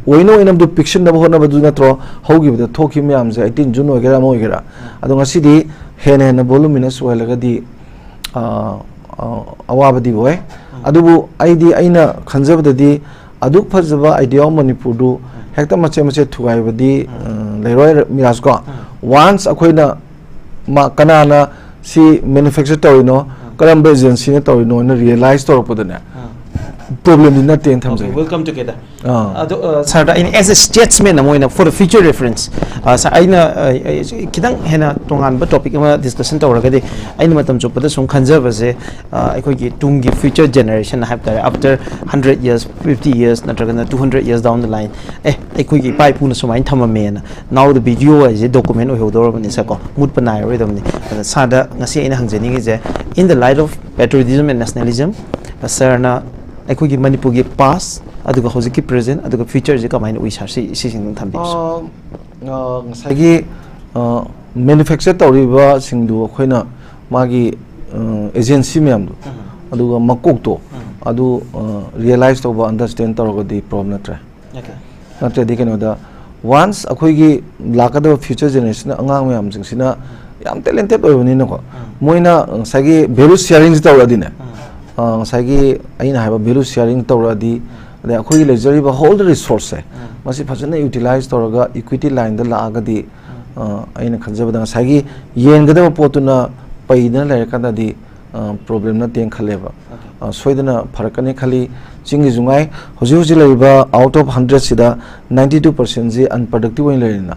ꯑꯣꯏꯅ ꯑꯣꯏꯅꯕꯗꯨ ꯄꯤꯛꯁꯤꯟꯅꯕ ꯍꯣꯠꯅꯕꯗꯨ ꯅꯠꯇ꯭ꯔꯣ ꯍꯧꯈꯤꯕꯗ ꯊꯣꯛꯈꯤꯕ ꯃꯌꯥꯝꯁꯦ, eighteen June ꯑꯣꯏꯒꯦꯔꯥ ꯑꯃ ꯑꯣꯏꯒꯦꯔꯥ? ꯑꯗꯣ ꯉꯁꯤꯗꯤ ꯍꯦꯟꯅ ꯍꯦꯟꯅ voluminous ꯑꯣꯏꯍꯜꯂꯒꯗꯤ, ꯑ, ꯑ, ꯑꯋꯥꯕꯗꯤ ꯑꯣꯏ꯫ ꯑꯗꯨꯕꯨ ꯑꯩꯗꯤ, ꯑꯩꯅ ꯈꯟꯖꯕꯗꯗꯤ ꯑꯗꯨꯛ ꯐꯖꯕ idea of ꯃꯅꯤꯄꯨꯔꯗꯨ ꯍꯦꯛꯇ ꯃꯆꯦꯠ ꯃꯆꯦꯠ ꯊꯨꯒꯥꯏꯕꯗꯤ, ꯑ, ꯂꯩꯔꯣꯏ, ꯃꯤꯔꯥꯖ ꯀꯣ꯫ Once ꯑꯩꯈꯣꯏꯅ ꯃꯥ-, ꯀꯅꯥꯅ ꯁꯤ manufacture ꯇꯧꯔꯤꯅꯣ, ꯀꯔꯝꯕ agency ꯅ ꯇꯧꯔꯤꯅꯣ ꯍꯥꯏꯅ realize ꯇꯧꯔꯛꯄꯗꯅꯦ, problemꯗꯤ ꯅꯠꯇꯦꯅ ꯊꯝꯖꯒꯦ꯫ We'll come together. ꯑꯥ꯫ ꯑꯗꯣ, ꯑ, ꯁꯥꯔꯗ ꯑꯩꯅ as a statesman ꯑꯃ ꯑꯣꯏꯅ for the future reference, ꯑ, ꯁꯥꯔ, ꯑꯩꯅ, ꯑ, ꯑ, ꯈꯤꯇꯪ ꯍꯦꯟꯅ ꯇꯣꯉꯥꯟꯕ topic ꯑꯃ discussion ꯇꯧꯔꯒꯗꯤ, ꯑꯩꯅ ꯃꯇꯝ ꯆꯨꯞꯄꯗ ꯁꯨꯝ ꯈꯟꯖꯕꯁꯦ, ꯑ, ꯑꯩꯈꯣꯏꯒꯤ ꯇꯨꯡꯒꯤ future generation ꯍꯥꯏꯕ ꯇꯥꯔꯦ, after hundred years, fifty years, ꯅꯠꯇ꯭ꯔꯒꯅ two hundred years down the line, ꯑꯦ, ꯑꯩꯈꯣꯏꯒꯤ ꯏꯄꯥ ꯏꯄꯨꯅ ꯁꯨꯃꯥꯏꯅ ꯊꯝꯃꯝꯃꯦꯅ, now the video ꯍꯥꯏꯁꯦ document ꯑꯣꯏꯍꯧꯗꯧꯔꯕꯅꯤ ꯁꯥꯔ ꯀꯣ, ꯃꯨꯠꯄ ꯅꯥꯏꯔꯔꯣꯏꯗꯕꯅꯤ꯫ ꯑꯗ ꯁꯥꯔꯗ ꯉꯁꯤ ꯑꯩꯅ ꯍꯪꯖꯅꯤꯡꯉꯤꯁꯦ, in the light of patriotism and nationalism, ꯁꯥꯔꯅ ꯑꯩꯈꯣꯏꯒꯤ ꯃꯅꯤꯄꯨꯔꯒꯤ past, ꯑꯗꯨꯒ ꯍꯧꯖꯤꯛꯀꯤ present, ꯑꯗꯨꯒ future ꯁꯦ ꯀꯃꯥꯏꯅ ꯎꯏ ꯁꯥꯔ? ꯁꯤ, ꯁꯤꯁꯤꯡꯗꯪ ꯊꯝꯕꯤꯌꯨ ꯁꯥꯔ꯫ ꯑ, ꯑ, ꯉꯁꯥꯏꯒꯤ, ꯑ, manufacture ꯇꯧꯔꯤꯕꯁꯤꯡꯗꯨ ꯑꯩꯈꯣꯏꯅ ꯃꯥꯒꯤ, ꯑ, agency ꯃꯌꯥꯝꯗꯣ, ꯑꯗꯨꯒ ꯃꯀꯣꯛꯇꯣ, ꯑꯗꯨ ꯔꯤꯌꯦꯂꯥꯏꯁ ꯇꯧꯕ, ꯑꯟꯗꯔꯁ꯭ꯇꯦꯟ ꯇꯧꯔꯒꯗꯤ ꯄ꯭ꯔꯣꯕ꯭ꯂꯦꯝ ꯅꯠꯇ꯭ꯔꯦ꯫ Okay. ꯅꯠꯇ꯭ꯔꯗꯤ ꯀꯩꯅꯣꯗ, ꯋꯥꯟꯁ ꯑꯩꯈꯣꯏꯒꯤ ꯂꯥꯛꯀꯗꯕ ꯐ꯭ꯌꯨꯆꯔ ꯖꯦꯅꯦꯔꯦꯁꯟ, ꯑꯉꯥꯡ ꯃꯌꯥꯝꯁꯤꯡꯁꯤꯅ ꯌꯥꯝ ꯇꯦꯂꯦꯟꯇꯦꯠ ꯑꯣꯏꯕꯅꯤꯅꯀꯣ, ꯃꯣꯏꯅ ꯉꯁꯥꯏꯒꯤ ꯚꯦꯂꯨ ꯁꯤꯌꯥꯔꯤꯡꯁꯤ ꯇꯧꯔꯛꯑꯗꯤꯅꯦ, ꯑ, ꯉꯁꯥꯏꯒꯤ ꯑꯩꯅ ꯍꯥꯏꯕ ꯚꯦꯂꯨ ꯁꯤꯌꯥꯔꯤꯡ ꯇꯧꯔꯛꯑꯗꯤ, ꯑꯗꯩ ꯑꯩꯈꯣꯏꯒꯤ ꯂꯩꯖꯔꯤꯕ ꯍꯣꯜ ꯔꯤꯁꯣꯔꯁꯁꯦ, ꯃꯁꯤ ꯐꯖꯅ ꯌꯨꯇꯤꯂꯥꯏꯁ ꯇꯧꯔꯒ ꯏꯀ꯭ꯋꯤꯇꯤ ꯂꯥꯏꯟꯗ ꯂꯥꯛꯑꯒꯗꯤ, ꯑ, ꯑꯩꯅ ꯈꯟꯖꯕꯗ ꯉꯁꯥꯏꯒꯤ ꯌꯦꯟꯒꯗꯕ ꯄꯣꯠꯇꯨꯅ ꯄꯩꯗꯅ ꯂꯩꯔꯀꯥꯟꯗꯗꯤ ꯄ꯭ꯔꯣꯕ꯭ꯂꯦꯝ ꯅꯠꯇꯦꯅ ꯈꯜꯂꯦꯕ꯫ ꯑ, ꯁꯣꯏꯗꯅ ꯐꯔꯛꯀꯅꯤ ꯈꯜꯂꯤ꯫ ꯆꯤꯡꯒꯤꯁꯨ ꯉꯥꯏ, ꯍꯧꯖꯤꯛ ꯍꯧꯖꯤꯛ ꯂꯩꯔꯤꯕ ꯑꯥꯎꯠ ꯑꯣꯐ ꯍꯟꯗ꯭ꯔꯦꯠꯁꯤꯗ ꯅꯥꯏꯟꯇꯤ ꯇꯨ ꯄꯥꯔꯁꯦꯟꯁꯤ ꯑꯟꯄ꯭ꯔꯗꯛꯇꯤꯞ ꯑꯣꯏꯅ ꯂꯩꯔꯦꯅ꯫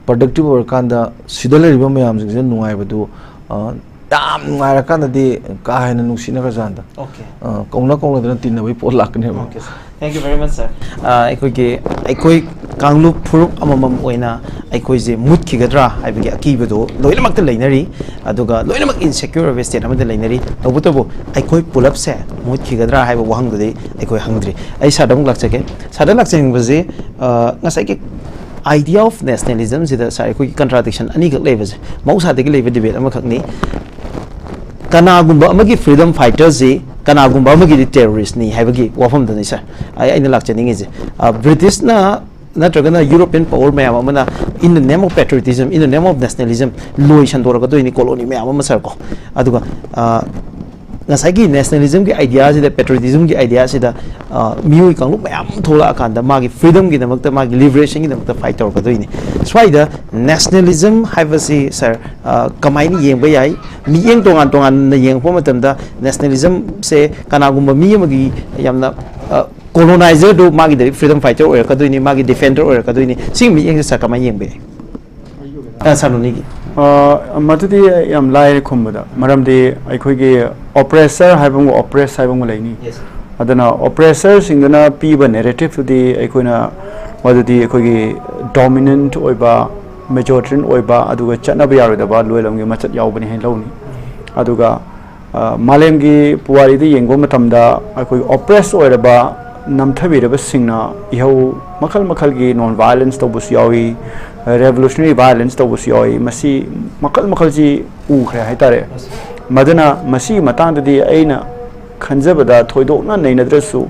ꯄ꯭ꯔꯗꯛꯇꯤꯞ ꯑꯣꯏꯔꯀꯥꯟꯗ ꯁꯤꯗ ꯂꯩꯔꯤꯕ ꯃꯌꯥꯝꯁꯤꯡꯁꯤꯗ ꯅꯨꯡꯉꯥꯏꯕꯗꯨ, ꯑ, ꯌꯥꯝ ꯅꯨꯡꯉꯥꯏꯔꯀꯥꯟꯗꯗꯤ ꯀꯥ ꯍꯦꯟꯅ ꯅꯨꯡꯁꯤꯅꯈ꯭ꯔꯖꯥꯠꯅꯤꯗ꯫ Okay. ꯑ, ꯀꯧꯅ ꯀꯧꯅꯗꯅ ꯇꯤꯟꯅꯕꯒꯤ ꯄꯣꯠ ꯂꯥꯛꯀꯅꯦꯕ꯫ Okay, sir. Thank you very much, sir. ꯑ, ꯑꯩꯈꯣꯏꯒꯤ, ꯑꯩꯈꯣꯏ ꯀꯥꯡꯂꯨꯞ ꯐꯨꯔꯨꯞ ꯑꯃꯃꯝ ꯑꯣꯏꯅ ꯑꯩꯈꯣꯏꯁꯦ ꯃꯨꯠꯈꯤꯒꯗ꯭ꯔꯥ ꯍꯥꯏꯕꯒꯤ ꯑꯀꯤꯕꯗꯣ ꯂꯣꯏꯅꯃꯛꯇ ꯂꯩꯅꯔꯤ, ꯑꯗꯨꯒ ꯂꯣꯏꯅꯃꯛ ꯏꯟꯁꯦꯀ꯭ꯌꯨꯔ ꯑꯣꯏꯕ ꯁ꯭ꯇꯦꯠ ꯑꯃꯗ ꯂꯩꯅꯔꯤ꯫ ꯇꯧꯕꯇꯕꯨ ꯑꯩꯈꯣꯏ ꯄꯨꯂꯞꯁꯦ ꯃꯨꯠꯈꯤꯒꯗ꯭ꯔꯥ ꯍꯥꯏꯕ ꯋꯥꯍꯪꯗꯨꯗꯤ ꯑꯩꯈꯣꯏ ꯍꯪꯗ꯭ꯔꯤ꯫ ꯑꯩ ꯁꯥꯔꯗ ꯑꯃꯨꯛ ꯂꯥꯛꯆꯒꯦ꯫ ꯁꯥꯔꯗ ꯂꯥꯛꯆꯅꯤꯡꯕꯁꯤ, ꯑ, ꯉꯁꯥꯏꯒꯤ idea of nationalism ꯁꯤꯗ, ꯁꯥꯔ, ꯑꯩꯈꯣꯏꯒꯤ ꯀꯟꯇ꯭ꯔꯥꯗꯤꯛꯁꯟ ꯑꯅꯤꯈꯛ ꯂꯩꯕꯁꯦ ꯃꯍꯧꯁꯥꯗꯒꯤ ꯂꯩꯕ ꯗꯤꯕꯦꯠ ꯑꯃꯈꯛꯅꯤ꯫ ꯀꯅꯥꯒꯨꯝꯕ ꯑꯃꯒꯤ ꯐ꯭ꯔꯤꯗꯝ ꯐꯥꯏꯇꯔꯁꯤ ꯀꯅꯥꯒꯨꯝꯕ ꯑꯃꯒꯤꯗꯤ ꯇꯦꯔꯣꯔꯤꯁ꯭ꯠꯅꯤ ꯍꯥꯏꯕꯒꯤ ꯋꯥꯐꯝꯗꯨꯅꯤ, ꯁꯥꯔ, ꯑꯩ, ꯑꯩꯅ ꯂꯥꯛꯆꯅꯤꯡꯉꯤꯁꯦ꯫ ꯑ, ꯕ꯭ꯔꯤꯇꯤꯁꯅ ꯅꯠꯇ꯭ꯔꯒꯅ ꯌꯨꯔꯣꯄꯤꯌꯟ ꯄꯋꯔ ꯃꯌꯥꯝ ꯑꯃꯅ in the name of patriotism, in the name of nationalism ꯂꯣꯏ ꯁꯟꯗꯣꯔꯛꯀꯗꯣꯏꯅꯤ ꯀꯣꯂꯣꯅꯤ ꯃꯌꯥꯝ ꯑꯃ, ꯁꯥꯔ, ꯀꯣ꯫ ꯑꯗꯨꯒ, ꯑ, ꯉꯁꯥꯏꯒꯤ ꯅꯦꯁꯅꯦꯂꯤꯖꯝꯒꯤ ꯑꯥꯏꯗꯤꯌꯥꯁꯤꯗ, ꯄꯦꯇ꯭ꯔꯤꯌꯣꯇꯤꯖꯝꯒꯤ ꯑꯥꯏꯗꯤꯌꯥꯁꯤꯗ, ꯑ, ꯃꯤꯑꯣꯏ ꯀꯥꯡꯂꯨꯞ ꯃꯌꯥꯝ ꯑꯃ ꯊꯣꯛꯂꯛꯑꯀꯥꯟꯗ ꯃꯥꯒꯤ ꯐ꯭ꯔꯤꯗꯝꯒꯤꯗꯃꯛꯇ, ꯃꯥꯒꯤ ꯂꯤꯕꯔꯦꯁꯟꯒꯤꯗꯃꯛꯇ ꯐꯥꯏꯠ ꯇꯧꯔꯛꯀꯗꯣꯏꯅꯤ꯫ ꯁ꯭ꯋꯥꯏꯗ ꯅꯦꯁꯅꯦꯂꯤꯖꯝ ꯍꯥꯏꯕꯁꯤ, ꯁꯥꯔ, ꯑ, ꯀꯃꯥꯏꯅ ꯌꯦꯡꯕ ꯌꯥꯏ? ꯃꯤꯠꯌꯦꯡ ꯇꯣꯉꯥꯟ ꯇꯣꯉꯥꯟꯅ ꯌꯦꯡꯉꯛꯄ ꯃꯇꯝꯗ ꯅꯦꯁꯅꯦꯂꯤꯖꯝꯁꯦ ꯀꯅꯥꯒꯨꯝꯕ ꯃꯤ ꯑꯃꯒꯤ ꯌꯥꯝꯅ, ꯑ, ꯀꯣꯂꯣꯅꯥꯏꯖꯔꯗꯨ ꯃꯥꯒꯤꯗꯤ ꯐ꯭ꯔꯤꯗꯝ ꯐꯥꯏꯇꯔ ꯑꯣꯏꯔꯛꯀꯗꯣꯏꯅꯤ, ꯃꯥꯒꯤ ꯗꯤꯐꯦꯟꯗꯔ ꯑꯣꯏꯔꯛꯀꯗꯣꯏꯅꯤ꯫ ꯁꯤꯒꯤ ꯃꯤꯠꯌꯦꯡꯁꯦ, ꯁꯥꯔ, ꯀꯃꯥꯏꯅ ꯌꯦꯡꯕ ꯌꯥꯏ? ꯑ, ꯁꯥꯔ ꯅꯣꯅꯤꯒꯤ꯫ ꯑ, ꯃꯗꯨꯗꯤ ꯌꯥꯝ ꯂꯥꯏꯔꯦ ꯈꯨꯝꯕꯗ, ꯃꯔꯝꯗꯤ ꯑꯩꯈꯣꯏꯒꯤ ꯑꯣꯄ꯭ꯔꯦꯁꯔ ꯍꯥꯏꯕ ꯑꯃꯒ ꯑꯣꯄ꯭ꯔꯦꯁ ꯍꯥꯏꯕ ꯑꯃꯒ ꯂꯩꯅꯤ꯫ Yes, sir. ꯑꯗꯨꯅ ꯑꯣꯄ꯭ꯔꯦꯁꯔꯁꯤꯡꯗꯨꯅ ꯄꯤꯕ ꯅꯦꯔꯦꯇꯤꯞꯇꯨꯗꯤ ꯑꯩꯈꯣꯏꯅ ꯃꯗꯨꯗꯤ ꯑꯩꯈꯣꯏꯒꯤ ꯗꯣꯃꯤꯅꯦꯟꯠ ꯑꯣꯏꯕ, ꯃꯦꯖꯣꯔꯤꯇꯦꯔꯤꯌꯟ ꯑꯣꯏꯕ, ꯑꯗꯨꯒ ꯆꯠꯅꯕ ꯌꯥꯔꯣꯏꯗꯕ ꯂꯣꯏꯂꯝꯒꯤ ꯃꯆꯠ ꯌꯥꯎꯕꯅꯤ ꯍꯥꯏꯅ ꯂꯧꯅꯤ꯫ ꯑꯗꯨꯒ, ꯑ, ꯃꯥꯂꯦꯝꯒꯤ ꯄꯨꯋꯥꯔꯤꯗ ꯌꯦꯡꯕ ꯃꯇꯝꯗ ꯑꯩꯈꯣꯏ ꯑꯣꯄ꯭ꯔꯦꯁ ꯑꯣꯏꯔꯕ, ꯅꯝꯊꯕꯤꯔꯕꯁꯤꯡꯅ ꯏꯍꯧ ꯃꯈꯜ ꯃꯈꯜꯒꯤ ꯅꯣꯟ ꯚꯥꯏꯑꯣꯂꯦꯟꯁ ꯇꯧꯕꯁꯨ ꯌꯥꯎꯏ, ꯔꯦꯚꯣꯂꯨꯁꯅꯔꯤ ꯚꯥꯏꯑꯣꯂꯦꯟꯁ ꯇꯧꯕꯁꯨ ꯌꯥꯎꯏ꯫ ꯃꯁꯤ ꯃꯈꯜ ꯃꯈꯜꯁꯤ ꯎꯈ꯭ꯔꯦ ꯍꯥꯏꯇꯥꯔꯦ꯫ ꯃꯗꯨꯅ ꯃꯁꯤꯒꯤ ꯃꯇꯥꯡꯗꯗꯤ ꯑꯩꯅ ꯈꯟꯖꯕꯗ ꯊꯣꯏꯗꯣꯛꯅ ꯅꯩꯅꯗ꯭ꯔꯁꯨ,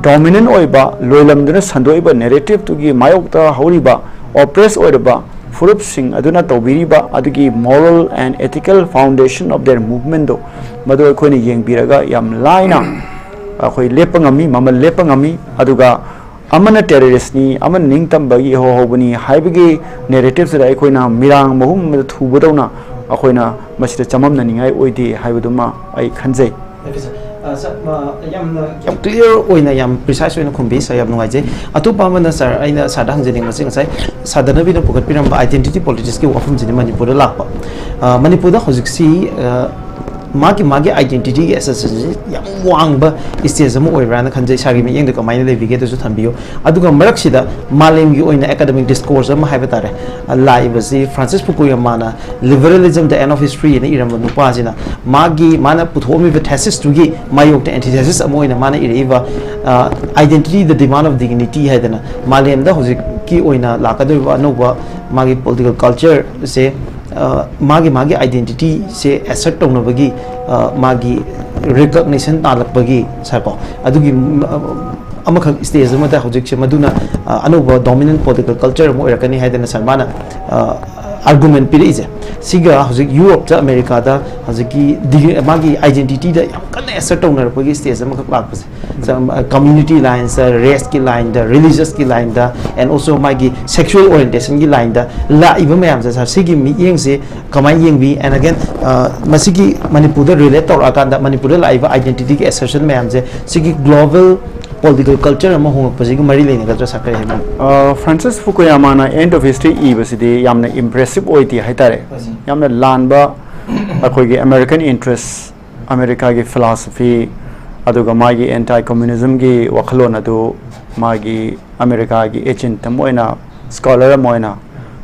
ꯗꯣꯃꯤꯅꯦꯟ ꯑꯣꯏꯕ, ꯂꯣꯏꯂꯝꯗꯨꯅ ꯁꯟꯗꯣꯛꯏꯕ ꯅꯦꯔꯦꯇꯤꯞꯇꯨꯒꯤ ꯃꯥꯌꯣꯛꯇ ꯍꯧꯔꯤꯕ ꯑꯣꯄ꯭ꯔꯦꯁ ꯑꯣꯏꯔꯕ ꯐꯨꯔꯨꯞꯁꯤꯡ ꯑꯗꯨꯅ ꯇꯧꯕꯤꯔꯤꯕ ꯑꯗꯨꯒꯤ moral and ethical foundation of their movementꯗꯣ, ꯃꯗꯨ ꯑꯩꯈꯣꯏꯅ ꯌꯦꯡꯕꯤꯔꯒ ꯌꯥꯝ ꯂꯥꯏꯅ ꯑꯩꯈꯣꯏ ꯂꯦꯞꯄ ꯉꯝꯃꯤ, ꯃꯃꯜ ꯂꯦꯞꯄ ꯉꯝꯃꯤ꯫ ꯑꯗꯨꯒ ꯑꯃꯅ ꯇꯦꯔꯣꯔꯤꯁꯅꯤ, ꯑꯃꯅ ꯅꯤꯡꯇꯝꯕꯒꯤ ꯏꯍꯧ ꯍꯧꯕꯅꯤ ꯍꯥꯏꯕꯒꯤ ꯅꯦꯔꯦꯇꯤꯞꯁꯤꯗ ꯑꯩꯈꯣꯏꯅ ꯃꯤꯔꯥꯡ ꯃꯍꯨꯝ ꯑꯃꯗ ꯊꯨꯕꯗꯧꯅ ꯑꯩꯈꯣꯏꯅ ꯃꯁꯤꯗ ꯆꯃꯝꯅꯅꯤꯡꯉꯥꯏ ꯑꯣꯏꯗꯦ ꯍꯥꯏꯕꯗꯨꯃ ꯑꯩ ꯈꯟꯖꯩ꯫ ꯌꯥꯝ ꯀ꯭ꯂꯤꯌꯥꯔ ꯑꯣꯏꯅ, ꯌꯥꯝ ꯄ꯭ꯔꯤꯁꯥꯏꯁ ꯑꯣꯏꯅ ꯈꯨꯝꯕꯤ, ꯁꯥꯔ, ꯌꯥꯝ ꯅꯨꯡꯉꯥꯏꯖꯩ꯫ ꯑꯇꯣꯞꯄ ꯑꯃꯅ, ꯁꯥꯔ, ꯑꯩꯅ ꯁꯥꯔꯗ ꯍꯪꯖꯅꯤꯡꯕꯁꯤ, ꯉꯁꯥꯏ ꯁꯥꯔ ꯙꯅꯕꯤꯅ ꯄꯨꯈꯠꯄꯤꯔꯝꯕ identity politicsꯀꯤ ꯋꯥꯐꯝꯁꯤꯅꯤ ꯃꯅꯤꯄꯨꯔꯗ ꯂꯥꯛꯄ꯫ ꯑ, ꯃꯅꯤꯄꯨꯔꯗ ꯍꯧꯖꯤꯛꯁꯤ, ꯑ, ꯃꯥꯒꯤ, ꯃꯥꯒꯤ identityꯒꯤ assertionꯁꯤ ꯌꯥꯝ ꯋꯥꯡꯕ stage ꯑꯃ ꯑꯣꯏꯕ꯭ꯔꯥꯅ ꯈꯟꯖꯩ꯫ ꯁꯥꯔꯒꯤ ꯃꯤꯠꯌꯦꯡꯗ ꯀꯃꯥꯏꯅ ꯂꯩꯕꯤꯒꯦ, ꯑꯗꯨꯁꯨ ꯊꯝꯕꯤꯌꯨ꯫ ꯑꯗꯨꯒ ꯃꯔꯛꯁꯤꯗ ꯃꯥꯂꯦꯝꯒꯤ ꯑꯣꯏꯅ academic discourse ꯑꯃ ꯍꯥꯏꯕ ꯇꯥꯔꯦ, ꯑ, ꯂꯥꯛꯏꯕꯁꯤ Francis ꯐꯨꯀꯨꯌꯥꯃꯥꯅ Liberalism, The End of History ꯍꯥꯏꯅ ꯏꯔꯝꯕ ꯅꯨꯄꯥꯁꯤꯅ ꯃꯥꯒꯤ, ꯃꯥꯅ ꯄꯨꯊꯣꯛꯑꯝꯃꯤꯕ thesisꯇꯨꯒꯤ ꯃꯥꯌꯣꯛꯇ antithesis ꯑꯃ ꯑꯣꯏꯅ ꯃꯥꯅ ꯏꯔꯛꯏꯕ, ꯑ, Identity, The Demand of Dignity ꯍꯥꯏꯗꯅ, ꯃꯥꯂꯦꯝꯗ ꯍꯧꯖꯤꯛꯀꯤ ꯑꯣꯏꯅ ꯂꯥꯛꯀꯗꯧꯔꯤꯕ ꯑꯅꯧꯕ ꯃꯥꯒꯤ political cultureꯁꯦ, ꯑ, ꯃꯥꯒꯤ, ꯃꯥꯒꯤ identityꯁꯦ assert ꯇꯧꯅꯕꯒꯤ, ꯑ, ꯃꯥꯒꯤ recognition ꯇꯥꯜꯂꯛꯄꯒꯤ, ꯁꯥꯔꯀꯣ, ꯑꯗꯨꯒꯤ, ꯎꯝ, ꯑ, ꯑꯃꯈꯛ stage ꯑꯃꯗ ꯍꯧꯖꯤꯛꯁꯦ ꯃꯗꯨꯅ, ꯑ, ꯑꯅꯧꯕ dominant political culture ꯑꯃ ꯑꯣꯏꯔꯛꯀꯅꯤ ꯍꯥꯏꯗꯅ, ꯁꯥꯔ, ꯃꯥꯅ, ꯑ, argument ꯄꯤꯔꯛꯏꯁꯦ꯫ ꯁꯤꯒ ꯍꯧꯖꯤꯛ ꯌꯨꯔꯣꯞꯇ, ꯑꯃꯦꯔꯤꯀꯥꯗ ꯍꯧꯖꯤꯛꯀꯤ ꯗꯤ-, ꯃꯥꯒꯤ identityꯗ ꯌꯥꯝ ꯀꯟꯅ assert ꯇꯧꯅꯔꯛꯄꯒꯤ stage ꯑꯃꯈꯛ ꯂꯥꯛꯄꯁꯦ, ꯁꯝ-, ꯑ, community lineꯗ, raceꯀꯤ lineꯗ, religiousꯀꯤ lineꯗ, and also ꯃꯥꯒꯤ sexual orientationꯒꯤ lineꯗ ꯂꯥꯛꯏꯕ ꯃꯌꯥꯝꯁꯦ, ꯁꯥꯔ, ꯁꯤꯒꯤ ꯃꯤꯠꯌꯦꯡꯁꯦ ꯀꯃꯥꯏꯅ ꯌꯦꯡꯕꯤ? And again, ꯑ, ꯃꯁꯤꯒꯤ ꯃꯅꯤꯄꯨꯔꯗ relate ꯇꯧꯔꯛꯑꯀꯥꯟꯗ, ꯃꯅꯤꯄꯨꯔꯗ ꯂꯥꯛꯏꯕ identityꯒꯤ assertion ꯃꯌꯥꯝꯁꯦ, ꯁꯤꯒꯤ global political culture ꯑꯃ ꯍꯣꯡꯉꯛꯄꯁꯤꯒ ꯃꯔꯤ ꯂꯩꯅꯒꯗ꯭ꯔꯥ, ꯁꯥꯔ? ꯀꯔꯤ ꯍꯥꯏꯕꯤꯅꯤꯡꯉꯤ? ꯑ, ꯐ꯭ꯔꯥꯟꯁꯤꯁ ꯐꯨꯀꯨꯌꯥꯃꯥꯅ End of History ꯏꯕꯁꯤꯗꯤ ꯌꯥꯝꯅ impressive ꯑꯣꯏꯗꯦ ꯍꯥꯏꯇꯥꯔꯦ꯫ ꯌꯥꯝꯅ ꯂꯥꯟꯕ, ꯑꯩꯈꯣꯏꯒꯤ American interest, ꯑꯃꯦꯔꯤꯀꯥꯒꯤ philosophy, ꯑꯗꯨꯒ ꯃꯥꯒꯤ anti communismꯒꯤ ꯋꯥꯈꯜꯂꯣꯟ ꯑꯗꯨ ꯃꯥꯒꯤ ꯑꯃꯦꯔꯤꯀꯥꯒꯤ agent ꯑꯃ ꯑꯣꯏꯅ, scholar ꯑꯃ ꯑꯣꯏꯅ,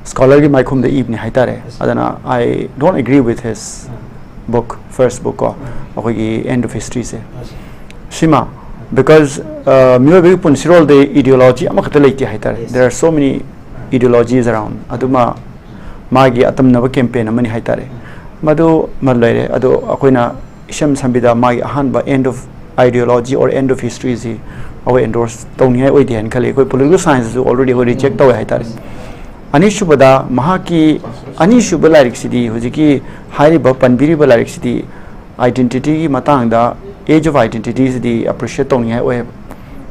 scholarꯒꯤ ꯃꯥꯏꯈꯨꯝꯗ ꯏꯕꯅꯤ ꯍꯥꯏꯇꯥꯔꯦ꯫ ꯑꯗꯨꯅ I don't agree with his book, first book ꯀꯣ, ꯑꯩꯈꯣꯏꯒꯤ End of Historyꯁꯦ꯫ ꯁꯤꯃ, because, ꯑ, ꯃꯤꯑꯣꯏꯕꯒꯤ ꯄꯨꯟꯁꯤꯔꯣꯜꯗ ideology ꯑꯃꯈꯛꯇ ꯂꯩꯇꯦ ꯍꯥꯏꯇꯥꯔꯦ꯫ There are so many ideologies around. ꯑꯗꯨꯃ ꯃꯥꯒꯤ ꯑꯇꯝꯅꯕ campaign ꯑꯃꯅꯤ ꯍꯥꯏꯇꯥꯔꯦ꯫ ꯃꯗꯨ ꯑꯃ ꯂꯩꯔꯦ꯫ ꯑꯗꯣ ꯑꯩꯈꯣꯏꯅ ꯏꯁꯝ ꯁꯝꯕꯤꯗ ꯃꯥꯒꯤ ꯑꯍꯥꯟꯕ end of ideology or end of history ꯁꯤ ꯑꯩꯈꯣꯏ endorse ꯇꯧꯅꯤꯡꯉꯥꯏ ꯑꯣꯏꯗꯦ ꯍꯥꯏꯅ ꯈꯜꯂꯤ꯫ ꯑꯩꯈꯣꯏ political science ꯁꯨ already ꯑꯩꯈꯣꯏ reject ꯇꯧꯋꯦ ꯍꯥꯏꯇꯥꯔꯦ꯫ ꯑꯅꯤꯁꯨꯕꯗ ꯃꯍꯥꯛꯀꯤ ꯑꯅꯤꯁꯨꯕ ꯂꯥꯏꯔꯤꯛꯁꯤꯗꯤ, ꯍꯧꯖꯤꯛꯀꯤ ꯍꯥꯏꯔꯤꯕ ꯄꯟꯕꯤꯔꯤꯕ ꯂꯥꯏꯔꯤꯛꯁꯤꯗꯤ identity ꯒꯤ ꯃꯇꯥꯡꯗ, Age of Identity CD appreciate ꯇꯧꯅꯤꯡꯉꯥꯏ ꯑꯣꯏꯌꯦꯕ꯫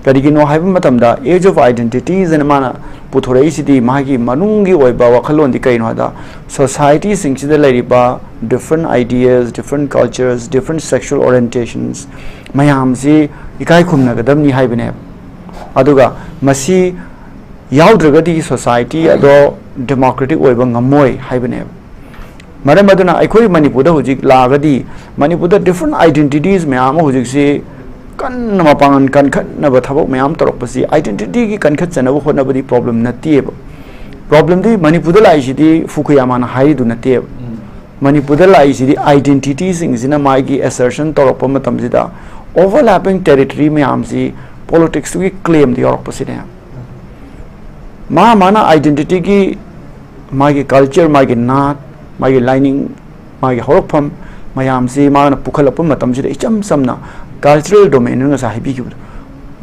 ꯀꯔꯤꯒꯤꯅꯣ ꯍꯥꯏꯕ ꯃꯇꯝꯗ, Age of Identity ꯁꯤꯅ ꯃꯥꯅ ꯄꯨꯊꯣꯔꯛꯏꯁꯤꯗꯤ ꯃꯥꯒꯤ ꯃꯅꯨꯡꯒꯤ ꯑꯣꯏꯕ ꯋꯥꯈꯜꯂꯣꯟꯗꯤ ꯀꯩꯅꯣ ꯍꯥꯏꯗ, society ꯁꯤꯡꯁꯤꯗ ꯂꯩꯔꯤꯕ different ideas, different cultures, different sexual orientations ꯃꯌꯥꯝꯁꯤ ꯏꯀꯥꯏ ꯈꯨꯝꯅꯒꯗꯕꯅꯤ ꯍꯥꯏꯕꯅꯦꯕ꯫ ꯑꯗꯨꯒ ꯃꯁꯤ ꯌꯥꯎꯗ꯭ꯔꯒꯗꯤ society ꯑꯗꯣ democratic ꯑꯣꯏꯕ ꯉꯝꯃꯣꯏ ꯍꯥꯏꯕꯅꯦꯕ꯫ ꯃꯔꯝ ꯑꯗꯨꯅ ꯑꯩꯈꯣꯏ ꯃꯅꯤꯄꯨꯔꯗ ꯍꯧꯖꯤꯛ ꯂꯥꯛꯑꯒꯗꯤ, ꯃꯅꯤꯄꯨꯔꯗ different identities ꯃꯌꯥꯝ ꯑꯃ ꯍꯧꯖꯤꯛꯁꯤ ꯀꯟꯅ ꯃꯄꯥꯡꯒꯜ ꯀꯟꯈꯠꯅꯕ ꯊꯕꯛ ꯃꯌꯥꯝ ꯇꯧꯔꯛꯄꯁꯤ, identity ꯒꯤ ꯀꯟꯈꯠꯆꯅꯕ ꯍꯣꯠꯅꯕꯗꯤ problem ꯅꯠꯇꯦꯕ꯫ Problem ꯗꯤ ꯃꯅꯤꯄꯨꯔꯗ ꯂꯥꯛꯏꯁꯤꯗꯤ ꯐꯨꯀꯨꯌꯥꯃꯥꯅ ꯍꯥꯏꯔꯤꯗꯨ ꯅꯠꯇꯦꯕ꯫ ꯃꯅꯤꯄꯨꯔꯗ ꯂꯥꯛꯏꯁꯤꯗꯤ identity ꯁꯤꯡꯁꯤꯅ ꯃꯥꯒꯤ assertion ꯇꯧꯔꯛꯄ ꯃꯇꯝꯁꯤꯗ, overlapping territory ꯃꯌꯥꯝꯁꯤ politics ꯇꯨꯒꯤ claim ꯗ ꯌꯥꯎꯔꯛꯄꯁꯤꯅꯦ꯫ ꯃꯥ ꯃꯥꯅ identity ꯒꯤ, ꯃꯥꯒꯤ culture, ꯃꯥꯒꯤ ꯅꯥꯠ, ꯃꯥꯒꯤ ꯂꯥꯏꯅꯤꯡ, ꯃꯥꯒꯤ ꯍꯧꯔꯛꯐꯝ ꯃꯌꯥꯝꯁꯤ ꯃꯥꯅ ꯄꯨꯈꯠꯂꯛꯄ ꯃꯇꯝꯁꯤꯗ, ꯏꯆꯝ ꯆꯝꯅ cultural domain ꯅ ꯉꯁꯥꯏ ꯍꯥꯏꯕꯤꯈꯤꯕꯗꯣ,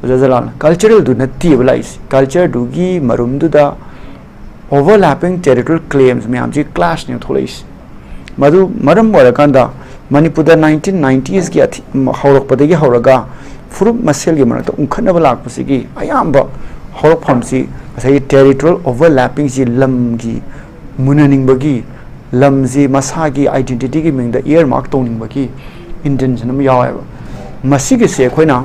ꯑꯣꯖꯥ ꯖꯂꯥꯜꯅ, cultural ꯗꯨ ꯅꯠꯇꯦꯕ ꯂꯥꯛꯏꯁꯦ꯫ Culture ꯗꯨꯒꯤ ꯃꯔꯨꯝꯗꯨꯗ overlapping territorial claims ꯃꯌꯥꯝꯁꯤ clash ꯅꯦꯕ ꯊꯣꯛꯂꯛꯏꯁꯦ꯫ ꯃꯗꯨ ꯃꯔꯝ ꯑꯣꯏꯔꯀꯥꯟꯗ, ꯃꯅꯤꯄꯨꯔꯗ nineteen nineties ꯀꯤ ꯑꯊꯤ-, ꯍꯧꯔꯛꯄꯗꯒꯤ ꯍꯧꯔꯒ ꯐꯨꯔꯨꯞ ꯃꯁꯦꯜꯒꯤ ꯃꯔꯛꯇ ꯎꯪꯈꯠꯅꯕ ꯂꯥꯛꯄꯁꯤꯒꯤ ꯑꯌꯥꯝꯕ ꯍꯧꯔꯛꯐꯝꯁꯤ ꯉꯁꯥꯏꯒꯤ territorial overlapping ꯁꯤ, ꯂꯝꯒꯤ ꯃꯨꯟꯅꯅꯤꯡꯕꯒꯤ, ꯂꯝꯁꯤ ꯃꯁꯥꯒꯤ identity ꯒꯤ ꯃꯤꯡꯗ earmark ꯇꯧꯅꯤꯡꯕꯒꯤ intention ꯑꯃ ꯌꯥꯎꯋꯦꯕ꯫ ꯃꯁꯤꯒꯤꯁꯦ ꯑꯩꯈꯣꯏꯅ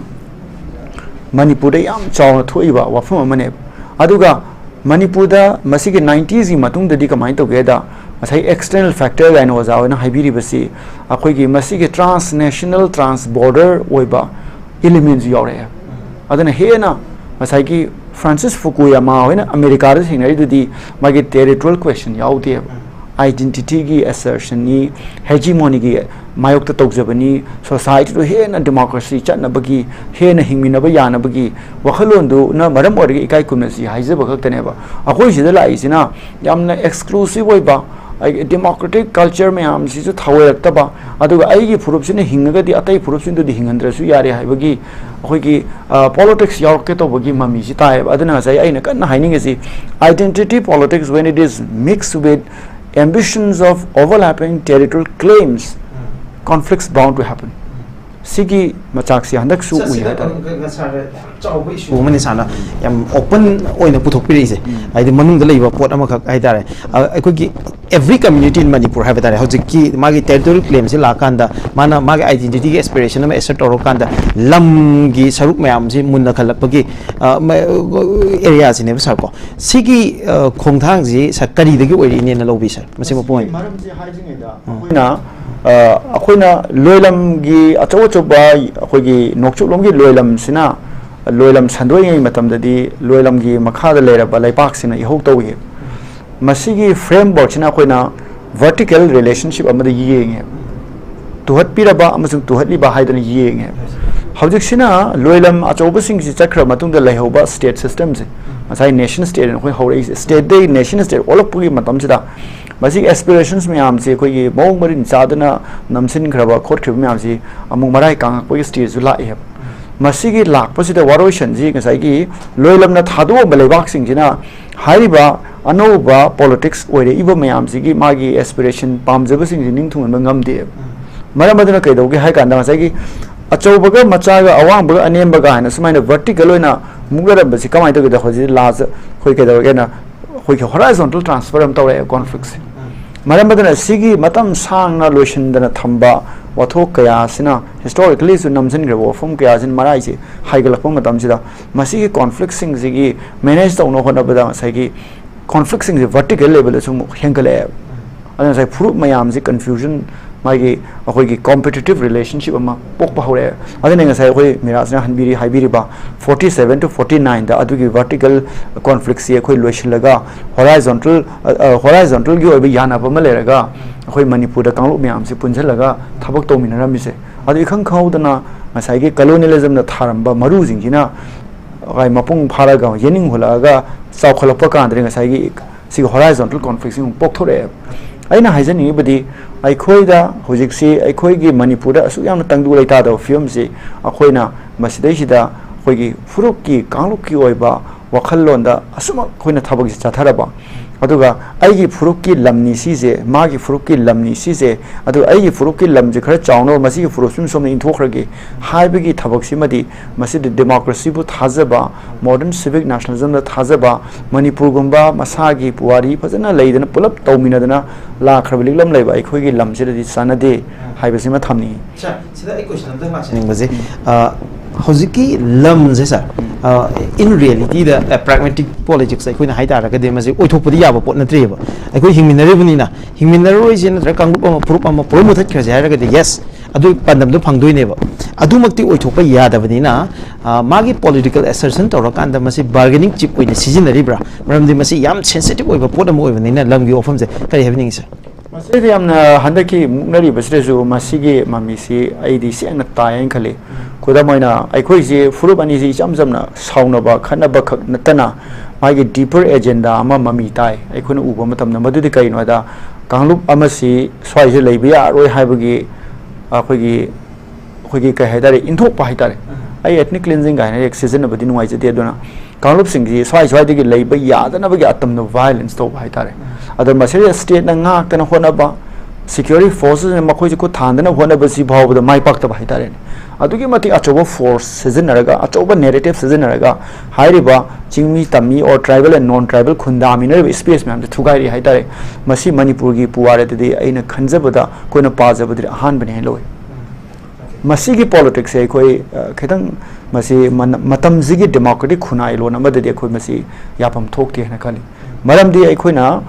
ꯃꯅꯤꯄꯨꯔꯗ ꯌꯥꯝ ꯆꯥꯎꯅ ꯊꯣꯛꯏꯕ ꯋꯥꯐꯝ ꯑꯃꯅꯦꯕ꯫ ꯑꯗꯨꯒ ꯃꯅꯤꯄꯨꯔꯗ ꯃꯁꯤꯒꯤ nineties ꯀꯤ ꯃꯇꯨꯡꯗꯗꯤ ꯀꯃꯥꯏꯅ ꯇꯧꯒꯦꯗ, ꯉꯁꯥꯏ external factor ꯀꯥꯏꯅ ꯑꯣꯖꯥ ꯍꯣꯏꯅ ꯍꯥꯏꯕꯤꯔꯤꯕꯁꯤ, ꯑꯩꯈꯣꯏꯒꯤ ꯃꯁꯤꯒꯤ transnational, trans border ꯑꯣꯏꯕ element ꯁꯨ ꯌꯥꯎꯔꯛꯑꯦ꯫ ꯑꯗꯨꯅ ꯍꯦꯟꯅ ꯉꯁꯥꯏꯒꯤ ꯐ꯭ꯔꯥꯟꯁꯤꯁ ꯐꯨꯀꯨꯌꯥꯃꯥ ꯍꯣꯏꯅ ꯑꯃꯦꯔꯤꯀꯥꯗ ꯊꯦꯡꯅꯔꯤꯗꯨꯗꯤ ꯃꯥꯒꯤ territorial question ꯌꯥꯎꯗꯦꯕ꯫ Identity ꯒꯤ assertion ꯅꯤ, hegemony ꯒꯤ ꯃꯥꯌꯣꯛꯇ ꯇꯧꯖꯕꯅꯤ, society ꯗꯨ ꯍꯦꯟꯅ democracy ꯆꯠꯅꯕꯒꯤ, ꯍꯦꯟꯅ ꯍꯤꯡꯃꯤꯟꯅꯕ ꯌꯥꯅꯕꯒꯤ ꯋꯥꯈꯜꯂꯣꯟꯗꯨꯅ ꯃꯔꯝ ꯑꯣꯏꯔꯒ ꯏꯀꯥꯏ ꯈꯨꯝꯅꯁꯤ ꯍꯥꯏꯖꯕ ꯈꯛꯇꯅꯦꯕ꯫ ꯑꯩꯈꯣꯏ ꯁꯤꯗ ꯂꯥꯛꯏꯁꯤꯅ ꯌꯥꯝꯅ exclusive ꯑꯣꯏꯕ, ꯑꯩꯒꯤ democratic culture ꯃꯌꯥꯝꯁꯤꯁꯨ ꯊꯑꯣꯏꯔꯛꯇꯕ, ꯑꯗꯨꯒ ꯑꯩꯒꯤ ꯐꯨꯔꯨꯞꯁꯤꯅ ꯍꯤꯡꯉꯒꯗꯤ ꯑꯇꯩ ꯐꯨꯔꯨꯞꯁꯤꯡꯗꯨꯗꯤ ꯍꯤꯡꯍꯟꯗ꯭ꯔꯁꯨ ꯌꯥꯔꯦ ꯍꯥꯏꯕꯒꯤ ꯑꯩꯈꯣꯏꯒꯤ ꯄꯣꯂꯤꯇꯤꯛꯁ ꯌꯥꯎꯔꯛꯀꯦ ꯇꯧꯕꯒꯤ ꯃꯃꯤꯁꯤ ꯇꯥꯏꯌꯦꯕ꯫ ꯑꯗꯨꯅ ꯉꯁꯥꯏ ꯑꯩꯅ ꯀꯟꯅ ꯍꯥꯏꯅꯤꯡꯉꯤꯁꯤ, identity politics, when it is mixed with ambitions of overlapping territorial claims, conflicts bound to happen. ꯁꯤꯒꯤ ꯃꯆꯥꯛꯁꯤ ꯍꯟꯗꯛꯁꯨ ꯎꯏ ꯍꯥꯏꯇꯥꯔꯦ꯫ ꯆꯥꯎꯕ ꯏꯁꯨ ꯑꯃꯅꯤ ꯁꯥꯔꯅ ꯌꯥꯝ ꯑꯣꯄꯟ ꯑꯣꯏꯅ ꯄꯨꯊꯣꯛꯄꯤꯔꯛꯏꯁꯦ꯫ ꯍꯥꯏꯗꯤ ꯃꯅꯨꯡꯗ ꯂꯩꯕ ꯄꯣꯠ ꯑꯃꯈꯛ ꯍꯥꯏꯇꯥꯔꯦ꯫ ꯑ, ꯑꯩꯈꯣꯏꯒꯤ every community in Manipur ꯍꯥꯏꯕ ꯇꯥꯔꯦ, ꯍꯧꯖꯤꯛꯀꯤ ꯃꯥꯒꯤ territorial claimꯁꯤ ꯂꯥꯛꯑꯀꯥꯟꯗ ꯃꯥꯅ ꯃꯥꯒꯤ identityꯒꯤ aspiration ꯑꯃ assert ꯇꯧꯔꯀꯥꯟꯗ ꯂꯝꯒꯤ ꯁꯔꯨꯛ ꯃꯌꯥꯝꯁꯤ ꯃꯨꯟꯅ ꯈꯜꯂꯛꯄꯒꯤ, ꯑ, ꯃ-, areaꯁꯤꯅꯦꯕ ꯁꯥꯔ ꯀꯣ꯫ ꯁꯤꯒꯤ, ꯑ, ꯈꯣꯡꯊꯥꯡꯁꯤ ꯁꯥꯔ ꯀꯔꯤꯗꯒꯤ ꯑꯣꯏꯔꯛꯏꯅꯦꯅ ꯂꯧꯕꯤ ꯁꯥꯔ? ꯃꯁꯤ ꯃꯄꯨꯡ ꯑꯣꯏꯅ꯫ ꯃꯔꯝꯁꯤ ꯍꯥꯏꯗ꯭ꯔꯤꯉꯩꯗ ꯑꯩꯈꯣꯏꯅ, ꯑ, ꯑꯩꯈꯣꯏꯅ ꯂꯣꯏꯂꯝꯒꯤ ꯑꯆꯧ ꯑꯆꯧꯕ ꯑꯩꯈꯣꯏꯒꯤ ꯅꯣꯡꯆꯨꯞꯂꯣꯝꯒꯤ ꯂꯣꯏꯂꯝꯁꯤꯅ, ꯂꯣꯏꯂꯝ ꯁꯟꯗꯣꯛꯏꯉꯩ ꯃꯇꯝꯗꯗꯤ ꯂꯣꯏꯂꯝꯒꯤ ꯃꯈꯥꯗ ꯂꯩꯔꯕ ꯂꯩꯄꯥꯛꯁꯤꯡꯅ ꯏꯍꯧ ꯇꯧꯏ꯫ ꯃꯁꯤꯒꯤ frameworkꯁꯤꯅ ꯑꯩꯈꯣꯏꯅ vertical relationship ꯑꯃꯗ ꯌꯦꯡꯉꯦ꯫ ꯇꯨꯍꯠꯄꯤꯔꯕ ꯑꯃꯁꯨꯡ ꯇꯨꯍꯠꯂꯤꯕ ꯍꯥꯏꯗꯅ ꯌꯦꯡꯉꯦ꯫ ꯍꯧꯖꯤꯛꯁꯤꯅ ꯂꯣꯏꯂꯝ ꯑꯆꯧꯕꯁꯤꯡꯁꯤ ꯆꯠꯈ꯭ꯔ ꯃꯇꯨꯡꯗ ꯂꯩꯍꯧꯕ state systemꯁꯦ, ꯉꯁꯥꯏ nation state ꯑꯩꯈꯣꯏ ꯍꯧꯔꯛꯏꯁꯦ, stateꯇꯩ nation state ꯑꯣꯜꯂꯛꯄꯒꯤ ꯃꯇꯝꯁꯤꯗ ꯃꯁꯤꯒꯤ aspirations ꯃꯌꯥꯝꯁꯤ ꯑꯩꯈꯣꯏꯒꯤ ꯃꯑꯣꯡ ꯃꯔꯤꯟ ꯆꯥꯗꯅ ꯅꯝꯁꯤꯟꯈ꯭ꯔꯕ ꯈꯣꯠꯈ꯭ꯔꯤꯕ ꯃꯌꯥꯝꯁꯤ ꯑꯃꯨꯛ ꯃꯔꯥꯏ ꯀꯥꯡꯉꯛꯄꯒꯤ stageꯁꯨ ꯂꯥꯛꯑꯦꯕ꯫ ꯃꯁꯤꯒꯤ ꯂꯥꯛꯄꯁꯤꯗ ꯋꯥꯔꯣꯏꯁꯟꯁꯤ ꯉꯁꯥꯏꯒꯤ ꯂꯣꯏꯂꯝꯅ ꯊꯥꯗꯣꯛꯑꯝꯕ ꯂꯩꯕꯥꯛꯁꯤꯡꯁꯤꯅ ꯍꯥꯏꯔꯤꯕ ꯑꯅꯧꯕ politics ꯑꯣꯏꯔꯛꯏꯕ ꯃꯌꯥꯝꯁꯤꯒꯤ ꯃꯥꯒꯤ aspiration, ꯄꯥꯝꯖꯕꯁꯤꯡꯁꯤ ꯅꯤꯡ ꯊꯨꯡꯍꯟꯕ ꯉꯝꯗꯦꯕ꯫ ꯃꯔꯝ ꯑꯗꯨꯅ ꯀꯩꯗꯧꯒꯦ ꯍꯥꯏ ꯀꯥꯟꯗ ꯉꯁꯥꯏꯒꯤ ꯑꯆꯧꯕꯒ ꯃꯆꯥꯒ, ꯑꯋꯥꯡꯕꯒ ꯑꯅꯦꯝꯕꯒ ꯍꯥꯏꯅ ꯁꯨꯃꯥꯏꯅ vertical ꯑꯣꯏꯅ ꯃꯨꯛꯅꯔꯝꯕꯁꯤ ꯀꯃꯥꯏꯅ ꯇꯧꯒꯦꯗ ꯍꯧꯖꯤꯛ last ꯑꯩꯈꯣꯏ ꯀꯩꯗꯧꯔꯒꯦꯅ ꯑꯩꯈꯣꯏꯒꯤ horizontal transfer ꯑꯃ ꯇꯧꯔꯛꯑꯦ conflictꯁꯦ꯫ ꯃꯔꯝ ꯑꯗꯨꯅ ꯁꯤꯒꯤ ꯃꯇꯝ ꯁꯥꯡꯅ ꯂꯣꯏꯁꯤꯟꯗꯅ ꯊꯝꯕ ꯋꯥꯊꯣꯛ ꯀꯌꯥ ꯑꯁꯤꯅ historicallyꯁꯨ ꯅꯝꯁꯤꯟꯈ꯭ꯔꯕ ꯋꯥꯐꯝ ꯀꯌꯥ ꯑꯁꯤꯅ ꯃꯔꯥꯏꯁꯦ ꯍꯥꯏꯒꯠꯂꯛꯄ ꯃꯇꯝꯁꯤꯗ ꯃꯁꯤꯒꯤ conflictꯁꯤꯡꯁꯤꯒꯤ manage ꯇꯧꯅꯕ ꯍꯣꯠꯅꯕꯗ ꯉꯁꯥꯏꯒꯤ conflictꯁꯤꯡꯁꯦ vertical levelꯗꯁꯨ ꯑꯃꯨꯛ ꯍꯦꯟꯒꯠꯂꯛꯑꯦꯕ꯫ ꯑꯗꯨꯅ ꯉꯁꯥꯏ ꯐꯨꯔꯨꯞ ꯃꯌꯥꯝꯁꯤ confusion, ꯃꯥꯒꯤ ꯑꯩꯈꯣꯏꯒꯤ competitive relationship ꯑꯃ ꯄꯣꯛꯄ ꯍꯧꯔꯛꯑꯦ꯫ ꯑꯗꯨꯅ ꯉꯁꯥꯏ ꯑꯩꯈꯣꯏ ꯃꯤꯔꯥꯖꯅ ꯍꯟꯕꯤꯔꯤ, ꯍꯥꯏꯕꯤꯔꯤꯕ forty seven to forty nineꯗ ꯑꯗꯨꯒꯤ vertical conflictꯁꯤ ꯑꯩꯈꯣꯏ ꯂꯣꯏꯁꯤꯜꯂꯒ horizontal, ꯑ, ꯑ, horizontalꯒꯤ ꯑꯣꯏꯕ ꯌꯥꯅꯕ ꯑꯃ ꯂꯩꯔꯒ ꯑꯩꯈꯣꯏ ꯃꯅꯤꯄꯨꯔꯗ ꯀꯥꯡꯂꯨꯞ ꯃꯌꯥꯝꯁꯤ ꯄꯨꯟꯁꯤꯜꯂꯒ ꯊꯕꯛ ꯇꯧꯃꯤꯟꯅꯔꯝꯃꯤꯁꯦ꯫ ꯑꯗꯨ ꯏꯈꯪ ꯈꯪꯍꯧꯗꯅ ꯉꯁꯥꯏꯒꯤ colonialismꯅ ꯊꯥꯔꯝꯕ ꯃꯔꯨꯁꯤꯡꯁꯤꯅ ꯃꯄꯨꯡ ꯐꯥꯔꯒ ꯌꯦꯅꯤꯡ ꯍꯨꯜꯂꯛꯑꯒ ꯆꯥꯎꯈꯠꯂꯛꯄ ꯀꯥꯟꯗꯗꯤ ꯉꯁꯥꯏꯒꯤ ꯁꯤꯒꯤ horizontal conflictꯁꯤ ꯑꯃꯨꯛ ꯄꯣꯛꯊꯣꯔꯛꯑꯦꯕ꯫ ꯑꯩꯅ ꯍꯥꯏꯖꯅꯤꯡꯉꯤꯕꯗꯤ, ꯑꯩꯈꯣꯏꯗ ꯍꯧꯖꯤꯛꯁꯤ, ꯑꯩꯈꯣꯏꯒꯤ ꯃꯅꯤꯄꯨꯔꯗ ꯑꯁꯨꯛ ꯌꯥꯝꯅ ꯇꯪꯗꯨ ꯂꯩꯇꯥꯗꯕ ꯐꯤꯕꯝꯁꯤ, ꯑꯩꯈꯣꯏꯅ ꯃꯁꯤꯗꯩꯁꯤꯗ ꯑꯩꯈꯣꯏꯒꯤ ꯐꯨꯔꯨꯞꯀꯤ, ꯀꯥꯡꯂꯨꯞꯀꯤ ꯑꯣꯏꯕ ꯋꯥꯈꯜꯂꯣꯟꯗ ꯑꯁꯨꯃꯛ ꯑꯩꯈꯣꯏꯅ ꯊꯕꯛꯁꯤ ꯆꯠꯊꯔꯕ, ꯑꯗꯨꯒ ꯑꯩꯒꯤ ꯐꯨꯔꯨꯞꯀꯤ ꯂꯝꯅꯤ ꯁꯤꯁꯦ, ꯃꯥꯒꯤ ꯐꯨꯔꯨꯞꯀꯤ ꯂꯝꯅꯤ ꯁꯤꯁꯦ, ꯑꯗꯨꯒ ꯑꯩꯒꯤ ꯐꯨꯔꯨꯞꯀꯤ ꯂꯝꯁꯦ ꯈꯔ ꯆꯥꯎꯅꯕ, ꯃꯁꯤꯒꯤ ꯐꯨꯔꯨꯞꯁꯤꯃ ꯁꯣꯝꯗ ꯏꯟꯊꯣꯛꯈ꯭ꯔꯒꯦ ꯍꯥꯏꯕꯒꯤ ꯊꯕꯛꯁꯤꯃꯗꯤ, ꯃꯁꯤꯗ democracyꯕꯨ ꯊꯥꯖꯕ, modern civic nationalismꯗ ꯊꯥꯖꯕ, ꯃꯅꯤꯄꯨꯔꯒꯨꯝꯕ ꯃꯁꯥꯒꯤ ꯄꯨꯋꯥꯔꯤ ꯐꯖꯅ ꯂꯩꯗꯅ, ꯄꯨꯂꯞ ꯇꯧꯃꯤꯟꯅꯗꯅ ꯂꯥꯛꯈ꯭ꯔꯕ ꯂꯤꯛꯂꯝ ꯂꯩꯕ ꯑꯩꯈꯣꯏꯒꯤ ꯂꯝꯁꯤꯗꯗꯤ ꯆꯥꯟꯅꯗꯦ ꯍꯥꯏꯕꯁꯤꯃ ꯊꯝꯅꯤꯡꯏ꯫ ꯁꯥꯔ, ꯁꯤꯗ ꯑꯩ ꯀꯣꯏꯁꯟ ꯑꯝꯇꯪ ꯂꯥꯛꯆꯅꯤꯡꯕꯁꯦ, ꯑ, ꯍꯧꯖꯤꯛꯀꯤ ꯂꯝꯁꯦ, ꯁꯥꯔ, in realityꯗ, ꯑ, pragmatic politics ꯑꯩꯈꯣꯏꯅ ꯍꯥꯏ ꯇꯥꯔꯒꯗꯤ ꯃꯁꯤ ꯑꯣꯏꯊꯣꯛꯄꯗꯤ ꯌꯥꯕ ꯄꯣꯠ ꯅꯠꯇ꯭ꯔꯤꯕ꯫ ꯑꯩꯈꯣꯏ ꯍꯤꯡꯃꯤꯟꯅꯔꯤꯕꯅꯤꯅ, ꯍꯤꯡꯃꯤꯟꯅꯔꯔꯣꯏꯁꯦ ꯅꯠꯇ꯭ꯔꯒ ꯀꯥꯡꯂꯨꯞ ꯑꯃ, ꯐꯨꯔꯨꯞ ꯑꯃ ꯄꯨꯔꯥ ꯃꯨꯊꯠꯈ꯭ꯔꯁꯦ ꯍꯥꯏꯔꯒꯗꯤ, yes, ꯑꯗꯨ ꯄꯥꯟꯗꯝꯗꯣ ꯐꯪꯗꯣꯏꯅꯦꯕ꯫ ꯑꯗꯨꯃꯛꯇꯤ ꯑꯣꯏꯊꯣꯛꯄ ꯌꯥꯗꯕꯅꯤꯅ, ꯑ, ꯃꯥꯒꯤ political assertion ꯇꯧꯔꯀꯥꯟꯗ ꯃꯁꯤ bargaining chip ꯑꯣꯏꯅ ꯁꯤꯖꯤꯟꯅꯔꯤꯕ꯭ꯔꯥ? ꯃꯔꯝꯗꯤ ꯃꯁꯤ ꯌꯥꯝ sensitive ꯑꯣꯏꯕ ꯄꯣꯠ ꯑꯃ ꯑꯣꯏꯕꯅꯤꯅ, ꯂꯝꯒꯤ ꯋꯥꯐꯝꯁꯦ꯫ ꯀꯔꯤ ꯍꯥꯏꯕꯤꯅꯤꯡꯉꯤ, ꯁꯥꯔ? ꯃꯁꯤꯗ ꯌꯥꯝꯅ ꯍꯟꯗꯛꯀꯤ ꯃꯨꯛꯅꯔꯤꯕꯁꯤꯗꯁꯨ ꯃꯁꯤꯒꯤ ꯃꯃꯤꯁꯤ ꯑꯩꯗꯤ ꯁꯦꯡꯅ ꯇꯥꯏ ꯍꯥꯏꯅ ꯈꯜꯂꯤ꯫ ꯈꯨꯗꯝ ꯑꯣꯏꯅ, ꯑꯩꯈꯣꯏꯁꯤ ꯐꯨꯔꯨꯞ ꯑꯅꯤꯁꯤ ꯏꯆꯝ ꯆꯝꯅ ꯁꯥꯎꯅꯕ ꯈꯠꯅꯕ ꯈꯛ ꯅꯠꯇꯅ, ꯃꯥꯒꯤ deeper agenda ꯑꯃ ꯃꯃꯤ ꯇꯥꯏ ꯑꯩꯈꯣꯏꯅ ꯎꯕ ꯃꯇꯝꯗ꯫ ꯃꯗꯨꯗꯤ ꯀꯔꯤꯅꯣ ꯍꯥꯏꯗ, ꯀꯥꯡꯂꯨꯞ ꯑꯃꯁꯤ ꯁ꯭ꯋꯥꯏꯁꯤꯗ ꯂꯩꯕ ꯌꯥꯔꯣꯏ ꯍꯥꯏꯕꯒꯤ ꯑꯩꯈꯣꯏꯒꯤ, ꯑꯩꯈꯣꯏꯒꯤ ꯀꯩ ꯍꯥꯏꯇꯥꯔꯦ, ꯏꯟꯊꯣꯛꯄ ꯍꯥꯏꯇꯥꯔꯦ꯫ ꯑꯩ ethnic cleansing ꯀꯥꯏꯅ ꯍꯦꯛ ꯁꯤꯖꯤꯟꯅꯕꯗꯤ ꯅꯨꯡꯉꯥꯏꯖꯗꯦ, ꯑꯗꯨꯅ ꯀꯥꯡꯂꯨꯞꯁꯤꯡꯁꯤ ꯁ꯭ꯋꯥꯏ ꯁ꯭ꯋꯥꯏꯗꯒꯤ ꯂꯩꯕ ꯌꯥꯗꯅꯕꯒꯤ ꯑꯇꯝꯅ violence ꯇꯧꯕ ꯍꯥꯏꯇꯥꯔꯦ꯫ ꯑꯗꯣ ꯃꯁꯤꯗ stateꯅ ꯉꯥꯛꯇꯅ ꯍꯣꯠꯅꯕ, security forcesꯅ ꯃꯈꯣꯏꯁꯤ ꯈꯨꯠ ꯊꯥꯟꯗꯅ ꯍꯣꯠꯅꯕꯁꯤ ꯐꯥꯎꯕꯗ ꯃꯥꯏ ꯄꯥꯛꯇꯕ ꯍꯥꯏꯇꯥꯔꯦꯅꯦ꯫ ꯑꯗꯨꯛꯀꯤ ꯃꯇꯤꯛ ꯑꯆꯧꯕ force ꯁꯤꯖꯤꯟꯅꯔꯒ, ꯑꯆꯧꯕ narrative ꯁꯤꯖꯤꯟꯅꯔꯒ, ꯍꯥꯏꯔꯤꯕ ꯆꯤꯡꯃꯤ, ꯇꯝꯃꯤ or tribal and non tribal ꯈꯨꯟꯗꯥꯃꯤꯟꯅꯔꯤꯕ space ꯃꯌꯥꯝꯁꯦ ꯊꯨꯒꯥꯏꯔꯤ ꯍꯥꯏꯇꯥꯔꯦ꯫ ꯃꯁꯤ ꯃꯅꯤꯄꯨꯔꯒꯤ ꯄꯨꯋꯥꯔꯤꯗꯗꯤ, ꯑꯩꯅ ꯈꯟꯖꯕꯗ, ꯑꯩꯈꯣꯏꯅ ꯄꯥꯖꯕꯗꯗꯤ ꯑꯍꯥꯟꯕꯅꯤ ꯍꯥꯏꯅ ꯂꯧꯏ꯫ ꯃꯁꯤꯒꯤ politicsꯁꯦ ꯑꯩꯈꯣꯏ, ꯑ, ꯈꯤꯇꯪ ꯃꯁꯤ ꯃꯅ-, ꯃꯇꯝꯁꯤꯒꯤ democratic ꯈꯨꯟꯅꯥꯏꯂꯣꯟ ꯑꯃꯗꯗꯤ ꯑꯩꯈꯣꯏ ꯃꯁꯤ ꯌꯥꯐꯝ ꯊꯣꯛꯇꯦ ꯍꯥꯏꯅ ꯈꯜꯂꯤ꯫ ꯃꯔꯝꯗꯤ ꯑꯩꯈꯣꯏꯅ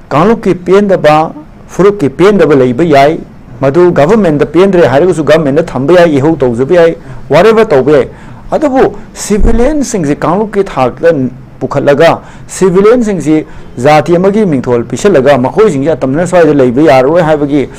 ꯀꯥꯡꯂꯨꯞꯀꯤ ꯄꯦꯟꯗꯕ, ꯐꯨꯔꯨꯞꯀꯤ ꯄꯦꯟꯗꯕ ꯂꯩꯕ ꯌꯥꯏ, ꯃꯗꯨ governmentꯇ ꯄꯦꯟꯗ꯭ꯔꯦ ꯍꯥꯏꯔꯒꯁꯨ governmentꯇ ꯊꯝꯕ ꯌꯥꯏ, ꯏꯍꯧ ꯇꯧꯖꯕ ꯌꯥꯏ, whatever ꯇꯧꯕ ꯌꯥꯏ꯫ ꯑꯗꯨꯕꯨ civilianꯁꯤꯡꯁꯤ ꯀꯥꯡꯂꯨꯞꯀꯤ ꯊꯥꯛꯇ ꯄꯨꯈꯠꯂꯒ, civilianꯁꯤꯡꯁꯤ ꯖꯥꯇꯤ ꯑꯃꯒꯤ ꯃꯤꯡꯊꯣꯜ ꯄꯤꯁꯜꯂꯒ, ꯃꯈꯣꯏꯁꯤꯡꯁꯤ ꯑꯇꯝꯅꯅ ꯁ꯭ꯋꯥꯏꯗ ꯂꯩꯕ ꯌꯥꯔꯔꯣꯏ ꯍꯥꯏꯕꯒꯤ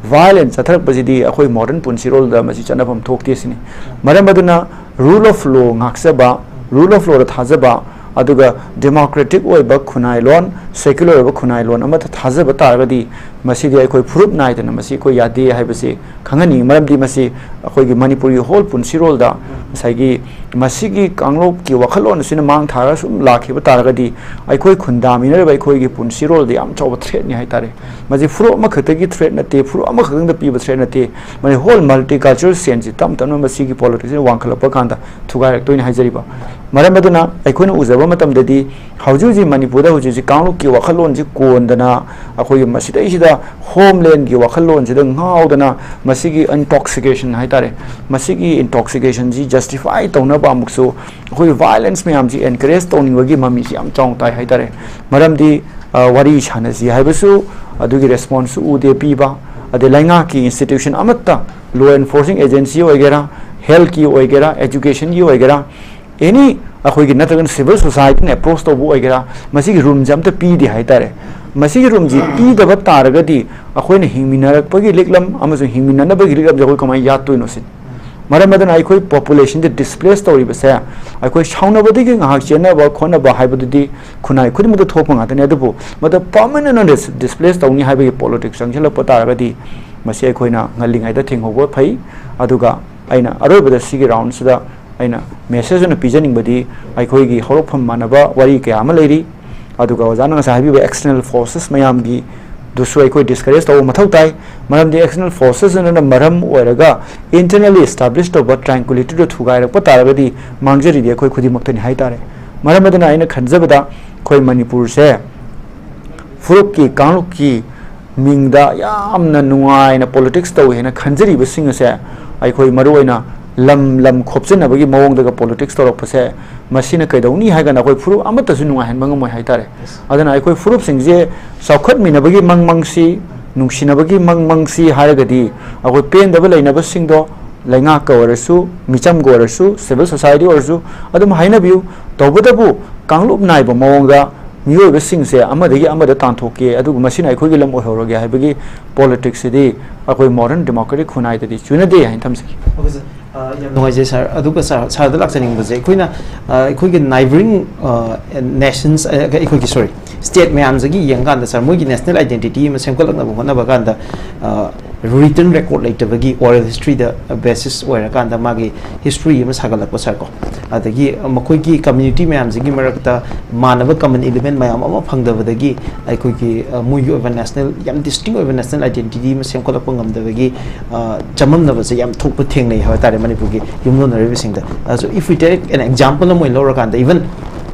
violence ꯆꯠꯊꯔꯛꯄꯁꯤꯗꯤ ꯑꯩꯈꯣꯏ modern ꯄꯨꯟꯁꯤꯔꯣꯜꯗ ꯃꯁꯤ ꯆꯠꯅꯐꯝ ꯊꯣꯛꯇꯦ ꯁꯤꯅꯤ꯫ ꯃꯔꯝ ꯑꯗꯨꯅ rule of law ꯉꯥꯛꯆꯕ, rule of lawꯗ ꯊꯥꯖꯕ, ꯑꯗꯨꯒ democratic ꯑꯣꯏꯕ ꯈꯨꯟꯅꯥꯏꯂꯣꯟ, secular ꯑꯣꯏꯕ ꯈꯨꯟꯅꯥꯏꯂꯣꯟ ꯑꯃꯗ ꯊꯥꯖꯕ ꯇꯥꯔꯒꯗꯤ, ꯃꯁꯤꯗꯤ ꯑꯩꯈꯣꯏ ꯐꯨꯔꯨꯞ ꯅꯥꯏꯗꯅ ꯃꯁꯤ ꯑꯩꯈꯣꯏ ꯌꯥꯗꯦ ꯍꯥꯏꯕꯁꯤ ꯈꯪꯍꯟꯅꯤꯡꯏ꯫ ꯃꯔꯝꯗꯤ ꯃꯁꯤ ꯑꯩꯈꯣꯏꯒꯤ ꯃꯅꯤꯄꯨꯔꯒꯤ whole ꯄꯨꯟꯁꯤꯔꯣꯜꯗ ꯉꯁꯥꯏꯒꯤ ꯃꯁꯤꯒꯤ ꯀꯥꯡꯂꯨꯞꯀꯤ ꯋꯥꯈꯜꯂꯣꯟ ꯑꯁꯤꯅ ꯃꯥꯡ ꯊꯥꯔꯒ ꯁꯨꯝ ꯂꯥꯛꯈꯤꯕ ꯇꯥꯔꯒꯗꯤ, ꯑꯩꯈꯣꯏ ꯈꯨꯟꯗꯥꯃꯤꯟꯅꯔꯤꯕ ꯑꯩꯈꯣꯏꯒꯤ ꯄꯨꯟꯁꯤꯔꯣꯜꯗ ꯌꯥꯝ ꯆꯥꯎꯕ threatꯅꯤ ꯍꯥꯏꯇꯥꯔꯦ꯫ ꯃꯁꯤ ꯐꯨꯔꯨꯞ ꯑꯃꯈꯛꯇꯒꯤ threat ꯅꯠꯇꯦ, ꯐꯨꯔꯨꯞ ꯑꯃꯈꯛꯇꯪꯗ ꯄꯤꯕ threat ꯅꯠꯇꯦ꯫ ꯃꯁꯤ whole multicultural sceneꯁꯤ ꯇꯞ ꯇꯞꯅ ꯃꯁꯤꯒꯤ politicsꯅ ꯋꯥꯡꯈꯠꯂꯛꯄ ꯀꯥꯟꯗ ꯊꯨꯒꯥꯏꯔꯛꯇꯣꯏꯅꯤ ꯍꯥꯏꯖꯔꯤꯕ꯫ ꯃꯔꯝ ꯑꯗꯨꯅ ꯑꯩꯈꯣꯏꯅ ꯎꯖꯕ ꯃꯇꯝꯗꯗꯤ, ꯍꯧꯖꯤꯛ ꯍꯧꯖꯤꯛ ꯃꯅꯤꯄꯨꯔꯗ ꯍꯧꯖꯤꯛ ꯍꯧꯖꯤꯛ ꯀꯥꯡꯂꯨꯞꯀꯤ ꯋꯥꯈꯜꯂꯣꯟꯁꯤ ꯀꯣꯟꯗꯅ, ꯑꯩꯈꯣꯏꯒꯤ ꯃꯁꯤꯗꯩꯁꯤꯗ homelandꯀꯤ ꯋꯥꯈꯜꯂꯣꯟꯁꯤꯗ ꯉꯥꯎꯗꯅ, ꯃꯁꯤꯒꯤ intoxication ꯍꯥꯏꯇꯥꯔꯦ, ꯃꯁꯤꯒꯤ intoxicationꯁꯤ justify ꯇꯧꯅꯕ ꯑꯃꯨꯛꯁꯨ ꯑꯩꯈꯣꯏꯒꯤ violence ꯃꯌꯥꯝꯁꯤ encourage ꯇꯧꯅꯤꯡꯕꯒꯤ ꯃꯃꯤꯁꯤ ꯌꯥꯝ ꯆꯥꯎꯅ ꯇꯥꯏ ꯍꯥꯏꯇꯥꯔꯦ꯫ ꯃꯔꯝꯗꯤ, ꯑ, ꯋꯥꯔꯤ ꯁꯥꯟꯅꯁꯤ ꯍꯥꯏꯕꯁꯨ ꯑꯗꯨꯒꯤ responseꯁꯨ ꯎꯗꯦ ꯄꯤꯕ, ꯑꯗꯩ ꯂꯩꯉꯥꯛꯀꯤ institution ꯑꯃꯠꯇ, law enforcing agency ꯑꯣꯏꯒꯦꯔꯥ, healthꯀꯤ ꯑꯣꯏꯒꯦꯔꯥ, educationꯒꯤ ꯑꯣꯏꯒꯦꯔꯥ, any ꯑꯩꯈꯣꯏꯒꯤ ꯅꯠꯇ꯭ꯔꯒꯅ civil societyꯅ approach ꯇꯧꯕ ꯑꯣꯏꯒꯦꯔꯥ, ꯃꯁꯤꯒꯤ roomꯁꯦ ꯑꯝꯇ ꯄꯤꯗꯦ ꯍꯥꯏꯇꯥꯔꯦ꯫ ꯃꯁꯤꯒꯤ roomꯁꯤ ꯄꯤꯗꯕ ꯇꯥꯔꯒꯗꯤ ꯑꯩꯈꯣꯏꯅ ꯍꯤꯡꯃꯤꯟꯅꯔꯛꯄꯒꯤ ꯂꯤꯛꯂꯝ ꯑꯃꯁꯨꯡ ꯍꯤꯡꯃꯤꯟꯅꯅꯕꯒꯤ ꯂꯤꯛꯂꯝꯁꯦ ꯑꯩꯈꯣꯏ ꯀꯃꯥꯏꯅ ꯌꯥꯠꯇꯣꯏꯅꯣ ꯁꯤꯅꯤ꯫ ꯃꯔꯝ ꯑꯗꯨꯅ ꯑꯩꯈꯣꯏ populationꯁꯦ displace ꯇꯧꯔꯤꯕꯁꯦ, ꯑꯩꯈꯣꯏ ꯁꯥꯎꯅꯕꯗꯒꯤ ꯉꯥꯏꯍꯥꯛ ꯆꯦꯟꯅꯕ ꯈꯣꯠꯅꯕ ꯍꯥꯏꯕꯗꯨꯗꯤ ꯈꯨꯟꯅꯥꯏ ꯈꯨꯗꯤꯡꯃꯛꯇ ꯊꯣꯛꯄ ꯉꯥꯛꯇꯅꯤ꯫ ꯑꯗꯨꯕꯨ ꯃꯗꯨ permanent ꯑꯣꯏꯅ dis-, displace ꯇꯧꯅꯤ ꯍꯥꯏꯕꯒꯤ politics ꯆꯪꯁꯤꯜꯂꯛꯄ ꯇꯥꯔꯒꯗꯤ, ꯃꯁꯤ ꯑꯩꯈꯣꯏꯅ ꯉꯜꯂꯤꯉꯩꯗ ꯊꯤꯡꯍꯧꯕ ꯐꯩ꯫ ꯑꯗꯨꯒ ꯑꯩꯅ ꯑꯔꯣꯏꯕꯗ ꯁꯤꯒꯤ roundꯁꯤꯗ ꯑꯩꯅ message ꯑꯣꯏꯅ ꯄꯤꯖꯅꯤꯡꯕꯗꯤ, ꯑꯩꯈꯣꯏꯒꯤ ꯍꯧꯔꯛꯐꯝ ꯃꯥꯟꯅꯕ ꯋꯥꯔꯤ ꯀꯌꯥ ꯑꯃ ꯂꯩꯔꯤ꯫ ꯑꯗꯨꯒ ꯑꯣꯖꯥꯅ ꯉꯁꯥꯏ ꯍꯥꯏꯕꯤꯕ external forces ꯃꯌꯥꯝꯒꯤꯗꯨꯁꯨ ꯑꯩꯈꯣꯏ discourage ꯇꯧꯕ ꯃꯊꯧ ꯇꯥꯏ꯫ ꯃꯔꯝꯗꯤ external forces ꯑꯗꯨꯅ ꯃꯔꯝ ꯑꯣꯏꯔꯒ internally establish ꯇꯧꯕ tranquilityꯗꯨ ꯊꯨꯒꯥꯏꯔꯛꯄ ꯇꯥꯔꯒꯗꯤ, ꯃꯥꯡꯖꯔꯤꯗꯤ ꯑꯩꯈꯣꯏ ꯈꯨꯗꯤꯡꯃꯛꯇꯅꯤ ꯍꯥꯏꯇꯥꯔꯦ꯫ ꯃꯔꯝ ꯑꯗꯨꯅ ꯑꯩꯅ ꯈꯟꯖꯕꯗ, ꯑꯩꯈꯣꯏ ꯃꯅꯤꯄꯨꯔꯁꯦ ꯐꯨꯔꯨꯞꯀꯤ, ꯀꯥꯡꯂꯨꯞꯀꯤ ꯃꯤꯡꯗ ꯌꯥꯝꯅ ꯅꯨꯡꯉꯥꯏꯅ politics ꯇꯧꯏ ꯍꯥꯏꯅ ꯈꯟꯖꯔꯤꯕꯁꯤꯡ ꯑꯁꯦ, ꯑꯩꯈꯣꯏ ꯃꯔꯨꯑꯣꯏꯅ ꯂꯝ ꯂꯝ ꯈꯣꯞꯆꯤꯟꯅꯕꯒꯤ ꯃꯑꯣꯡꯗꯒ politics ꯇꯧꯔꯛꯄꯁꯦ, ꯃꯁꯤꯅ ꯀꯩꯗꯧꯅꯤ ꯍꯥꯏ ꯀꯥꯟꯗ, ꯑꯩꯈꯣꯏ ꯐꯨꯔꯨꯞ ꯑꯃꯠꯇꯁꯨ ꯅꯨꯡꯉꯥꯏꯍꯟꯕ ꯉꯝꯃꯣꯏ ꯍꯥꯏꯇꯥꯔꯦ꯫ ꯑꯗꯨꯅ ꯑꯩꯈꯣꯏ ꯐꯨꯔꯨꯞꯁꯤꯡꯁꯦ ꯆꯥꯎꯈꯠꯃꯤꯟꯅꯕꯒꯤ ꯃꯪ ꯃꯪꯁꯤ, ꯅꯨꯡꯁꯤꯅꯕꯒꯤ ꯃꯪ ꯃꯪꯁꯤ ꯍꯥꯏꯔꯒꯗꯤ, ꯑꯩꯈꯣꯏ ꯄꯦꯟꯗꯕ ꯂꯩꯅꯕꯁꯤꯡꯗꯣ, ꯂꯩꯉꯥꯛꯀ ꯑꯣꯏꯔꯁꯨ, ꯃꯤꯆꯝꯒ ꯑꯣꯏꯔꯁꯨ, civil society ꯑꯣꯏꯔꯁꯨ, ꯑꯗꯨꯝ ꯍꯥꯏꯅꯕꯤꯌꯨ꯫ ꯇꯧꯕꯇꯕꯨ ꯀꯥꯡꯂꯨꯞ ꯅꯥꯏꯕ ꯃꯑꯣꯡꯗ ꯃꯤꯑꯣꯏꯕꯁꯤꯡꯁꯦ ꯑꯃꯗꯒꯤ ꯑꯃꯗ ꯇꯥꯟꯊꯣꯛꯀꯦ, ꯑꯗꯨꯒ ꯃꯁꯤꯅ ꯑꯩꯈꯣꯏꯒꯤ ꯂꯝ ꯑꯣꯏꯍꯧꯔꯒꯦ ꯍꯥꯏꯕꯒꯤ politicsꯁꯤꯗꯤ ꯑꯩꯈꯣꯏ modern democratic ꯈꯨꯟꯅꯥꯏꯗꯗꯤ ꯆꯨꯅꯗꯦ ꯍꯥꯏꯅ ꯊꯝꯖꯒꯦ꯫ Okay, sir. ꯑ, ꯌꯥꯝ ꯅꯨꯡꯉꯥꯏꯖꯩ ꯁꯥꯔ꯫ ꯑꯗꯨꯒ ꯁꯥꯔ, ꯁꯥꯔꯗ ꯂꯥꯛꯆꯅꯤꯡꯕꯁꯦ, ꯑꯩꯈꯣꯏꯅ, ꯑ, ꯑꯩꯈꯣꯏꯒꯤ neighbouring, ꯑ, nations, ꯑ, ꯑꯩꯈꯣꯏꯒꯤ, sorry, state ꯃꯌꯥꯝꯁꯤꯒꯤ ꯌꯦꯡꯀꯥꯟꯗ ꯁꯥꯔ, ꯃꯣꯏꯒꯤ national identity ꯑꯃ ꯁꯦꯝꯒꯠꯂꯛꯅꯕ ꯍꯣꯠꯅꯕ ꯀꯥꯟꯗ, ꯑ, written record ꯂꯩꯇꯕꯒꯤ oral historyꯗ basis ꯑꯣꯏꯔꯀꯥꯟꯗ ꯃꯥꯒꯤ history ꯑꯃ ꯁꯥꯒꯠꯂꯛꯄ ꯁꯥꯔ ꯀꯣ꯫ ꯑꯗꯒꯤ ꯃꯈꯣꯏꯒꯤ community ꯃꯌꯥꯝꯁꯤꯒꯤ ꯃꯔꯛꯇ ꯃꯥꯟꯅꯕ common element ꯃꯌꯥꯝ ꯑꯃ ꯐꯪꯗꯕꯗꯒꯤ ꯑꯩꯈꯣꯏꯒꯤ, ꯑ, ꯃꯣꯏꯒꯤ ꯑꯣꯏꯕ national, ꯌꯥꯝ distinct ꯑꯣꯏꯕ national identity ꯑꯃ ꯁꯦꯝꯒꯠꯂꯛꯄ ꯉꯝꯗꯕꯒꯤ, ꯑ, ꯆꯃꯝꯅꯕꯁꯦ ꯌꯥꯝ ꯊꯣꯛꯄ ꯊꯦꯡꯅꯩ ꯍꯥꯏꯕ ꯇꯥꯔꯦ ꯃꯅꯤꯄꯨꯔꯒꯤ ꯌꯨꯝꯂꯣꯟꯅꯔꯤꯕꯁꯤꯡꯗ꯫ ꯑ, so if we take an example ꯑꯃ ꯑꯣꯏꯅ ꯂꯧꯔꯀꯥꯟꯗ, even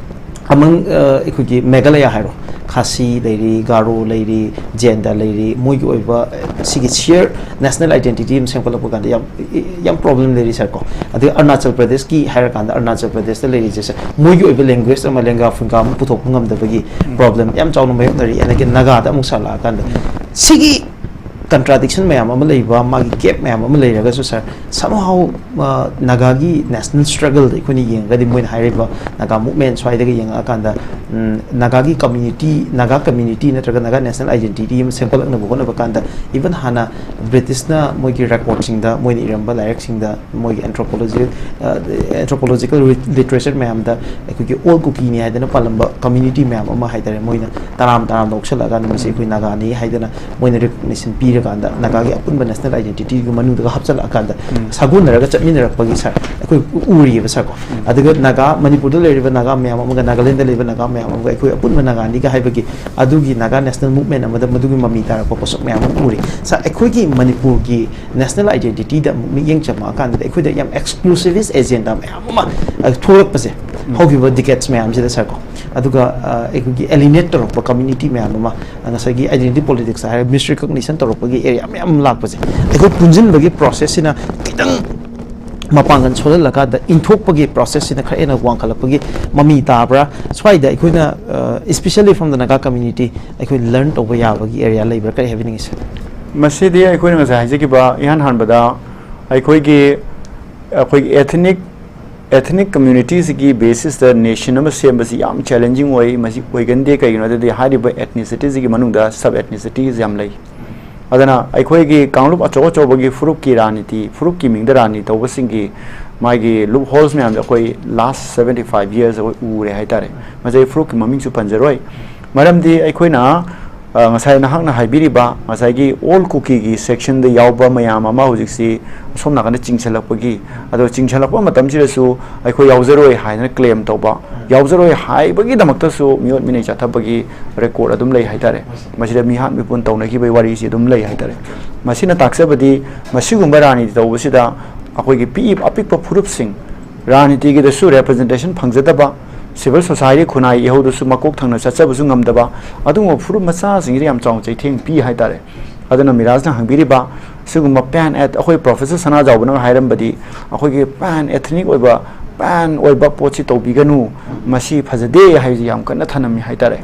among, ꯑ, ꯑꯩꯈꯣꯏꯒꯤ ꯃꯦꯘꯥꯂꯌꯥ ꯍꯥꯏꯔꯣ, ꯈꯥꯁꯤ ꯂꯩꯔꯤ, ꯒꯥꯔꯣ ꯂꯩꯔꯤ, ꯖꯦꯟꯗ ꯂꯩꯔꯤ, ꯃꯣꯏꯒꯤ ꯑꯣꯏꯕ, ꯑ, ꯁꯤꯒꯤ shared national identity ꯑꯃ ꯁꯦꯝꯒꯠꯂꯛꯄ ꯀꯥꯟꯗ ꯌꯥꯝ, ꯌꯥꯝ problem ꯂꯩꯔꯤ ꯁꯥꯔ ꯀꯣ꯫ ꯑꯗꯩ ꯑꯔꯨꯅꯥꯆꯜ ꯄ꯭ꯔꯗꯦꯁꯀꯤ ꯍꯥꯏꯔꯀꯥꯟꯗ, ꯑꯔꯨꯅꯥꯆꯜ ꯄ꯭ꯔꯗꯦꯁꯇ ꯂꯩꯔꯤꯁꯦ ꯁꯥꯔ, ꯃꯣꯏꯒꯤ ꯑꯣꯏꯕ language ꯑꯃ, ꯂꯦꯡꯒꯥ ꯐꯨꯡꯒꯥ ꯑꯃ ꯄꯨꯊꯣꯛꯄ ꯉꯝꯗꯕꯒꯤ problem ꯌꯥꯝ ꯆꯥꯎꯅ ꯃꯥꯌꯣꯛꯅꯔꯤ꯫ ꯑꯗꯒꯤ ꯅꯥꯒꯥꯗ ꯑꯃꯨꯛ ꯁꯥꯔꯂꯥꯛꯑꯀꯥꯟꯗ ꯁꯤꯒꯤ contradiction ꯃꯌꯥꯝ ꯑꯃ ꯂꯩꯕ, ꯃꯥꯒꯤ gap ꯃꯌꯥꯝ ꯑꯃ ꯂꯩꯔꯒꯁꯨ ꯁꯥꯔ, somehow, ꯑ, ꯅꯥꯒꯥꯒꯤ national struggleꯗ ꯑꯩꯈꯣꯏꯅ ꯌꯦꯡꯉꯒꯗꯤ, ꯃꯣꯏꯅ ꯍꯥꯏꯔꯤꯕ ꯅꯥꯒꯥ movement ꯁ꯭ꯋꯥꯏꯗꯒꯤ ꯌꯦꯡꯉꯛꯑꯀꯥꯟꯗ, ꯎꯝ, ꯅꯥꯒꯥꯒꯤ community, ꯅꯥꯒꯥ community ꯅꯠꯇ꯭ꯔꯒ ꯅꯥꯒꯥ national identity ꯑꯃ ꯁꯦꯝꯒꯠꯂꯛꯅꯕ ꯍꯣꯠꯅꯕ ꯀꯥꯟꯗ, even ꯍꯥꯟꯅ ꯕ꯭ꯔꯤꯇꯤꯁꯅ ꯃꯣꯏꯒꯤ recordꯁꯤꯡꯗ, ꯃꯣꯏꯅ ꯏꯔꯝꯕ ꯂꯥꯏꯔꯤꯛꯁꯤꯡꯗ, ꯃꯣꯏꯒꯤ anthropology, ꯑ, anthropological literature ꯃꯌꯥꯝꯗ ꯑꯩꯈꯣꯏꯒꯤ ꯑꯣꯜ ꯀꯨꯀꯤꯅꯤ ꯍꯥꯏꯗꯅ ꯄꯥꯜꯂꯝꯕ community ꯃꯌꯥꯝ ꯑꯃ ꯍꯥꯏꯇꯥꯔꯦ, ꯃꯣꯏꯅ ꯇꯔꯥꯝ ꯇꯔꯥꯝꯅ ꯑꯣꯛꯁꯜꯂꯛꯑꯀꯥꯟꯗ ꯃꯁꯤ ꯑꯩꯈꯣꯏ ꯅꯥꯒꯥꯅꯤ ꯍꯥꯏꯗꯅ ꯃꯣꯏꯅ recognition ꯄꯤꯔꯀꯥꯟꯗ, ꯅꯥꯒꯥꯒꯤ ꯑꯄꯨꯟꯕ national identityꯒꯤ ꯃꯅꯨꯡꯗꯒ ꯍꯥꯞꯆꯤꯜꯂꯛꯑꯀꯥꯟꯗ, ꯁꯥꯒꯣꯟꯅꯔꯒ ꯆꯠꯃꯤꯟꯅꯔꯛꯄꯒꯤ ꯁꯥꯔ, ꯑꯩꯈꯣꯏ ꯎꯔꯤꯑꯕ ꯁꯥꯔ ꯀꯣ꯫ ꯑꯗꯨꯒ ꯅꯥꯒꯥ, ꯃꯅꯤꯄꯨꯔꯗ ꯂꯩꯔꯤꯕ ꯅꯥꯒꯥ ꯃꯌꯥꯝ ꯑꯃꯒ ꯅꯥꯒꯥꯂꯦꯟꯗ ꯂꯩꯕ ꯅꯥꯒꯥ ꯃꯌꯥꯝ ꯑꯃꯒ ꯑꯩꯈꯣꯏ ꯑꯄꯨꯟꯕ ꯅꯥꯒꯥꯅꯤꯒ ꯍꯥꯏꯕꯒꯤ ꯑꯗꯨꯒꯤ ꯅꯥꯒꯥ national movement ꯑꯃꯗ ꯃꯗꯨꯒꯤ ꯃꯃꯤ ꯇꯥꯔꯛꯄ ꯄꯣꯠꯁꯛ ꯃꯌꯥꯝ ꯑꯃ ꯎꯔꯤ꯫ ꯁꯥꯔ, ꯑꯩꯈꯣꯏꯒꯤ ꯃꯅꯤꯄꯨꯔꯒꯤ national identityꯗ ꯑꯃꯨꯛ ꯃꯤꯠꯌꯦꯡ ꯆꯪꯉꯛꯑꯀꯥꯟꯗꯗꯤ ꯑꯩꯈꯣꯏꯗ ꯌꯥꯝ exclusivist agenda ꯃꯌꯥꯝ ꯑꯃ, ꯑ, ꯊꯣꯛꯂꯛꯄꯁꯦ ꯍꯧꯈꯤꯕ decades ꯃꯌꯥꯝꯁꯤꯗ ꯁꯥꯔ ꯀꯣ꯫ ꯑꯗꯨꯒ, ꯑ, ꯑꯩꯈꯣꯏꯒꯤ alienate ꯇꯧꯔꯛꯄ community ꯃꯌꯥꯝ ꯑꯃ, ꯑ, ꯉꯁꯥꯏꯒꯤ identity politics ꯍꯥꯏꯔꯒ misrecognition ꯇꯧꯔꯛꯄꯒꯤ area ꯃꯌꯥꯝ ꯑꯃ ꯂꯥꯛꯄꯁꯦ, ꯑꯩꯈꯣꯏ ꯄꯨꯟꯁꯤꯟꯕꯒꯤ processꯁꯤꯅ ꯈꯤꯇꯪ ꯃꯄꯥꯡꯒꯜ ꯁꯣꯜꯍꯜꯂꯀꯥꯟꯗ ꯏꯟꯊꯣꯛꯄꯒꯤ processꯁꯤꯅ ꯈꯔ ꯍꯦꯟꯅ ꯋꯥꯡꯈꯠꯂꯛꯄꯒꯤ ꯃꯃꯤ ꯇꯥꯕ꯭ꯔꯥ? ꯁ꯭ꯋꯥꯏꯗ ꯑꯩꯈꯣꯏꯅ, ꯑ, especially from the Naga community, ꯑꯩꯈꯣꯏ learn ꯇꯧꯕ ꯌꯥꯕꯒꯤ area ꯂꯩꯕ꯭ꯔꯥ? ꯀꯔꯤ ꯍꯥꯏꯕꯤꯅꯤꯡꯉꯤ, ꯁꯥꯔ? ꯃꯁꯤꯗꯤ ꯑꯩꯈꯣꯏꯅ ꯉꯁꯥꯏ ꯍꯥꯏꯖꯈꯤꯕ, ꯏꯍꯥꯟ ꯍꯥꯟꯕꯗ ꯑꯩꯈꯣꯏꯒꯤ, ꯑꯩꯈꯣꯏꯒꯤ ethnic, ethnic communityꯁꯤꯒꯤ basisꯇ nation ꯑꯃ ꯁꯦꯝꯕꯁꯤ ꯌꯥꯝ challenging ꯑꯣꯏ꯫ ꯃꯁꯤ ꯑꯣꯏꯒꯟꯗꯦ꯫ ꯀꯩꯒꯤꯅꯣ ꯍꯥꯏꯔꯗꯤ ꯍꯥꯏꯔꯤꯕ ethnicityꯁꯤꯒꯤ ꯃꯅꯨꯡꯗ sub ethnicities ꯌꯥꯝ ꯂꯩ꯫ ꯑꯗꯨꯅ ꯑꯩꯈꯣꯏꯒꯤ ꯀꯥꯡꯂꯨꯞ ꯑꯆꯧ ꯑꯆꯧꯕꯒꯤ ꯐꯨꯔꯨꯞꯀꯤ ꯔꯥꯖꯅꯤꯇꯤ, ꯐꯨꯔꯨꯞꯀꯤ ꯃꯤꯡꯗ ꯔꯥꯖꯅꯤꯇꯤ ꯇꯧꯕꯁꯤꯡꯒꯤ ꯃꯥꯒꯤ ꯂꯨꯞ ꯍꯣꯜꯁ ꯃꯌꯥꯝꯁꯦ ꯑꯩꯈꯣꯏ ꯂꯥꯁ ꯁꯕꯦꯟꯇꯤ ꯐꯥꯏꯚ ꯌꯔꯁ ꯑꯩꯈꯣꯏ ꯎꯔꯦ ꯍꯥꯏꯇꯥꯔꯦ꯫ ꯃꯁꯤ ꯑꯩ ꯐꯨꯔꯨꯞꯀꯤ ꯃꯃꯤꯡꯁꯨ ꯄꯟꯖꯔꯣꯏ, ꯃꯔꯝꯗꯤ ꯑꯩꯈꯣꯏꯅ, ꯑ, ꯉꯁꯥꯏ ꯅꯍꯥꯛꯅ ꯍꯥꯏꯕꯤꯔꯤꯕ ꯉꯁꯥꯏꯒꯤ ꯑꯣꯜ ꯀꯨꯀꯤꯒꯤ ꯁꯦꯛꯁꯟꯗ ꯌꯥꯎꯕ ꯃꯌꯥꯝ ꯑꯃ ꯍꯧꯖꯤꯛꯁꯤ ꯑꯁꯣꯝ ꯅꯥꯀꯟꯗ ꯆꯤꯡꯁꯤꯜꯂꯛꯄꯒꯤ, ꯑꯗꯣ ꯆꯤꯡꯁꯤꯜꯂꯛꯄ ꯃꯇꯝꯁꯤꯗꯁꯨ ꯑꯩꯈꯣꯏ ꯌꯥꯎꯖꯔꯣꯏ ꯍꯥꯏꯗꯅ ꯀ꯭ꯂꯦꯝ ꯇꯧꯕ, ꯌꯥꯎꯖꯔꯣꯏ ꯍꯥꯏꯕꯒꯤꯗꯃꯛꯇꯁꯨ ꯃꯤꯑꯣꯠ ꯃꯤꯅꯩ ꯆꯠꯊꯕꯒꯤ ꯔꯦꯀꯣꯔꯠ ꯑꯗꯨꯝ ꯂꯩ ꯍꯥꯏꯇꯥꯔꯦ꯫ ꯃꯁꯤꯗ ꯃꯤꯍꯥꯠ ꯃꯤꯄꯨꯟ ꯇꯧꯅꯈꯤꯕꯒꯤ ꯋꯥꯔꯤꯁꯤ ꯑꯗꯨꯝ ꯂꯩ ꯍꯥꯏꯇꯥꯔꯦ꯫ ꯃꯁꯤꯅ ꯇꯥꯛꯆꯕꯗꯤ ꯃꯁꯤꯒꯨꯝꯕ ꯔꯥꯖꯅꯤꯇꯤ ꯇꯧꯕꯁꯤꯗ ꯑꯩꯈꯣꯏꯒꯤ ꯄꯤꯛꯏ ꯑꯄꯤꯛꯄ ꯐꯨꯔꯨꯞꯁꯤꯡ, ꯔꯥꯖꯅꯤꯇꯤꯒꯤꯗꯁꯨ ꯔꯦꯄ꯭ꯔꯖꯦꯟꯇꯦꯁꯟ ꯐꯪꯖꯗꯕ, ꯁꯤꯚꯤꯜ ꯁꯣꯁꯥꯏꯇꯤ ꯈꯨꯟꯅꯥꯏ ꯏꯍꯧꯗꯁꯨ ꯃꯀꯣꯛ ꯊꯪꯅ ꯆꯠꯆꯕꯁꯨ ꯉꯝꯗꯕ ꯑꯗꯨꯒꯨꯝꯕ ꯐꯨꯔꯨꯞ ꯃꯆꯥꯁꯤꯡꯁꯤꯗ ꯌꯥꯝ ꯆꯥꯎꯅ ꯆꯩꯊꯦꯡ ꯄꯤ ꯍꯥꯏꯇꯥꯔꯦ꯫ ꯑꯗꯨꯅ ꯃꯤꯔꯥꯖꯅ ꯍꯪꯕꯤꯔꯤꯕ ꯁꯤꯒꯨꯝꯕ ꯄꯦꯟ ꯑꯦꯠ-, ꯑꯩꯈꯣꯏ ꯄ꯭ꯔꯣꯐꯦꯁꯔ ꯁꯅꯥꯖꯥꯎꯕꯅꯒ ꯍꯥꯏꯔꯝꯕꯗꯤ ꯑꯩꯈꯣꯏꯒꯤ ꯄꯦꯟ ꯑꯦꯊꯅꯤꯛ ꯑꯣꯏꯕ, ꯄꯦꯟ ꯑꯣꯏꯕ ꯄꯣꯠꯁꯤ ꯇꯧꯕꯤꯒꯅꯨ, ꯃꯁꯤ ꯐꯖꯗꯦ ꯍꯥꯏꯕꯁꯤ ꯌꯥꯝ ꯀꯟꯅ ꯊꯅꯝꯃꯤ ꯍꯥꯏꯇꯥꯔꯦ꯫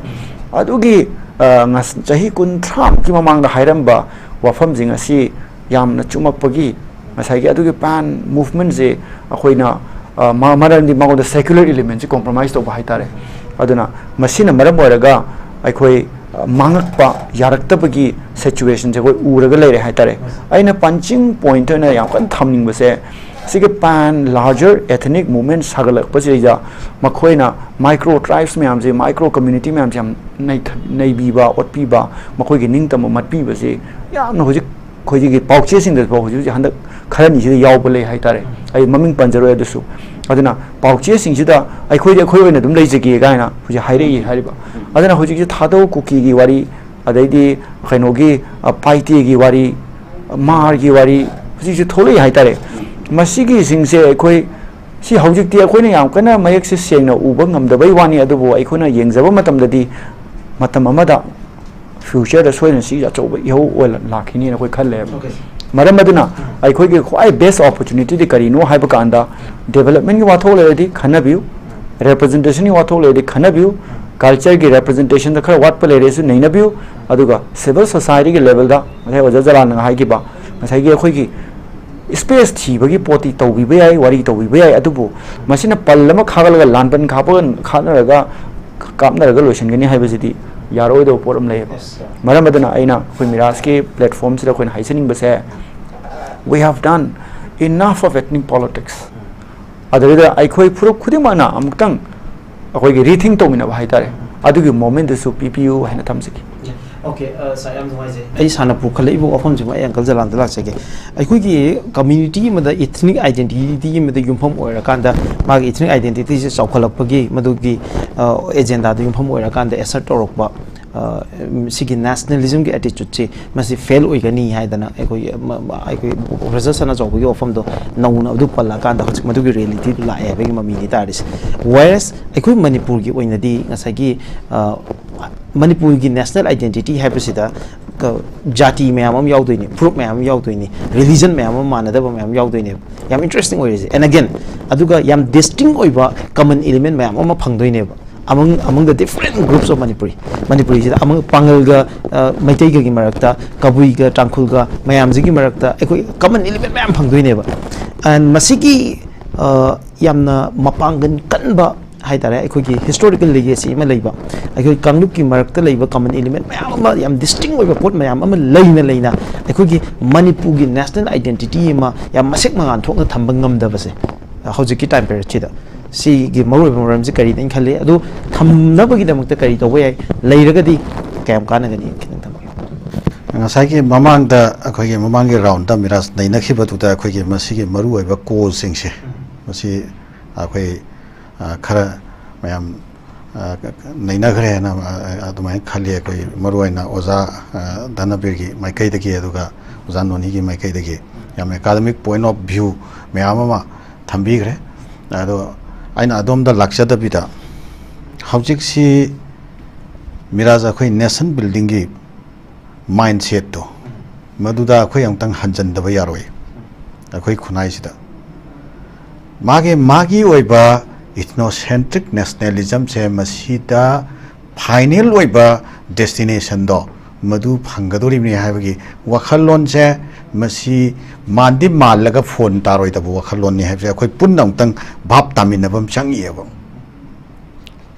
ꯑꯗꯨꯒꯤ, ꯑ, ꯉꯁ-, ꯆꯍꯤ ꯀꯨꯟꯊ꯭ꯔꯥꯃꯨꯛꯀꯤ ꯃꯃꯥꯡꯗ ꯍꯥꯏꯔꯝꯕ ꯋꯥꯐꯝꯁꯤꯡ ꯑꯁꯤ ꯌꯥꯝꯅ ꯆꯨꯝꯃꯛꯄꯒꯤ ꯉꯁꯥꯏꯒꯤ ꯑꯗꯨꯒꯤ ꯄꯦꯟ ꯃꯨꯚꯃꯦꯟꯁꯦ ꯑꯩꯈꯣꯏꯅ, ꯑ, ꯃ-, ꯃꯔꯝꯗꯤ ꯃꯉꯣꯟꯗ ꯁꯦꯀ꯭ꯌꯨꯂꯔ ꯏꯂꯤꯃꯦꯟꯁꯦ ꯀꯣꯝꯄ꯭ꯔꯣꯃꯥꯏꯁ ꯇꯧꯕ ꯍꯥꯏꯇꯥꯔꯦ꯫ ꯑꯗꯨꯅ ꯃꯁꯤꯅ ꯃꯔꯝ ꯑꯣꯏꯔꯒ ꯑꯩꯈꯣꯏ, ꯑ, ꯃꯥꯡꯉꯛꯄ ꯌꯥꯔꯛꯇꯕꯒꯤ ꯁꯤꯆꯨꯋꯦꯁꯟꯁꯦ ꯑꯩꯈꯣꯏ ꯎꯔꯒ ꯂꯩꯔꯦ ꯍꯥꯏꯇꯥꯔꯦ꯫ ꯑꯩꯅ ꯄꯟꯆꯤꯡ ꯄꯣꯏꯟꯠ ꯑꯣꯏꯅ ꯌꯥꯝ ꯀꯟꯅ ꯊꯝꯅꯤꯡꯕꯁꯦ ꯁꯤꯒꯤ ꯄꯦꯟ ꯂꯥꯔꯖꯔ ꯑꯦꯊꯅꯤꯛ ꯃꯨꯚꯃꯦꯟ ꯁꯥꯒꯠꯂꯛꯄꯁꯤꯗꯩꯗ ꯃꯈꯣꯏꯅ ꯃꯥꯏꯀ꯭ꯔꯣ ꯇ꯭ꯔꯥꯏꯕꯁ ꯃꯌꯥꯝꯁꯦ, ꯃꯥꯏꯀ꯭ꯔꯣ ꯀꯝꯃ꯭ꯌꯨꯅꯤꯇꯤ ꯃꯌꯥꯝꯁꯦ ꯌꯥꯝ ꯅꯩꯊ-, ꯅꯩꯕꯤꯕ, ꯑꯣꯠꯄꯤꯕ, ꯃꯈꯣꯏꯒꯤ ꯅꯤꯡꯇꯝꯕ ꯃꯠꯄꯤꯕꯁꯦ ꯌꯥꯝꯅ ꯍꯧꯖꯤꯛ ꯑꯩꯈꯣꯏꯒꯤ ꯄꯥꯎꯆꯦꯁꯤꯡꯗꯁꯨ ꯍꯧꯖꯤꯛ ꯍꯧꯖꯤꯛ ꯍꯟꯗꯛ ꯈꯔꯅꯤꯁꯤꯗ ꯌꯥꯎꯕ ꯂꯩ ꯍꯥꯏꯇꯥꯔꯦ꯫ ꯑꯩ ꯃꯃꯤꯡ ꯄꯟꯖꯔꯣꯏ ꯑꯗꯨꯁꯨ꯫ ꯑꯗꯨꯅ ꯄꯥꯎꯆꯦꯁꯤꯡꯁꯤꯗ "ꯑꯩꯈꯣꯏꯗꯤ ꯑꯩꯈꯣꯏ ꯑꯣꯏꯅ ꯑꯗꯨꯝ ꯂꯩꯖꯒꯦ" ꯀꯥꯏꯅ ꯍꯧꯖꯤꯛ ꯍꯥꯏꯔꯛꯏ ꯍꯥꯏꯔꯤꯕ꯫ ꯑꯗꯨꯅ ꯍꯧꯖꯤꯛꯁꯤ ꯊꯥꯗꯧ ꯀꯨꯀꯤꯒꯤ ꯋꯥꯔꯤ, ꯑꯗꯩꯗꯤ ꯀꯩꯅꯣꯒꯤ, ꯑ, ꯄꯥꯏꯇꯦꯒꯤ ꯋꯥꯔꯤ, ꯃꯥꯔꯒꯤ ꯋꯥꯔꯤ ꯍꯧꯖꯤꯛꯁꯤ ꯊꯣꯛꯂꯛꯏ ꯍꯥꯏꯇꯥꯔꯦ꯫ ꯃꯁꯤꯒꯤꯁꯤꯡꯁꯦ ꯑꯩꯈꯣꯏ ꯁꯤ ꯍꯧꯖꯤꯛꯇꯤ ꯑꯩꯈꯣꯏꯅ ꯌꯥꯝ ꯀꯟꯅ ꯃꯌꯦꯛꯁꯦ ꯁꯦꯡꯅ ꯎꯕ ꯉꯝꯗꯕꯩ ꯋꯥꯅꯤ, ꯑꯗꯨꯕꯨ ꯑꯩꯈꯣꯏꯅ ꯌꯦꯡꯖꯕ ꯃꯇꯝꯗꯗꯤ ꯃꯇꯝ ꯑꯃꯗ ꯐ꯭ꯌꯨꯆꯔꯗ ꯁꯣꯏꯗꯅ ꯁꯤ ꯑꯆꯧꯕ ꯏꯍꯧ ꯑꯣꯏꯅ ꯂꯥꯛꯈꯤꯅꯤꯅ ꯑꯩꯈꯣꯏ ꯈꯜꯂꯦꯕ꯫ Okay. ꯃꯔꯝ ꯑꯗꯨꯅ ꯑꯩꯈꯣꯏꯒꯤ ꯈ꯭ꯋꯥꯏ ꯕꯦꯁ ꯑꯣꯄꯣꯔꯆꯨꯅꯤꯇꯤꯗꯤ ꯀꯔꯤꯅꯣ ꯍꯥꯏꯕ ꯀꯥꯟꯗ, ꯗꯦꯕꯂꯞꯃꯦꯟꯒꯤ ꯋꯥꯊꯣꯛ ꯂꯩꯔꯗꯤ ꯈꯟꯅꯕꯤꯌꯨ, ꯔꯦꯄ꯭ꯔꯖꯦꯟꯇꯦꯁꯟꯒꯤ ꯋꯥꯊꯣꯛ ꯂꯩꯔꯗꯤ ꯈꯟꯅꯕꯤꯌꯨ, ꯀꯜꯆꯔꯒꯤ ꯔꯦꯄ꯭ꯔꯖꯦꯟꯇꯦꯁꯟꯗ ꯈꯔ ꯋꯥꯠꯄ ꯂꯩꯔꯁꯨ ꯅꯩꯅꯕꯤꯌꯨ, ꯑꯗꯨꯒ ꯁꯤꯚꯤꯜ ꯁꯣꯁꯥꯏꯇꯤꯒꯤ ꯂꯦꯚꯦꯜꯗ ꯉꯁꯥꯏ ꯑꯣꯖꯥ ꯖꯂꯥꯜꯅ ꯍꯥꯏꯈꯤꯕ ꯉꯁꯥꯏꯒꯤ ꯑꯩꯈꯣꯏꯒꯤ ꯁ꯭ꯄꯦꯁ ꯊꯤꯕꯒꯤ ꯄꯣꯠꯇꯤ ꯇꯧꯕꯤꯕ ꯌꯥꯏ, ꯋꯥꯔꯤ ꯇꯧꯕꯤꯕ ꯌꯥꯏ, ꯑꯗꯨꯕꯨ ꯃꯁꯤꯅ ꯄꯜ ꯑꯃ ꯈꯥꯒꯠꯂꯒ ꯂꯥꯟꯕꯟ ꯈꯥꯞꯄꯒ, ꯈꯥꯠꯅꯔꯒ, ꯀꯥꯞꯅꯔꯒ ꯂꯣꯏꯁꯤꯟꯒꯅꯤ ꯍꯥꯏꯕꯁꯤꯗꯤ ꯌꯥꯔꯣꯏꯗꯕ ꯄꯣꯠ ꯑꯃ ꯂꯩꯌꯦꯕ꯫ ꯃꯔꯝ ꯑꯗꯨꯅ ꯑꯩꯅ ꯑꯩꯈꯣꯏ ꯃꯤꯔꯥꯖꯀꯤ platformꯁꯤꯗ ꯑꯩꯈꯣꯏꯅ ꯍꯥꯏꯖꯅꯤꯡꯕꯁꯦ, we have done enough of ethnic politics. ꯑꯗꯨꯗ ꯑꯩꯈꯣꯏ ꯐꯨꯔꯨꯞ ꯈꯨꯗꯤꯡꯃꯛꯅ ꯑꯃꯨꯛꯇꯪ ꯑꯩꯈꯣꯏꯒꯤ rethink ꯇꯧꯃꯤꯟꯅꯕ ꯍꯥꯏꯇꯥꯔꯦ, ꯑꯗꯨꯒꯤ momentꯗꯨꯁꯨ ꯄꯤꯕꯤꯌꯨ ꯍꯥꯏꯅ ꯊꯝꯖꯒꯦ꯫ ꯑꯣꯀꯦ, ꯁꯥꯔ, ꯌꯥꯝ ꯅꯨꯡꯉꯥꯏꯖꯩ꯫ ꯑꯩ ꯁꯥꯔꯅ ꯄꯨꯈꯠꯂꯛꯏꯕ ꯋꯥꯐꯝꯁꯤꯃ ꯑꯩ ꯑꯪꯀꯜ ꯖꯂꯥꯟꯗ ꯂꯥꯛꯆꯒꯦ꯫ ꯑꯩꯈꯣꯏꯒꯤ community ꯑꯃꯗ ethnic identity ꯑꯃꯗ ꯌꯨꯝꯐꯝ ꯑꯣꯏꯔꯀꯥꯟꯗ, ꯃꯥꯒꯤ ethnic identityꯁꯦ ꯆꯥꯎꯈꯠꯂꯛꯄꯒꯤ ꯃꯗꯨꯒꯤ ꯑꯦꯖꯦꯟꯗꯥꯗ ꯌꯨꯝꯐꯝ ꯑꯣꯏꯔꯀꯥꯟꯗ assert ꯇꯧꯔꯛꯄ, ꯑ, ꯁꯤꯒꯤ nationalismꯒꯤ attitudeꯁꯤ ꯃꯁꯤ ꯐꯦꯜ ꯑꯣꯏꯒꯅꯤ ꯍꯥꯏꯗꯅ ꯑꯩꯈꯣꯏ, ꯃ-, ꯃ-, ꯑꯩꯈꯣꯏ ꯄ꯭ꯔꯣꯐꯦꯁꯔ ꯁꯅꯥꯆꯥꯎꯕꯒꯤ ꯋꯥꯐꯝꯗꯣ ꯅꯧꯅ ꯑꯗꯨ ꯄꯜꯂꯛꯑꯀꯥꯟꯗ ꯍꯧꯖꯤꯛ ꯃꯗꯨꯒꯤ ꯔꯤꯌꯦꯂꯤꯇꯤꯗꯨ ꯂꯥꯛꯑꯦ ꯍꯥꯏꯕꯒꯤ ꯃꯃꯤꯅꯤ ꯇꯥꯔꯤꯁꯦ꯫ Whereas ꯑꯩꯈꯣꯏ ꯃꯅꯤꯄꯨꯔꯒꯤ ꯑꯣꯏꯅꯗꯤ ꯉꯁꯥꯏꯒꯤ, ꯑ, ꯃꯅꯤꯄꯨꯔꯒꯤ national identity ꯍꯥꯏꯕꯁꯤꯗ ꯀ-, ꯖꯥꯇꯤ ꯃꯌꯥꯝ ꯑꯃ ꯌꯥꯎꯗꯣꯏꯅꯤ, ꯐꯨꯔꯨꯞ ꯃꯌꯥꯝ ꯑꯃ ꯌꯥꯎꯗꯣꯏꯅꯤ, religion ꯃꯌꯥꯝ ꯑꯃ ꯃꯥꯟꯅꯗꯕ ꯃꯌꯥꯝ ꯌꯥꯎꯗꯣꯏꯅꯦꯕ꯫ ꯌꯥꯝ interesting ꯑꯣꯏꯔꯤꯁꯦ꯫ And again, ꯑꯗꯨꯒ ꯌꯥꯝ distinct ꯑꯣꯏꯕ common element ꯃꯌꯥꯝ ꯑꯃ ꯐꯪꯗꯣꯏꯅꯦꯕ꯫ Among, among the different groups of Manipuri, ꯃꯅꯤꯄꯨꯔꯤꯁꯤꯗ ꯑꯃ ꯄꯥꯡꯒꯜꯒ, ꯑ, ꯃꯩꯇꯩꯒꯒꯤ ꯃꯔꯛꯇ, ꯀꯕꯨꯏꯒ ꯇꯥꯡꯈꯨꯜꯒ ꯃꯌꯥꯝꯁꯤꯒꯤ ꯃꯔꯛꯇ ꯑꯩꯈꯣꯏ common element ꯃꯌꯥꯝ ꯐꯪꯗꯣꯏꯅꯦꯕ꯫ And ꯃꯁꯤꯒꯤ, ꯑ, ꯌꯥꯝꯅ ꯃꯄꯥꯡꯒꯜ ꯀꯟꯕ ꯍꯥꯏꯇꯥꯔꯦ, ꯑꯩꯈꯣꯏꯒꯤ historical legacy ꯑꯃ ꯂꯩꯕ, ꯑꯩꯈꯣꯏ ꯀꯥꯡꯂꯨꯞꯀꯤ ꯃꯔꯛꯇ ꯂꯩꯕ common element ꯃꯌꯥꯝ ꯑꯃ, ꯌꯥꯝ distinct ꯑꯣꯏꯕ ꯄꯣꯠ ꯃꯌꯥꯝ ꯑꯃ ꯂꯩꯅ ꯂꯩꯅ ꯑꯩꯈꯣꯏꯒꯤ ꯃꯅꯤꯄꯨꯔꯒꯤ national identity ꯑꯃ ꯌꯥꯝ ꯃꯁꯦꯛ ꯃꯉꯥꯜ ꯊꯣꯛꯅ ꯊꯝꯕ ꯉꯝꯗꯕꯁꯦ ꯍꯧꯖꯤꯛꯀꯤ time periodꯁꯤꯗ꯫ ꯁꯤꯒꯤ ꯃꯔꯨꯑꯣꯏꯕ ꯃꯔꯝꯁꯤ ꯀꯔꯤꯅ ꯈꯜꯂꯤ? ꯑꯗꯨ ꯊꯝꯅꯕꯒꯤꯗꯃꯛꯇ ꯀꯔꯤ ꯇꯧꯕ ꯌꯥꯏ? ꯂꯩꯔꯒꯗꯤ ꯀꯌꯥꯝ ꯀꯥꯟꯅꯒꯅꯤ? ꯈꯤꯇꯪ ꯊꯝꯕꯤꯌꯨ꯫ ꯉꯁꯥꯏꯒꯤ ꯃꯃꯥꯡꯗ, ꯑꯩꯈꯣꯏꯒꯤ ꯃꯃꯥꯡꯒꯤ roundꯇ ꯃꯤꯔꯥꯖ ꯅꯩꯅꯈꯤꯕꯗꯨꯗ ꯑꯩꯈꯣꯏꯒꯤ ꯃꯁꯤꯒꯤ ꯃꯔꯨꯑꯣꯏꯕ causeꯁꯤꯡꯁꯦ, ꯃꯁꯤ ꯑꯩꯈꯣꯏ, ꯑ, ꯈꯔ ꯃꯌꯥꯝ, ꯑ, ꯅꯩꯅꯈ꯭ꯔꯦꯅ, ꯑ, ꯑꯗꯨꯃꯥꯏꯅ ꯈꯜꯂꯤ꯫ ꯑꯩꯈꯣꯏ ꯃꯔꯨꯑꯣꯏꯅ ꯑꯣꯖꯥ, ꯑ, ꯙꯅꯕꯤꯔꯒꯤ ꯃꯥꯏꯀꯩꯗꯒꯤ, ꯑꯗꯨꯒ ꯑꯣꯖꯥ ꯅꯣꯅꯤꯒꯤ ꯃꯥꯏꯀꯩꯗꯒꯤ ꯌꯥꯝ academic point of view ꯃꯌꯥꯝ ꯑꯃ ꯊꯝꯕꯤꯈ꯭ꯔꯦ꯫ ꯑꯗꯣ ꯑꯩꯅ ꯑꯗꯣꯝꯗ ꯂꯥꯛꯆꯗꯕꯤꯗ, ꯍꯧꯖꯤꯛꯁꯤ ꯃꯤꯔꯥꯖ, ꯑꯩꯈꯣꯏ nation buildingꯒꯤ mindsetꯇꯣ, ꯃꯗꯨꯗ ꯑꯩꯈꯣꯏ ꯑꯃꯨꯛꯇꯪ ꯍꯟꯖꯟꯗꯕ ꯌꯥꯔꯣꯏ꯫ ꯑꯩꯈꯣꯏ ꯈꯨꯟꯅꯥꯏꯁꯤꯗ ꯃꯥꯒꯤ, ꯃꯥꯒꯤ ꯑꯣꯏꯕ ethnocentric nationalismꯁꯦ ꯃꯁꯤꯗ final ꯑꯣꯏꯕ destinationꯗꯣ ꯃꯗꯨ ꯐꯪꯒꯗꯧꯔꯤꯕꯅꯤ ꯍꯥꯏꯕꯒꯤ ꯋꯥꯈꯜꯂꯣꯟꯁꯦ, ꯃꯁꯤ ꯃꯥꯟꯗꯤ ꯃꯥꯜꯂꯒ ꯐꯣꯟ ꯇꯥꯔꯣꯏꯗꯕ ꯋꯥꯈꯜꯂꯣꯟꯅꯤ ꯍꯥꯏꯕꯁꯦ ꯑꯩꯈꯣꯏ ꯄꯨꯟꯅ ꯑꯃꯨꯛꯇꯪ ꯚꯥꯞ ꯇꯥꯃꯤꯟꯅꯕ ꯑꯃ ꯆꯪꯉꯤꯑꯕ꯫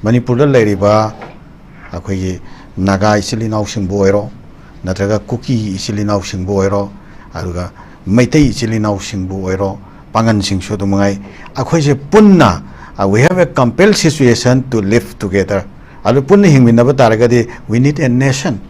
ꯃꯅꯤꯄꯨꯔꯗ ꯂꯩꯔꯤꯕ ꯑꯩꯈꯣꯏꯒꯤ ꯅꯥꯒꯥ ꯏꯆꯤꯜ ꯏꯅꯥꯎꯁꯤꯡꯕꯨ ꯑꯣꯏꯔꯣ, ꯅꯠꯇ꯭ꯔꯒ ꯀꯨꯀꯤ ꯏꯆꯤꯜ ꯏꯅꯥꯎꯁꯤꯡꯕꯨ ꯑꯣꯏꯔꯣ, ꯑꯗꯨꯒ ꯃꯩꯇꯩ ꯏꯆꯤꯜ ꯏꯅꯥꯎꯁꯤꯡꯕꯨ ꯑꯣꯏꯔꯣ, ꯄꯥꯉꯟꯁꯤꯡꯁꯨ ꯑꯗꯨꯝ ꯃꯉꯥꯏ, ꯑꯩꯈꯣꯏꯁꯦ ꯄꯨꯟꯅ, uh, we have a compelled situation to live together. ꯑꯗꯨ ꯄꯨꯟꯅ ꯍꯤꯡꯃꯤꯟꯅꯕ ꯇꯥꯔꯒꯗꯤ we need a nation.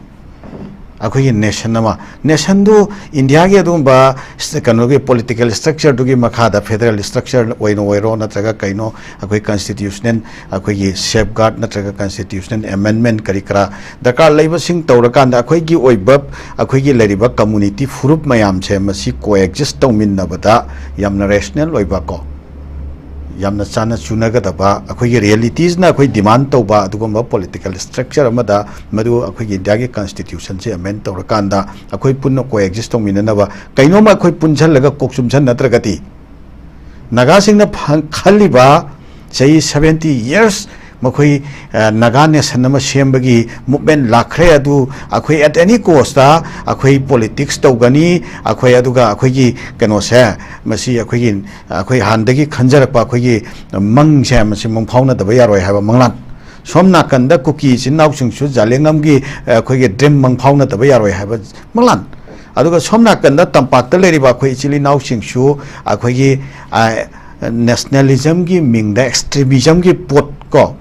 ꯑꯩꯈꯣꯏꯒꯤ ꯅꯦꯁꯟ ꯑꯃ, ꯅꯦꯁꯟꯗꯨ ꯏꯟꯗꯤꯌꯥꯒꯤ ꯑꯗꯨꯒꯨꯝꯕ ꯁ-, ꯀꯩꯅꯣꯒꯤ ꯄꯣꯂꯤꯇꯤꯀꯦꯜ ꯁ꯭ꯇ꯭ꯔꯛꯆꯔꯗꯨꯒꯤ ꯃꯈꯥꯗ, ꯐꯦꯗꯔꯦꯜ ꯁ꯭ꯇ꯭ꯔꯛꯆꯔ ꯑꯣꯏꯅ ꯑꯣꯏꯔꯣ, ꯅꯠꯇ꯭ꯔꯒ ꯀꯩꯅꯣ, ꯑꯩꯈꯣꯏ ꯀꯟꯁꯇꯤꯇ꯭ꯌꯨꯁꯅꯦꯜ, ꯑꯩꯈꯣꯏꯒꯤ ꯁꯦꯐꯒꯥꯔꯗ ꯅꯠꯇ꯭ꯔꯒ ꯀꯟꯁꯇꯤꯇ꯭ꯌꯨꯁꯅꯦꯜ ꯑꯦꯃꯦꯟꯗꯃꯦꯟ ꯀꯔꯤ ꯀꯔꯥ ꯗꯔꯀꯥꯔ ꯂꯩꯕꯁꯤꯡ ꯇꯧꯔꯀꯥꯟꯗ, ꯑꯩꯈꯣꯏꯒꯤ ꯑꯣꯏꯕ, ꯑꯩꯈꯣꯏꯒꯤ ꯂꯩꯔꯤꯕ ꯀꯝꯃꯨꯅꯤꯇꯤ ꯐꯨꯔꯨꯞ ꯃꯌꯥꯝꯁꯦ ꯃꯁꯤ ꯀꯣꯑꯦꯛꯖꯤꯁ ꯇꯧꯃꯤꯟꯅꯕꯗ ꯌꯥꯝꯅ ꯔꯦꯁꯅꯦꯜ ꯑꯣꯏꯕ ꯀꯣ, ꯌꯥꯝꯅ ꯆꯥꯟꯅ ꯆꯨꯅꯒꯗꯕ, ꯑꯩꯈꯣꯏꯒꯤ ꯔꯤꯌꯦꯂꯤꯇꯤꯁꯅ ꯑꯩꯈꯣꯏ ꯗꯤꯃꯥꯟ ꯇꯧꯕ ꯑꯗꯨꯒꯨꯝꯕ ꯄꯣꯂꯤꯇꯤꯀꯦꯜ ꯁ꯭ꯇ꯭ꯔꯛꯆꯔ ꯑꯃꯗ, ꯃꯗꯨ ꯑꯩꯈꯣꯏꯒꯤ ꯏꯟꯗꯤꯌꯥꯒꯤ ꯀꯟꯁꯇꯤꯇ꯭ꯌꯨꯁꯟꯁꯦ ꯑꯦꯃꯦꯟ ꯇꯧꯔꯀꯥꯟꯗ ꯑꯩꯈꯣꯏ ꯄꯨꯟꯅ ꯀꯣꯑꯦꯛꯖꯤꯁ ꯇꯧꯃꯤꯟꯅꯅꯕ, ꯀꯩꯅꯣꯝꯃ ꯑꯩꯈꯣꯏ ꯄꯨꯟꯁꯤꯜꯂꯒ ꯀꯣꯛ ꯆꯨꯝꯁꯟꯅꯗ꯭ꯔꯒꯗꯤ, ꯅꯥꯒꯥꯁꯤꯡꯅ ꯐ-, ꯈꯜꯂꯤꯕ ꯆꯍꯤ ꯁꯚꯦꯟꯇꯤ ꯌꯔꯁ ꯃꯈꯣꯏ, ꯑ, ꯅꯥꯒꯥ ꯅꯦꯁꯟ ꯑꯃ ꯁꯦꯝꯕꯒꯤ ꯃꯨꯞꯃꯦꯟ ꯂꯥꯛꯈ꯭ꯔꯦ, ꯑꯗꯨ ꯑꯩꯈꯣꯏ at any cost ꯑꯩꯈꯣꯏ ꯄꯣꯂꯤꯇꯤꯛꯁ ꯇꯧꯒꯅꯤ, ꯑꯩꯈꯣꯏ ꯑꯗꯨꯒ ꯑꯩꯈꯣꯏꯒꯤ ꯀꯩꯅꯣꯁꯦ, ꯃꯁꯤ ꯑꯩꯈꯣꯏꯒꯤ, ꯑꯩꯈꯣꯏ ꯍꯥꯟꯅꯗꯒꯤ ꯈꯟꯖꯔꯛꯄ ꯑꯩꯈꯣꯏꯒꯤ ꯃꯪꯁꯦ ꯃꯁꯤ ꯃꯪ ꯐꯥꯎꯅꯗꯕ ꯌꯥꯔꯣꯏ ꯍꯥꯏꯕ ꯃꯪꯂꯥꯟ꯫ ꯁꯣꯝ ꯅꯥꯀꯟꯗ ꯀꯨꯀꯤ ꯏꯆꯤꯟ ꯏꯅꯥꯎꯁꯤꯡꯁꯨ ꯖꯥꯂꯦꯡꯉꯝꯒꯤ, ꯑ, ꯑꯩꯈꯣꯏꯒꯤ ꯗ꯭ꯔꯤꯝ ꯃꯪ ꯐꯥꯎꯅꯗꯕ ꯌꯥꯔꯣꯏ ꯍꯥꯏꯕ ꯃꯪꯂꯥꯟ꯫ ꯑꯗꯨꯒ ꯁꯣꯝ ꯅꯥꯀꯟꯗ ꯇꯝꯄꯥꯛꯇ ꯂꯩꯔꯤꯕ ꯑꯩꯈꯣꯏ ꯏꯆꯤꯜ ꯏꯅꯥꯎꯁꯤꯡꯁꯨ ꯑꯩꯈꯣꯏꯒꯤ, ꯑ, ꯅꯦꯁꯅꯦꯂꯤꯖꯝꯒꯤ ꯃꯤꯡꯗ ꯑꯦꯛꯁꯇ꯭ꯔꯤꯃꯤꯖꯝꯒꯤ ꯄꯣꯠ ꯀꯣ,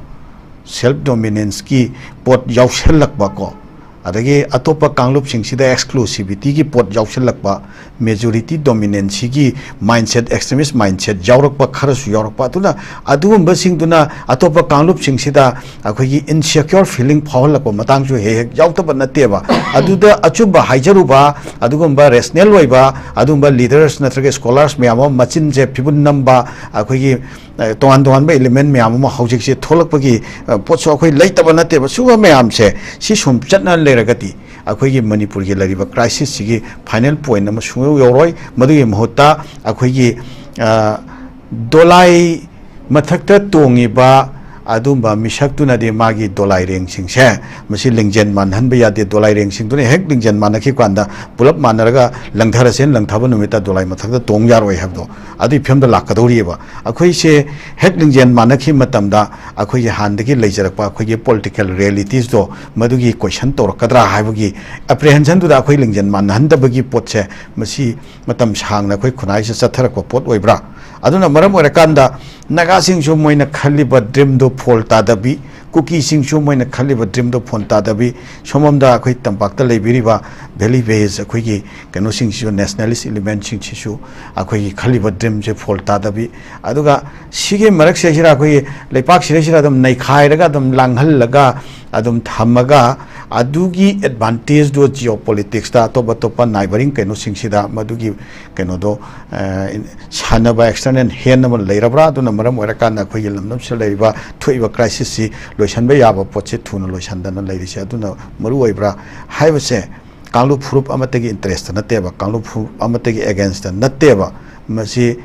ꯁꯦꯜꯐ ꯗꯣꯃꯤꯅꯦꯟꯁꯀꯤ ꯄꯣꯠ ꯌꯥꯎꯁꯜꯂꯛꯄ ꯀꯣ, ꯑꯗꯒꯤ ꯑꯇꯣꯞꯄ ꯀꯥꯡꯂꯨꯞꯁꯤꯡꯁꯤꯗ ꯑꯦꯛꯁꯀ꯭ꯂꯨꯁꯤꯚꯤꯇꯤꯒꯤ ꯄꯣꯠ ꯌꯥꯎꯁꯜꯂꯛꯄ, ꯃꯦꯖꯣꯔꯤꯇꯤ ꯗꯣꯃꯤꯅꯦꯟꯁꯤꯒꯤ ꯃꯥꯏꯟꯁꯦꯠ, ꯑꯦꯛꯁꯇ꯭ꯔꯤꯃꯤꯁ ꯃꯥꯏꯟꯁꯦꯠ ꯌꯥꯎꯔꯛꯄ ꯈꯔꯁꯨ ꯌꯥꯎꯔꯛꯄ꯫ ꯑꯗꯨꯅ ꯑꯗꯨꯒꯨꯝꯕꯁꯤꯡꯗꯨꯅ ꯑꯇꯣꯞꯄ ꯀꯥꯡꯂꯨꯞꯁꯤꯡꯁꯤꯗ ꯑꯩꯈꯣꯏꯒꯤ ꯏꯟꯁꯦꯀ꯭ꯌꯣꯔ ꯐꯤꯂꯤꯡ ꯐꯥꯎꯍꯜꯂꯛꯄ ꯃꯇꯥꯡꯁꯨ ꯍꯦꯛ ꯍꯦꯛ ꯌꯥꯎꯗꯕ ꯅꯠꯇꯦꯕ꯫ ꯑꯗꯨꯗ ꯑꯆꯨꯝꯕ ꯍꯥꯏꯖꯔꯨꯕ, ꯑꯗꯨꯒꯨꯝꯕ ꯔꯦꯁꯅꯦꯜ ꯑꯣꯏꯕ ꯑꯗꯨꯒꯨꯝꯕ ꯂꯤꯗꯔꯁ ꯅꯠꯇ꯭ꯔꯒ ꯁ꯭ꯀꯣꯂꯔꯁ ꯃꯌꯥꯝ ꯑꯃ ꯃꯆꯤꯟꯁꯦ ꯐꯤꯕꯨꯟ ꯅꯝꯕ, ꯑꯩꯈꯣꯏꯒꯤ ꯑ, ꯇꯣꯉꯥꯟ ꯇꯣꯉꯥꯟꯕ ꯏꯂꯤꯃꯦꯟ ꯃꯌꯥꯝ ꯑꯃ ꯍꯧꯖꯤꯛꯁꯦ ꯊꯣꯛꯂꯛꯄꯒꯤ, ꯑ, ꯄꯣꯠꯁꯨ ꯑꯩꯈꯣꯏ ꯂꯩꯇꯕ ꯅꯠꯇꯦꯕ꯫ ꯁꯤꯒꯨꯝꯕ ꯃꯌꯥꯝꯁꯦ, ꯁꯤ ꯁꯨꯝ ꯆꯠꯅ ꯂꯩꯔꯒꯗꯤ ꯑꯩꯈꯣꯏꯒꯤ ꯃꯅꯤꯄꯨꯔꯒꯤ ꯂꯩꯔꯤꯕ ꯀ꯭ꯔꯥꯏꯁꯤꯁꯁꯤꯒꯤ ꯐꯥꯏꯅꯦꯜ ꯄꯣꯏꯟ ꯑꯃ ꯁꯨꯡꯌꯧ ꯌꯧꯔꯣꯏ꯫ ꯃꯗꯨꯒꯤ ꯃꯍꯨꯠꯇ ꯑꯩꯈꯣꯏꯒꯤ, ꯑ, ꯗꯣꯂꯥꯏ ꯃꯊꯛꯇ ꯇꯣꯡꯉꯤꯕ ꯑꯗꯨꯝꯕ ꯃꯤꯁꯛꯇꯨꯅꯗꯤ ꯃꯥꯒꯤ ꯗꯣꯂꯥꯏꯔꯦꯡꯁꯤꯡꯁꯦ ꯃꯁꯤ ꯂꯤꯡꯖꯦꯜ ꯃꯥꯟꯅꯍꯟꯕ ꯌꯥꯗꯦ꯫ ꯗꯣꯂꯥꯏꯔꯦꯡꯁꯤꯡꯗꯨꯅ ꯍꯦꯛ ꯂꯤꯡꯖꯦꯜ ꯃꯥꯟꯅꯈꯤꯕ ꯀꯥꯟꯗ ꯄꯨꯂꯞ ꯃꯥꯟꯅꯔꯒ ꯂꯪꯊꯔꯁꯦꯅ ꯂꯪꯊꯕ ꯅꯨꯃꯤꯠꯇ ꯗꯣꯂꯥꯏ ꯃꯊꯛꯇ ꯇꯣꯡ ꯌꯥꯔꯣꯏ ꯍꯥꯏꯕꯗꯣ ꯑꯗꯨꯒꯤ ꯐꯤꯕꯝꯗ ꯂꯥꯛꯀꯗꯧꯔꯤꯑꯕ꯫ ꯑꯩꯈꯣꯏꯁꯦ ꯍꯦꯛ ꯂꯤꯡꯖꯦꯜ ꯃꯥꯟꯅꯈꯤꯕ ꯃꯇꯝꯗ ꯑꯩꯈꯣꯏꯒꯤ ꯍꯥꯟꯅꯗꯒꯤ ꯂꯩꯖꯔꯛꯄ ꯑꯩꯈꯣꯏꯒꯤ political realities ꯗꯣ ꯃꯗꯨꯒꯤ question ꯇꯧꯔꯛꯀꯗ꯭ꯔꯥ ꯍꯥꯏꯕꯒꯤ apprehension ꯗꯨꯗ ꯑꯩꯈꯣꯏ ꯂꯤꯡꯖꯦꯜ ꯃꯥꯟꯅꯍꯟꯗꯕꯒꯤ ꯄꯣꯠꯁꯦ ꯃꯁꯤ ꯃꯇꯝ ꯁꯥꯡꯅ ꯑꯩꯈꯣꯏ ꯈꯨꯟꯅꯥꯏꯁꯤꯗ ꯆꯠꯊꯔꯛꯄ ꯄꯣꯠ ꯑꯣꯏꯕ꯭ꯔꯥ? ꯑꯗꯨꯅ ꯃꯔꯝ ꯑꯣꯏꯔꯀꯥꯟꯗ ꯅꯥꯒꯥꯁꯤꯡꯁꯨ ꯃꯣꯏꯅ ꯈꯜꯂꯤꯕ dream ꯗꯣ ꯐꯣꯜ ꯇꯥꯗꯕꯤ, ꯀꯨꯀꯤꯁꯤꯡꯁꯨ ꯃꯣꯏꯅ ꯈꯜꯂꯤꯕ dream ꯗꯣ ꯐꯣꯜ ꯇꯥꯗꯕꯤ, ꯁꯣꯝꯂꯣꯝꯗ ꯑꯩꯈꯣꯏ ꯇꯝꯄꯥꯛꯇ ꯂꯩꯕꯤꯔꯤꯕ valley based ꯑꯩꯈꯣꯏꯒꯤ ꯀꯩꯅꯣꯁꯤꯡꯁꯤꯁꯨ, nationalist element ꯁꯤꯡꯁꯤꯁꯨ ꯑꯩꯈꯣꯏꯒꯤ ꯈꯜꯂꯤꯕ dream ꯁꯦ ꯐꯣꯜ ꯇꯥꯗꯕꯤ, ꯑꯗꯨꯒ ꯁꯤꯒꯤ ꯃꯔꯛꯁꯤꯗꯩꯁꯤꯗ ꯑꯩꯈꯣꯏꯒꯤ ꯂꯩꯄꯥꯛꯁꯤꯗꯩꯁꯤꯗ ꯑꯗꯨꯝ ꯅꯩꯈꯥꯏꯔꯒ ꯑꯗꯨꯝ ꯂꯥꯡꯍꯜꯂꯒ ꯑꯗꯨꯝ ꯊꯝꯃꯒ ꯑꯗꯨꯒꯤ advantage ꯗꯣ geopolitics ꯇ ꯑꯇꯣꯞ ꯑꯇꯣꯞꯄ neighbouring ꯀꯩꯅꯣꯁꯤꯡꯁꯤꯗ ꯃꯗꯨꯒꯤ ꯀꯩꯅꯣꯗꯣ, ꯑ, ꯁꯥꯟꯅꯕ external hand ꯑꯃ ꯂꯩꯔꯕ꯭ꯔꯥ? ꯑꯗꯨꯅ ꯃꯔꯝ ꯑꯣꯏꯔꯀꯥꯟꯗ ꯑꯩꯈꯣꯏꯒꯤ ꯂꯝꯗꯝꯁꯤꯗ ꯂꯩꯔꯤꯕ ꯊꯣꯛꯏꯕ crisis ꯁꯤ ꯂꯣꯏꯁꯤꯟꯕ ꯌꯥꯕ ꯄꯣꯠꯁꯦ ꯊꯨꯅ ꯂꯣꯏꯁꯤꯟꯗꯅ ꯂꯩꯔꯤꯁꯦ ꯑꯗꯨꯅ ꯃꯔꯨ ꯑꯣꯏꯕ꯭ꯔꯥ ꯍꯥꯏꯕꯁꯦ ꯀꯥꯡꯂꯨꯞ ꯐꯨꯔꯨꯞ ꯑꯃꯠꯇꯒꯤ interest ꯅꯠꯇꯦꯕ, ꯀꯥꯡꯂꯨꯞ ꯐꯨꯔꯨꯞ ꯑꯃꯠꯇꯒꯤ against ꯅꯠꯇꯦꯕ꯫ ꯃꯁꯤ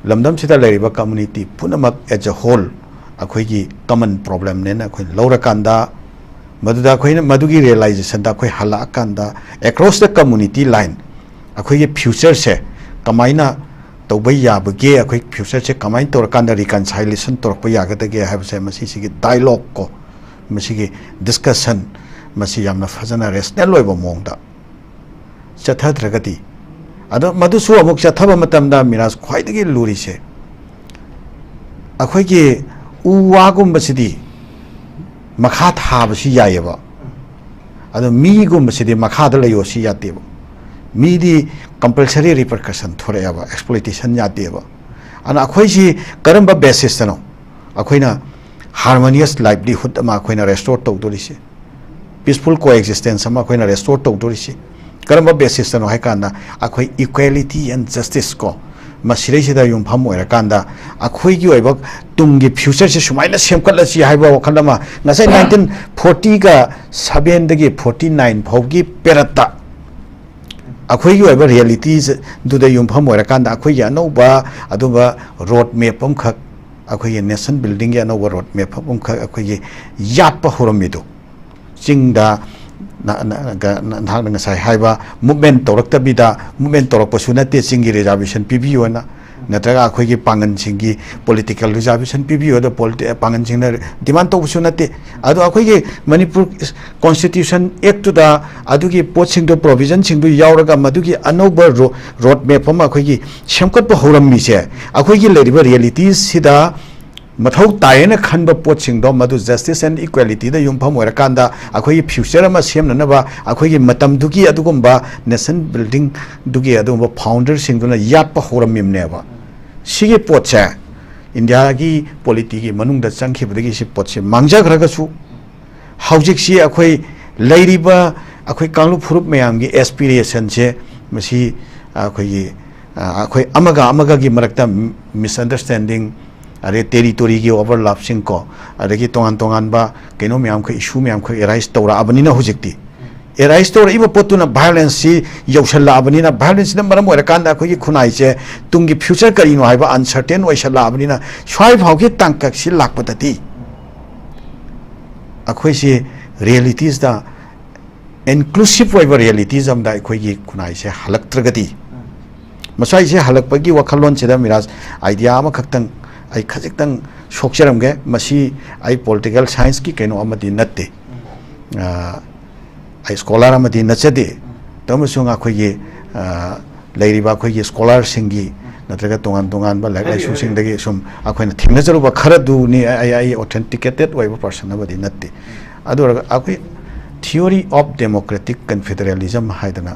ꯂꯝꯗꯝꯁꯤꯗ ꯂꯩꯔꯤꯕ community ꯄꯨꯝꯅꯃꯛ as a whole ꯑꯩꯈꯣꯏꯒꯤ common problem ꯅꯦꯅ ꯑꯩꯈꯣꯏꯅ ꯂꯧꯔꯀꯥꯟꯗ, ꯃꯗꯨꯗ ꯑꯩꯈꯣꯏꯅ ꯃꯗꯨꯒꯤ realization ꯗ ꯑꯩꯈꯣꯏ ꯍꯜꯂꯛꯑꯀꯥꯟꯗ across the community line ꯑꯩꯈꯣꯏꯒꯤ future ꯁꯦ ꯀꯃꯥꯏꯅ ꯇꯧꯕ ꯌꯥꯕꯒꯦ, ꯑꯩꯈꯣꯏ future ꯁꯦ ꯀꯃꯥꯏꯅ ꯇꯧꯔꯀꯥꯟꯗ reconciliation ꯇꯧꯔꯛꯄ ꯌꯥꯒꯗꯒꯦ ꯍꯥꯏꯕꯁꯦ ꯃꯁꯤꯁꯤꯒꯤ dialogue ꯀꯣ, ꯃꯁꯤꯒꯤ discussion ꯃꯁꯤ ꯌꯥꯝꯅ ꯐꯖꯅ rational ꯑꯣꯏꯕ ꯃꯑꯣꯡꯗ ꯆꯠꯊꯗ꯭ꯔꯒꯗꯤ, ꯑꯗꯣ ꯃꯗꯨꯁꯨ ꯑꯃꯨꯛ ꯆꯠꯊꯕ ꯃꯇꯝꯗ ꯃꯤꯔꯥꯖ ꯈ꯭ꯋꯥꯏꯗꯒꯤ ꯂꯨꯔꯤꯁꯦ ꯑꯩꯈꯣꯏꯒꯤ ꯎ ꯋꯥꯒꯨꯝꯕꯁꯤꯗꯤ ꯃꯈꯥ ꯊꯥꯕꯁꯤ ꯌꯥꯏꯑꯕ, ꯑꯗꯣ ꯃꯤꯒꯨꯝꯕꯁꯤꯗꯤ ꯃꯈꯥꯗ ꯂꯩꯌꯣ ꯁꯤ ꯌꯥꯗꯦꯕ꯫ ꯃꯤꯗꯤ compulsory repercussion ꯊꯣꯔꯛꯑꯦꯕ, exploitation ꯌꯥꯗꯦꯕ꯫ ꯑꯗꯨꯅ ꯑꯩꯈꯣꯏꯁꯤ ꯀꯔꯝꯕ basis ꯇꯅꯣ ꯑꯩꯈꯣꯏꯅ harmonious livelihood ꯑꯃ ꯑꯩꯈꯣꯏꯅ restore ꯇꯧꯗꯣꯔꯤꯁꯦ, peaceful coexistence ꯑꯃ ꯑꯩꯈꯣꯏꯅ restore ꯇꯧꯗꯣꯔꯤꯁꯤ? ꯀꯔꯝꯕ basis ꯇꯅꯣ ꯍꯥꯏ ꯀꯥꯟꯗ ꯑꯩꯈꯣꯏ equality and justice ꯀꯣ, ꯃꯁꯤꯗꯩꯁꯤꯗ ꯌꯨꯝꯐꯝ ꯑꯣꯏꯔꯀꯥꯟꯗ ꯑꯩꯈꯣꯏꯒꯤ ꯑꯣꯏꯕ ꯇꯨꯡꯒꯤ future ꯁꯦ ꯁꯨꯃꯥꯏꯅ ꯁꯦꯝꯒꯠꯂꯁꯤ ꯍꯥꯏꯕ ꯋꯥꯈꯜ ꯑꯃ ꯉꯁꯥꯏ nineteen forty ꯒ seven ꯗꯒꯤ forty nine ꯐꯥꯎꯒꯤ period ꯇ ꯑꯩꯈꯣꯏꯒꯤ ꯑꯣꯏꯕ reality ꯗꯨꯗ ꯌꯨꯝꯐꯝ ꯑꯣꯏꯔꯀꯥꯟꯗ ꯑꯩꯈꯣꯏꯒꯤ ꯑꯅꯧꯕ ꯑꯗꯨꯝꯕ road map ꯑꯃꯈꯛ ꯑꯩꯈꯣꯏꯒꯤ ꯅꯦꯁꯟ ꯕꯤꯜꯗꯤꯡꯒꯤ ꯑꯅꯧꯕ ꯔꯣꯗ ꯃꯦꯞ ꯑꯃꯈꯛ ꯑꯩꯈꯣꯏꯒꯤ ꯌꯥꯠꯄ ꯍꯧꯔꯝꯃꯤꯗꯣ, ꯆꯤꯡꯗ ꯅ- ꯅ- ꯅ- ꯅꯍꯥꯛꯅ ꯉꯁꯥꯏ ꯍꯥꯏꯕ movement ꯇꯧꯔꯛꯇꯕꯤꯗ, movement ꯇꯧꯔꯛꯄꯁꯨ ꯅꯠꯇꯦ ꯆꯤꯡꯒꯤ reservation ꯄꯤꯕꯤꯌꯣꯅ, ꯅꯠꯇ꯭ꯔꯒ ꯑꯩꯈꯣꯏꯒꯤ ꯄꯥꯡꯒꯜꯁꯤꯡꯒꯤ political reservation ꯄꯤꯕꯤꯌꯣꯗ politi- ꯄꯥꯡꯒꯜꯁꯤꯡꯅ demand ꯇꯧꯕꯁꯨ ꯅꯠꯇꯦ꯫ ꯑꯗꯣ ꯑꯩꯈꯣꯏꯒꯤ ꯃꯅꯤꯄꯨꯔ Constitution Act ꯇꯨꯗ ꯑꯗꯨꯒꯤ ꯄꯣꯠꯁꯤꯡꯗꯣ, provision ꯁꯤꯡꯗꯨ ꯌꯥꯎꯔꯒ ꯃꯗꯨꯒꯤ ꯑꯅꯧꯕ ꯔꯣ- ꯔꯣꯗ ꯃꯦꯞ ꯑꯃ ꯑꯩꯈꯣꯏꯒꯤ ꯁꯦꯝꯒꯠꯄ ꯍꯧꯔꯝꯃꯤꯁꯦ, ꯑꯩꯈꯣꯏꯒꯤ ꯂꯩꯔꯤꯕ reality ꯁꯤꯗ ꯃꯊꯧ ꯇꯥꯏꯌꯦꯅ ꯈꯟꯕ ꯄꯣꯠꯁꯤꯡꯗꯣ ꯃꯗꯨ justice and equality ꯗ ꯌꯨꯝꯐꯝ ꯑꯣꯏꯔꯀꯥꯟꯗ ꯑꯩꯈꯣꯏꯒꯤ future ꯑꯃ ꯁꯦꯝꯅꯅꯕ ꯑꯩꯈꯣꯏꯒꯤ ꯃꯇꯝꯗꯨꯒꯤ ꯑꯗꯨꯒꯨꯝꯕ ꯅꯦꯁꯟ ꯕꯤꯜꯗꯤꯡꯗꯨꯒꯤ ꯑꯗꯨꯒꯨꯝꯕ founder ꯁꯤꯡꯗꯨꯅ ꯌꯥꯠꯄ ꯍꯧꯔꯝꯃꯤꯕꯅꯦꯕ꯫ ꯁꯤꯒꯤ ꯄꯣꯠꯁꯦ ꯏꯟꯗꯤꯌꯥꯒꯤ polity ꯒꯤ ꯃꯅꯨꯡꯗ ꯆꯪꯈꯤꯕꯗꯒꯤ ꯁꯤ ꯄꯣꯠꯁꯦ ꯃꯥꯡꯖꯈ꯭ꯔꯒꯁꯨ, ꯍꯧꯖꯤꯛꯁꯤ ꯑꯩꯈꯣꯏ ꯂꯩꯔꯤꯕ ꯑꯩꯈꯣꯏ ꯀꯥꯡꯂꯨꯞ ꯐꯨꯔꯨꯞ ꯃꯌꯥꯝꯒꯤ aspiration ꯁꯦ, ꯃꯁꯤ ꯑꯩꯈꯣꯏꯒꯤ, ꯑ, ꯑꯩꯈꯣꯏ ꯑꯃꯒ ꯑꯃꯒꯒꯤ ꯃꯔꯛꯇ misunderstanding, ꯑꯗꯩ territory ꯒꯤ overlap ꯁꯤꯡ ꯀꯣ, ꯑꯗꯒꯤ ꯇꯣꯉꯥꯟ ꯇꯣꯉꯥꯟꯕ ꯀꯩꯅꯣ ꯃꯌꯥꯝꯈꯛ, issue ꯃꯌꯥꯝꯈꯛ arise ꯇꯧꯔꯛꯑꯕꯅꯤꯅ ꯍꯧꯖꯤꯛꯇꯤ, arise ꯇꯧꯔꯛꯏꯕ ꯄꯣꯠꯇꯨꯅ violence ꯁꯤ ꯌꯧꯁꯜꯂꯛꯑꯕꯅꯤꯅ, violence ꯁꯤꯅ ꯃꯔꯝ ꯑꯣꯏꯔꯀꯥꯟꯗ ꯑꯩꯈꯣꯏꯒꯤ ꯈꯨꯟꯅꯥꯏꯁꯦ ꯇꯨꯡꯒꯤ future ꯀꯔꯤꯅꯣ ꯍꯥꯏꯕ uncertain ꯑꯣꯏꯁꯜꯂꯛꯑꯕꯅꯤꯅ, ꯁ꯭ꯋꯥꯏ ꯐꯥꯎꯒꯤ ꯇꯥꯡꯀꯛꯁꯤ ꯂꯥꯛꯄꯗꯗꯤ ꯑꯩꯈꯣꯏꯁꯤ realities ꯇ, inclusive ꯑꯣꯏꯕ realities ꯑꯃꯗ ꯑꯩꯈꯣꯏꯒꯤ ꯈꯨꯟꯅꯥꯏꯁꯦ ꯍꯜꯂꯛꯇ꯭ꯔꯒꯗꯤ, ꯃꯁꯥꯏꯁꯦ ꯍꯜꯂꯛꯄꯒꯤ ꯋꯥꯈꯜꯂꯣꯟꯁꯤꯗ ꯃꯤꯔꯥꯖ, idea ꯑꯃꯈꯛꯇꯪ ꯑꯩ ꯈꯖꯤꯛꯇꯪ ꯁꯣꯛꯆꯔꯝꯒꯦ꯫ ꯃꯁꯤ ꯑꯩ political science ꯀꯤ ꯀꯩꯅꯣ ꯑꯃꯗꯤ ꯅꯠꯇꯦ, ꯑ, ꯑꯩ scholar ꯑꯃꯗꯤ ꯅꯠꯆꯗꯦ꯫ ꯑꯃꯁꯨꯡ ꯑꯩꯈꯣꯏꯒꯤ, ꯑ, ꯂꯩꯔꯤꯕ ꯑꯩꯈꯣꯏꯒꯤ scholar ꯁꯤꯡꯒꯤ ꯅꯠꯇ꯭ꯔꯒ ꯇꯣꯉꯥꯟ ꯇꯣꯉꯥꯟꯕ ꯂꯥꯏꯔꯤꯛ ꯂꯥꯏꯁꯨꯁꯤꯡꯗꯒꯤ ꯁꯨꯝ ꯑꯩꯈꯣꯏꯅ ꯊꯦꯡꯅꯖꯔꯨꯕ ꯈꯔꯗꯨꯅꯤ꯫ ꯑꯩ, ꯑꯩ authenticated ꯑꯣꯏꯕ person ꯑꯃꯗꯤ ꯅꯠꯇꯦ꯫ ꯑꯗꯨ ꯑꯣꯏꯔꯒ ꯑꯩꯈꯣꯏ theory of democratic confederalism ꯍꯥꯏꯗꯅ,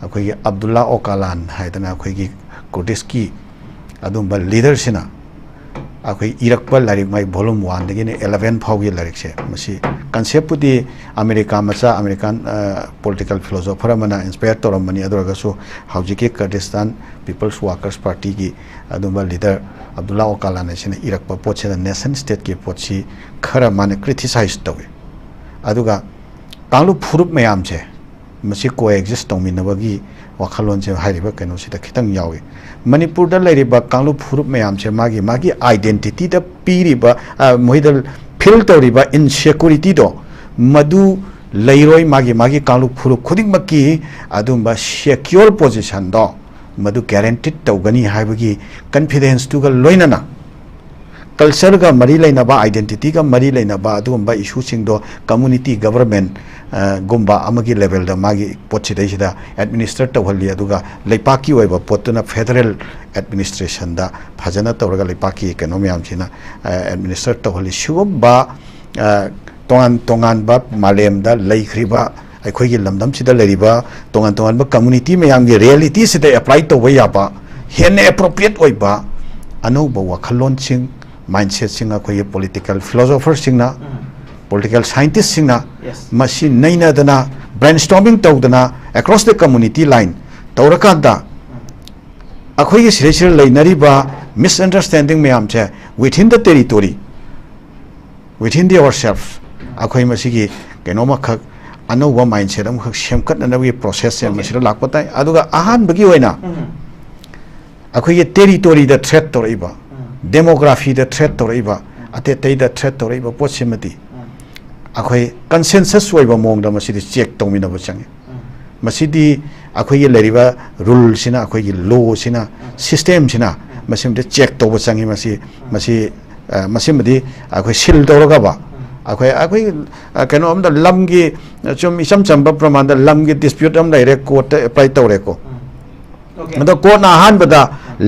ꯑꯩꯈꯣꯏꯒꯤ ꯑꯕꯗꯨꯜꯂꯥ ꯑꯣꯀꯥꯂꯥꯟ ꯍꯥꯏꯗꯅ ꯑꯩꯈꯣꯏꯒꯤ Kurdish ꯀꯤ ꯑꯗꯨꯝꯕ leader ꯁꯤꯅ ꯑꯩꯈꯣꯏ ꯏꯔꯛꯄ ꯂꯥꯏꯔꯤꯛ ꯃꯥꯏ volume one ꯗꯒꯤꯅ eleven ꯐꯥꯎꯒꯤ ꯂꯥꯏꯔꯤꯛꯁꯦ, ꯃꯁꯤ concept ꯄꯨꯗꯤ ꯑꯃꯦꯔꯤꯀꯥ ꯃꯆꯥ, American, ꯑ, political philosopher ꯑꯃꯅ inspire ꯇꯧꯔꯝꯕꯅꯤ꯫ ꯑꯗꯨ ꯑꯣꯏꯔꯒꯁꯨ ꯍꯧꯖꯤꯛꯀꯤ Kurdistan People's Workers Party ꯒꯤ ꯑꯗꯨꯝꯕ leader ꯑꯕꯗꯨꯜꯂꯥ ꯑꯣꯀꯥꯂꯥꯟ ꯑꯁꯤꯅ ꯏꯔꯛꯄ ꯄꯣꯠꯁꯤꯗ nation state ꯀꯤ ꯄꯣꯠꯁꯤ ꯈꯔ ꯃꯥꯅ criticize ꯇꯧꯏ꯫ ꯑꯗꯨꯒ ꯀꯥꯡꯂꯨꯞ ꯐꯨꯔꯨꯞ ꯃꯌꯥꯝꯁꯦ, ꯃꯁꯤ ꯀꯣ ꯑꯦꯛꯖꯤꯁ ꯇꯧꯃꯤꯟꯅꯕꯒꯤ ꯋꯥꯈꯜꯂꯣꯟꯁꯦ ꯍꯥꯏꯔꯤꯕ ꯀꯩꯅꯣꯁꯤꯗ ꯈꯤꯇꯪ ꯌꯥꯎꯏ꯫ ꯃꯅꯤꯄꯨꯔꯗ ꯂꯩꯔꯤꯕ ꯀꯥꯡꯂꯨꯞ ꯐꯨꯔꯨꯞ ꯃꯌꯥꯝꯁꯦ ꯃꯥꯒꯤ ꯃꯥꯒꯤ ꯑꯥꯏꯗꯦꯟꯇꯤꯇꯤꯗ ꯄꯤꯔꯤꯕ, ꯑ, ꯃꯣꯏꯗ ꯐꯤꯜ ꯇꯧꯔꯤꯕ ꯏꯟꯁꯦꯀ꯭ꯌꯨꯔꯤꯇꯤꯗꯣ, ꯃꯗꯨ ꯂꯩꯔꯣꯏ꯫ ꯃꯥꯒꯤ ꯃꯥꯒꯤ ꯀꯥꯡꯂꯨꯞ ꯐꯨꯔꯨꯞ ꯈꯨꯗꯤꯡꯃꯛꯀꯤ ꯑꯗꯨꯝꯕ ꯁꯦꯀ꯭ꯌꯣꯔ ꯄꯣꯖꯤꯁꯟꯗꯣ ꯃꯗꯨ ꯒꯦꯔꯦꯟꯇꯤꯠ ꯇꯧꯒꯅꯤ ꯍꯥꯏꯕꯒꯤ ꯀꯟꯐꯤꯗꯦꯟꯁꯇꯨꯒ ꯂꯣꯏꯅꯅ ꯀꯜꯆꯔꯒ ꯃꯔꯤ ꯂꯩꯅꯕ, ꯑꯥꯏꯗꯦꯟꯇꯤꯇꯤꯒ ꯃꯔꯤ ꯂꯩꯅꯕ ꯑꯗꯨꯒꯨꯝꯕ ꯏꯁꯨꯁꯤꯡꯗꯣ ꯀꯝꯃꯨꯅꯤꯇꯤ ꯒꯕꯔꯃꯦꯟ, ꯑ, ꯒꯨꯝꯕ ꯑꯃꯒꯤ ꯂꯦꯚꯦꯜꯗ ꯃꯥꯒꯤ ꯄꯣꯠꯁꯤꯗꯩꯁꯤꯗ ꯑꯦꯗꯃꯤꯅꯤꯁꯇꯔ ꯇꯧꯍꯜꯂꯤ꯫ ꯑꯗꯨꯒ ꯂꯩꯄꯥꯛꯀꯤ ꯑꯣꯏꯕ ꯄꯣꯠꯇꯨꯅ ꯐꯦꯗꯔꯦꯜ ꯑꯦꯗꯃꯤꯅꯤꯁꯇ꯭ꯔꯦꯁꯟꯗ ꯐꯖꯅ ꯇꯧꯔꯒ ꯂꯩꯄꯥꯛꯀꯤ ꯀꯩꯅꯣ ꯃꯌꯥꯝꯁꯤꯅ, ꯑ, ꯑꯦꯗꯃꯤꯅꯤꯁꯇꯔ ꯇꯧꯍꯜꯂꯤ꯫ ꯁꯤꯒꯨꯝꯕ, ꯑ, ꯇꯣꯉꯥꯟ ꯇꯣꯉꯥꯟꯕ ꯃꯥꯂꯦꯝꯗ ꯂꯩꯈ꯭ꯔꯤꯕ ꯑꯩꯈꯣꯏꯒꯤ ꯂꯝꯗꯝꯁꯤꯗ ꯂꯩꯔꯤꯕ ꯇꯣꯉꯥꯟ ꯇꯣꯉꯥꯟꯕ ꯀꯝꯃꯨꯅꯤꯇꯤ ꯃꯌꯥꯝꯒꯤ ꯔꯤꯌꯦꯂꯤꯇꯤꯁꯤꯗ ꯑꯦꯄ꯭ꯂꯥꯏ ꯇꯧꯕ ꯌꯥꯕ ꯍꯦꯟꯅ ꯑꯦꯄ꯭ꯔꯣꯄ꯭ꯔꯤꯌꯦꯠ ꯑꯣꯏꯕ ꯑꯅꯧꯕ ꯋꯥꯈꯜꯂꯣꯟꯁꯤꯡ, ꯃꯥꯏꯟꯁꯦꯠꯁꯤꯡ ꯑꯩꯈꯣꯏꯒꯤ ꯄꯣꯂꯤꯇꯤꯀꯦꯜ ꯐꯤꯂꯣꯁꯣꯐꯔꯁꯤꯡꯅ, ꯎꯝ꯫ ꯄꯣꯂꯤꯇꯤꯀꯦꯜ ꯁꯥꯏꯟꯇꯤꯁꯁꯤꯡꯅ Yes. ꯃꯁꯤ ꯅꯩꯅꯗꯅ, ꯕ꯭ꯔꯦꯟꯁ꯭ꯇꯣꯔꯃꯤꯡ ꯇꯧꯗꯅ, across the community line ꯇꯧꯔꯀꯥꯟꯗ ꯑꯩꯈꯣꯏꯒꯤ ꯁꯤꯗꯩꯁꯤꯗ ꯂꯩꯅꯔꯤꯕ ꯃꯤꯁꯑꯟꯗꯔꯁ꯭ꯇꯦꯟꯗꯤꯡ ꯃꯌꯥꯝꯁꯦ within the territory, within the ourselves, ꯑꯩꯈꯣꯏ ꯃꯁꯤꯒꯤ ꯀꯩꯅꯣꯃꯈꯛ, ꯑꯅꯧꯕ ꯃꯥꯏꯟꯁꯦꯠ ꯑꯃꯈꯛ ꯁꯦꯝꯒꯠꯅꯅꯕꯒꯤ ꯄ꯭ꯔꯣꯁꯦꯁꯁꯦ Okay. ꯃꯁꯤꯗ ꯂꯥꯛꯄ ꯇꯥꯏ꯫ ꯑꯗꯨꯒ ꯑꯍꯥꯟꯕꯒꯤ ꯑꯣꯏꯅ ꯎꯝ꯫ ꯑꯩꯈꯣꯏꯒꯤ ꯇꯦꯔꯤꯇꯣꯔꯤꯗ ꯊ꯭ꯔꯦꯠ ꯇꯧꯔꯛꯏꯕ, ꯎꯝ꯫ ꯗꯦꯃꯣꯒ꯭ꯔꯥꯐꯤꯗ ꯊ꯭ꯔꯦꯠ ꯇꯧꯔꯛꯏꯕ, ꯎꯝ꯫ ꯑꯇꯩ ꯑꯇꯩꯗ ꯊ꯭ꯔꯦꯠ ꯇꯧꯔꯛꯏꯕ ꯄꯣꯠꯁꯤꯃꯗꯤ ꯎꯝ꯫ ꯑꯩꯈꯣꯏ ꯀꯟꯁꯦꯟꯁꯁ ꯑꯣꯏꯕ ꯃꯑꯣꯡꯗ ꯃꯁꯤꯗꯤ ꯆꯦꯛ ꯇꯧꯃꯤꯟꯅꯕ ꯆꯪꯉꯤ꯫ ꯎꯝ꯫ ꯃꯁꯤꯗꯤ ꯑꯩꯈꯣꯏꯒꯤ ꯂꯩꯔꯤꯕ ꯔꯨꯜꯁꯤꯅ, ꯑꯩꯈꯣꯏꯒꯤ ꯂꯣꯁꯤꯅ, ꯎꯝ꯫ ꯁꯤꯁꯇꯦꯝꯁꯤꯅ ꯎꯝ꯫ ꯃꯁꯤꯃꯗꯤ ꯆꯦꯛ ꯇꯧꯕ ꯆꯪꯉꯤ꯫ ꯃꯁꯤ, ꯎꯝ꯫ ꯃꯁꯤ, ꯑ, ꯃꯁꯤꯃꯗꯤ ꯑꯩꯈꯣꯏ ꯁꯤꯜ ꯇꯧꯔꯒꯕ, ꯎꯝ꯫ ꯑꯩꯈꯣꯏ, ꯑꯩꯈꯣꯏ, ꯑ, ꯀꯩꯅꯣ ꯑꯝꯗ ꯂꯝꯒꯤ, ꯑ, ꯁꯨꯝ ꯏꯆꯝ ꯆꯝꯕ ꯄ꯭ꯔꯃꯥꯟꯗ ꯂꯝꯒꯤ ꯗꯤꯁꯄ꯭ꯌꯨꯠ ꯑꯃ ꯂꯩꯔꯦ, ꯀꯣꯔꯠꯇ ꯑꯦꯄ꯭ꯂꯥꯏ ꯇꯧꯔꯦꯀꯣ꯫ ꯎꯝ꯫ Okay. ꯑꯗꯣ ꯀꯣꯔꯠꯅ ꯑꯍꯥꯟꯕꯗ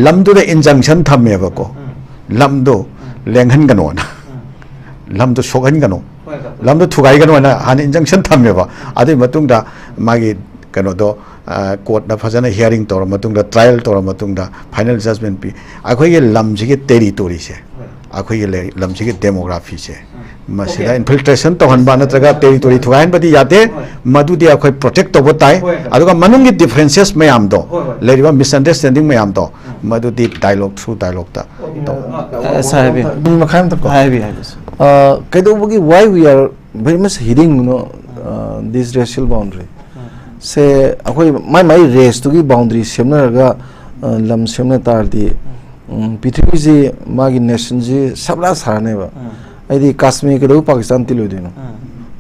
ꯂꯝꯗꯨꯗ ꯏꯟꯖꯪꯁꯟ ꯊꯝꯃꯦꯕꯀꯣ, ꯎꯝ꯫ ꯂꯝꯗꯣ ꯎꯝ꯫ ꯂꯦꯡꯍꯟꯒꯅꯣꯅ, ꯎꯝ꯫ ꯂꯝꯗꯣ ꯁꯣꯛꯍꯟꯒꯅꯣ, ꯍꯣꯏ, ꯍꯣꯏ꯫ ꯂꯝꯗꯣ ꯊꯨꯒꯥꯏꯒꯅꯣꯅ ꯍꯥꯟꯅ ꯏꯟꯖꯪꯁꯟ ꯊꯝꯃꯦꯕ꯫ ꯎꯝ꯫ ꯑꯗꯨꯒꯤ ꯃꯇꯨꯡꯗ ꯃꯥꯒꯤ ꯀꯩꯅꯣꯗꯣ, ꯑ, ꯀꯣꯔꯠꯅ ꯐꯖꯅ ꯍꯤꯌꯥꯔꯤꯡ ꯇꯧꯔ ꯃꯇꯨꯡꯗ, ꯇ꯭ꯔꯥꯏꯌꯦꯜ ꯇꯧꯔ ꯃꯇꯨꯡꯗ ꯐꯥꯏꯅꯦꯜ ꯖꯖꯃꯦꯟ ꯄꯤ꯫ ꯑꯩꯈꯣꯏꯒꯤ ꯂꯝꯁꯤꯒꯤ ꯇꯦꯔꯤꯇꯣꯔꯤꯁꯦ, ꯍꯣꯏ꯫ ꯑꯩꯈꯣꯏꯒꯤ ꯂꯩ-, ꯂꯝꯁꯤꯒꯤ ꯗꯦꯃꯣꯒ꯭ꯔꯥꯐꯤꯁꯦ, ꯎꯝ꯫ ꯃꯁꯤꯗ Okay. ꯏꯟꯐꯤꯜꯇ꯭ꯔꯦꯁꯟ ꯇꯧꯍꯟꯕ ꯅꯠꯇ꯭ꯔꯒ ꯇꯦꯔꯤꯇꯣꯔꯤ ꯊꯨꯒꯥꯏꯍꯟꯕꯗꯤ ꯌꯥꯗꯦ꯫ ꯍꯣꯏ꯫ ꯃꯗꯨꯗꯤ ꯑꯩꯈꯣꯏ ꯄ꯭ꯔꯣꯇꯦꯛ ꯇꯧꯕ ꯇꯥꯏ꯫ ꯍꯣꯏ, ꯍꯣꯏ꯫ ꯑꯗꯨꯒ ꯃꯅꯨꯡꯒꯤ ꯗꯤꯐ꯭ꯔꯦꯟꯁꯦꯁ ꯃꯌꯥꯝꯗꯣ, ꯍꯣꯏ, ꯍꯣꯏ꯫ ꯂꯩꯔꯤꯕ ꯃꯤꯁꯑꯟꯗꯔꯁ꯭ꯇꯦꯟꯗꯤꯡ ꯃꯌꯥꯝꯗꯣ, ꯎꯝ꯫ ꯃꯗꯨꯗꯤ ꯗꯥꯏꯂꯣꯒ ꯊ꯭ꯔꯨ ꯗꯥꯏꯂꯣꯒꯇ ꯇꯧꯕ꯫ ꯑ, ꯁꯥꯔ ꯍꯥꯏꯕꯤꯌꯨ꯫ ꯃꯤꯅꯤꯠ ꯃꯈꯥꯏ ꯑꯃꯇꯪ ꯀꯣ꯫ ꯍꯥꯏꯕꯤꯌꯨ, ꯍꯥꯏꯕꯤꯌꯨ, ꯁꯥꯔ꯫ ꯑ, ꯀꯩꯗꯧꯕꯒꯤ, why we are very much heeding, you know, uh, this racial boundary? ꯎꯝ꯫ ꯁꯦ ꯑꯩꯈꯣꯏ ꯃꯥꯏ ꯃꯥꯏ ꯔꯦꯁꯇꯨꯒꯤ ꯕꯥꯎꯟꯗꯔꯤ ꯁꯦꯝꯅꯔꯒ, ꯑ, ꯂꯝ ꯁꯦꯝꯅ ꯇꯥꯔꯗꯤ, ꯎꯝ, ꯄ꯭ꯔꯤꯊꯤꯕꯤꯁꯤ ꯃꯥꯒꯤ ꯅꯦꯁꯟꯁꯤ ꯁꯕꯂꯥ ꯁꯥꯔꯅꯦꯕ꯫ ꯎꯝ꯫ ꯍꯥꯏꯗꯤ ꯀꯥꯁꯃꯤꯔ ꯀꯩꯗꯧꯕꯩ ꯄꯥꯀꯤꯁꯇꯥꯟ ꯇꯤꯜꯂꯣꯏꯗꯣꯏꯅꯣ? ꯎꯝ꯫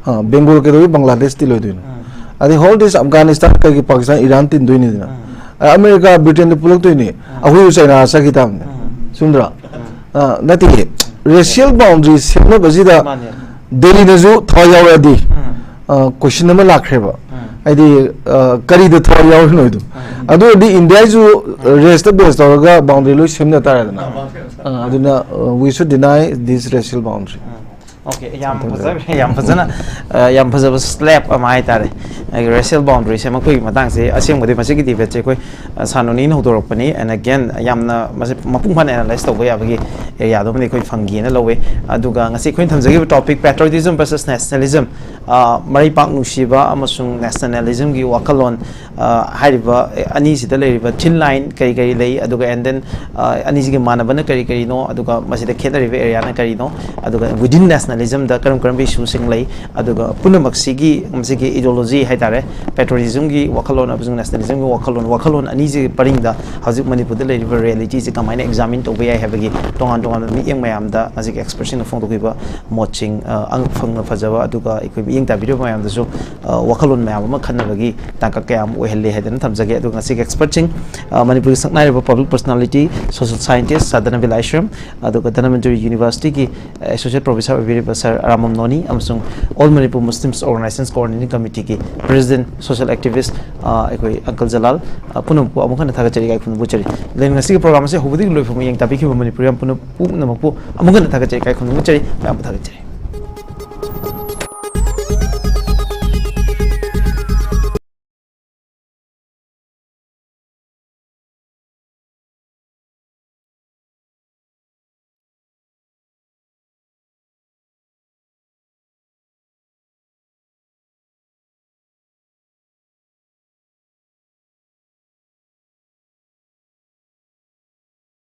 ꯑ, ꯕꯦꯡꯒꯣꯜ ꯀꯩꯗꯧꯕꯩ ꯕꯪꯒ꯭ꯂꯥꯗꯦꯁ ꯇꯤꯜꯂꯣꯏꯗꯣꯏꯅꯣ? ꯎꯝ꯫ ꯑꯗꯩ ꯍꯣꯜ ꯗꯤꯁ ꯑꯐꯒꯥꯅꯤꯁꯇꯥꯟ ꯀꯩꯒꯤ ꯄꯥꯀꯤꯁꯇꯥꯟ ꯏꯔꯥꯟ ꯇꯤꯟꯗꯣꯏꯅꯤꯗꯅ? ꯎꯝ꯫ ꯑ, ꯑꯃꯦꯔꯤꯀꯥ ꯕ꯭ꯔꯤꯇꯦꯟꯗ ꯄꯨꯜꯂꯛꯇꯣꯏꯅꯤ꯫ ꯎꯝ꯫ ꯑꯩꯈꯣꯏꯁꯨ ꯆꯩꯅꯥ ꯆꯠꯈꯤ ꯇꯥꯕꯅꯦ꯫ ꯎꯝ꯫ ꯆꯨꯝꯗ꯭ꯔꯥ? ꯎꯝ꯫ ꯑ, ꯅꯠꯇꯦ, ꯔꯦꯁꯤꯌꯦꯜ ꯕꯥꯎꯟꯗ꯭ꯔꯤ ꯁꯦꯝꯅꯕꯁꯤꯗ ꯃꯥꯅꯦ꯫ ꯗꯦꯜꯂꯤꯅꯁꯨ ꯊꯋꯥꯏ ꯌꯥꯎꯔꯛꯑꯗꯤ, ꯎꯝ꯫ ꯑ, ꯀꯣꯏꯁꯟ ꯑꯃ ꯂꯥꯛꯈ꯭ꯔꯦꯕ꯫ ꯎꯝ꯫ ꯍꯥꯏꯗꯤ, ꯑ, ꯀꯔꯤꯗ ꯊꯋꯥꯏ ꯌꯥꯎꯔꯤꯅꯣ ꯍꯥꯏꯗꯣ꯫ ꯎꯝ꯫ ꯑꯗꯨ ꯑꯣꯏꯔꯗꯤ ꯏꯟꯗꯤꯌꯥꯁꯨ ꯔꯦꯁꯇ ꯕꯦꯁ ꯇꯧꯔꯒ ꯕꯥꯎꯟꯗ꯭ꯔꯤ ꯂꯣꯏ ꯁꯦꯝꯅ ꯇꯥꯔꯦꯗꯅ꯫ ꯎꯝ꯫ ꯑ, ꯑꯗꯨꯅ, ꯑ, we should deny this racial boundary. Um. Okay, ꯌꯥꯝ ꯐꯖꯈ꯭ꯔꯦ, ꯌꯥꯝ ꯐꯖꯅ, ꯑ, ꯌꯥꯝ ꯐꯖꯕ ꯁ꯭ꯂꯦꯞ ꯑꯃ ꯍꯥꯏꯇꯥꯔꯦ꯫ ꯑꯩꯒꯤ ꯔꯦꯁꯤꯌꯦꯜ ꯕꯥꯎꯟꯗ꯭ꯔꯤ ꯁꯦꯝꯃꯛꯄꯒꯤ ꯃꯇꯥꯡꯁꯦ, ꯑꯁꯦꯡꯕꯗꯤ ꯃꯁꯤꯒꯤ ꯗꯤꯕꯦꯠꯁꯦ ꯑꯩꯈꯣꯏ, ꯑ, ꯁꯥꯟꯅꯅꯤꯅ ꯍꯧꯗꯣꯔꯛꯄꯅꯤ꯫ And again, ꯌꯥꯝꯅ ꯃꯁꯤ ꯃꯄꯨꯡ ꯐꯥꯅ ꯑꯦꯅꯥꯂꯥꯏꯁ ꯇꯧꯕ ꯌꯥꯕꯒꯤ ꯑꯦꯔꯤꯌꯥꯗꯨꯃꯗꯤ ꯑꯩꯈꯣꯏ ꯐꯪꯒꯦꯅ ꯂꯧꯋꯦ꯫ ꯑꯗꯨꯒ ꯉꯁꯤ ꯑꯩꯈꯣꯏꯅ ꯊꯝꯖꯈꯤꯕ ꯇꯣꯄꯤꯛ, patriotism versus nationalism, ꯑ, ꯃꯔꯩꯄꯥꯛ ꯅꯨꯡꯁꯤꯕ ꯑꯃꯁꯨꯡ ꯅꯦꯁꯅꯦꯂꯤꯖꯝꯒꯤ ꯋꯥꯈꯜꯂꯣꯟ, ꯑ, ꯍꯥꯏꯔꯤꯕ ꯑꯅꯤꯁꯤꯗ ꯂꯩꯔꯤꯕ thin line ꯀꯔꯤ ꯀꯔꯤ ꯂꯩ, ꯑꯗꯨꯒ and then, ꯑ, ꯑꯅꯤꯁꯤꯒꯤ ꯃꯥꯟꯅꯕꯅ ꯀꯔꯤ ꯀꯔꯤꯅꯣ, ꯑꯗꯨꯒ ꯃꯁꯤꯗ ꯈꯦꯠꯅꯔꯤꯕ ꯑꯦꯔꯤꯌꯥꯅ ꯀꯔꯤꯅꯣ, ꯑꯗꯨꯒ within nationalismꯗ ꯀꯔꯝ ꯀꯔꯝꯕ ꯏꯁꯨꯁꯤꯡ ꯂꯩ, ꯑꯗꯨꯒ ꯄꯨꯝꯅꯃꯛꯁꯤꯒꯤ, ꯃꯁꯤꯒꯤ ideology ꯍꯥꯏꯇꯥꯔꯦ, patriotismꯒꯤ ꯋꯥꯈꯜꯂꯣꯟ ꯑꯃꯁꯨꯡ nationalismꯒꯤ ꯋꯥꯈꯜꯂꯣꯟ, ꯋꯥꯈꯜꯂꯣꯟ ꯑꯅꯤꯁꯤꯒꯤ ꯄꯔꯤꯡꯗ ꯍꯧꯖꯤꯛ ꯃꯅꯤꯄꯨꯔꯗ ꯂꯩꯔꯤꯕ ꯔꯤꯌꯦꯂꯤꯇꯤꯁꯤ ꯀꯃꯥꯏꯅ ꯑꯦꯛꯖꯥꯃꯤꯟ ꯇꯧꯕ ꯌꯥꯏ ꯍꯥꯏꯕꯒꯤ ꯇꯣꯉꯥꯟ ꯇꯣꯉꯥꯟꯕ ꯃꯤꯠꯌꯦꯡ ꯃꯌꯥꯝꯗ ꯉꯁꯤꯒꯤ ꯑꯦꯛꯁꯄꯔꯠꯁꯤꯡꯅ ꯐꯣꯡꯗꯣꯛꯈꯤꯕ ꯃꯣꯠꯁꯤꯡ, ꯑ, ꯑꯪ-, ꯐꯪꯅ ꯐꯖꯕ, ꯑꯗꯨꯒ ꯑꯩꯈꯣꯏ ꯃꯤꯠꯌꯦꯡ ꯇꯥꯕꯤꯔꯤꯕ ꯃꯌꯥꯝꯗꯁꯨ, ꯑ, ꯋꯥꯈꯜꯂꯣꯟ ꯃꯌꯥꯝ ꯑꯃ ꯈꯟꯅꯕꯒꯤ ꯇꯥꯡꯀꯛ ꯀꯌꯥ ꯑꯃ ꯑꯣꯏꯍꯜꯂꯦ ꯍꯥꯏꯗꯅ ꯊꯝꯖꯒꯦ꯫ ꯑꯗꯨꯒ ꯉꯁꯤꯒꯤ ꯑꯦꯛꯁꯄꯔꯠꯁꯤꯡ, ꯑ, ꯃꯅꯤꯄꯨꯔꯒꯤ ꯁꯛꯅꯥꯏꯔꯕ public personality, social scientist ꯁꯥꯔ ꯙꯅꯕꯤꯔ ꯂꯥꯏꯁ꯭ꯔꯝ, ꯑꯗꯨꯒ ꯙꯅꯃꯟꯖꯨꯔꯤ ꯌꯨꯅꯤꯚꯔꯁꯤꯇꯤꯒꯤ, ꯑ, associate professor ꯑꯣꯏꯕꯤꯔꯤꯕ ꯁꯥꯔ ꯔꯥꯃꯝ ꯅꯣꯅꯤ, ꯑꯃꯁꯨꯡ All Manipur Muslims Organizations Coordinating Committeeꯒꯤ president, social activist, ꯑ, ꯑꯩꯈꯣꯏ ꯑꯪꯀꯜ ꯖꯂꯥꯜ, ꯑ, ꯄꯨꯝꯅꯃꯛꯄꯨ ꯑꯃꯨꯛ ꯍꯟꯅ ꯊꯥꯒꯠꯆꯔꯤ, ꯏꯀꯥꯏ ꯈꯨꯝꯅꯕ ꯎꯠꯆꯔꯤ꯫ ꯑꯗꯨꯅ ꯉꯁꯤꯒꯤ ꯄ꯭ꯔꯣꯒ꯭ꯔꯥꯝ ꯑꯁꯤ ꯍꯧꯕꯗꯒꯤ ꯂꯣꯏꯐꯥꯎ ꯃꯤꯠꯌꯦꯡ ꯇꯥꯕꯤꯈꯤꯕ ꯃꯅꯤꯄꯨꯔꯤ ꯄꯨꯝꯅꯃꯛꯄꯨ ꯑꯃꯨꯛ ꯍꯟꯅ ꯊꯥꯒꯠꯆꯔꯤ, ꯏꯀꯥꯏ ꯈꯨꯝꯅꯕ ꯎꯠꯆꯔꯤ, ꯃꯌꯥꯝꯕꯨ ꯊꯥꯒꯠꯆꯔꯤ꯫